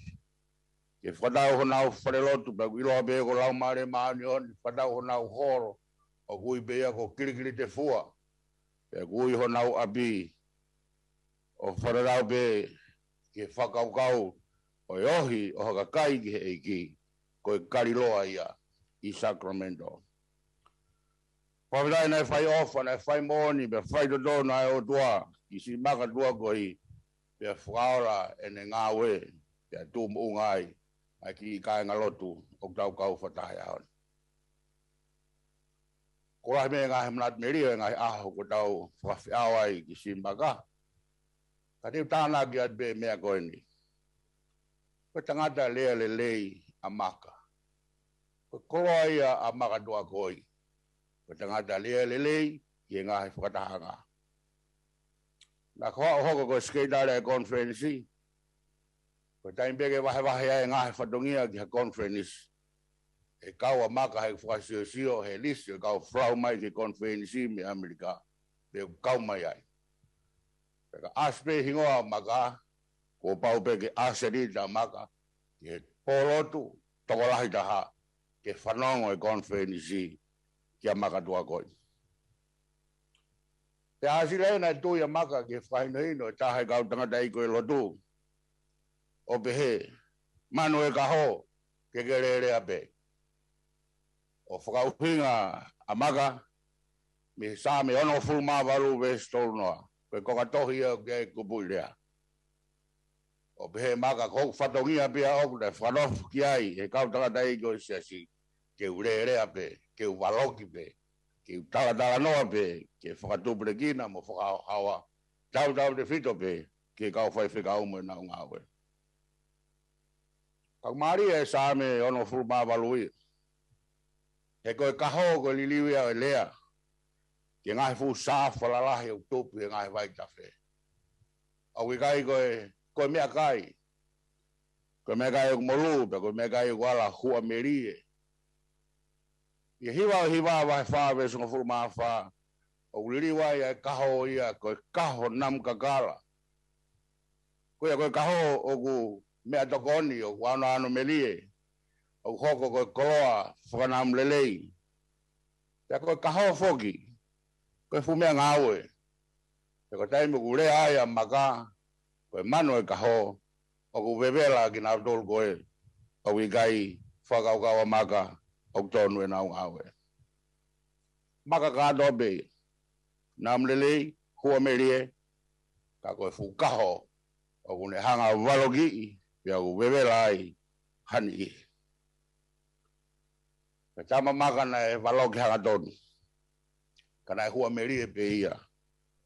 ke fakatau honau falelotu, pea ʻoku ʻiloa pē ko e Laumālie Māʻoniʻoni, fakatau honau holo, ʻoku ui pē ia ko Kilikilitefua, pea ʻoku ui honau ʻapi, ʻo fakatatau pē ki he fakakaukau ʻo e ohi ʻo ha kakai ki he ʻEiki, ko e kaliloa ia ʻi Sacramento. Fakafetaʻi naʻe fai ʻofa, naʻe fai moʻoni, pea fai totonu ʻa e ʻOtua ki siʻi Maka Tuʻakoi, pea fakaola ʻene ngāue, pea tuʻu moʻunga ai ʻa e kiʻi kāingalotu ʻoku tau kau fakataha he ʻaho ni. Ko e lahi mei he ngaahi manatu melie ʻo e ngaahi ʻaho kuo tau fakafeʻao ai ki siʻi Maka. Ka te u tānaki atu pē meʻa ko eni. Ko e tangata lea lelei ʻa Maka. Ko e koloa ia ʻa Maka Tuʻakoi. Ko e tangata lea lelei ʻi he ngaahi fakatahaʻanga. Naʻa ku hoko ko e sekelitali ʻa e konifelenisi. Ko e taimi pē ke vahevahe ai e ngaahi fatongia ki ha konifelenisi, ʻe kau ʻa Maka he fakasiosio he lisi ʻo e kau folau mai ki he konifelenisi mei ʻAmelika. pe ʻoku kau mai ai. Pea ka ʻasi pē hingoa Maka, kuo pau pē ke ʻasi ʻa Maka ki he pōlotu tokolahi taha ke fanongo e konifelenisi kia Maka Tuakoi. Pea ʻasi leva naʻe tui ʻa Maka ki he fakahinohino ʻe taha e kau tangataʻeiki ʻo e lotu ʻo pehē, manu e kaho ke ke lēlea pē. ʻO fakaʻuhinga ʻa Maka mei he Saame onongofulu mā valu veesi tolu noa, ko e konga tohi ia ʻoku ʻi ai e kupuʻi lea. ʻO pehē ʻe Maka, ko hoku fatongia pē ia ʻoku ne fakanofo ki ai ʻe he kau tangataʻeiki ʻo e siasi, ke u lēlea pē, ke u valoki pē, ke u talatalanoa pē, ke fakatupulekina mo fakahaohaoa tautautefito pē ki he kau faifekau mo ʻenau ngāue. Ka ʻoku mālie e Saame onongofulu mā valu ia. He ko e kaho ko e liliu ia ʻo e lea ki he ngaahi fuʻu sāfa lalahi ʻoku tupu he ngaahi vaitafe. ʻOku ʻikai ko e, ko e meʻakai. Ko e meʻakai ʻoku molū, pe ko e meʻakai ʻoku ala huʻa melie. ʻI he Hiva ʻo e Hiva vahe fā veesi hongofulu mā fā, ʻoku liliu ai ʻa e kaho ia ko e kaho namu kakala. Ko ia ko e kaho ʻoku meʻatokoni, ʻoku anoano melie, ʻoku hoko ko e koloa fakanamu lelei. Pea ko e kaho foki, ko e fuʻu meʻangāue. Pea ko e taimi ʻoku lea ai ʻa Maka, ko e manu e kaho, ʻoku vevela kinautolu ko ē ʻoku ʻikai fakakaukau ʻa Maka ʻoku tonu ʻenau ngāue. Maka kātoa pē ia. Namu lelei, huʻa melie, ka ko e fuʻu kaho ʻoku ne hanga ʻo valokiʻi, pea ʻoku vevela ai ha niʻihi. Ko e tama Maka naʻe valoki hangatonu, ka naʻe huʻa melie pē ia,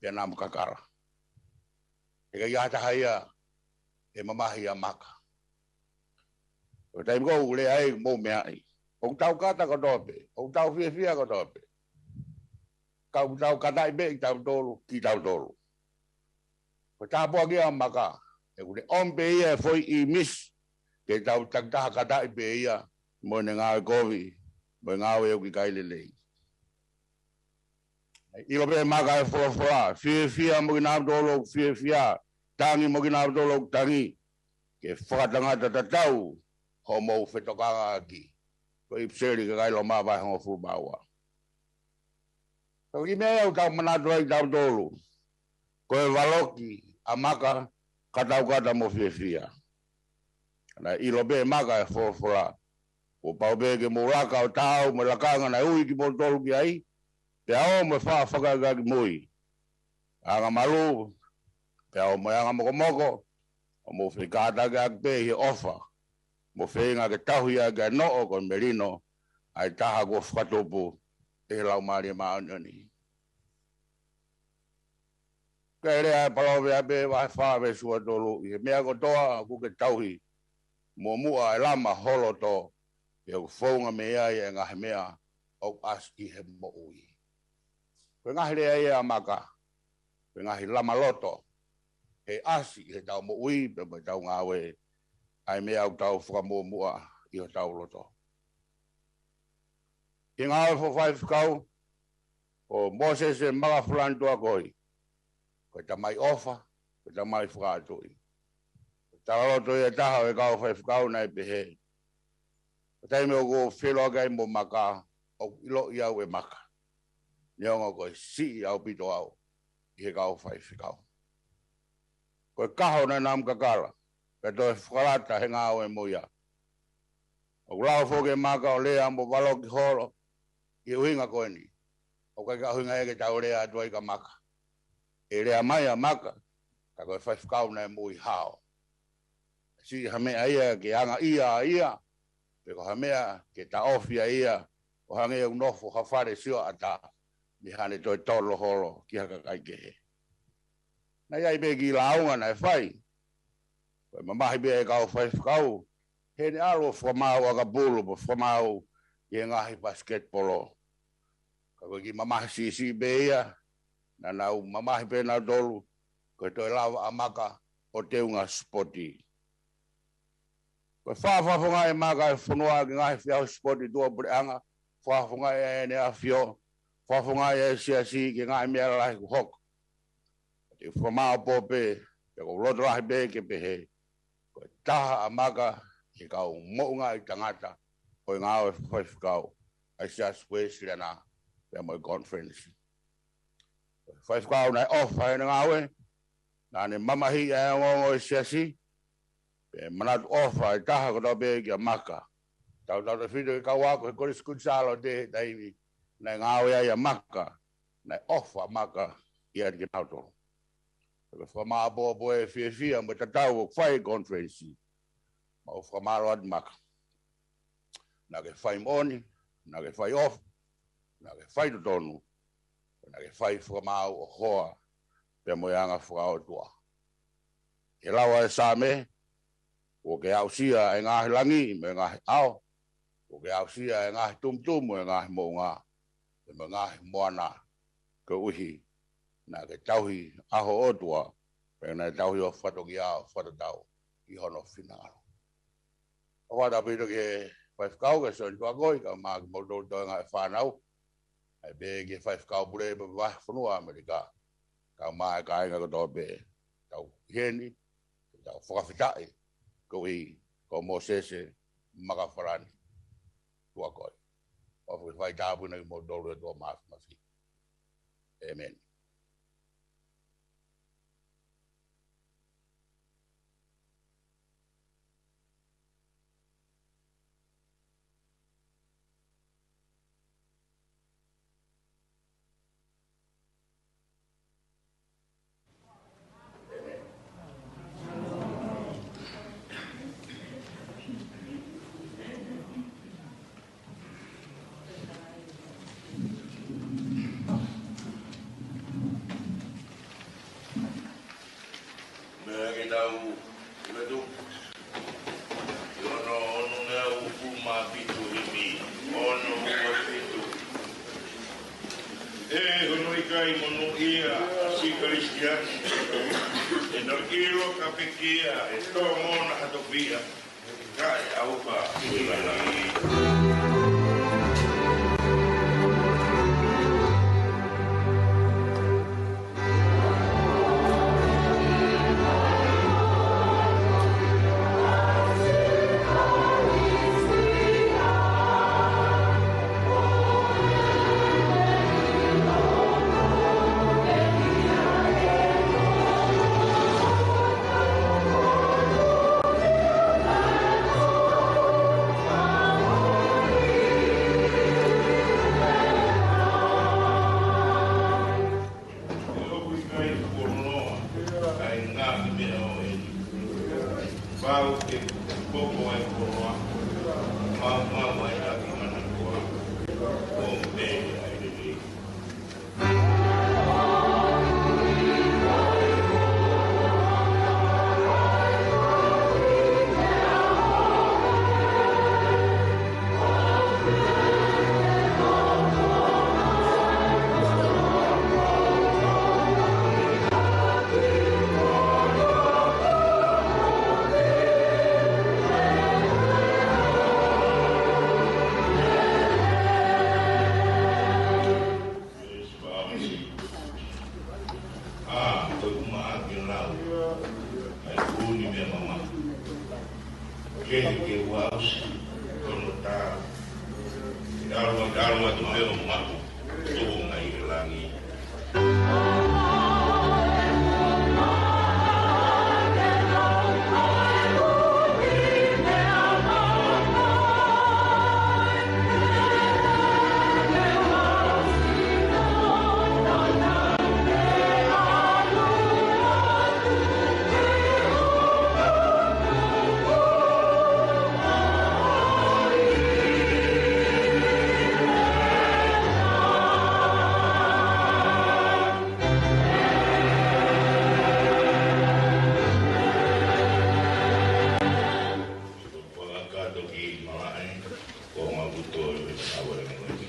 pea namu kakala. He ʻikai ha taha ia ʻe mamahi ʻia Maka. Ko e taimi ko ē ʻoku lea ai, mou meaʻi. ʻOku tau kata kotoa pē, ʻoku tau fiefia kotoa pē. Ka ʻoku tau kataʻi pē kitautolu kitautolu. Ko e tāpuaki ia ʻa Maka, he ʻoku ne ʻomi pē ia e foʻi ʻīmisi ke tau takitaha kataʻi pē ia mo ʻene ngāue kovi, mo e ngāue ʻoku ʻikai lelei. ʻIlo pē ʻe Maka e folofola, fiefia mo kinautolu ʻoku fiefia, tangi mo kinautolu ʻoku tangi, ke fakatangata tatau hoʻomou fetokangaʻaki. Ko e ʻipiseli ki he kakai Loma vahe hongofulu mā ua. Ka ko e kiʻi meʻa ia ʻoku tau manatu ai kitautolu, ko e valoki ʻa Maka ka tau kata mo fiefia. Naʻe ʻilo pē ʻe Maka e folofola, kuo pau pē ke mou laka ʻo taau mo e lakanga naʻe ui kimoutolu ki ai, pea ō mo e faʻa fakaʻakiʻakimui ʻa e anga malū, pea ō mo e anga mokomoko, ʻo mou fekātakiʻaki pē ʻi he ʻofa, mo feinga ke tauhi ʻaki ʻa e noʻo ko e melino ʻa e taha kuo fakatupu ʻe he Laumālie Māʻoniʻoni. Ko e lea ʻa e Palōveape vahe fā veesi ua tolu, ʻi he meʻa kotoa ʻoku ke tauhi, muʻomuʻa ʻe lama ho loto, he ʻoku founga mei ai e ngaahi meʻa ʻoku ʻasi ʻi he moʻui. Ko e ngaahi lea ia ʻa Maka, ko e ngaahi lama loto, he ʻasi ʻi heʻetau moʻui pea mo ʻetau ngāue ʻa e meʻa ʻoku tau fakamuʻomuʻa ʻi hotau loto. ʻI he ngāue fakafaifekau, ko Mōsese Maka Fulani Tuakoi, ko e tamai ʻofa, ko e tamai fakaʻatuʻi. Ko e talaloto ia ʻe taha ʻo e kau faifekau naʻe pehē, ko e taimi ʻoku ou feʻiloaki ai mo Maka, ʻoku ʻiloʻi au ʻe Maka, neongo ko e siʻi ʻaupito au ʻi he kau faifekau. Ko e kaho naʻe namu kakala, pea toe fakalata he ngāue mo ia. ʻOku lau foki ʻe Maka ʻo lea mo valoki holo ʻi he ʻuhinga ko eni. ʻOku ʻikai ko e ʻuhinga ia ke tau lea atu ai kia Maka. ʻE lea mai ʻa Maka, ka ko e faifekau naʻe moʻui hao. Siʻi ha meʻa ia ke angaʻia ai ia, pe ko ha meʻa ke taʻofi ai ia, ʻo hangē ʻoku nofo ha fale sioʻata mei haʻane toe tolo holo ki ha kakai kehe. Naʻe ʻi ai pē kiʻi lāunga naʻe fai, ko e mamahi pē ʻa e kau faifekau, heʻene ʻalu ʻo fakamaau ʻakapulu, pe fakamaau ʻi he ngaahi pasiketipolo. Ka ko e kiʻi mamahi siʻisiʻi pē ia, naʻa nau mamahi pē nautolu, ko e toe lava ʻa Maka ʻo teunga sipoti. Ko e fakafofongaʻi ʻe Maka e fonua ki he ngaahi feʻauhi sipoti tuʻapuleʻanga, fakafofongaʻi ʻe ʻEne ʻAfio, fakafofongaʻi ʻa e siasi ki he ngaahi meʻa lalahi kuo hoko. Te u fakamāʻopoʻopo pē, pea ʻoku ou loto lahi pē ke pehē, ko e taha ʻa Maka ʻi he kau moʻungaʻi tangata ʻo e ngāue fakafaifekau ʻa e Siasi Uēsiliana pea mo e konifelenisi. Ko e faifekau naʻe ʻofa heʻene ngāue, naʻa ne mamahiʻi ʻa e ongoongo ʻo e siasi, pea manatu ʻofa ʻa e taha kotoa pē kia Maka. Tautautefito ki he kau ako he Kolisi Kuini Sālote he taimi naʻe ngāue ai ʻa Maka, naʻe ʻofa ʻa Maka ʻiate kinautolu. Ko e fakamāʻopoʻopo ʻo e fiefia mo e tatau ʻoku fai e konifelenisi. Mau fakamālō atu Maka. Naʻa ke fai moʻoni, naʻa ke fai ʻofa, naʻa ke fai totonu, naʻa ke fai fakamaau ʻo hoa pea mo e anga fakaʻotua. He lau ʻa e Saame, kuo ke aʻusia ʻa e ngaahi langi mo e ngaahi ʻao, kuo ke aʻusia ʻa e ngaahi tumutumu mo e ngaahi moʻunga, pea mo e ngaahi moana, koeʻuhi naʻa ke tauhi ʻa ho ʻOtua, pea naʻe tauhi ho fatongia ʻo fakatatau ki hono finangalo. ʻOku ʻoatu ʻaupito ki he faifekau, ki he Sione Tuʻakoi, kae ʻumaʻā kimoutolu toenga e fānau, ʻa ia pē ki he faifekau pule pea mo e vahefonua ʻAmelika, kae ʻumaʻā e kāinga kotoa pē, tau ʻi heni, tau fakafetaʻi, koeʻuhi ko Mōsese Makafalani Tuʻakoi. ʻOfa ke fai tāpuekina kimoutolu ʻe he ʻOtua Māfimafi. ʻĒmeni. Meʻa ke tau ʻilo atu. ʻI hono ono ngeau ʻupu mā fitu himi, ono ua fitu. ʻE hono ʻikai monūʻia ʻa siʻi Kalisitiane, ʻe naʻa ʻilo ka pekia, ʻe tō mona ha tofiʻa. Kae ʻauha ʻi langi. Pau ke koko ai koloa, mau mau ai ʻaki manatua, ʻo pē ai lelei. ʻA, ko e kuma ake lau, ʻa e kuni meʻa mamahi. Ke, ke ua usi, kono tā. Talu, talu atu pē ʻo mapu, tuʻu mai ʻi langi. Fakakakato ki malaʻe, ko makuto e tau e moe.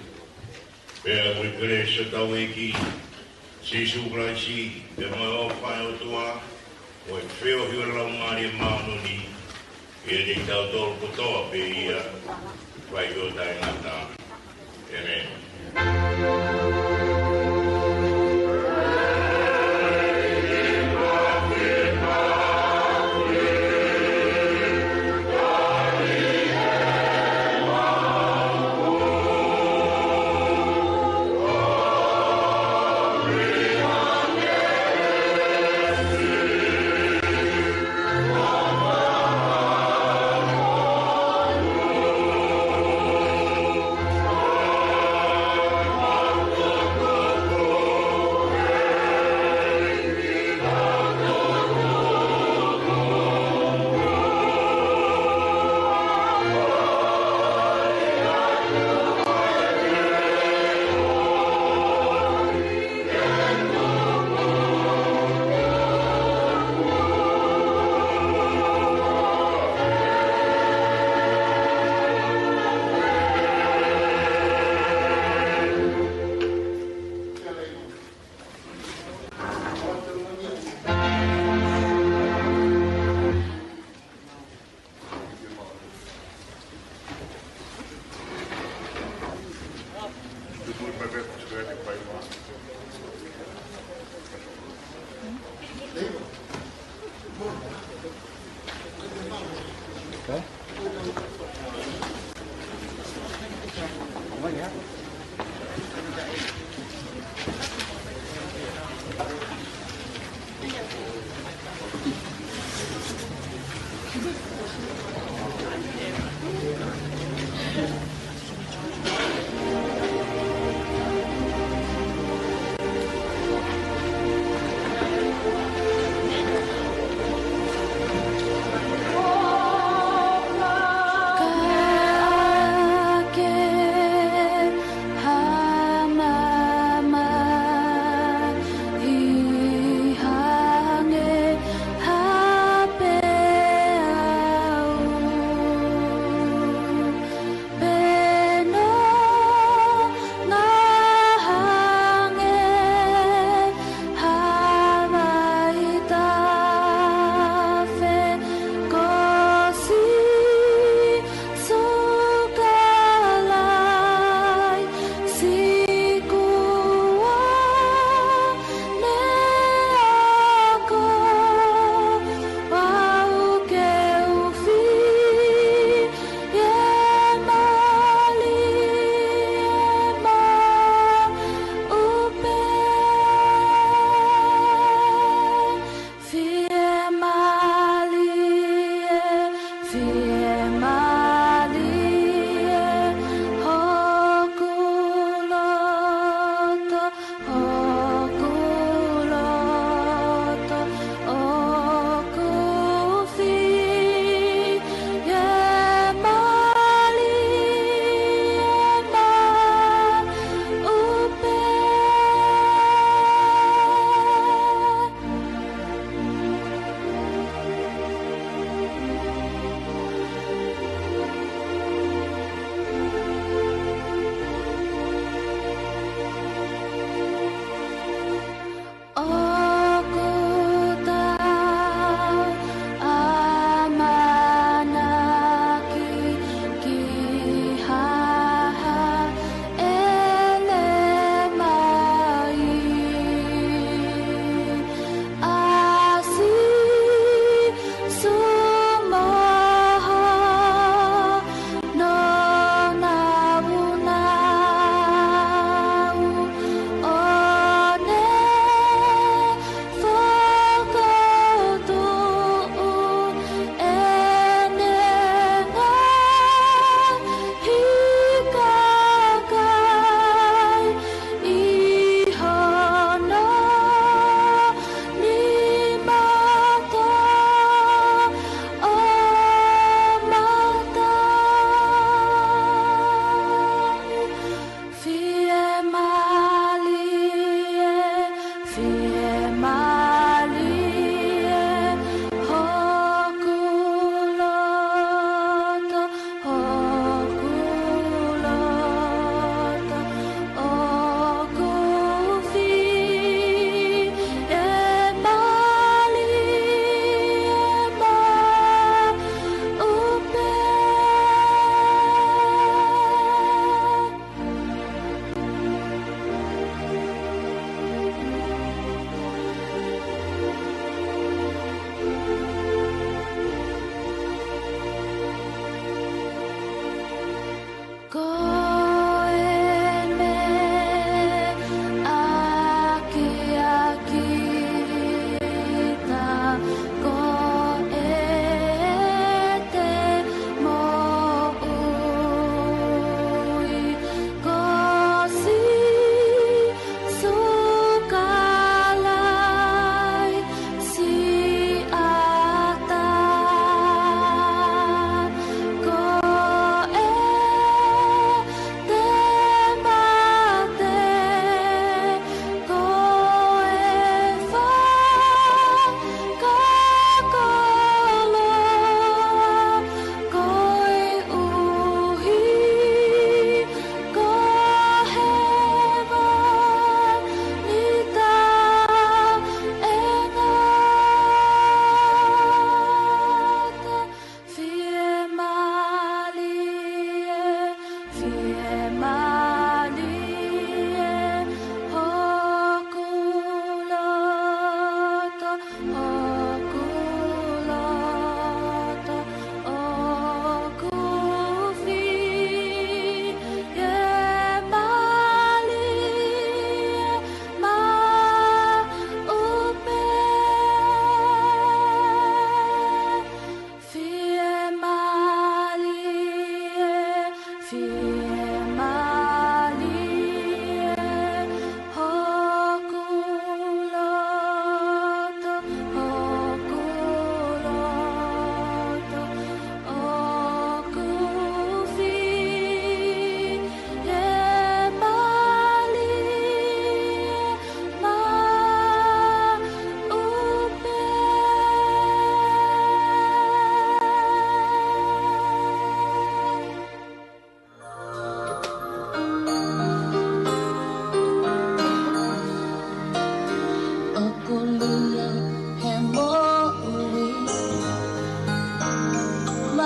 Pea ko e kelesi ʻa hotau ʻEiki Sīsū Kalaisi, pea mo e ʻofa ʻa e ʻOtua, mo e feohi ʻa e Laumālie Māʻoniʻoni, ʻiate kitautolu kotoa pē ia, fai ʻo taʻengata. ʻĒmeni.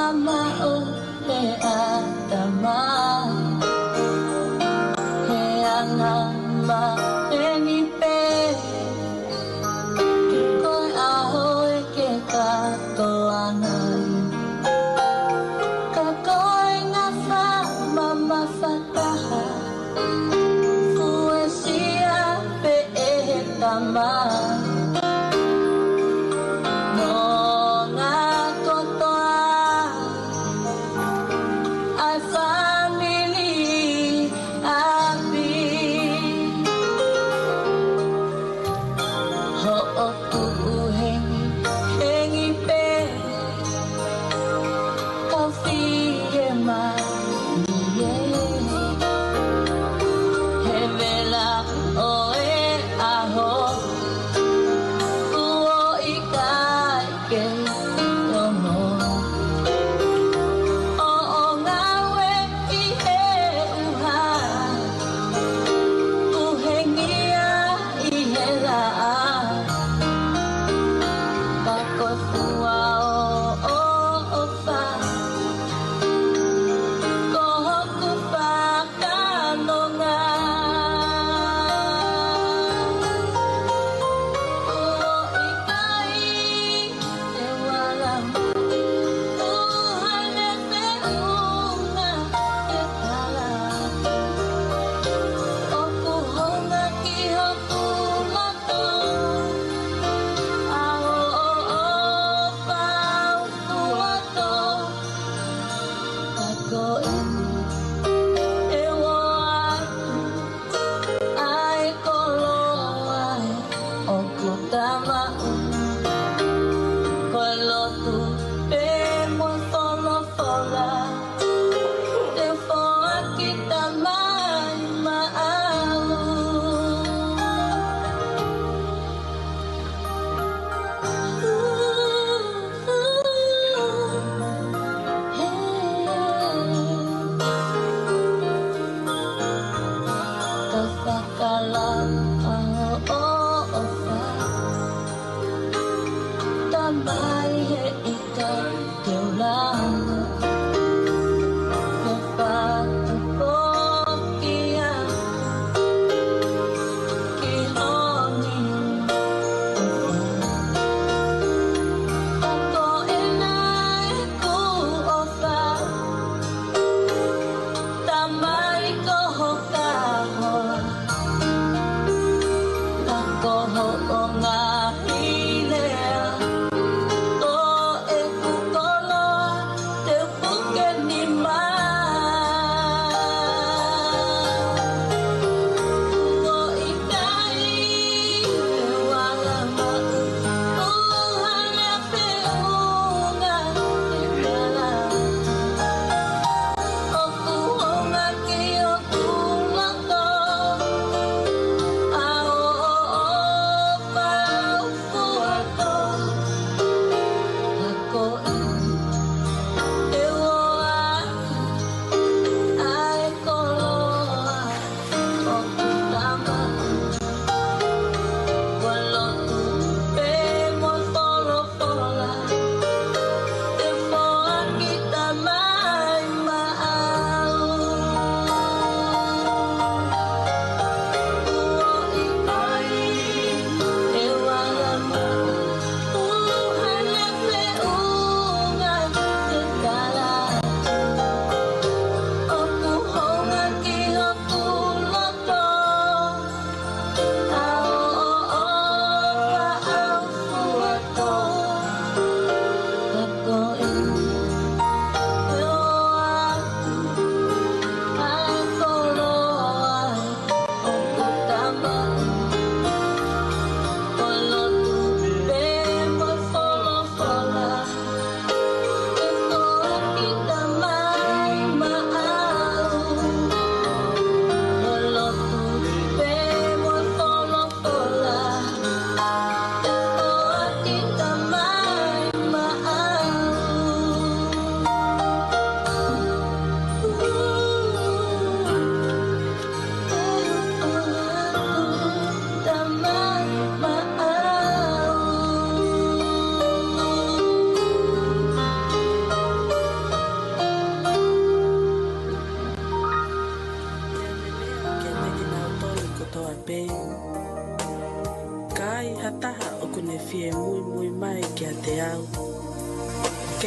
Maʻu he ʻatamai, he anga maheni pē, ko e ʻaho ʻe ke kātoa ai. Ka ko e ngaahi fā mamafa taha, fuesia pē ʻe he tama. Nonga kotoa ʻa e fāmili ʻapi. Hoʻo tuʻu hengihengi pē,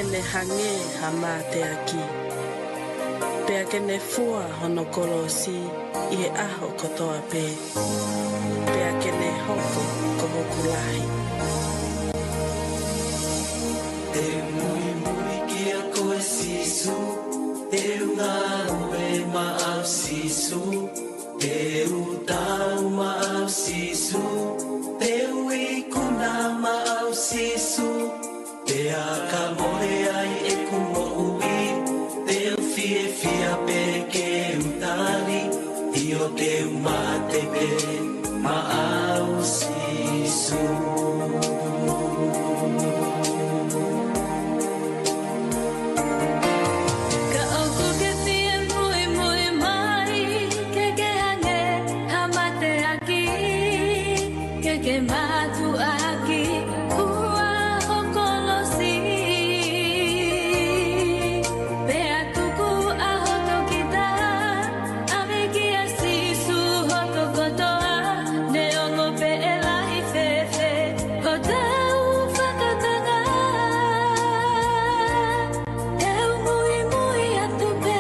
ke ne hangē ha mateaki, pea ke ne fua hono kolosi ʻi he ʻaho kotoa pē, pea ke ne hoko ko hoku lahi. Te u muimui kiate koe Sīsū, te u ngāue maʻau Sīsū, te u tau maʻau Sīsū, te u ikuna maʻau Sīsū, pea ka mole ai ʻeku moʻui, te u fiefia pē ke u tali, ʻio te u mate pē maʻau Sīsū. Ka ʻoku ke fie muimui mai, ke ke hangē ha mateaki, ke ke mātuʻaki, fua ho kolosi. Pea tuku ʻa hoto kita, ʻave kia Sīsū hoto kotoa, neongo pē ʻe lahi fēfē hotau fakatanga. Te u muimui atu pē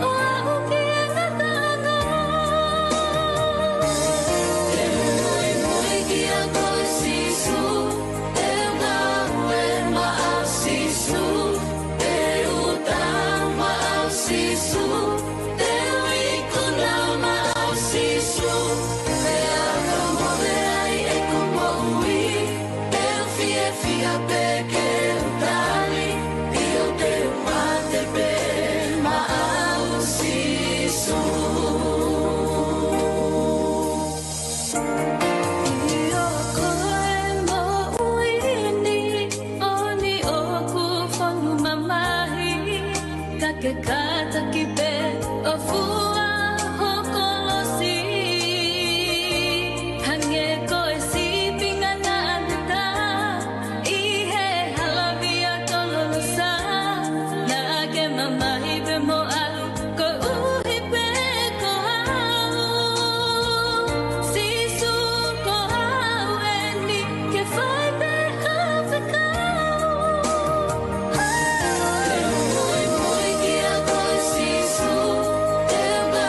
ʻo aʻu ki he ngataʻanga. Te u muimui kiate koe Sīsū, te u ngāue maʻau Sīsū, te u tau maʻau Sīsū, te u ikuna maʻau Sīsū, pea ka mole ai ʻeku moʻui, te u fiefia pē ke u tali, ʻio te u mate pē maʻau Sīsū. ʻIo ko e moʻui ni, ʻoni ʻoku fonu mamahi, ka ke kātaki pē ʻo fua ho kolosi. Hangē ko e sīpinga naʻa ne tā ʻi he hala via Tololosa, naʻa ke mamahi pē mo ʻalu koeʻuhi pē ko au. Sīsū ko au eni, ke fai pē ha fekau. Te u muimui kiate koe Sīsū, te u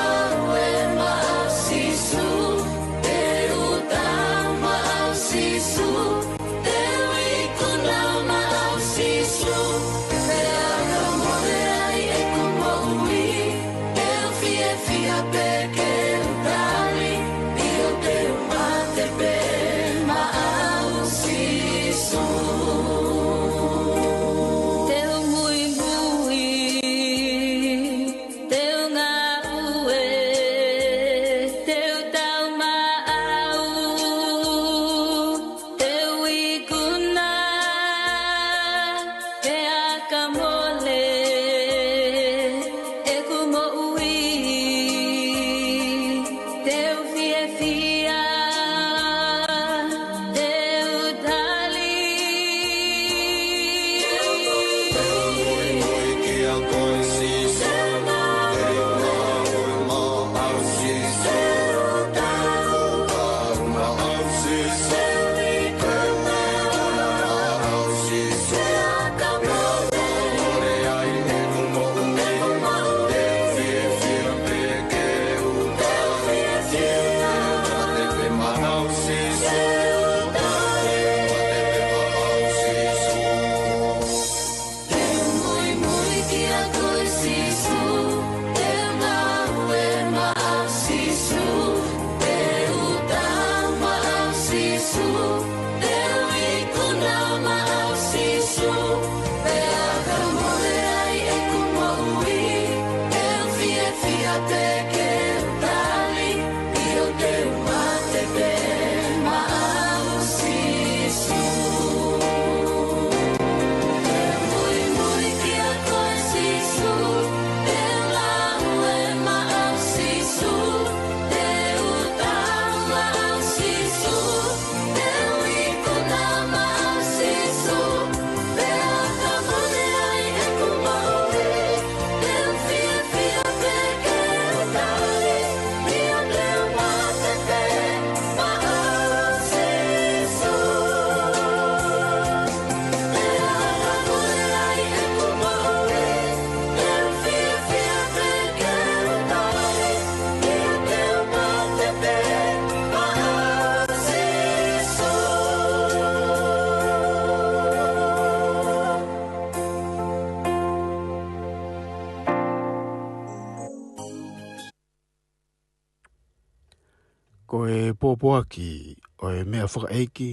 Ko e pōpoaki ʻo e meʻa fakaʻeiki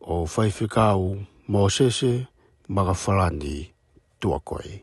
ʻo Faifekau Mōsese Makafalani Tuakoi.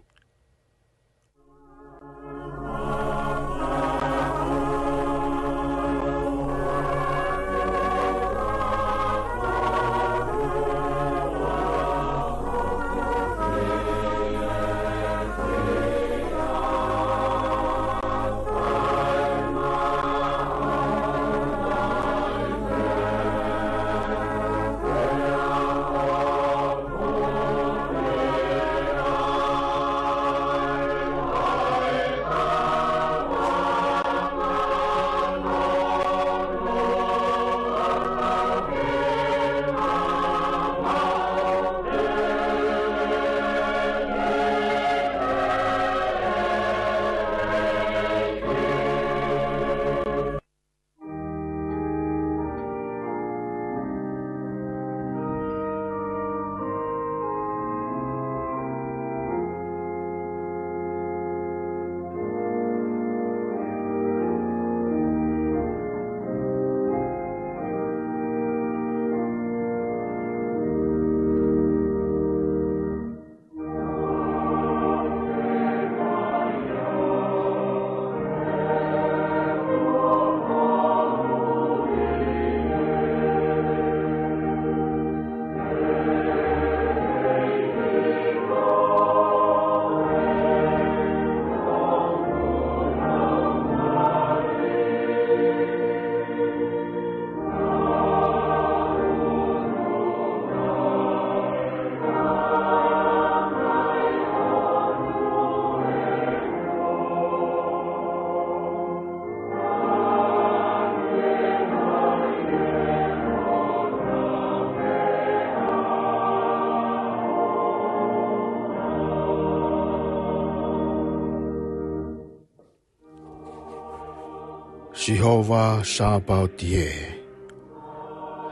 Sihova Sāpaoti ē,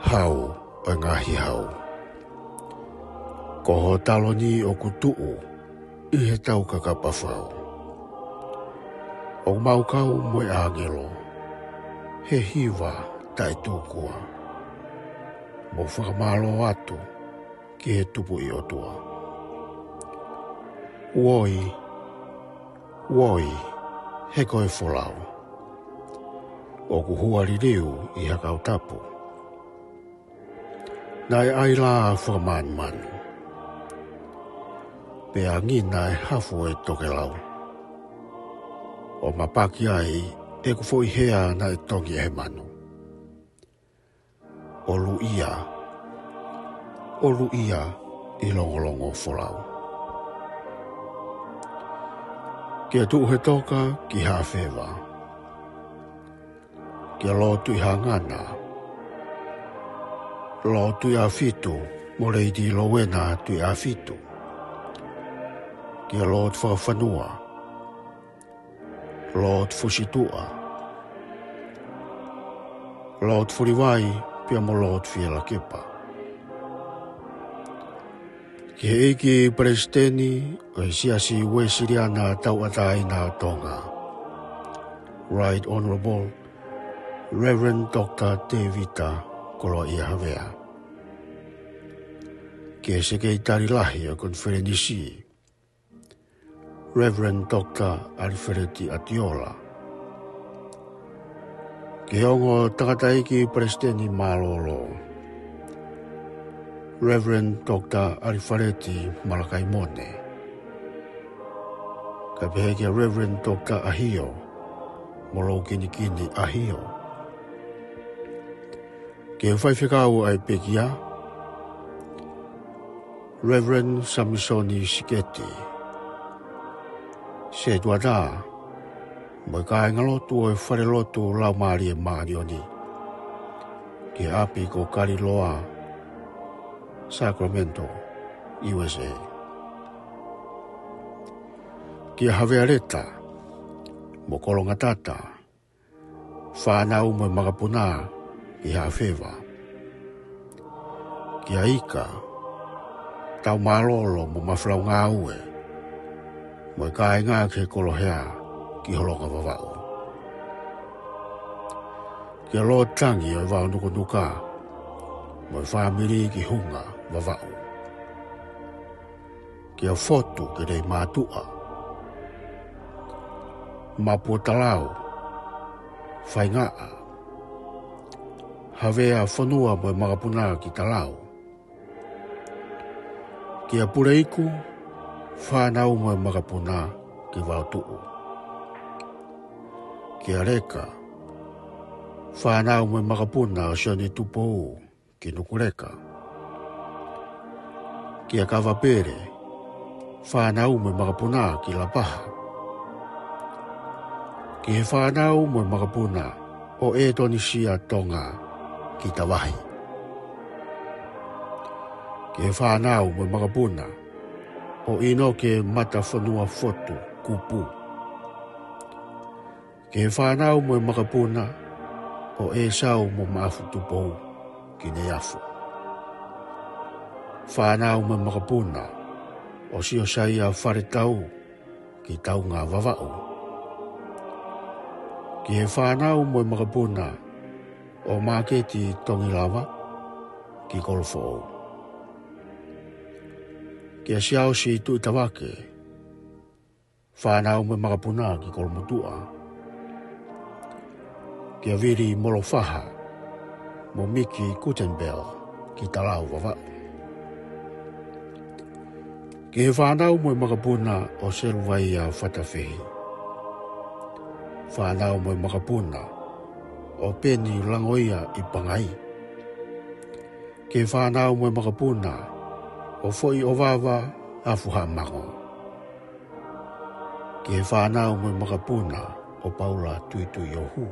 Hau ʻo e ngaahi hau. Ko ho taloni ʻoku tuʻu ʻi he taukakapa fau. ʻOku mau kau mo e ʻāngelo he hiva taʻetūkua, mo fakamālō atu ki he Tupuʻi ʻOtua. Uoi, uoi, he ko e folau ʻoku hua liliu ʻi ha kau tapu. Naʻe ʻai lā fakamanumanu, pea angina e hafu ʻo e tokelau, ʻo mapaki ai ʻeku foʻi hea naʻe tongi ʻe he manu. ʻOlu ia, ʻolu ia ʻi longolongo folau. Kia Tuʻu he Toka ki Hafeva, kia Lord Tuʻihangana, Lord Tuʻiʻāfitu mo Lady Lowena Tuʻiʻāfitu, kia Lord Fakafanua, Lord Fusituʻa, Lord Fulivai, pea mo Lord Fielakepa. Ki he ʻEiki Palesiteni ʻo e Siasi Uēsiliana Tauʻatāina ʻo Tonga, Right Honourable Reverend Doctor Tēvita Koloaʻia Havea. Ki he Sekelitali Lahi ʻo e Konifelenisi, Reverend Doctor Alifeleti ʻAtiola. Ki he ongo tangataʻeiki palesiteni mālōlō, Reverend Doctor Alifeleti Malakaimone. Kae pehē kia Reverend Doctor ʻAhio mo Loukinikini ʻAhio. Ki he faifekau ʻa e pekia, Reverend Samisoni Siketi. Setuata, mo e kāingalotu ʻo e Falelotu Laumālie Māʻoniʻoni, ki he ʻapi ko Kaliloa, Sacramento, U S A. Kia Havea Leta, mo Kolongatata, fānau mo e makapuna ʻi Hafeva. Kia Ika, Taumālolo mo Mafelau Ngāue, mo e kāinga ki he Kolohea ki Holonga Vavaʻu. Kia Lotangi ʻo e Vao Nukunuka, mo e fāmili ki Hunga Vavaʻu. Kia Fotu ki Leimātuʻa, Mapuotalau, Faingaʻa, Havea Fonua mo e makapuna ki Talau. Kia Puleiku, fānau mo e makapuna ki Vaotuʻu. Kia Leka, fānau mo e makapuna ʻo Sione Tupou ki Nukuleka. Kia Kavapele, fānau mo e makapuna ki Lapaha. Ki he fānau mo e makapuna ʻo ʻEtonisia Tonga ki Tavahi. Ki he fānau mo e makapuna ʻo ʻInoke Matafonua Fotu Kupu. Ki he fānau mo e makapuna ʻo ʻEsau mo Maʻafu Tupou ki Neiafu. Fānau mo e makapuna ʻo Siosaia Faletau ki Taunga Vavaʻu. Ki he fānau mo e makapuna ʻo Māketi Tongilava ki Kolofoʻou. Kia Siaosi Tuʻitavake, fānau mo e makapuna ki Kolomotuʻa. Kia Vili Molofaha mo Miki Gutenberg ki Talau Vavaʻu. Ki he fānau mo e makapuna ʻo Seluvaia Fatafehi. Fānau mo e makapuna ʻo Peni Langoia ʻi Pangai. Ki he fānau mo e makapuna ʻo Foʻiʻovava Afuhaʻamango. Ki he fānau mo e makapuna ʻo Paula Tuituiohu.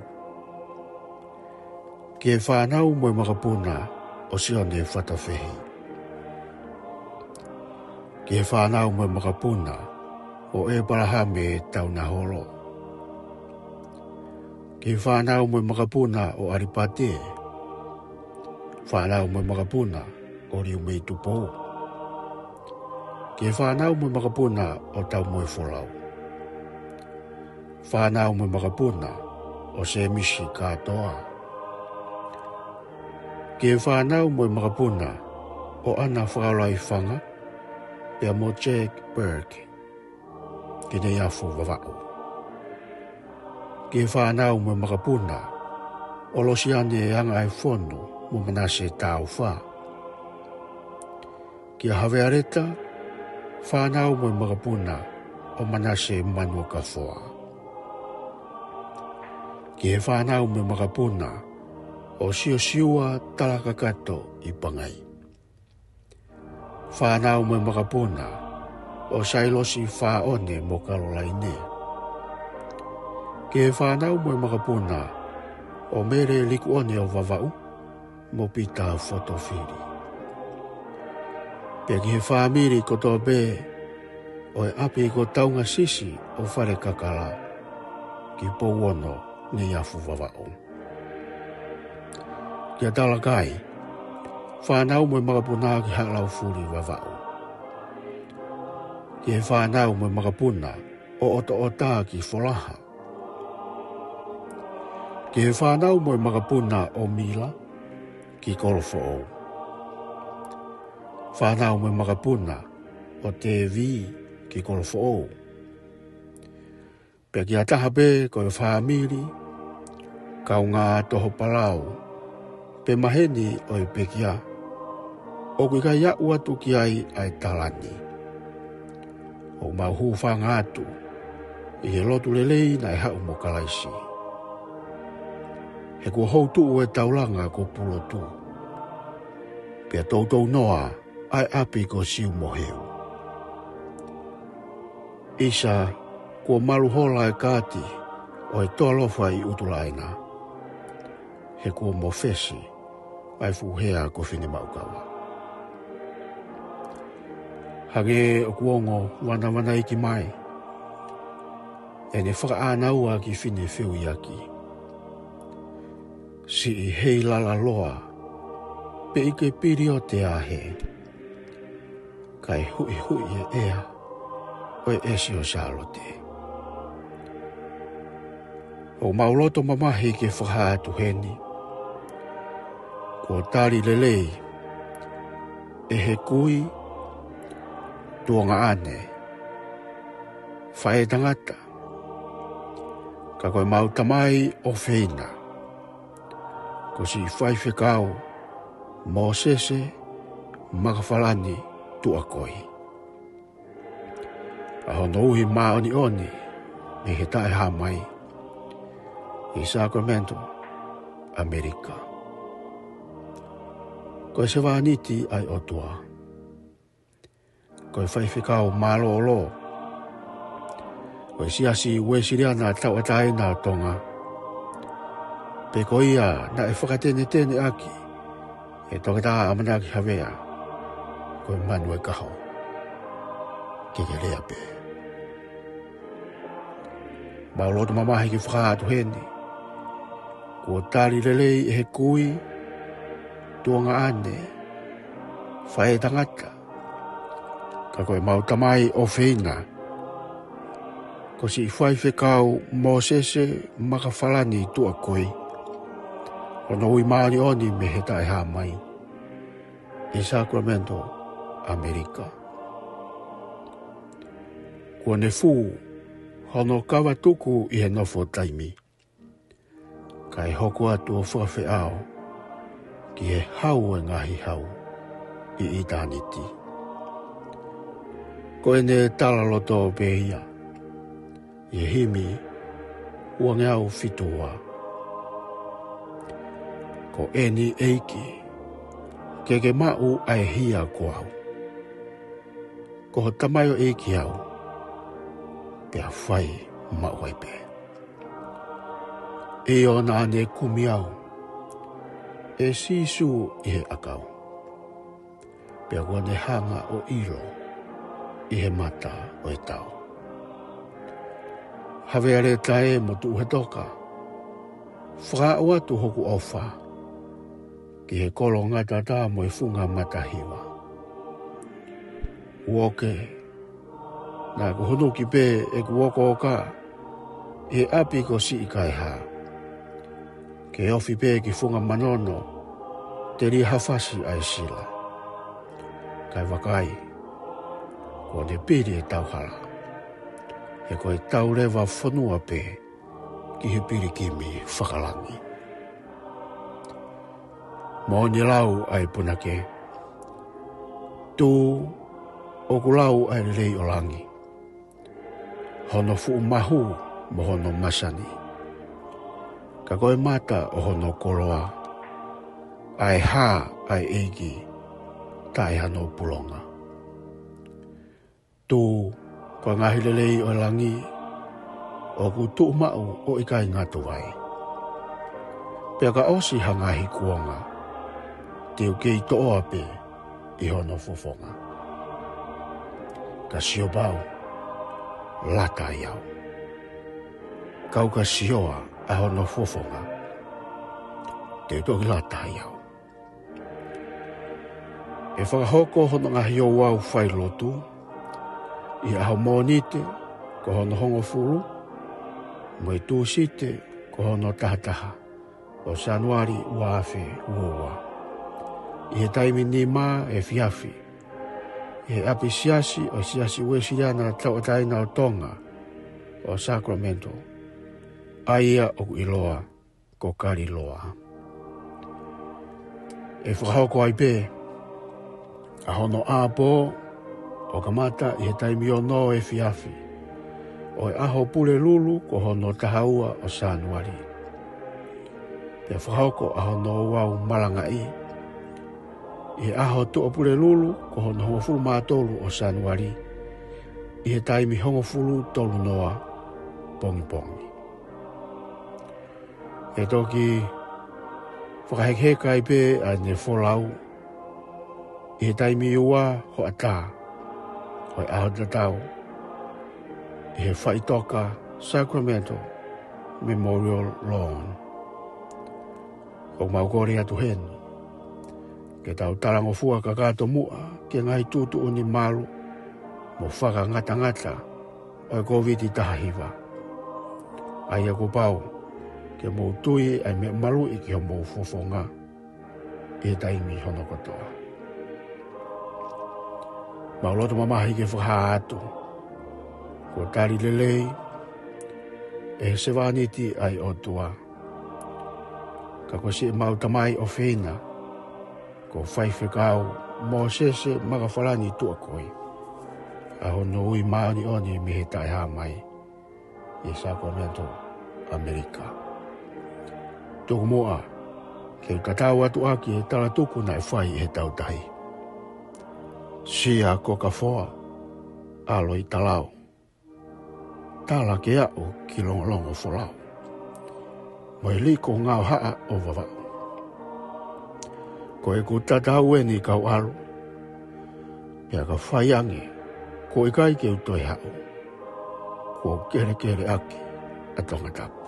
Ki he fānau mo e makapuna ʻo Sione Fatafehi. Ki he fānau mo e makapuna ʻo ʻEpalahame Taunaholo. Ki he fānau mo e makapuna ʻo ʻAlipate. Fānau mo e makapuna ʻo Liumei Tupou. Ki he fānau mo e makapuna ʻo Taumoefolau. Fānau mo e makapuna ʻo Semisi Kātoa. Ki he fānau mo e makapuna ʻo ʻAna Fakalaifanga pea mo Jack Burke ki Neiafu Vavaʻu. Ki he fānau mo e makapuna ʻo Losiane Angaʻaefonu mo Manase Taufa. Kia Havea Leta, fānau mo e makapuna ʻo Manase Manuakafoa. Ki he fānau mo e makapuna ʻo Siosiua Talakakato ʻi Pangai. Fānau mo e makapuna ʻo Sailosi Faʻone mo Kalolaine. Ki he fānau mo e makapuna ʻo Mele Likuʻone ʻo Vavaʻu mo Pita Fotofili. Pea ki he fāmili kotoa pē ʻo e ʻapi ko Taungasisi ʻo Falekakala ki Pouono, Neiafu Vavaʻu. Kia Talakai, fānau mo e makapuna ki Haʻalaufuli Vavaʻu. Ki he fānau mo e makapuna ʻo ʻOtoʻota ki Folaha. Ki he fānau mo e makapuna ʻo Mila ki Kolofoʻou. Fānau mo e makapuna ʻo Tevi ki Kolofoʻou. Pea ki ha taha pē ko e fāmili, kaungā toho palau, pe maheni ʻo e pekia, ʻoku ʻikai aʻu atu ki ai ʻa e tala ni. ʻOku mau hūfanga atu ʻi he lotu lelei naʻe haʻu mo Kalaisi. He kuo houtuʻu e taulanga ko Pulotu, pea toutou noa ʻa e ʻapi ko Siumoheu. ʻIsa, kuo malu hola e kaati ʻo e toalofa ʻi ʻUtulaʻena, he kuo mofesi ʻa e fuʻu hea ko Finemaukaua. Hangē ʻoku ongo vanavanaiki mai ʻene fakaʻānaua ki Finefeuiaki, siʻi Heilala Loa, pe ʻi ke piliote ahe, kae huʻihuʻi e ʻea ʻo e ʻesi ʻo Sālote. ʻOku mau loto mamahi ke fakahā atu heni, Kuo tali lelei ʻe he kui, tuongaʻane, faʻētangata, ka ko ʻemau Tamai ʻofeina, ko siʻi Faifekau Mōsese Makafalani Tuʻakoi, ʻa hono ui māʻoniʻoni mei he Taʻehāmai, ʻi Sacramento, ʻAmelika. Ko e sevāniti ʻa e ʻOtua. Ko e faifekau mālōlō ʻo e Siasi Uēsiliana Tauʻatāina ʻo Tonga, pe ko ia naʻe fakatenetene ʻaki ʻe Toketā ʻAmanaki Havea ko e manu ʻo e kaho, ke ke lea pē. Mau loto mamahi ke fakaʻatu heni, kuo tali lelei ʻe he kui, tuongaʻane, faʻētangata, ka ko ʻemau Tamai ʻofeina, ko siʻi Faifekau Mōsese Makafalani Tuʻakoi, hono ui māʻoniʻoni mei he Taʻehāmai, ʻi Sacramento, ʻAmelika. Kuo ne fū hono kava tuku ʻi he nofo taimi, kae hoko atu ʻo fakafeʻao ki he Hau ʻo e ngaahi hau ʻi ʻitāniti. Ko ʻene talaloto pē ia ʻi he himi uangeau fitu ua: Ko eni ʻEiki, ke ke maʻu ʻa e hia ko au. Ko ho tamaioʻeiki au, pea fai maʻu ai pē. ʻIo, naʻa ne kumi au ʻe Sīsū ʻi he ʻakau, pea kuo ne hanga ʻo ʻilo ʻi he mata ʻo e tau. Havea Letae mo Tuʻuhetoka, fakaaʻu atu hoku ʻofa ki he kolo Ngataʻatā mo e Funga Matahiva. Uoke, naʻa ku hunuki pē ʻeku okooka ʻi he ʻapi ko Siʻi Kaehā, ke ofi pē ki Funga Manono, telia hafasi ʻa e sila. Kae vakai, kuo ne pili e tauhala, he ko e tau leva fonua pē ki he pilikimi fakalangi. Moʻoni e lau ʻa e punake: Tū, ʻoku lau ʻa e lelei ʻo langi, hono fuʻu mahu mo hono masani, ka ko e mata ʻo hono koloa, ʻa e hā ʻa e ʻEiki, taʻe hano pulonga. Tū, ko e ngaahi lelei ʻo e langi ʻoku tuʻumaʻu ʻo ʻikai ngata ai. Pea ka ʻosi ha ngaahi kuonga, te u kei toʻoa pē ʻi hono fofonga. Ka sio pau, lata ai au. Kau ka sioa ʻa hono fofonga, te u toki lata ai au. ʻE fakahoko hono ngaahi ouau failotu ʻi he ʻaho Mōnite ko hono hongofulu, mo e Tūsite ko hono tahataha ʻo Sānuali ua afe ua ua, ʻi he taimi nima efiafi, ʻi he ʻapi siasi ʻo e Siasi Uēsiliana Tauʻatāina ʻo Tonga ʻo Sacramento, ʻa ia ʻoku ʻiloa ko Kaliloa. ʻE fakahoko ai pē ʻa hono ʻāpō, ʻo kamata ʻi he taimi ono efiafi ʻo e ʻaho Pulelulu ko hono taha ua ʻo Sānuali. Pea fakahoko ʻa hono ouau malangaʻi ʻi he ʻaho Tuʻapulelulu ko hono hongofulu mā tolu ʻo Sānuali, ʻi he taimi hongofulu tolu noa pongipongi. ʻE toki fakahekeheka ai pē ʻa ʻene folau ʻi he taimi ua hoʻatā ʻo e ʻaho tatau, ʻi he faʻitoka Sacramento Memorial Lawn. ʻOku mau kole atu heni ke tau talangofua kakato muʻa ki he ngaahi tuʻutuʻuni malu mo fakangatangata ʻo e Kōviti taha hiva, ʻa ia kuo pau ke mou tui ʻa e meʻa maluʻi ki homou fofonga, ʻi he taimi hono kotoa. Mau loto mamahi ke fakahā atu kuo tali lelei ʻe he sevāniti ʻa e ʻOtua, ka ko siʻemau tamai ʻofeina, ko Faifekau Mōsese Makafalani Tuʻakoi, ʻa hono ui māʻoniʻoni mei he Taʻehāmai ʻi Sacramento, ʻAmelika. Tuku muʻa ke u tatau atu ʻaki e talatuku naʻe fai ʻe he Tautahi: Sia ko Kafoa, ʻAlo ʻi Talau, tala ke aʻu ki Longolongo Folau, mo e Liko Ngaohaʻa ʻo Vavaʻu. Ko ʻeku tatau eni kau ʻalu, pea ka fai ange kuo ʻikai ke u toe haʻu, kuo kelekele ʻaki ʻa Tongatapu.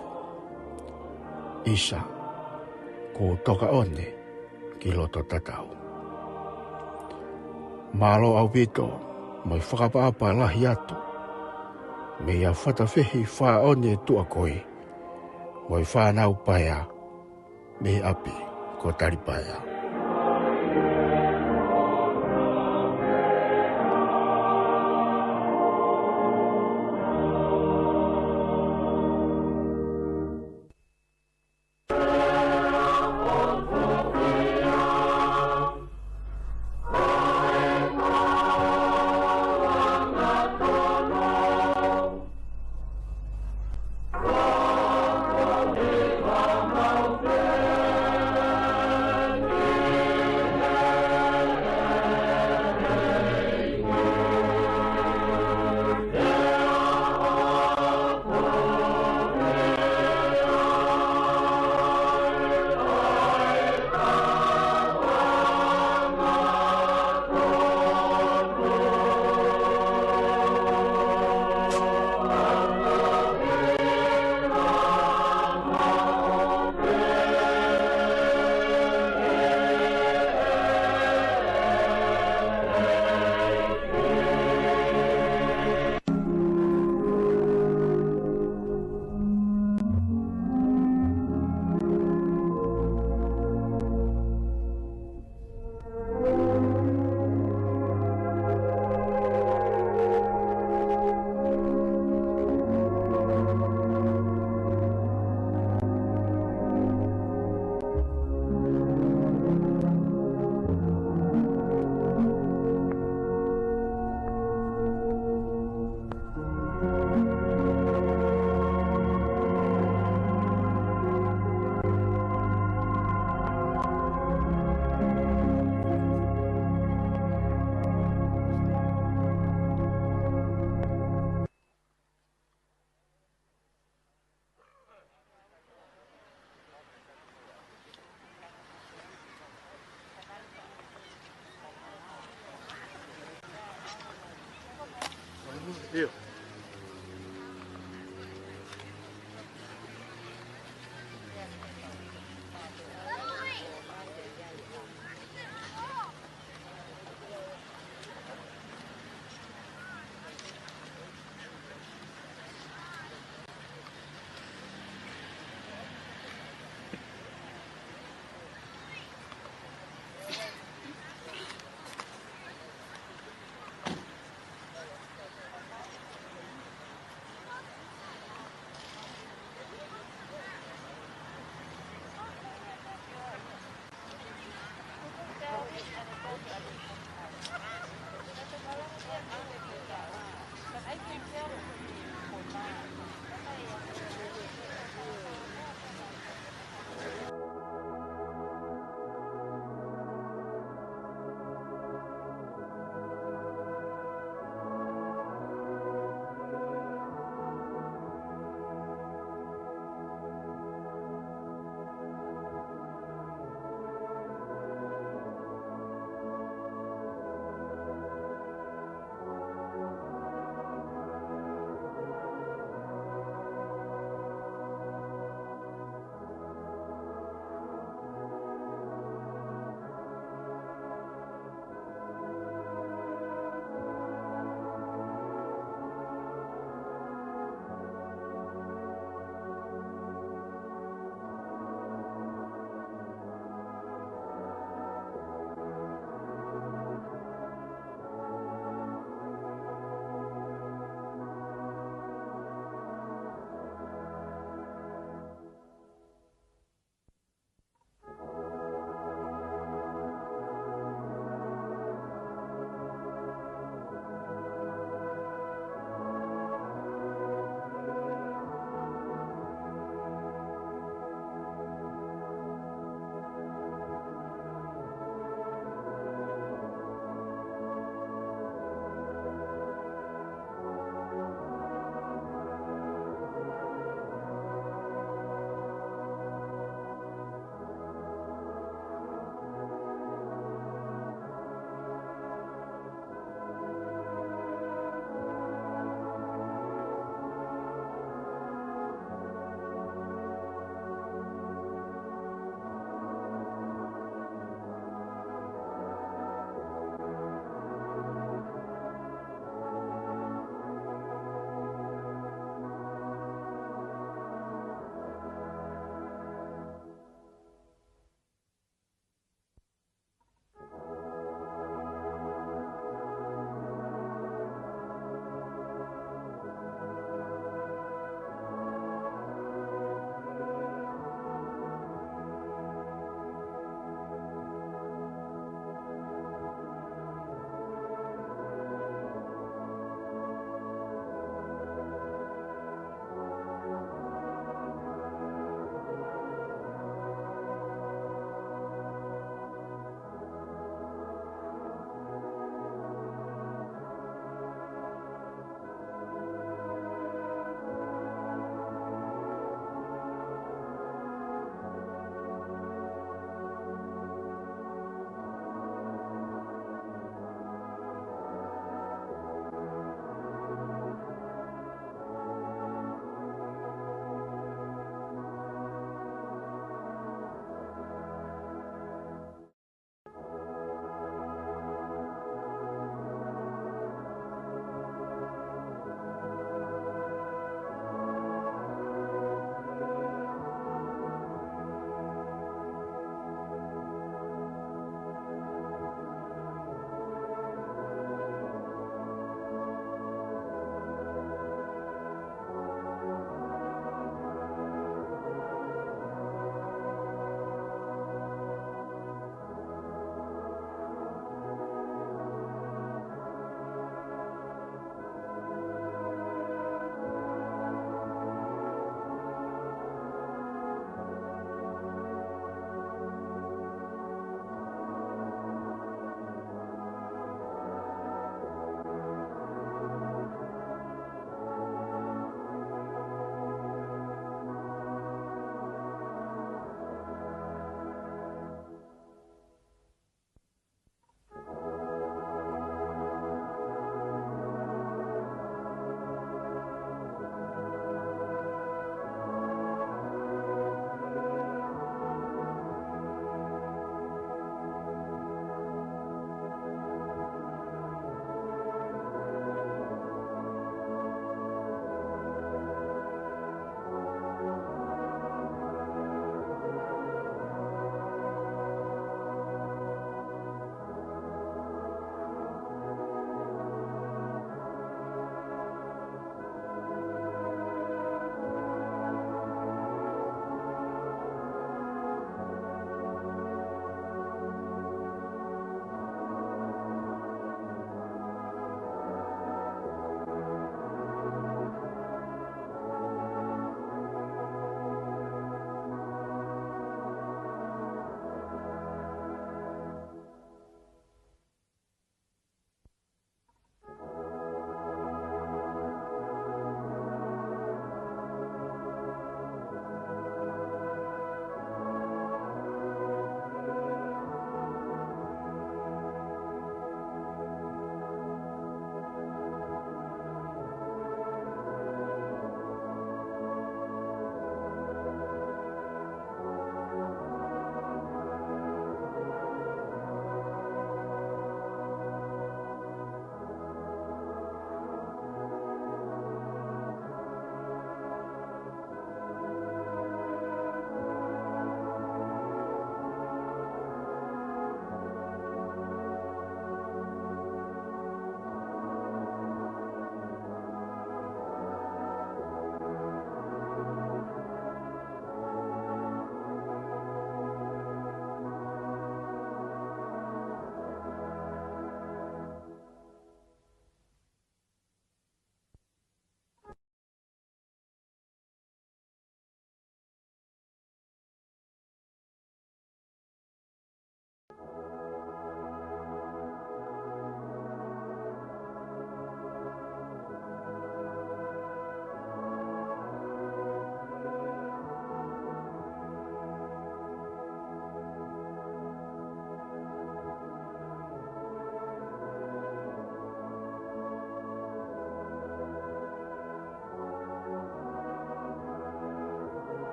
ʻIsa, kuo toka ʻo ne ki loto tatau. Mālō ʻaupito mo e fakaʻapaʻapa lahi atu meia Fatafehi Fāʻone Tuʻakoi mo e fānau paea mei ʻapi ko Talipaea.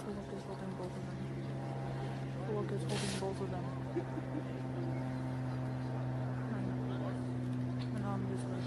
Kulak is holding both of them. Kulak is holding both of them. And, and I'm just like,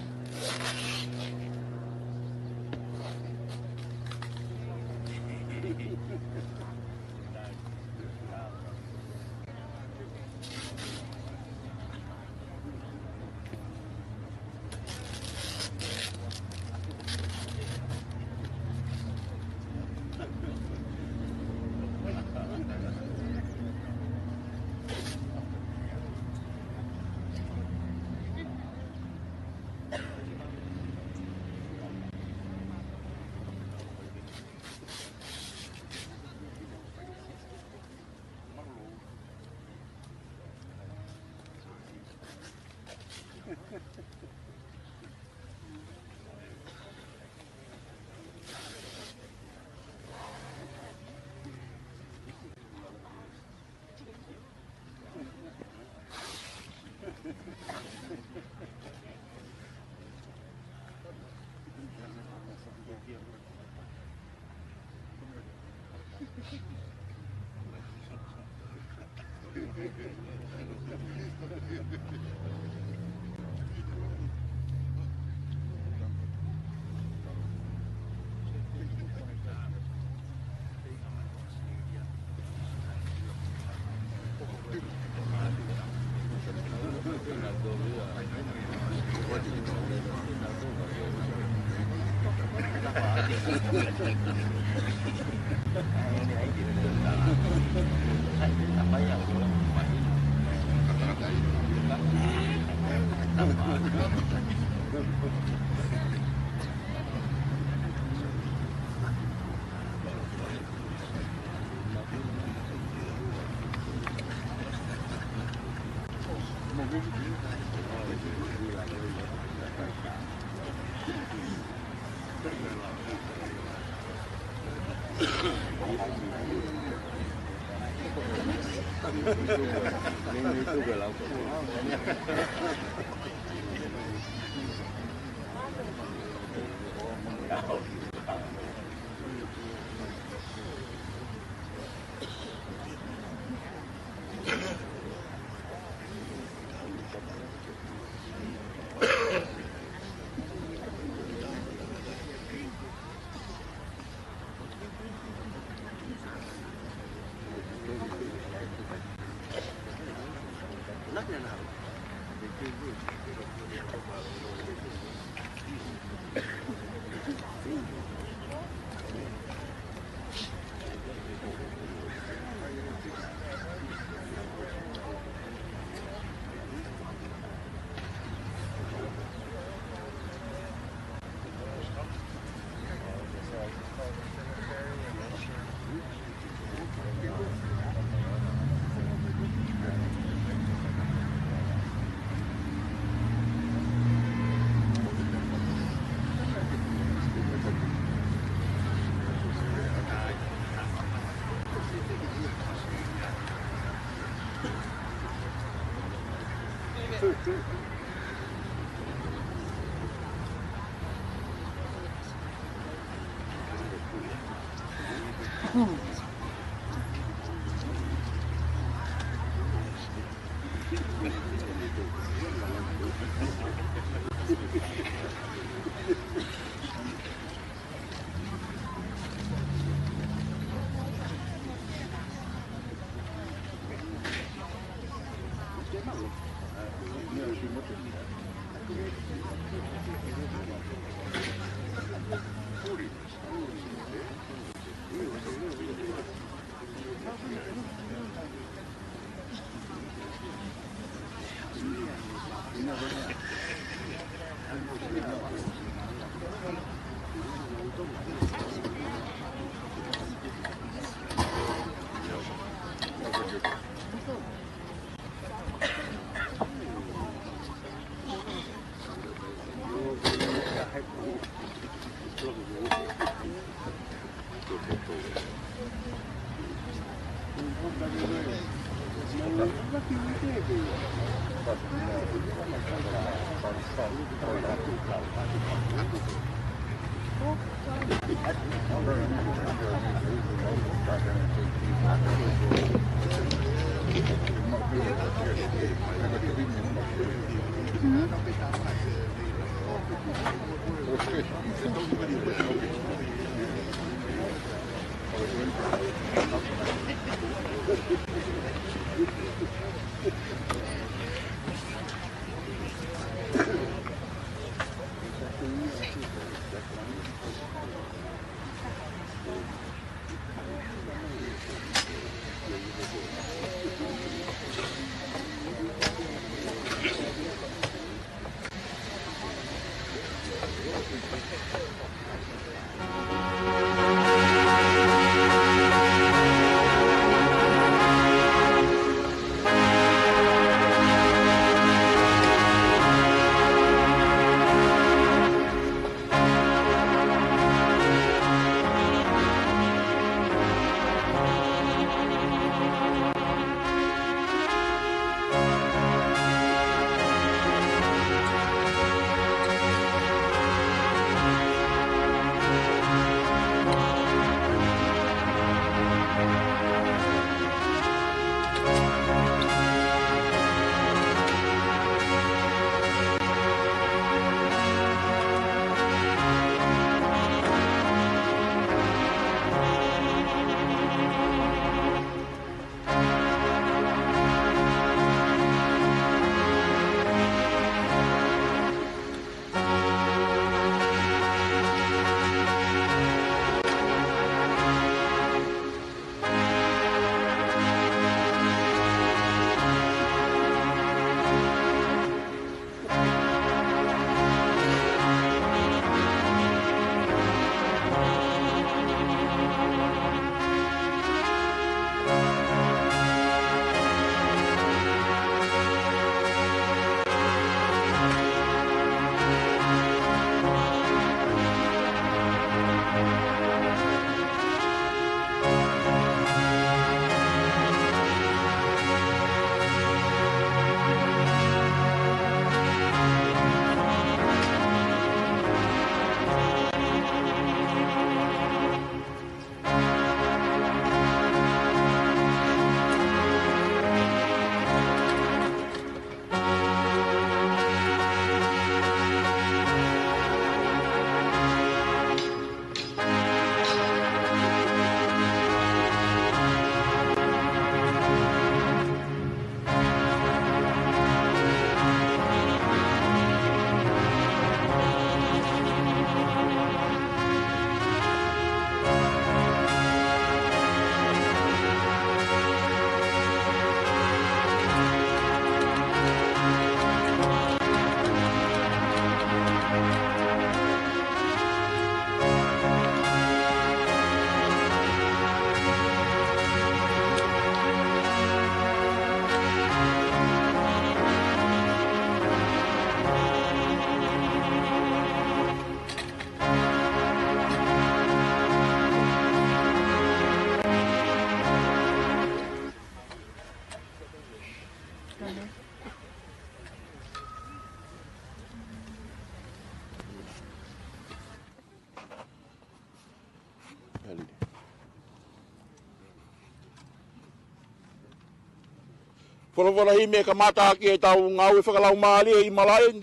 Folofola himi ʻe kamata ʻaki ʻetau ngāue fakalaumālie ʻi malaʻe ni.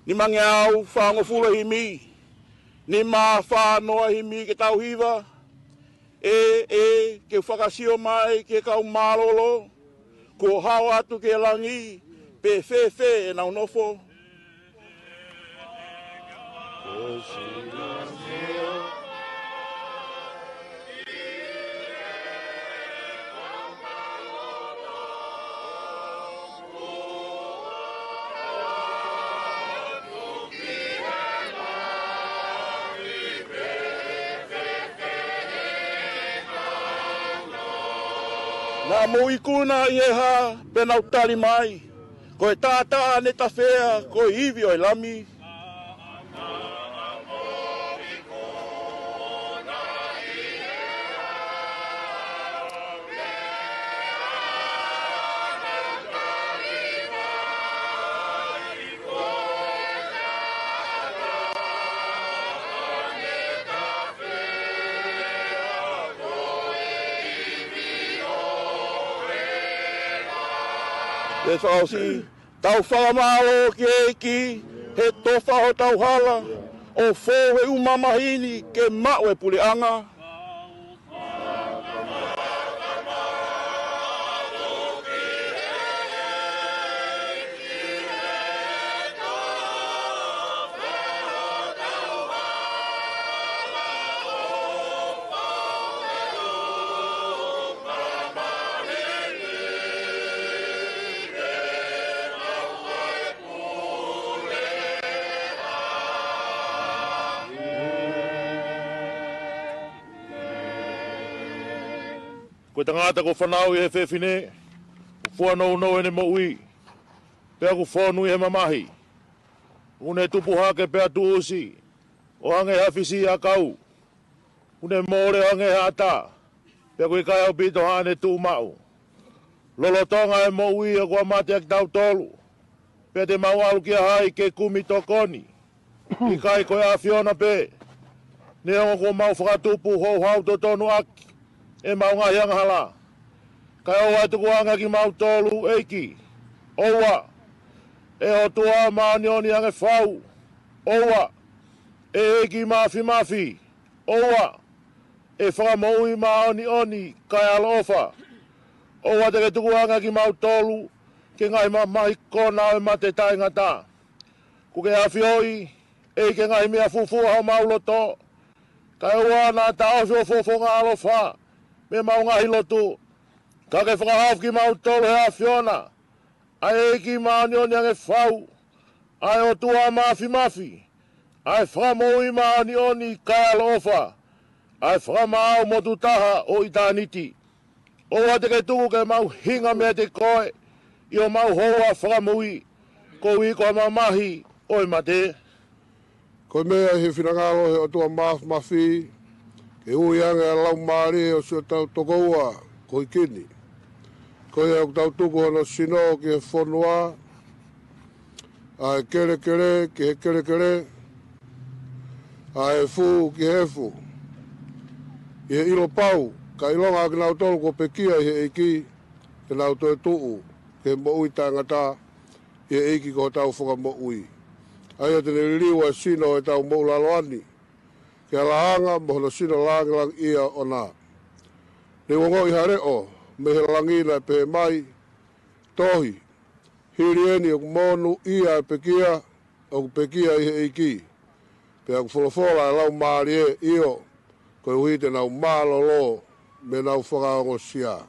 Nimangeau fāngofulu himi. Nima fā noa himi ke tau hiva. ʻE, ʻe, ke fakasio mai ki he kau mālōlō, kuo hao atu ki he langi, pe fēfē ʻenau nofo. Naʻa mou ikuna ʻi he hā, pea nau tali mai, ko e taʻataʻa ne tafea, ko e ivi ʻo e Lami. Pea fakaʻosi, tau fakamālō ki he ʻEiki, he tofa hotau hala, ʻo fou he ʻū mamahi ni ke maʻu e puleʻanga. Ko e tangata kuo fanauʻi ʻe he fefine, kuo fua nounou ʻene moʻui, pea kuo fonu ʻi he mamahi. ʻOku ne tupu hake pea tuʻusi, ʻo hangē ha fisiʻiʻakau. ʻOku ne mole ʻo hangē ha ʻatā, pea ʻoku ʻikai ʻaupito haʻane tuʻu maʻu. Lolotonga e moʻui ʻoku ʻiate kitautolu, pea te mau ʻalu kia hai ke kumi tokoni? ʻIkai ko e ʻAfiona pē, neongo kuo mau fakatupu houhau totonu ʻaki ʻemau ngaahi angahala. Kae ʻoua ʻe tukuange kimautolu, ʻEiki. ʻOua, ʻe ʻOtua māʻoniʻoni ange fau. ʻOua, ʻe ʻEiki Māfimafi. ʻOua, ʻe Fakamoʻui māʻoniʻoni kae ʻaloʻofa. ʻOua te ke tukuange kimautolu ki he ngaahi mamahi kona ʻo e mate taʻengata. Kuo ke ʻafioʻi, ʻEiki, e ngaahi meʻa fufū ʻa homau loto. Kae ʻoua naʻa taʻofi ho fofonga ʻaloʻofa mei heʻemau ngaahi lotu. Ka ke fakahaofi kimautolu ʻe he ʻAfiona, ʻa e ʻEiki māʻoniʻoni ange fau, ʻa e ʻOtua Māfimafi, ʻa e Fakamoʻui māʻoniʻoni kae ʻaloʻofa, ʻa e Fakamaau motu taha ʻo ʻitāniti. ʻOua te ke tuku ke mau hinga meiate koe ʻi homau houa fakamui, koeʻuhi ko e mamahi ʻo e mate. Ko e meʻa ʻi he finangalo ʻo e ʻOtua Māfimafi, ke ui ange ʻa e laumālie ʻo siʻotau tokoua ko e ʻEiki ni. Ko ia ʻoku tau tuku hono sino ki he fonua, ʻa e kelekele ki he kelekele, ʻa e efu ki he efu. ʻI he ʻilo pau, ka ʻilonga ʻa kinautolu kuo pekia ʻi he ʻEiki, te nau toe tuʻu ki he moʻui taʻengata, ʻi he ʻEiki ko hotau Fakamoʻui. ʻA ia te ne liliu ʻa e sino ʻo ʻetau moʻulaloa ni, ki he ʻalāanga mo hono sino lāngilangiʻia ʻoʻona. Ne u ongoʻi ha leʻo mei he langi naʻe pehē mai, Tohi, hili eni ʻoku monūʻia ʻa e pekia, ʻoku pekia ʻi he ʻEiki. Pea ʻoku folofola ʻa e laumālie, ʻio, koeʻuhi te nau mālōlō mei heʻenau fakaongosia.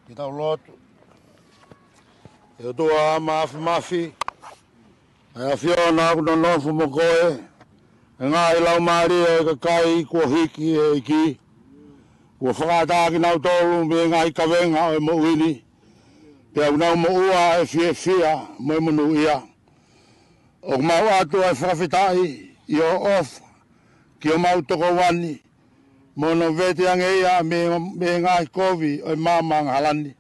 Ke tau lotu. ʻE ʻOtua Māfimafi, ʻa e ʻAfiona ʻoku nonofo mo koe, ʻa e ngaahi laumālie ʻo e kakai kuo hiki ʻe he ʻEiki, kuo fakaʻatā kinautolu mei he ngaahi kavenga ʻo e moʻui ni, pea ʻoku nau moʻua ʻa e fiefia mo e monūʻia. ʻOku mau ʻatu ʻa e fakafetaʻi ʻi hoʻo ʻofa ki homau tokoua ni, mo hono vete ange ia mei, mei he ngaahi kovi ʻo e maama angahala ni.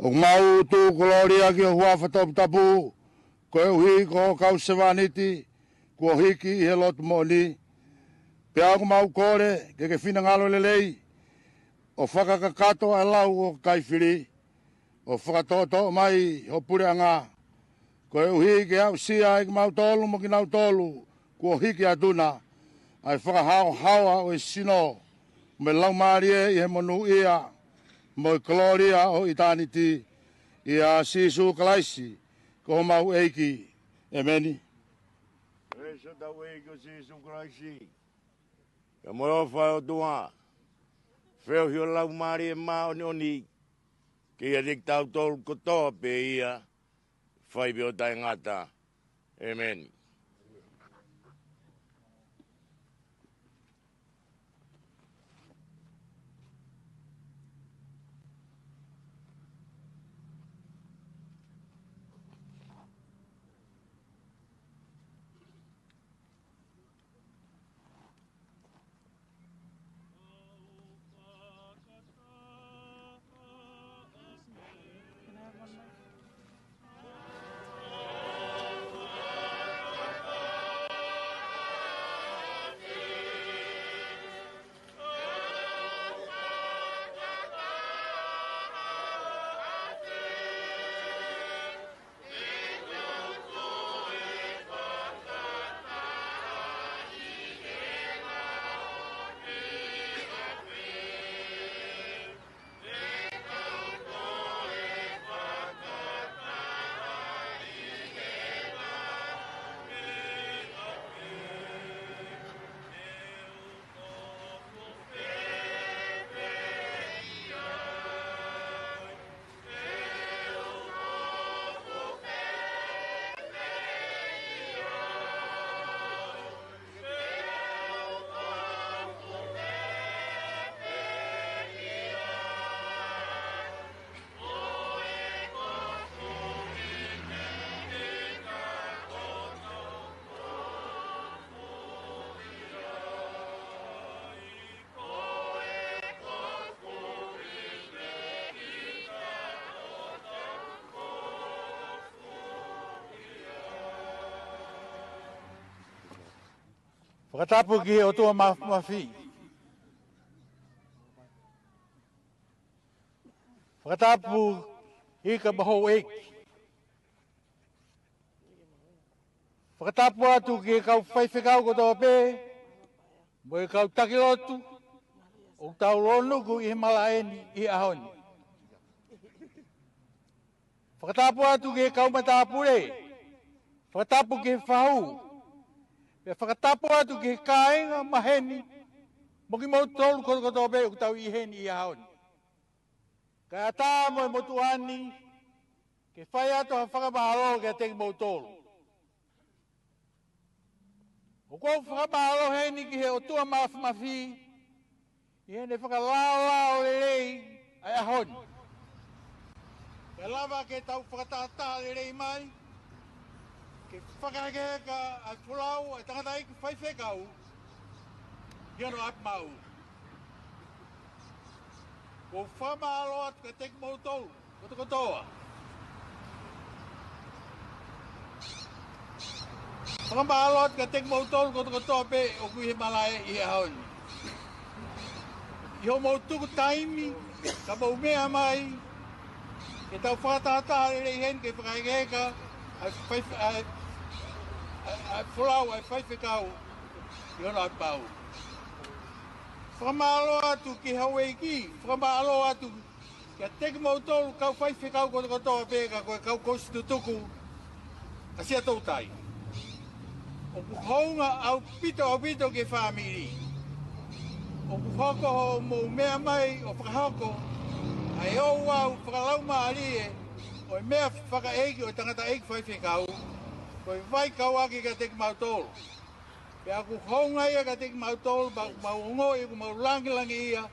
ʻOku mau tuku kolōlia ki ho huafa toputapu, koeʻuhi ko hoʻo kau sevāniti kuo hiki ʻi he lotu moʻoni. Pea ʻoku mau kole ke ke finangalo lelei, ʻo fakakakato ʻa e lau ʻo e kakai fili, ʻo fakatoʻotoʻo mai ho puleʻanga, koeʻuhi ke aʻusia ʻe kimautolu mo kinautolu kuo hiki atu na ʻa e fakahaohaoa ʻo e sino mo e laumālie ʻi he monūʻia mo e kolōlia ʻo ʻitāniti, ʻia Sīsū Kalaisi ko homau ʻEiki. ʻEmeni. Kalaisi hotau ʻEiki ko Sīsū Kalaisi, pea mo e ʻofa ʻa e ʻOtua, feohi ʻo e Laumālie Māʻoniʻoni, ke ʻiate kitautolu kotoa pē ia, fai pē ʻo taʻengata. ʻEmeni. Fakatapu ki he ʻOtua Māfimafi. Fakatapu ʻi ka maho eki. Fakatapu atu ki he kau faifekau kotoa pē, mo e kau taki lotu, ʻoku tau lōnuku ʻi he malaʻe ni ʻi he ʻaho ni. Fakatapu atu ki he kau matāpule, fakatapu ki he fahu, pea fakatapu atu ki he kāinga maheni, mo kimoutolu kotokotoa pē ʻoku tau ʻi heni ʻi he ʻaho ni. Kae ʻatā mo e motuʻa ni, ke fai atu ha fakamālō kiate kimoutolu. ʻOku ou fakamālō heni ki he ʻOtua Māfimafi, ʻi heʻene fakalaolao lelei ʻa e ʻaho ni. Ke lava ke tau fakatahataha lelei mai, ke fakahekeheka ʻa e folau ʻa e tangataʻeiki faifekau, ʻi hono ʻapi maʻu. ʻOku ou fakamālō atu kiate kimoutolu kotokotoa. Fakamālō atu kiate kimoutolu kotokotoa pē ʻoku ʻi he malaʻe ʻi he ʻaho ni. ʻI hoʻomou tuku taimi, ka mou meʻa mai, ke tau fakatahataha lelei heni ke fakahekeheka ʻa e fai-, ʻa e, ʻa e, ʻa e folau ʻa e faifekau ʻi hono ʻapi maʻu. Fakamālō atu ki he houʻeiki, fakamālō atu kiate kimoutolu kau faifekau kotokotoa pē ka ko e kau kosipeli tutuku ʻa Siaʻatoutai. ʻOku hounga ʻaupito, ʻaupito ki he fāmili. ʻOku hoko hoʻomou meʻa mai ʻo fakahoko ʻa e ouau fakalaumālie ʻo e meʻa fakaʻeiki ʻo e tangataʻeiki faifekau, ko e vaikauʻaki kiate kimautolu. Pea ʻoku hounga ia kiate kimautolu, pea ʻoku mau ongoʻi ʻoku mau lāngilangiʻia,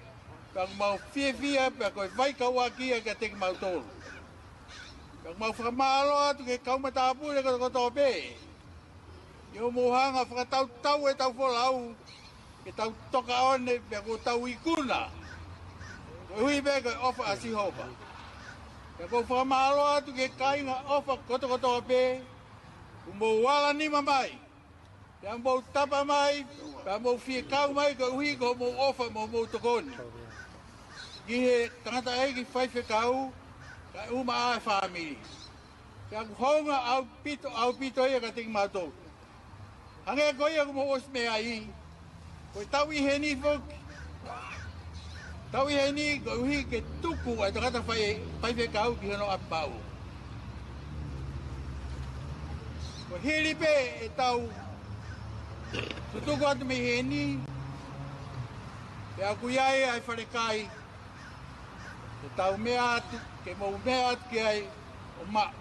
pea ʻoku mau fiefia, pea ko e vaikauʻaki ia kiate kimautolu. Pea ʻoku mau fakamālō atu ki he kau matāpule kotokotoa pē, ʻi hoʻomou hanga fakatautau ʻetau folau, ke tau tokaʻone, pea kuo tau ikuna, koeʻuhi pē ko e ʻofa ʻa Sihova. Pea ʻoku ou fakamālō atu ki he kāinga ʻofa kotokotoa pē, kuo mou ala nima mai Pea mou tapa mai, pea mou fie kau mai koeʻuhi ko hoʻomou ʻofa mo hoʻomou tokoni ki he tangataʻeiki faifekau, kae ʻumaʻā e fāmili. Pea ʻoku hounga ʻaupito, ʻaupito ia kiate kimautolu. Hangē ko ia kuo mou ʻosi meaʻi, ko e tau ʻi heni foki. Tau ʻi heni koeʻuhi ke tuku ʻa e tangata fai, faifekau ki hono ʻapi maʻu. Ko e hili pē ʻetau tutuku atu mei heni, pea ʻoku ʻi ai ʻa e falekai ke tau meʻa atu, ke mou meʻa atu ki ai ʻo maʻu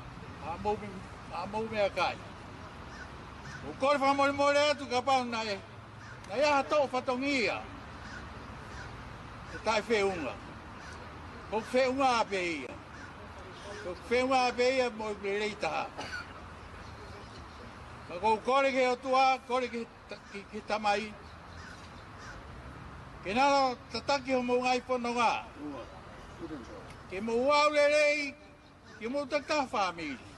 haʻamou, haʻamou meʻakai. ʻOku ou kole fakamolemole atu kapau naʻe, naʻe ʻi ai ha toʻo fatongia ʻe taʻefeʻunga. Ko e feʻunga pē ia. Ko e feʻunga pē ia mo e lelei taha. Ka ʻoku ou kole ki he ʻOtua, kole ki he ta-, ki, ki he Tamai, ke na tataki hoʻomou ngaahi fononga, ke mou aʻu lelei ki homou takitaha fāmili.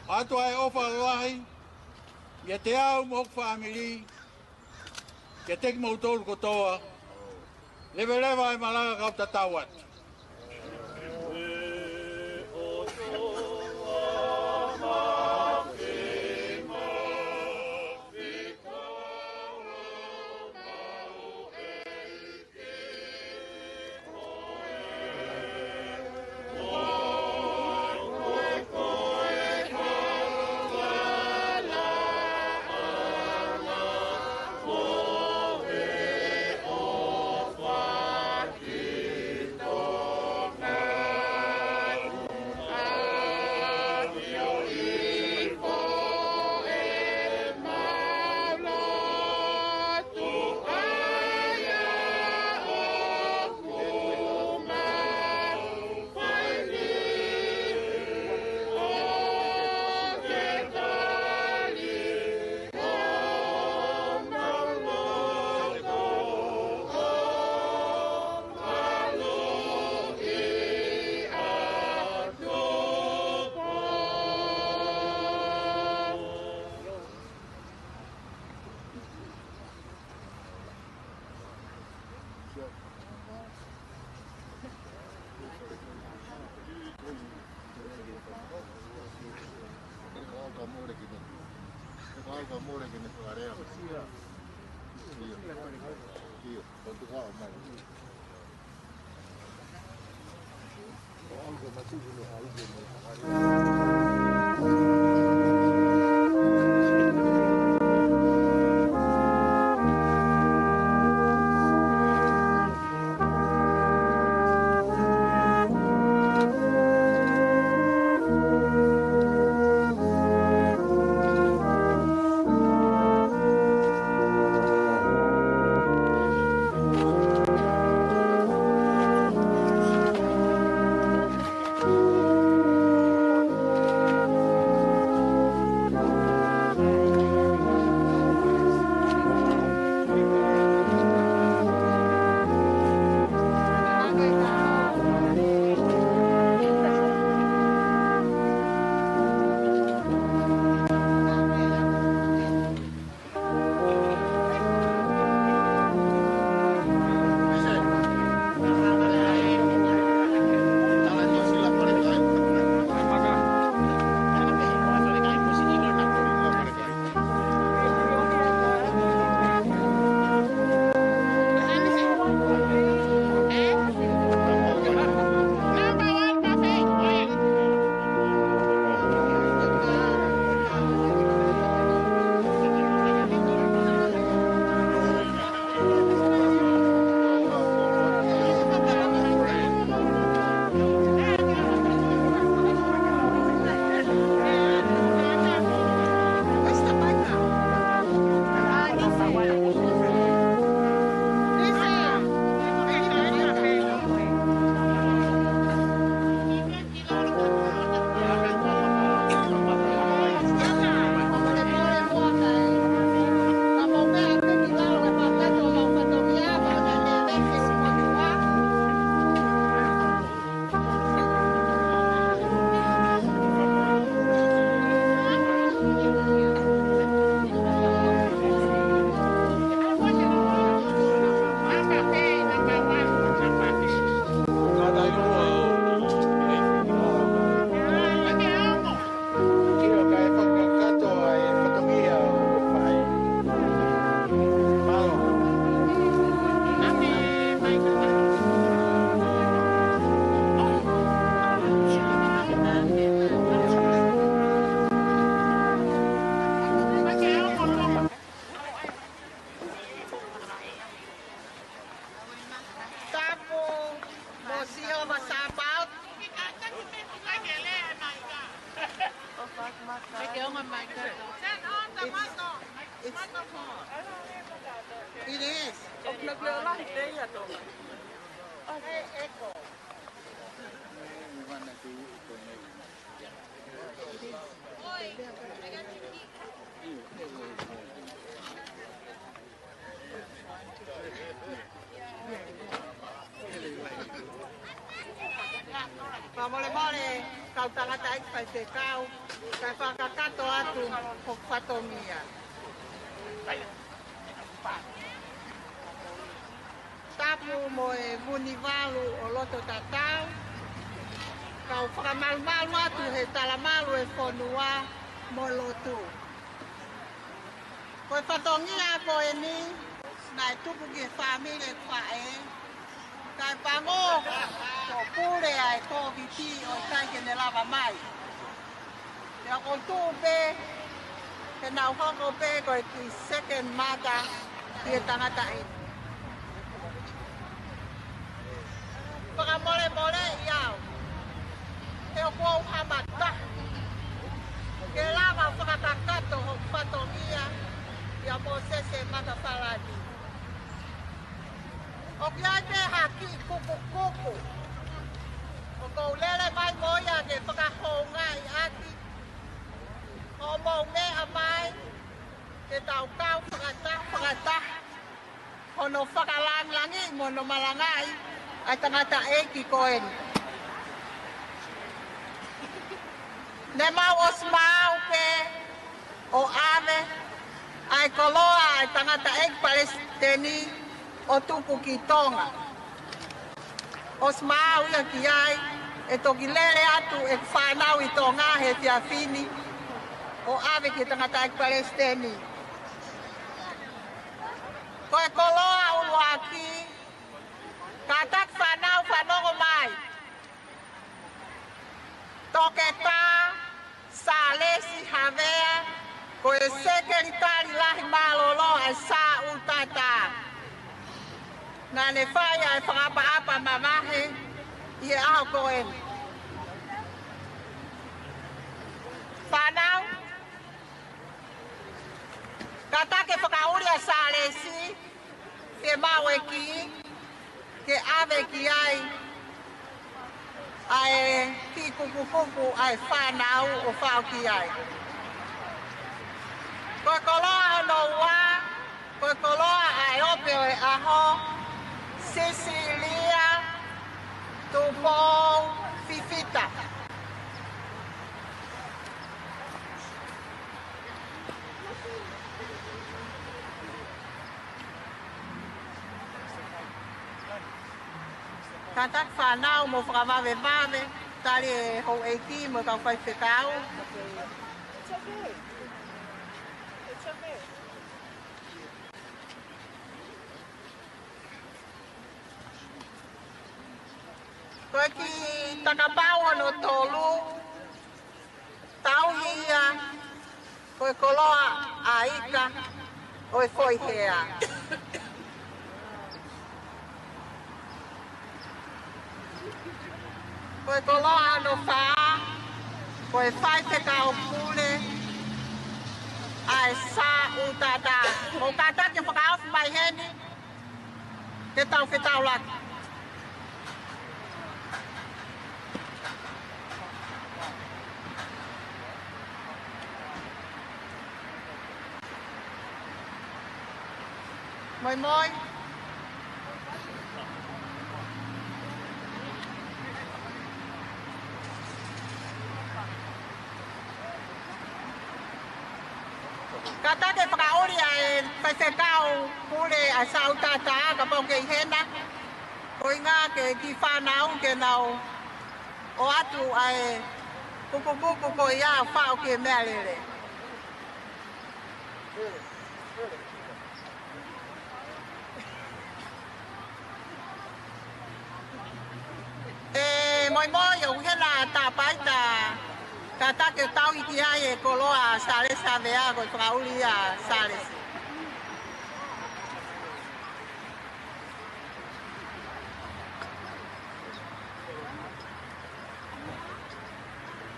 ʻOatu ʻa e ʻofa lahi ʻiate au mo hoku fāmili, kiate kimoutolu kotoa. Leveleva e malanga, kau tatau atu. Naʻe lahi pē ia Tonga. Fakamolemole, kau tangataʻeiki faifekau, kae fakakakato atu hoku fatongia. Tapu mo e Vunivalu ʻo loto tatau, kau fakamalumalu atu he talamalu e fonua mo lotu. Ko e fatongia ko eni, naʻe tupu ki he fāmili ʻeku faʻē, kae pango ko e pule ʻa e Kōviti ʻo ʻikai ke ne lava mai. Pea ʻoku ou tuʻu pē, ke nau hoko pē ko e kiʻi second mother ki he tangata eni. Fakamolemoleʻi au, he ʻoku ou hamata ke lava fakakakato hoku fatongia ʻia Mōsese Makafalani. ʻOku ʻi ai pē ha kiʻi kupukupu ʻoku ou lele mai mo ia ke fakahoungaʻi ʻaki, ʻo mou meʻa mai ke tau kau fakataha, fakataha hono fakalangilangiʻi mo hono malangaʻi ʻa e tangataʻeiki ko eni. Ne mau ʻosi maau pē ʻo ʻave ʻa e koloa ʻa e tangataʻeiki palesiteni ʻo tupu ki Tonga. ʻOsi maau ia ki ai, ʻe toki lele atu ʻeku fānau ʻi Tonga he efiafi ni ʻo ʻave ki he tangataʻeiki palesiteni. Ko e koloa ʻuluaki, kātaki fānau fanongo mai. Toketā Sālesi Havea, ko e Sekelitali Lahi Mālōlō ʻa e S U T T. Naʻa ne fai ʻa e fakaʻapaʻapa mavahe ʻi he ʻaho ko eni. Fānau, kātaki fakaʻuli ʻa Sālesi, ke maʻu e kī, ke ʻave ki ai ʻa e kiʻi kupukupu ʻa e fānau ʻo faʻo ki ai. Ko e koloa hono ua, ko e koloa ʻa e ope ʻo e ʻaho, Sisilia Tupou Fifita. Kātaki fānau mou fakavavevave, tali e houʻeiki mo e kau faifekau. Ko e kiʻi takapau hono tolu, tauhi ia, ko e koloa ʻa Ika ʻo e Foʻi Hea. Ko e koloa hono fā, ko e Faifekau Pule ʻa e S U T T. Mou kātaki fakaofi mai heni, ke tau fetaulaki. Moi moi. Kātaki fakaʻuli ʻa e Faifekau Pule ʻa e S U T T, kapau ʻoku kei ʻi hena. Ko e ʻuhinga ke kiʻi fānau ke nau ʻoatu ʻa e kupukupu ko ia ʻo faʻo ki he meʻalele. ʻE, moi moi, ʻoku ʻi hena Tāpaita, kātaki tauhi ki ai e koloa ʻa Sālesi Havea, ko e fakaʻuli ia ʻa Sālesi.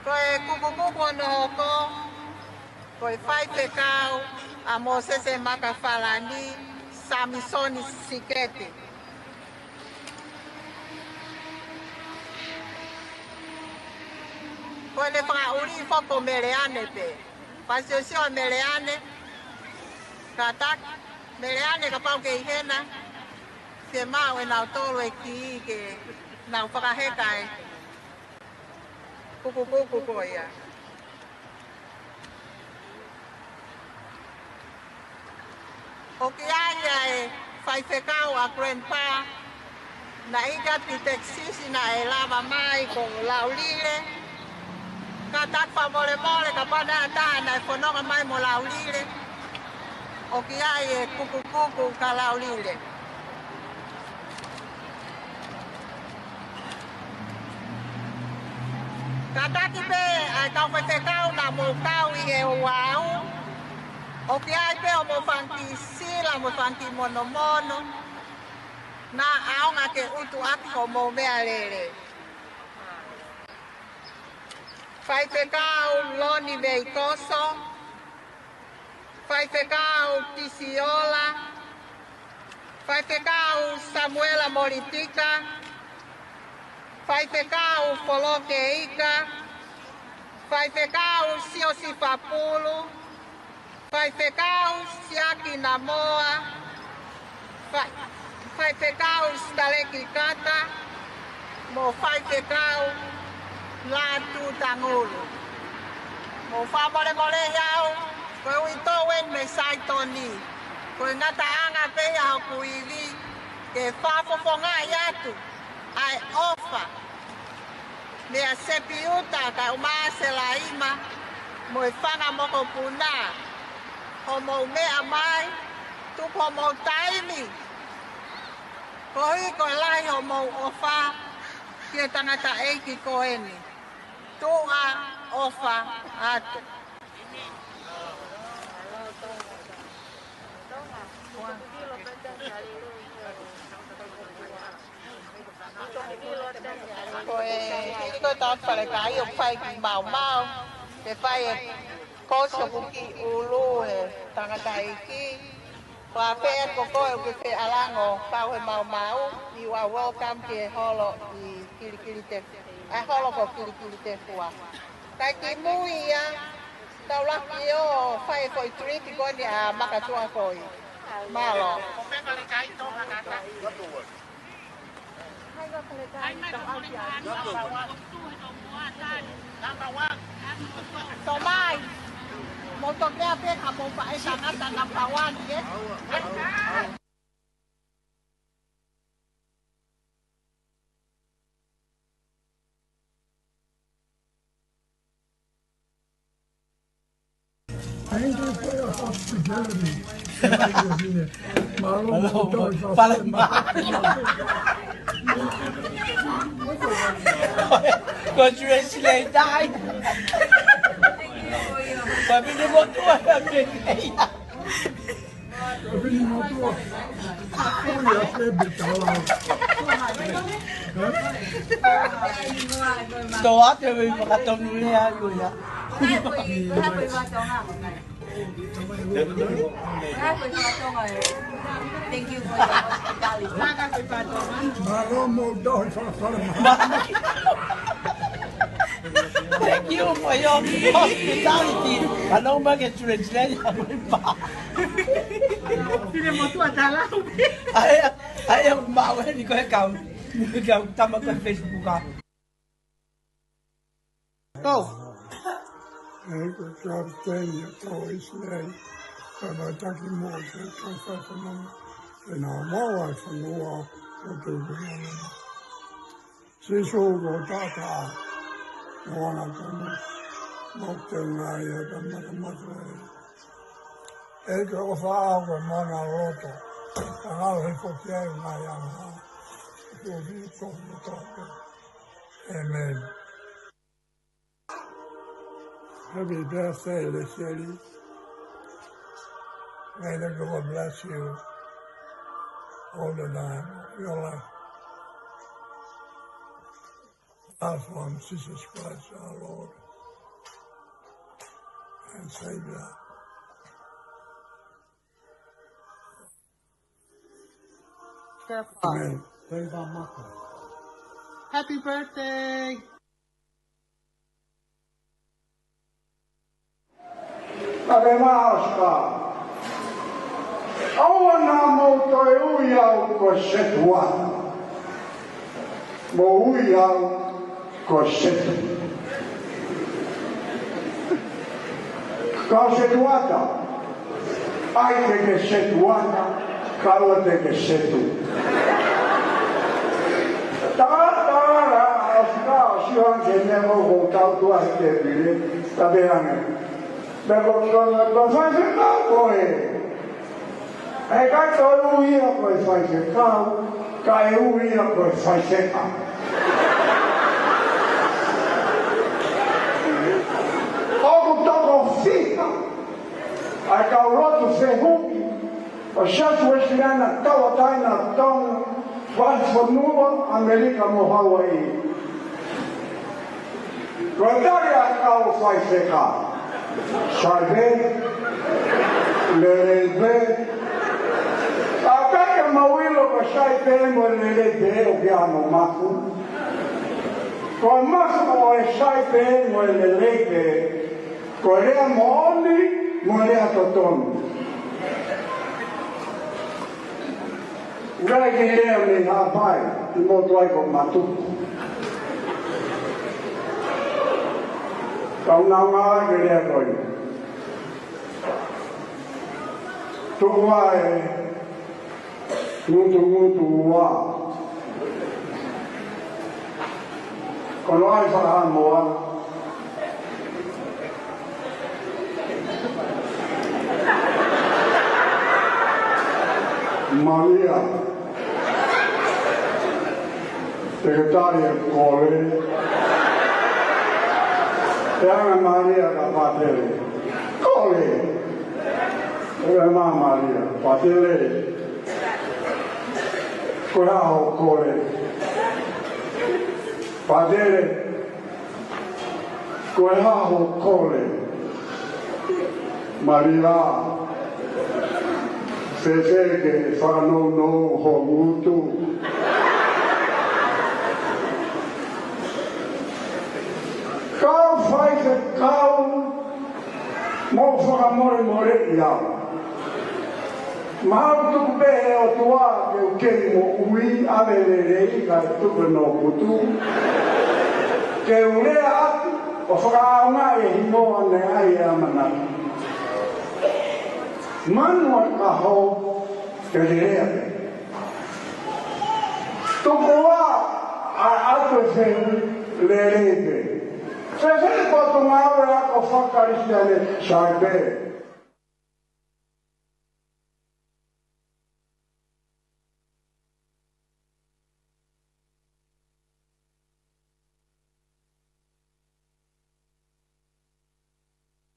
Ko e kupukupu hono hoko, ko e Faifekau ʻa Mōsese Makafalani, S Samisoni Siketi. Ko ʻene fakaʻuli foki ko Meleane pē. Fai siosio ʻa Meleane. Kātaki, Meleane kapau ʻokú ke ʻi hena, ke maʻu ʻe nautolu e kī ke nau fakaheka e kukukuku ko ia. ʻOku ʻi ai ʻa e faifekau ʻa Grandpa, naʻe ʻikai ki Texas naʻe lava mai ko Laulile. Kātaki fakamolemole kapau naʻe ʻi ai ha taha naʻe fononga mai mo Laulile. ʻOku ʻi ai e kukukuku kia Laulile. Kātaki pē ʻa e kau faifekau naʻa mou kau ʻi he ouau. ʻOku ʻi ai pē hoʻomou fanga kiʻi sila mo e fanga kiʻi monomono naʻa ʻaonga ke utu ʻaki hoʻomou meʻalele. Faifekau Loni Veikoso, Faifekau Kisiola, Faifekau Samuela Molitika, Faifekau Foloke Ika, Faifekau Siosifa Pulu, Faifekau Siaki Namoa, Fai-, Faifekau Sitaleki Kata, mo Faifekau Latu Tangulu. Mou fakamolemoleʻi au, ko e uitou eni mei Saitoni. Ko e ngataʻanga pē ia hoku ivi, ke fakafofongaʻi atu ʻa e ʻofa meia Sepiuta kae ʻumaʻā Selaima mo e fanga mokopuna. Hoʻomou meʻa mai, tuku hoʻomou taimi, koeʻuhi ko e lahi hoʻomou ʻofa ki he tangataʻeiki ko eni. Tuʻa ʻofa atu. Ko e hili ko ē ʻetau falekai ʻoku fai ki maumau, ke fai e kosi hoku kiʻi ʻulu he tangataʻeiki. Ko e fēfē ko koe ʻoku ke feʻalango kau he maumau, you are welcome ki he holo ʻi Kilikilitefua, ʻa e holo ko Kilikilitefua. Kae kimui ia, tau laki ʻo fai e foʻi drink ko eni ʻa Makatuʻa Koi. Mālō. Tō mai. Mou toki lea pē ka mou faʻē tangata number one, ē? Thank you for your hospitality. Mālō, mālō, mālō. Fale mā. Congratulations. Fale mā. Tō atu e mei fakatonu lea ʻo ia. Thank you for your hospitality. Mālō mo tohi fakafale mā. Thank you for your hospitality. Ano ma ke tulei tulei ya mo pa. Sine mo tu atala. Ai, ai, mau e ni ko e kau. Ni ko e kau tama ko e Facebook a. Go. ʻE ko e kapiteni ʻo e Toa ʻIsileli, ka ʻoku taki mo te kau fai fanongo, ʻe na mau ai fanua, ko te uanana. Sīsū ko tata, mo ana tonu, mo te ngai ʻa ta matamata e. ʻE ko e ʻofa ʻa ko e mana loto, ka ngalo he foki ai ngai anga. Ko vi ko mo tata. Amen. Happy birthday, Leslie. May the Lord bless you all the time of your life. Love from Jesus Christ, our Lord and Savior. Happy birthday. Ave mā Oscar. ʻOua naʻa mou toe ui au ko Setuata. Mou ui au ko Setu. Kau Setuata, ʻai te ke Setuata, kae ʻoua te ke Setu. Tangata ʻa Oscar, ʻo sio ange ki he meʻa ʻoku ou tautua he tēpile, ta pehē ange. Pea ko, ko, ko e faifekau koe. ʻE ʻikai toe ui ia ko e faifekau, kae ui ia ko e faifeka. ʻOku toko fiha ʻa e kau lotu fehuki ʻo e Siasi Uēsiliana Tauʻatāina ʻo Tonga, Falefonua, ʻAmelika mo Hauaiʻi. Ko e tali ʻa e kau faifekau. Sai pē, lelei pē. Ka ʻikai ke mou ʻilo ko e sai pē mo e lelei pē ʻoku ʻi ai hono mafu. Ko e mafu ʻo e sai pē mo e lelei pē, ko e lea moʻoni mo e lea totonu. Ula i ki lea mei Haʻapai, ʻi motu ai ko Matuku. Kau nau ngā ke lea ko ia. Tuku ā e ngutungutu ua. Ko hono ʻai fakahamoa. Malia. Te ke tali e kole. Te anga Malia ka Patele. Kole. Te ke mā Malia. Patele. Ko e hā hoʻo kole? Patele. Ko e hā hoʻo kole? Malia, fēfē ke fakanounou ho ngutu? Kau faifekau, mou fakamolemoleʻi au. Mahalo tuku pē ʻe he ʻOtua ke u kei moʻui, ʻave lelei, kae tuku hono ngutu. Ke u lea atu ʻo fakaʻaongaʻi e himoa naʻe ʻai e ʻamanaki. Manu ʻa e kaho ke lelea pē. Tuku ā ʻa e ʻatu e fehuʻi, lelei pē. Fēfē e potungāue ako faka-Kalisitiane? Sai pē.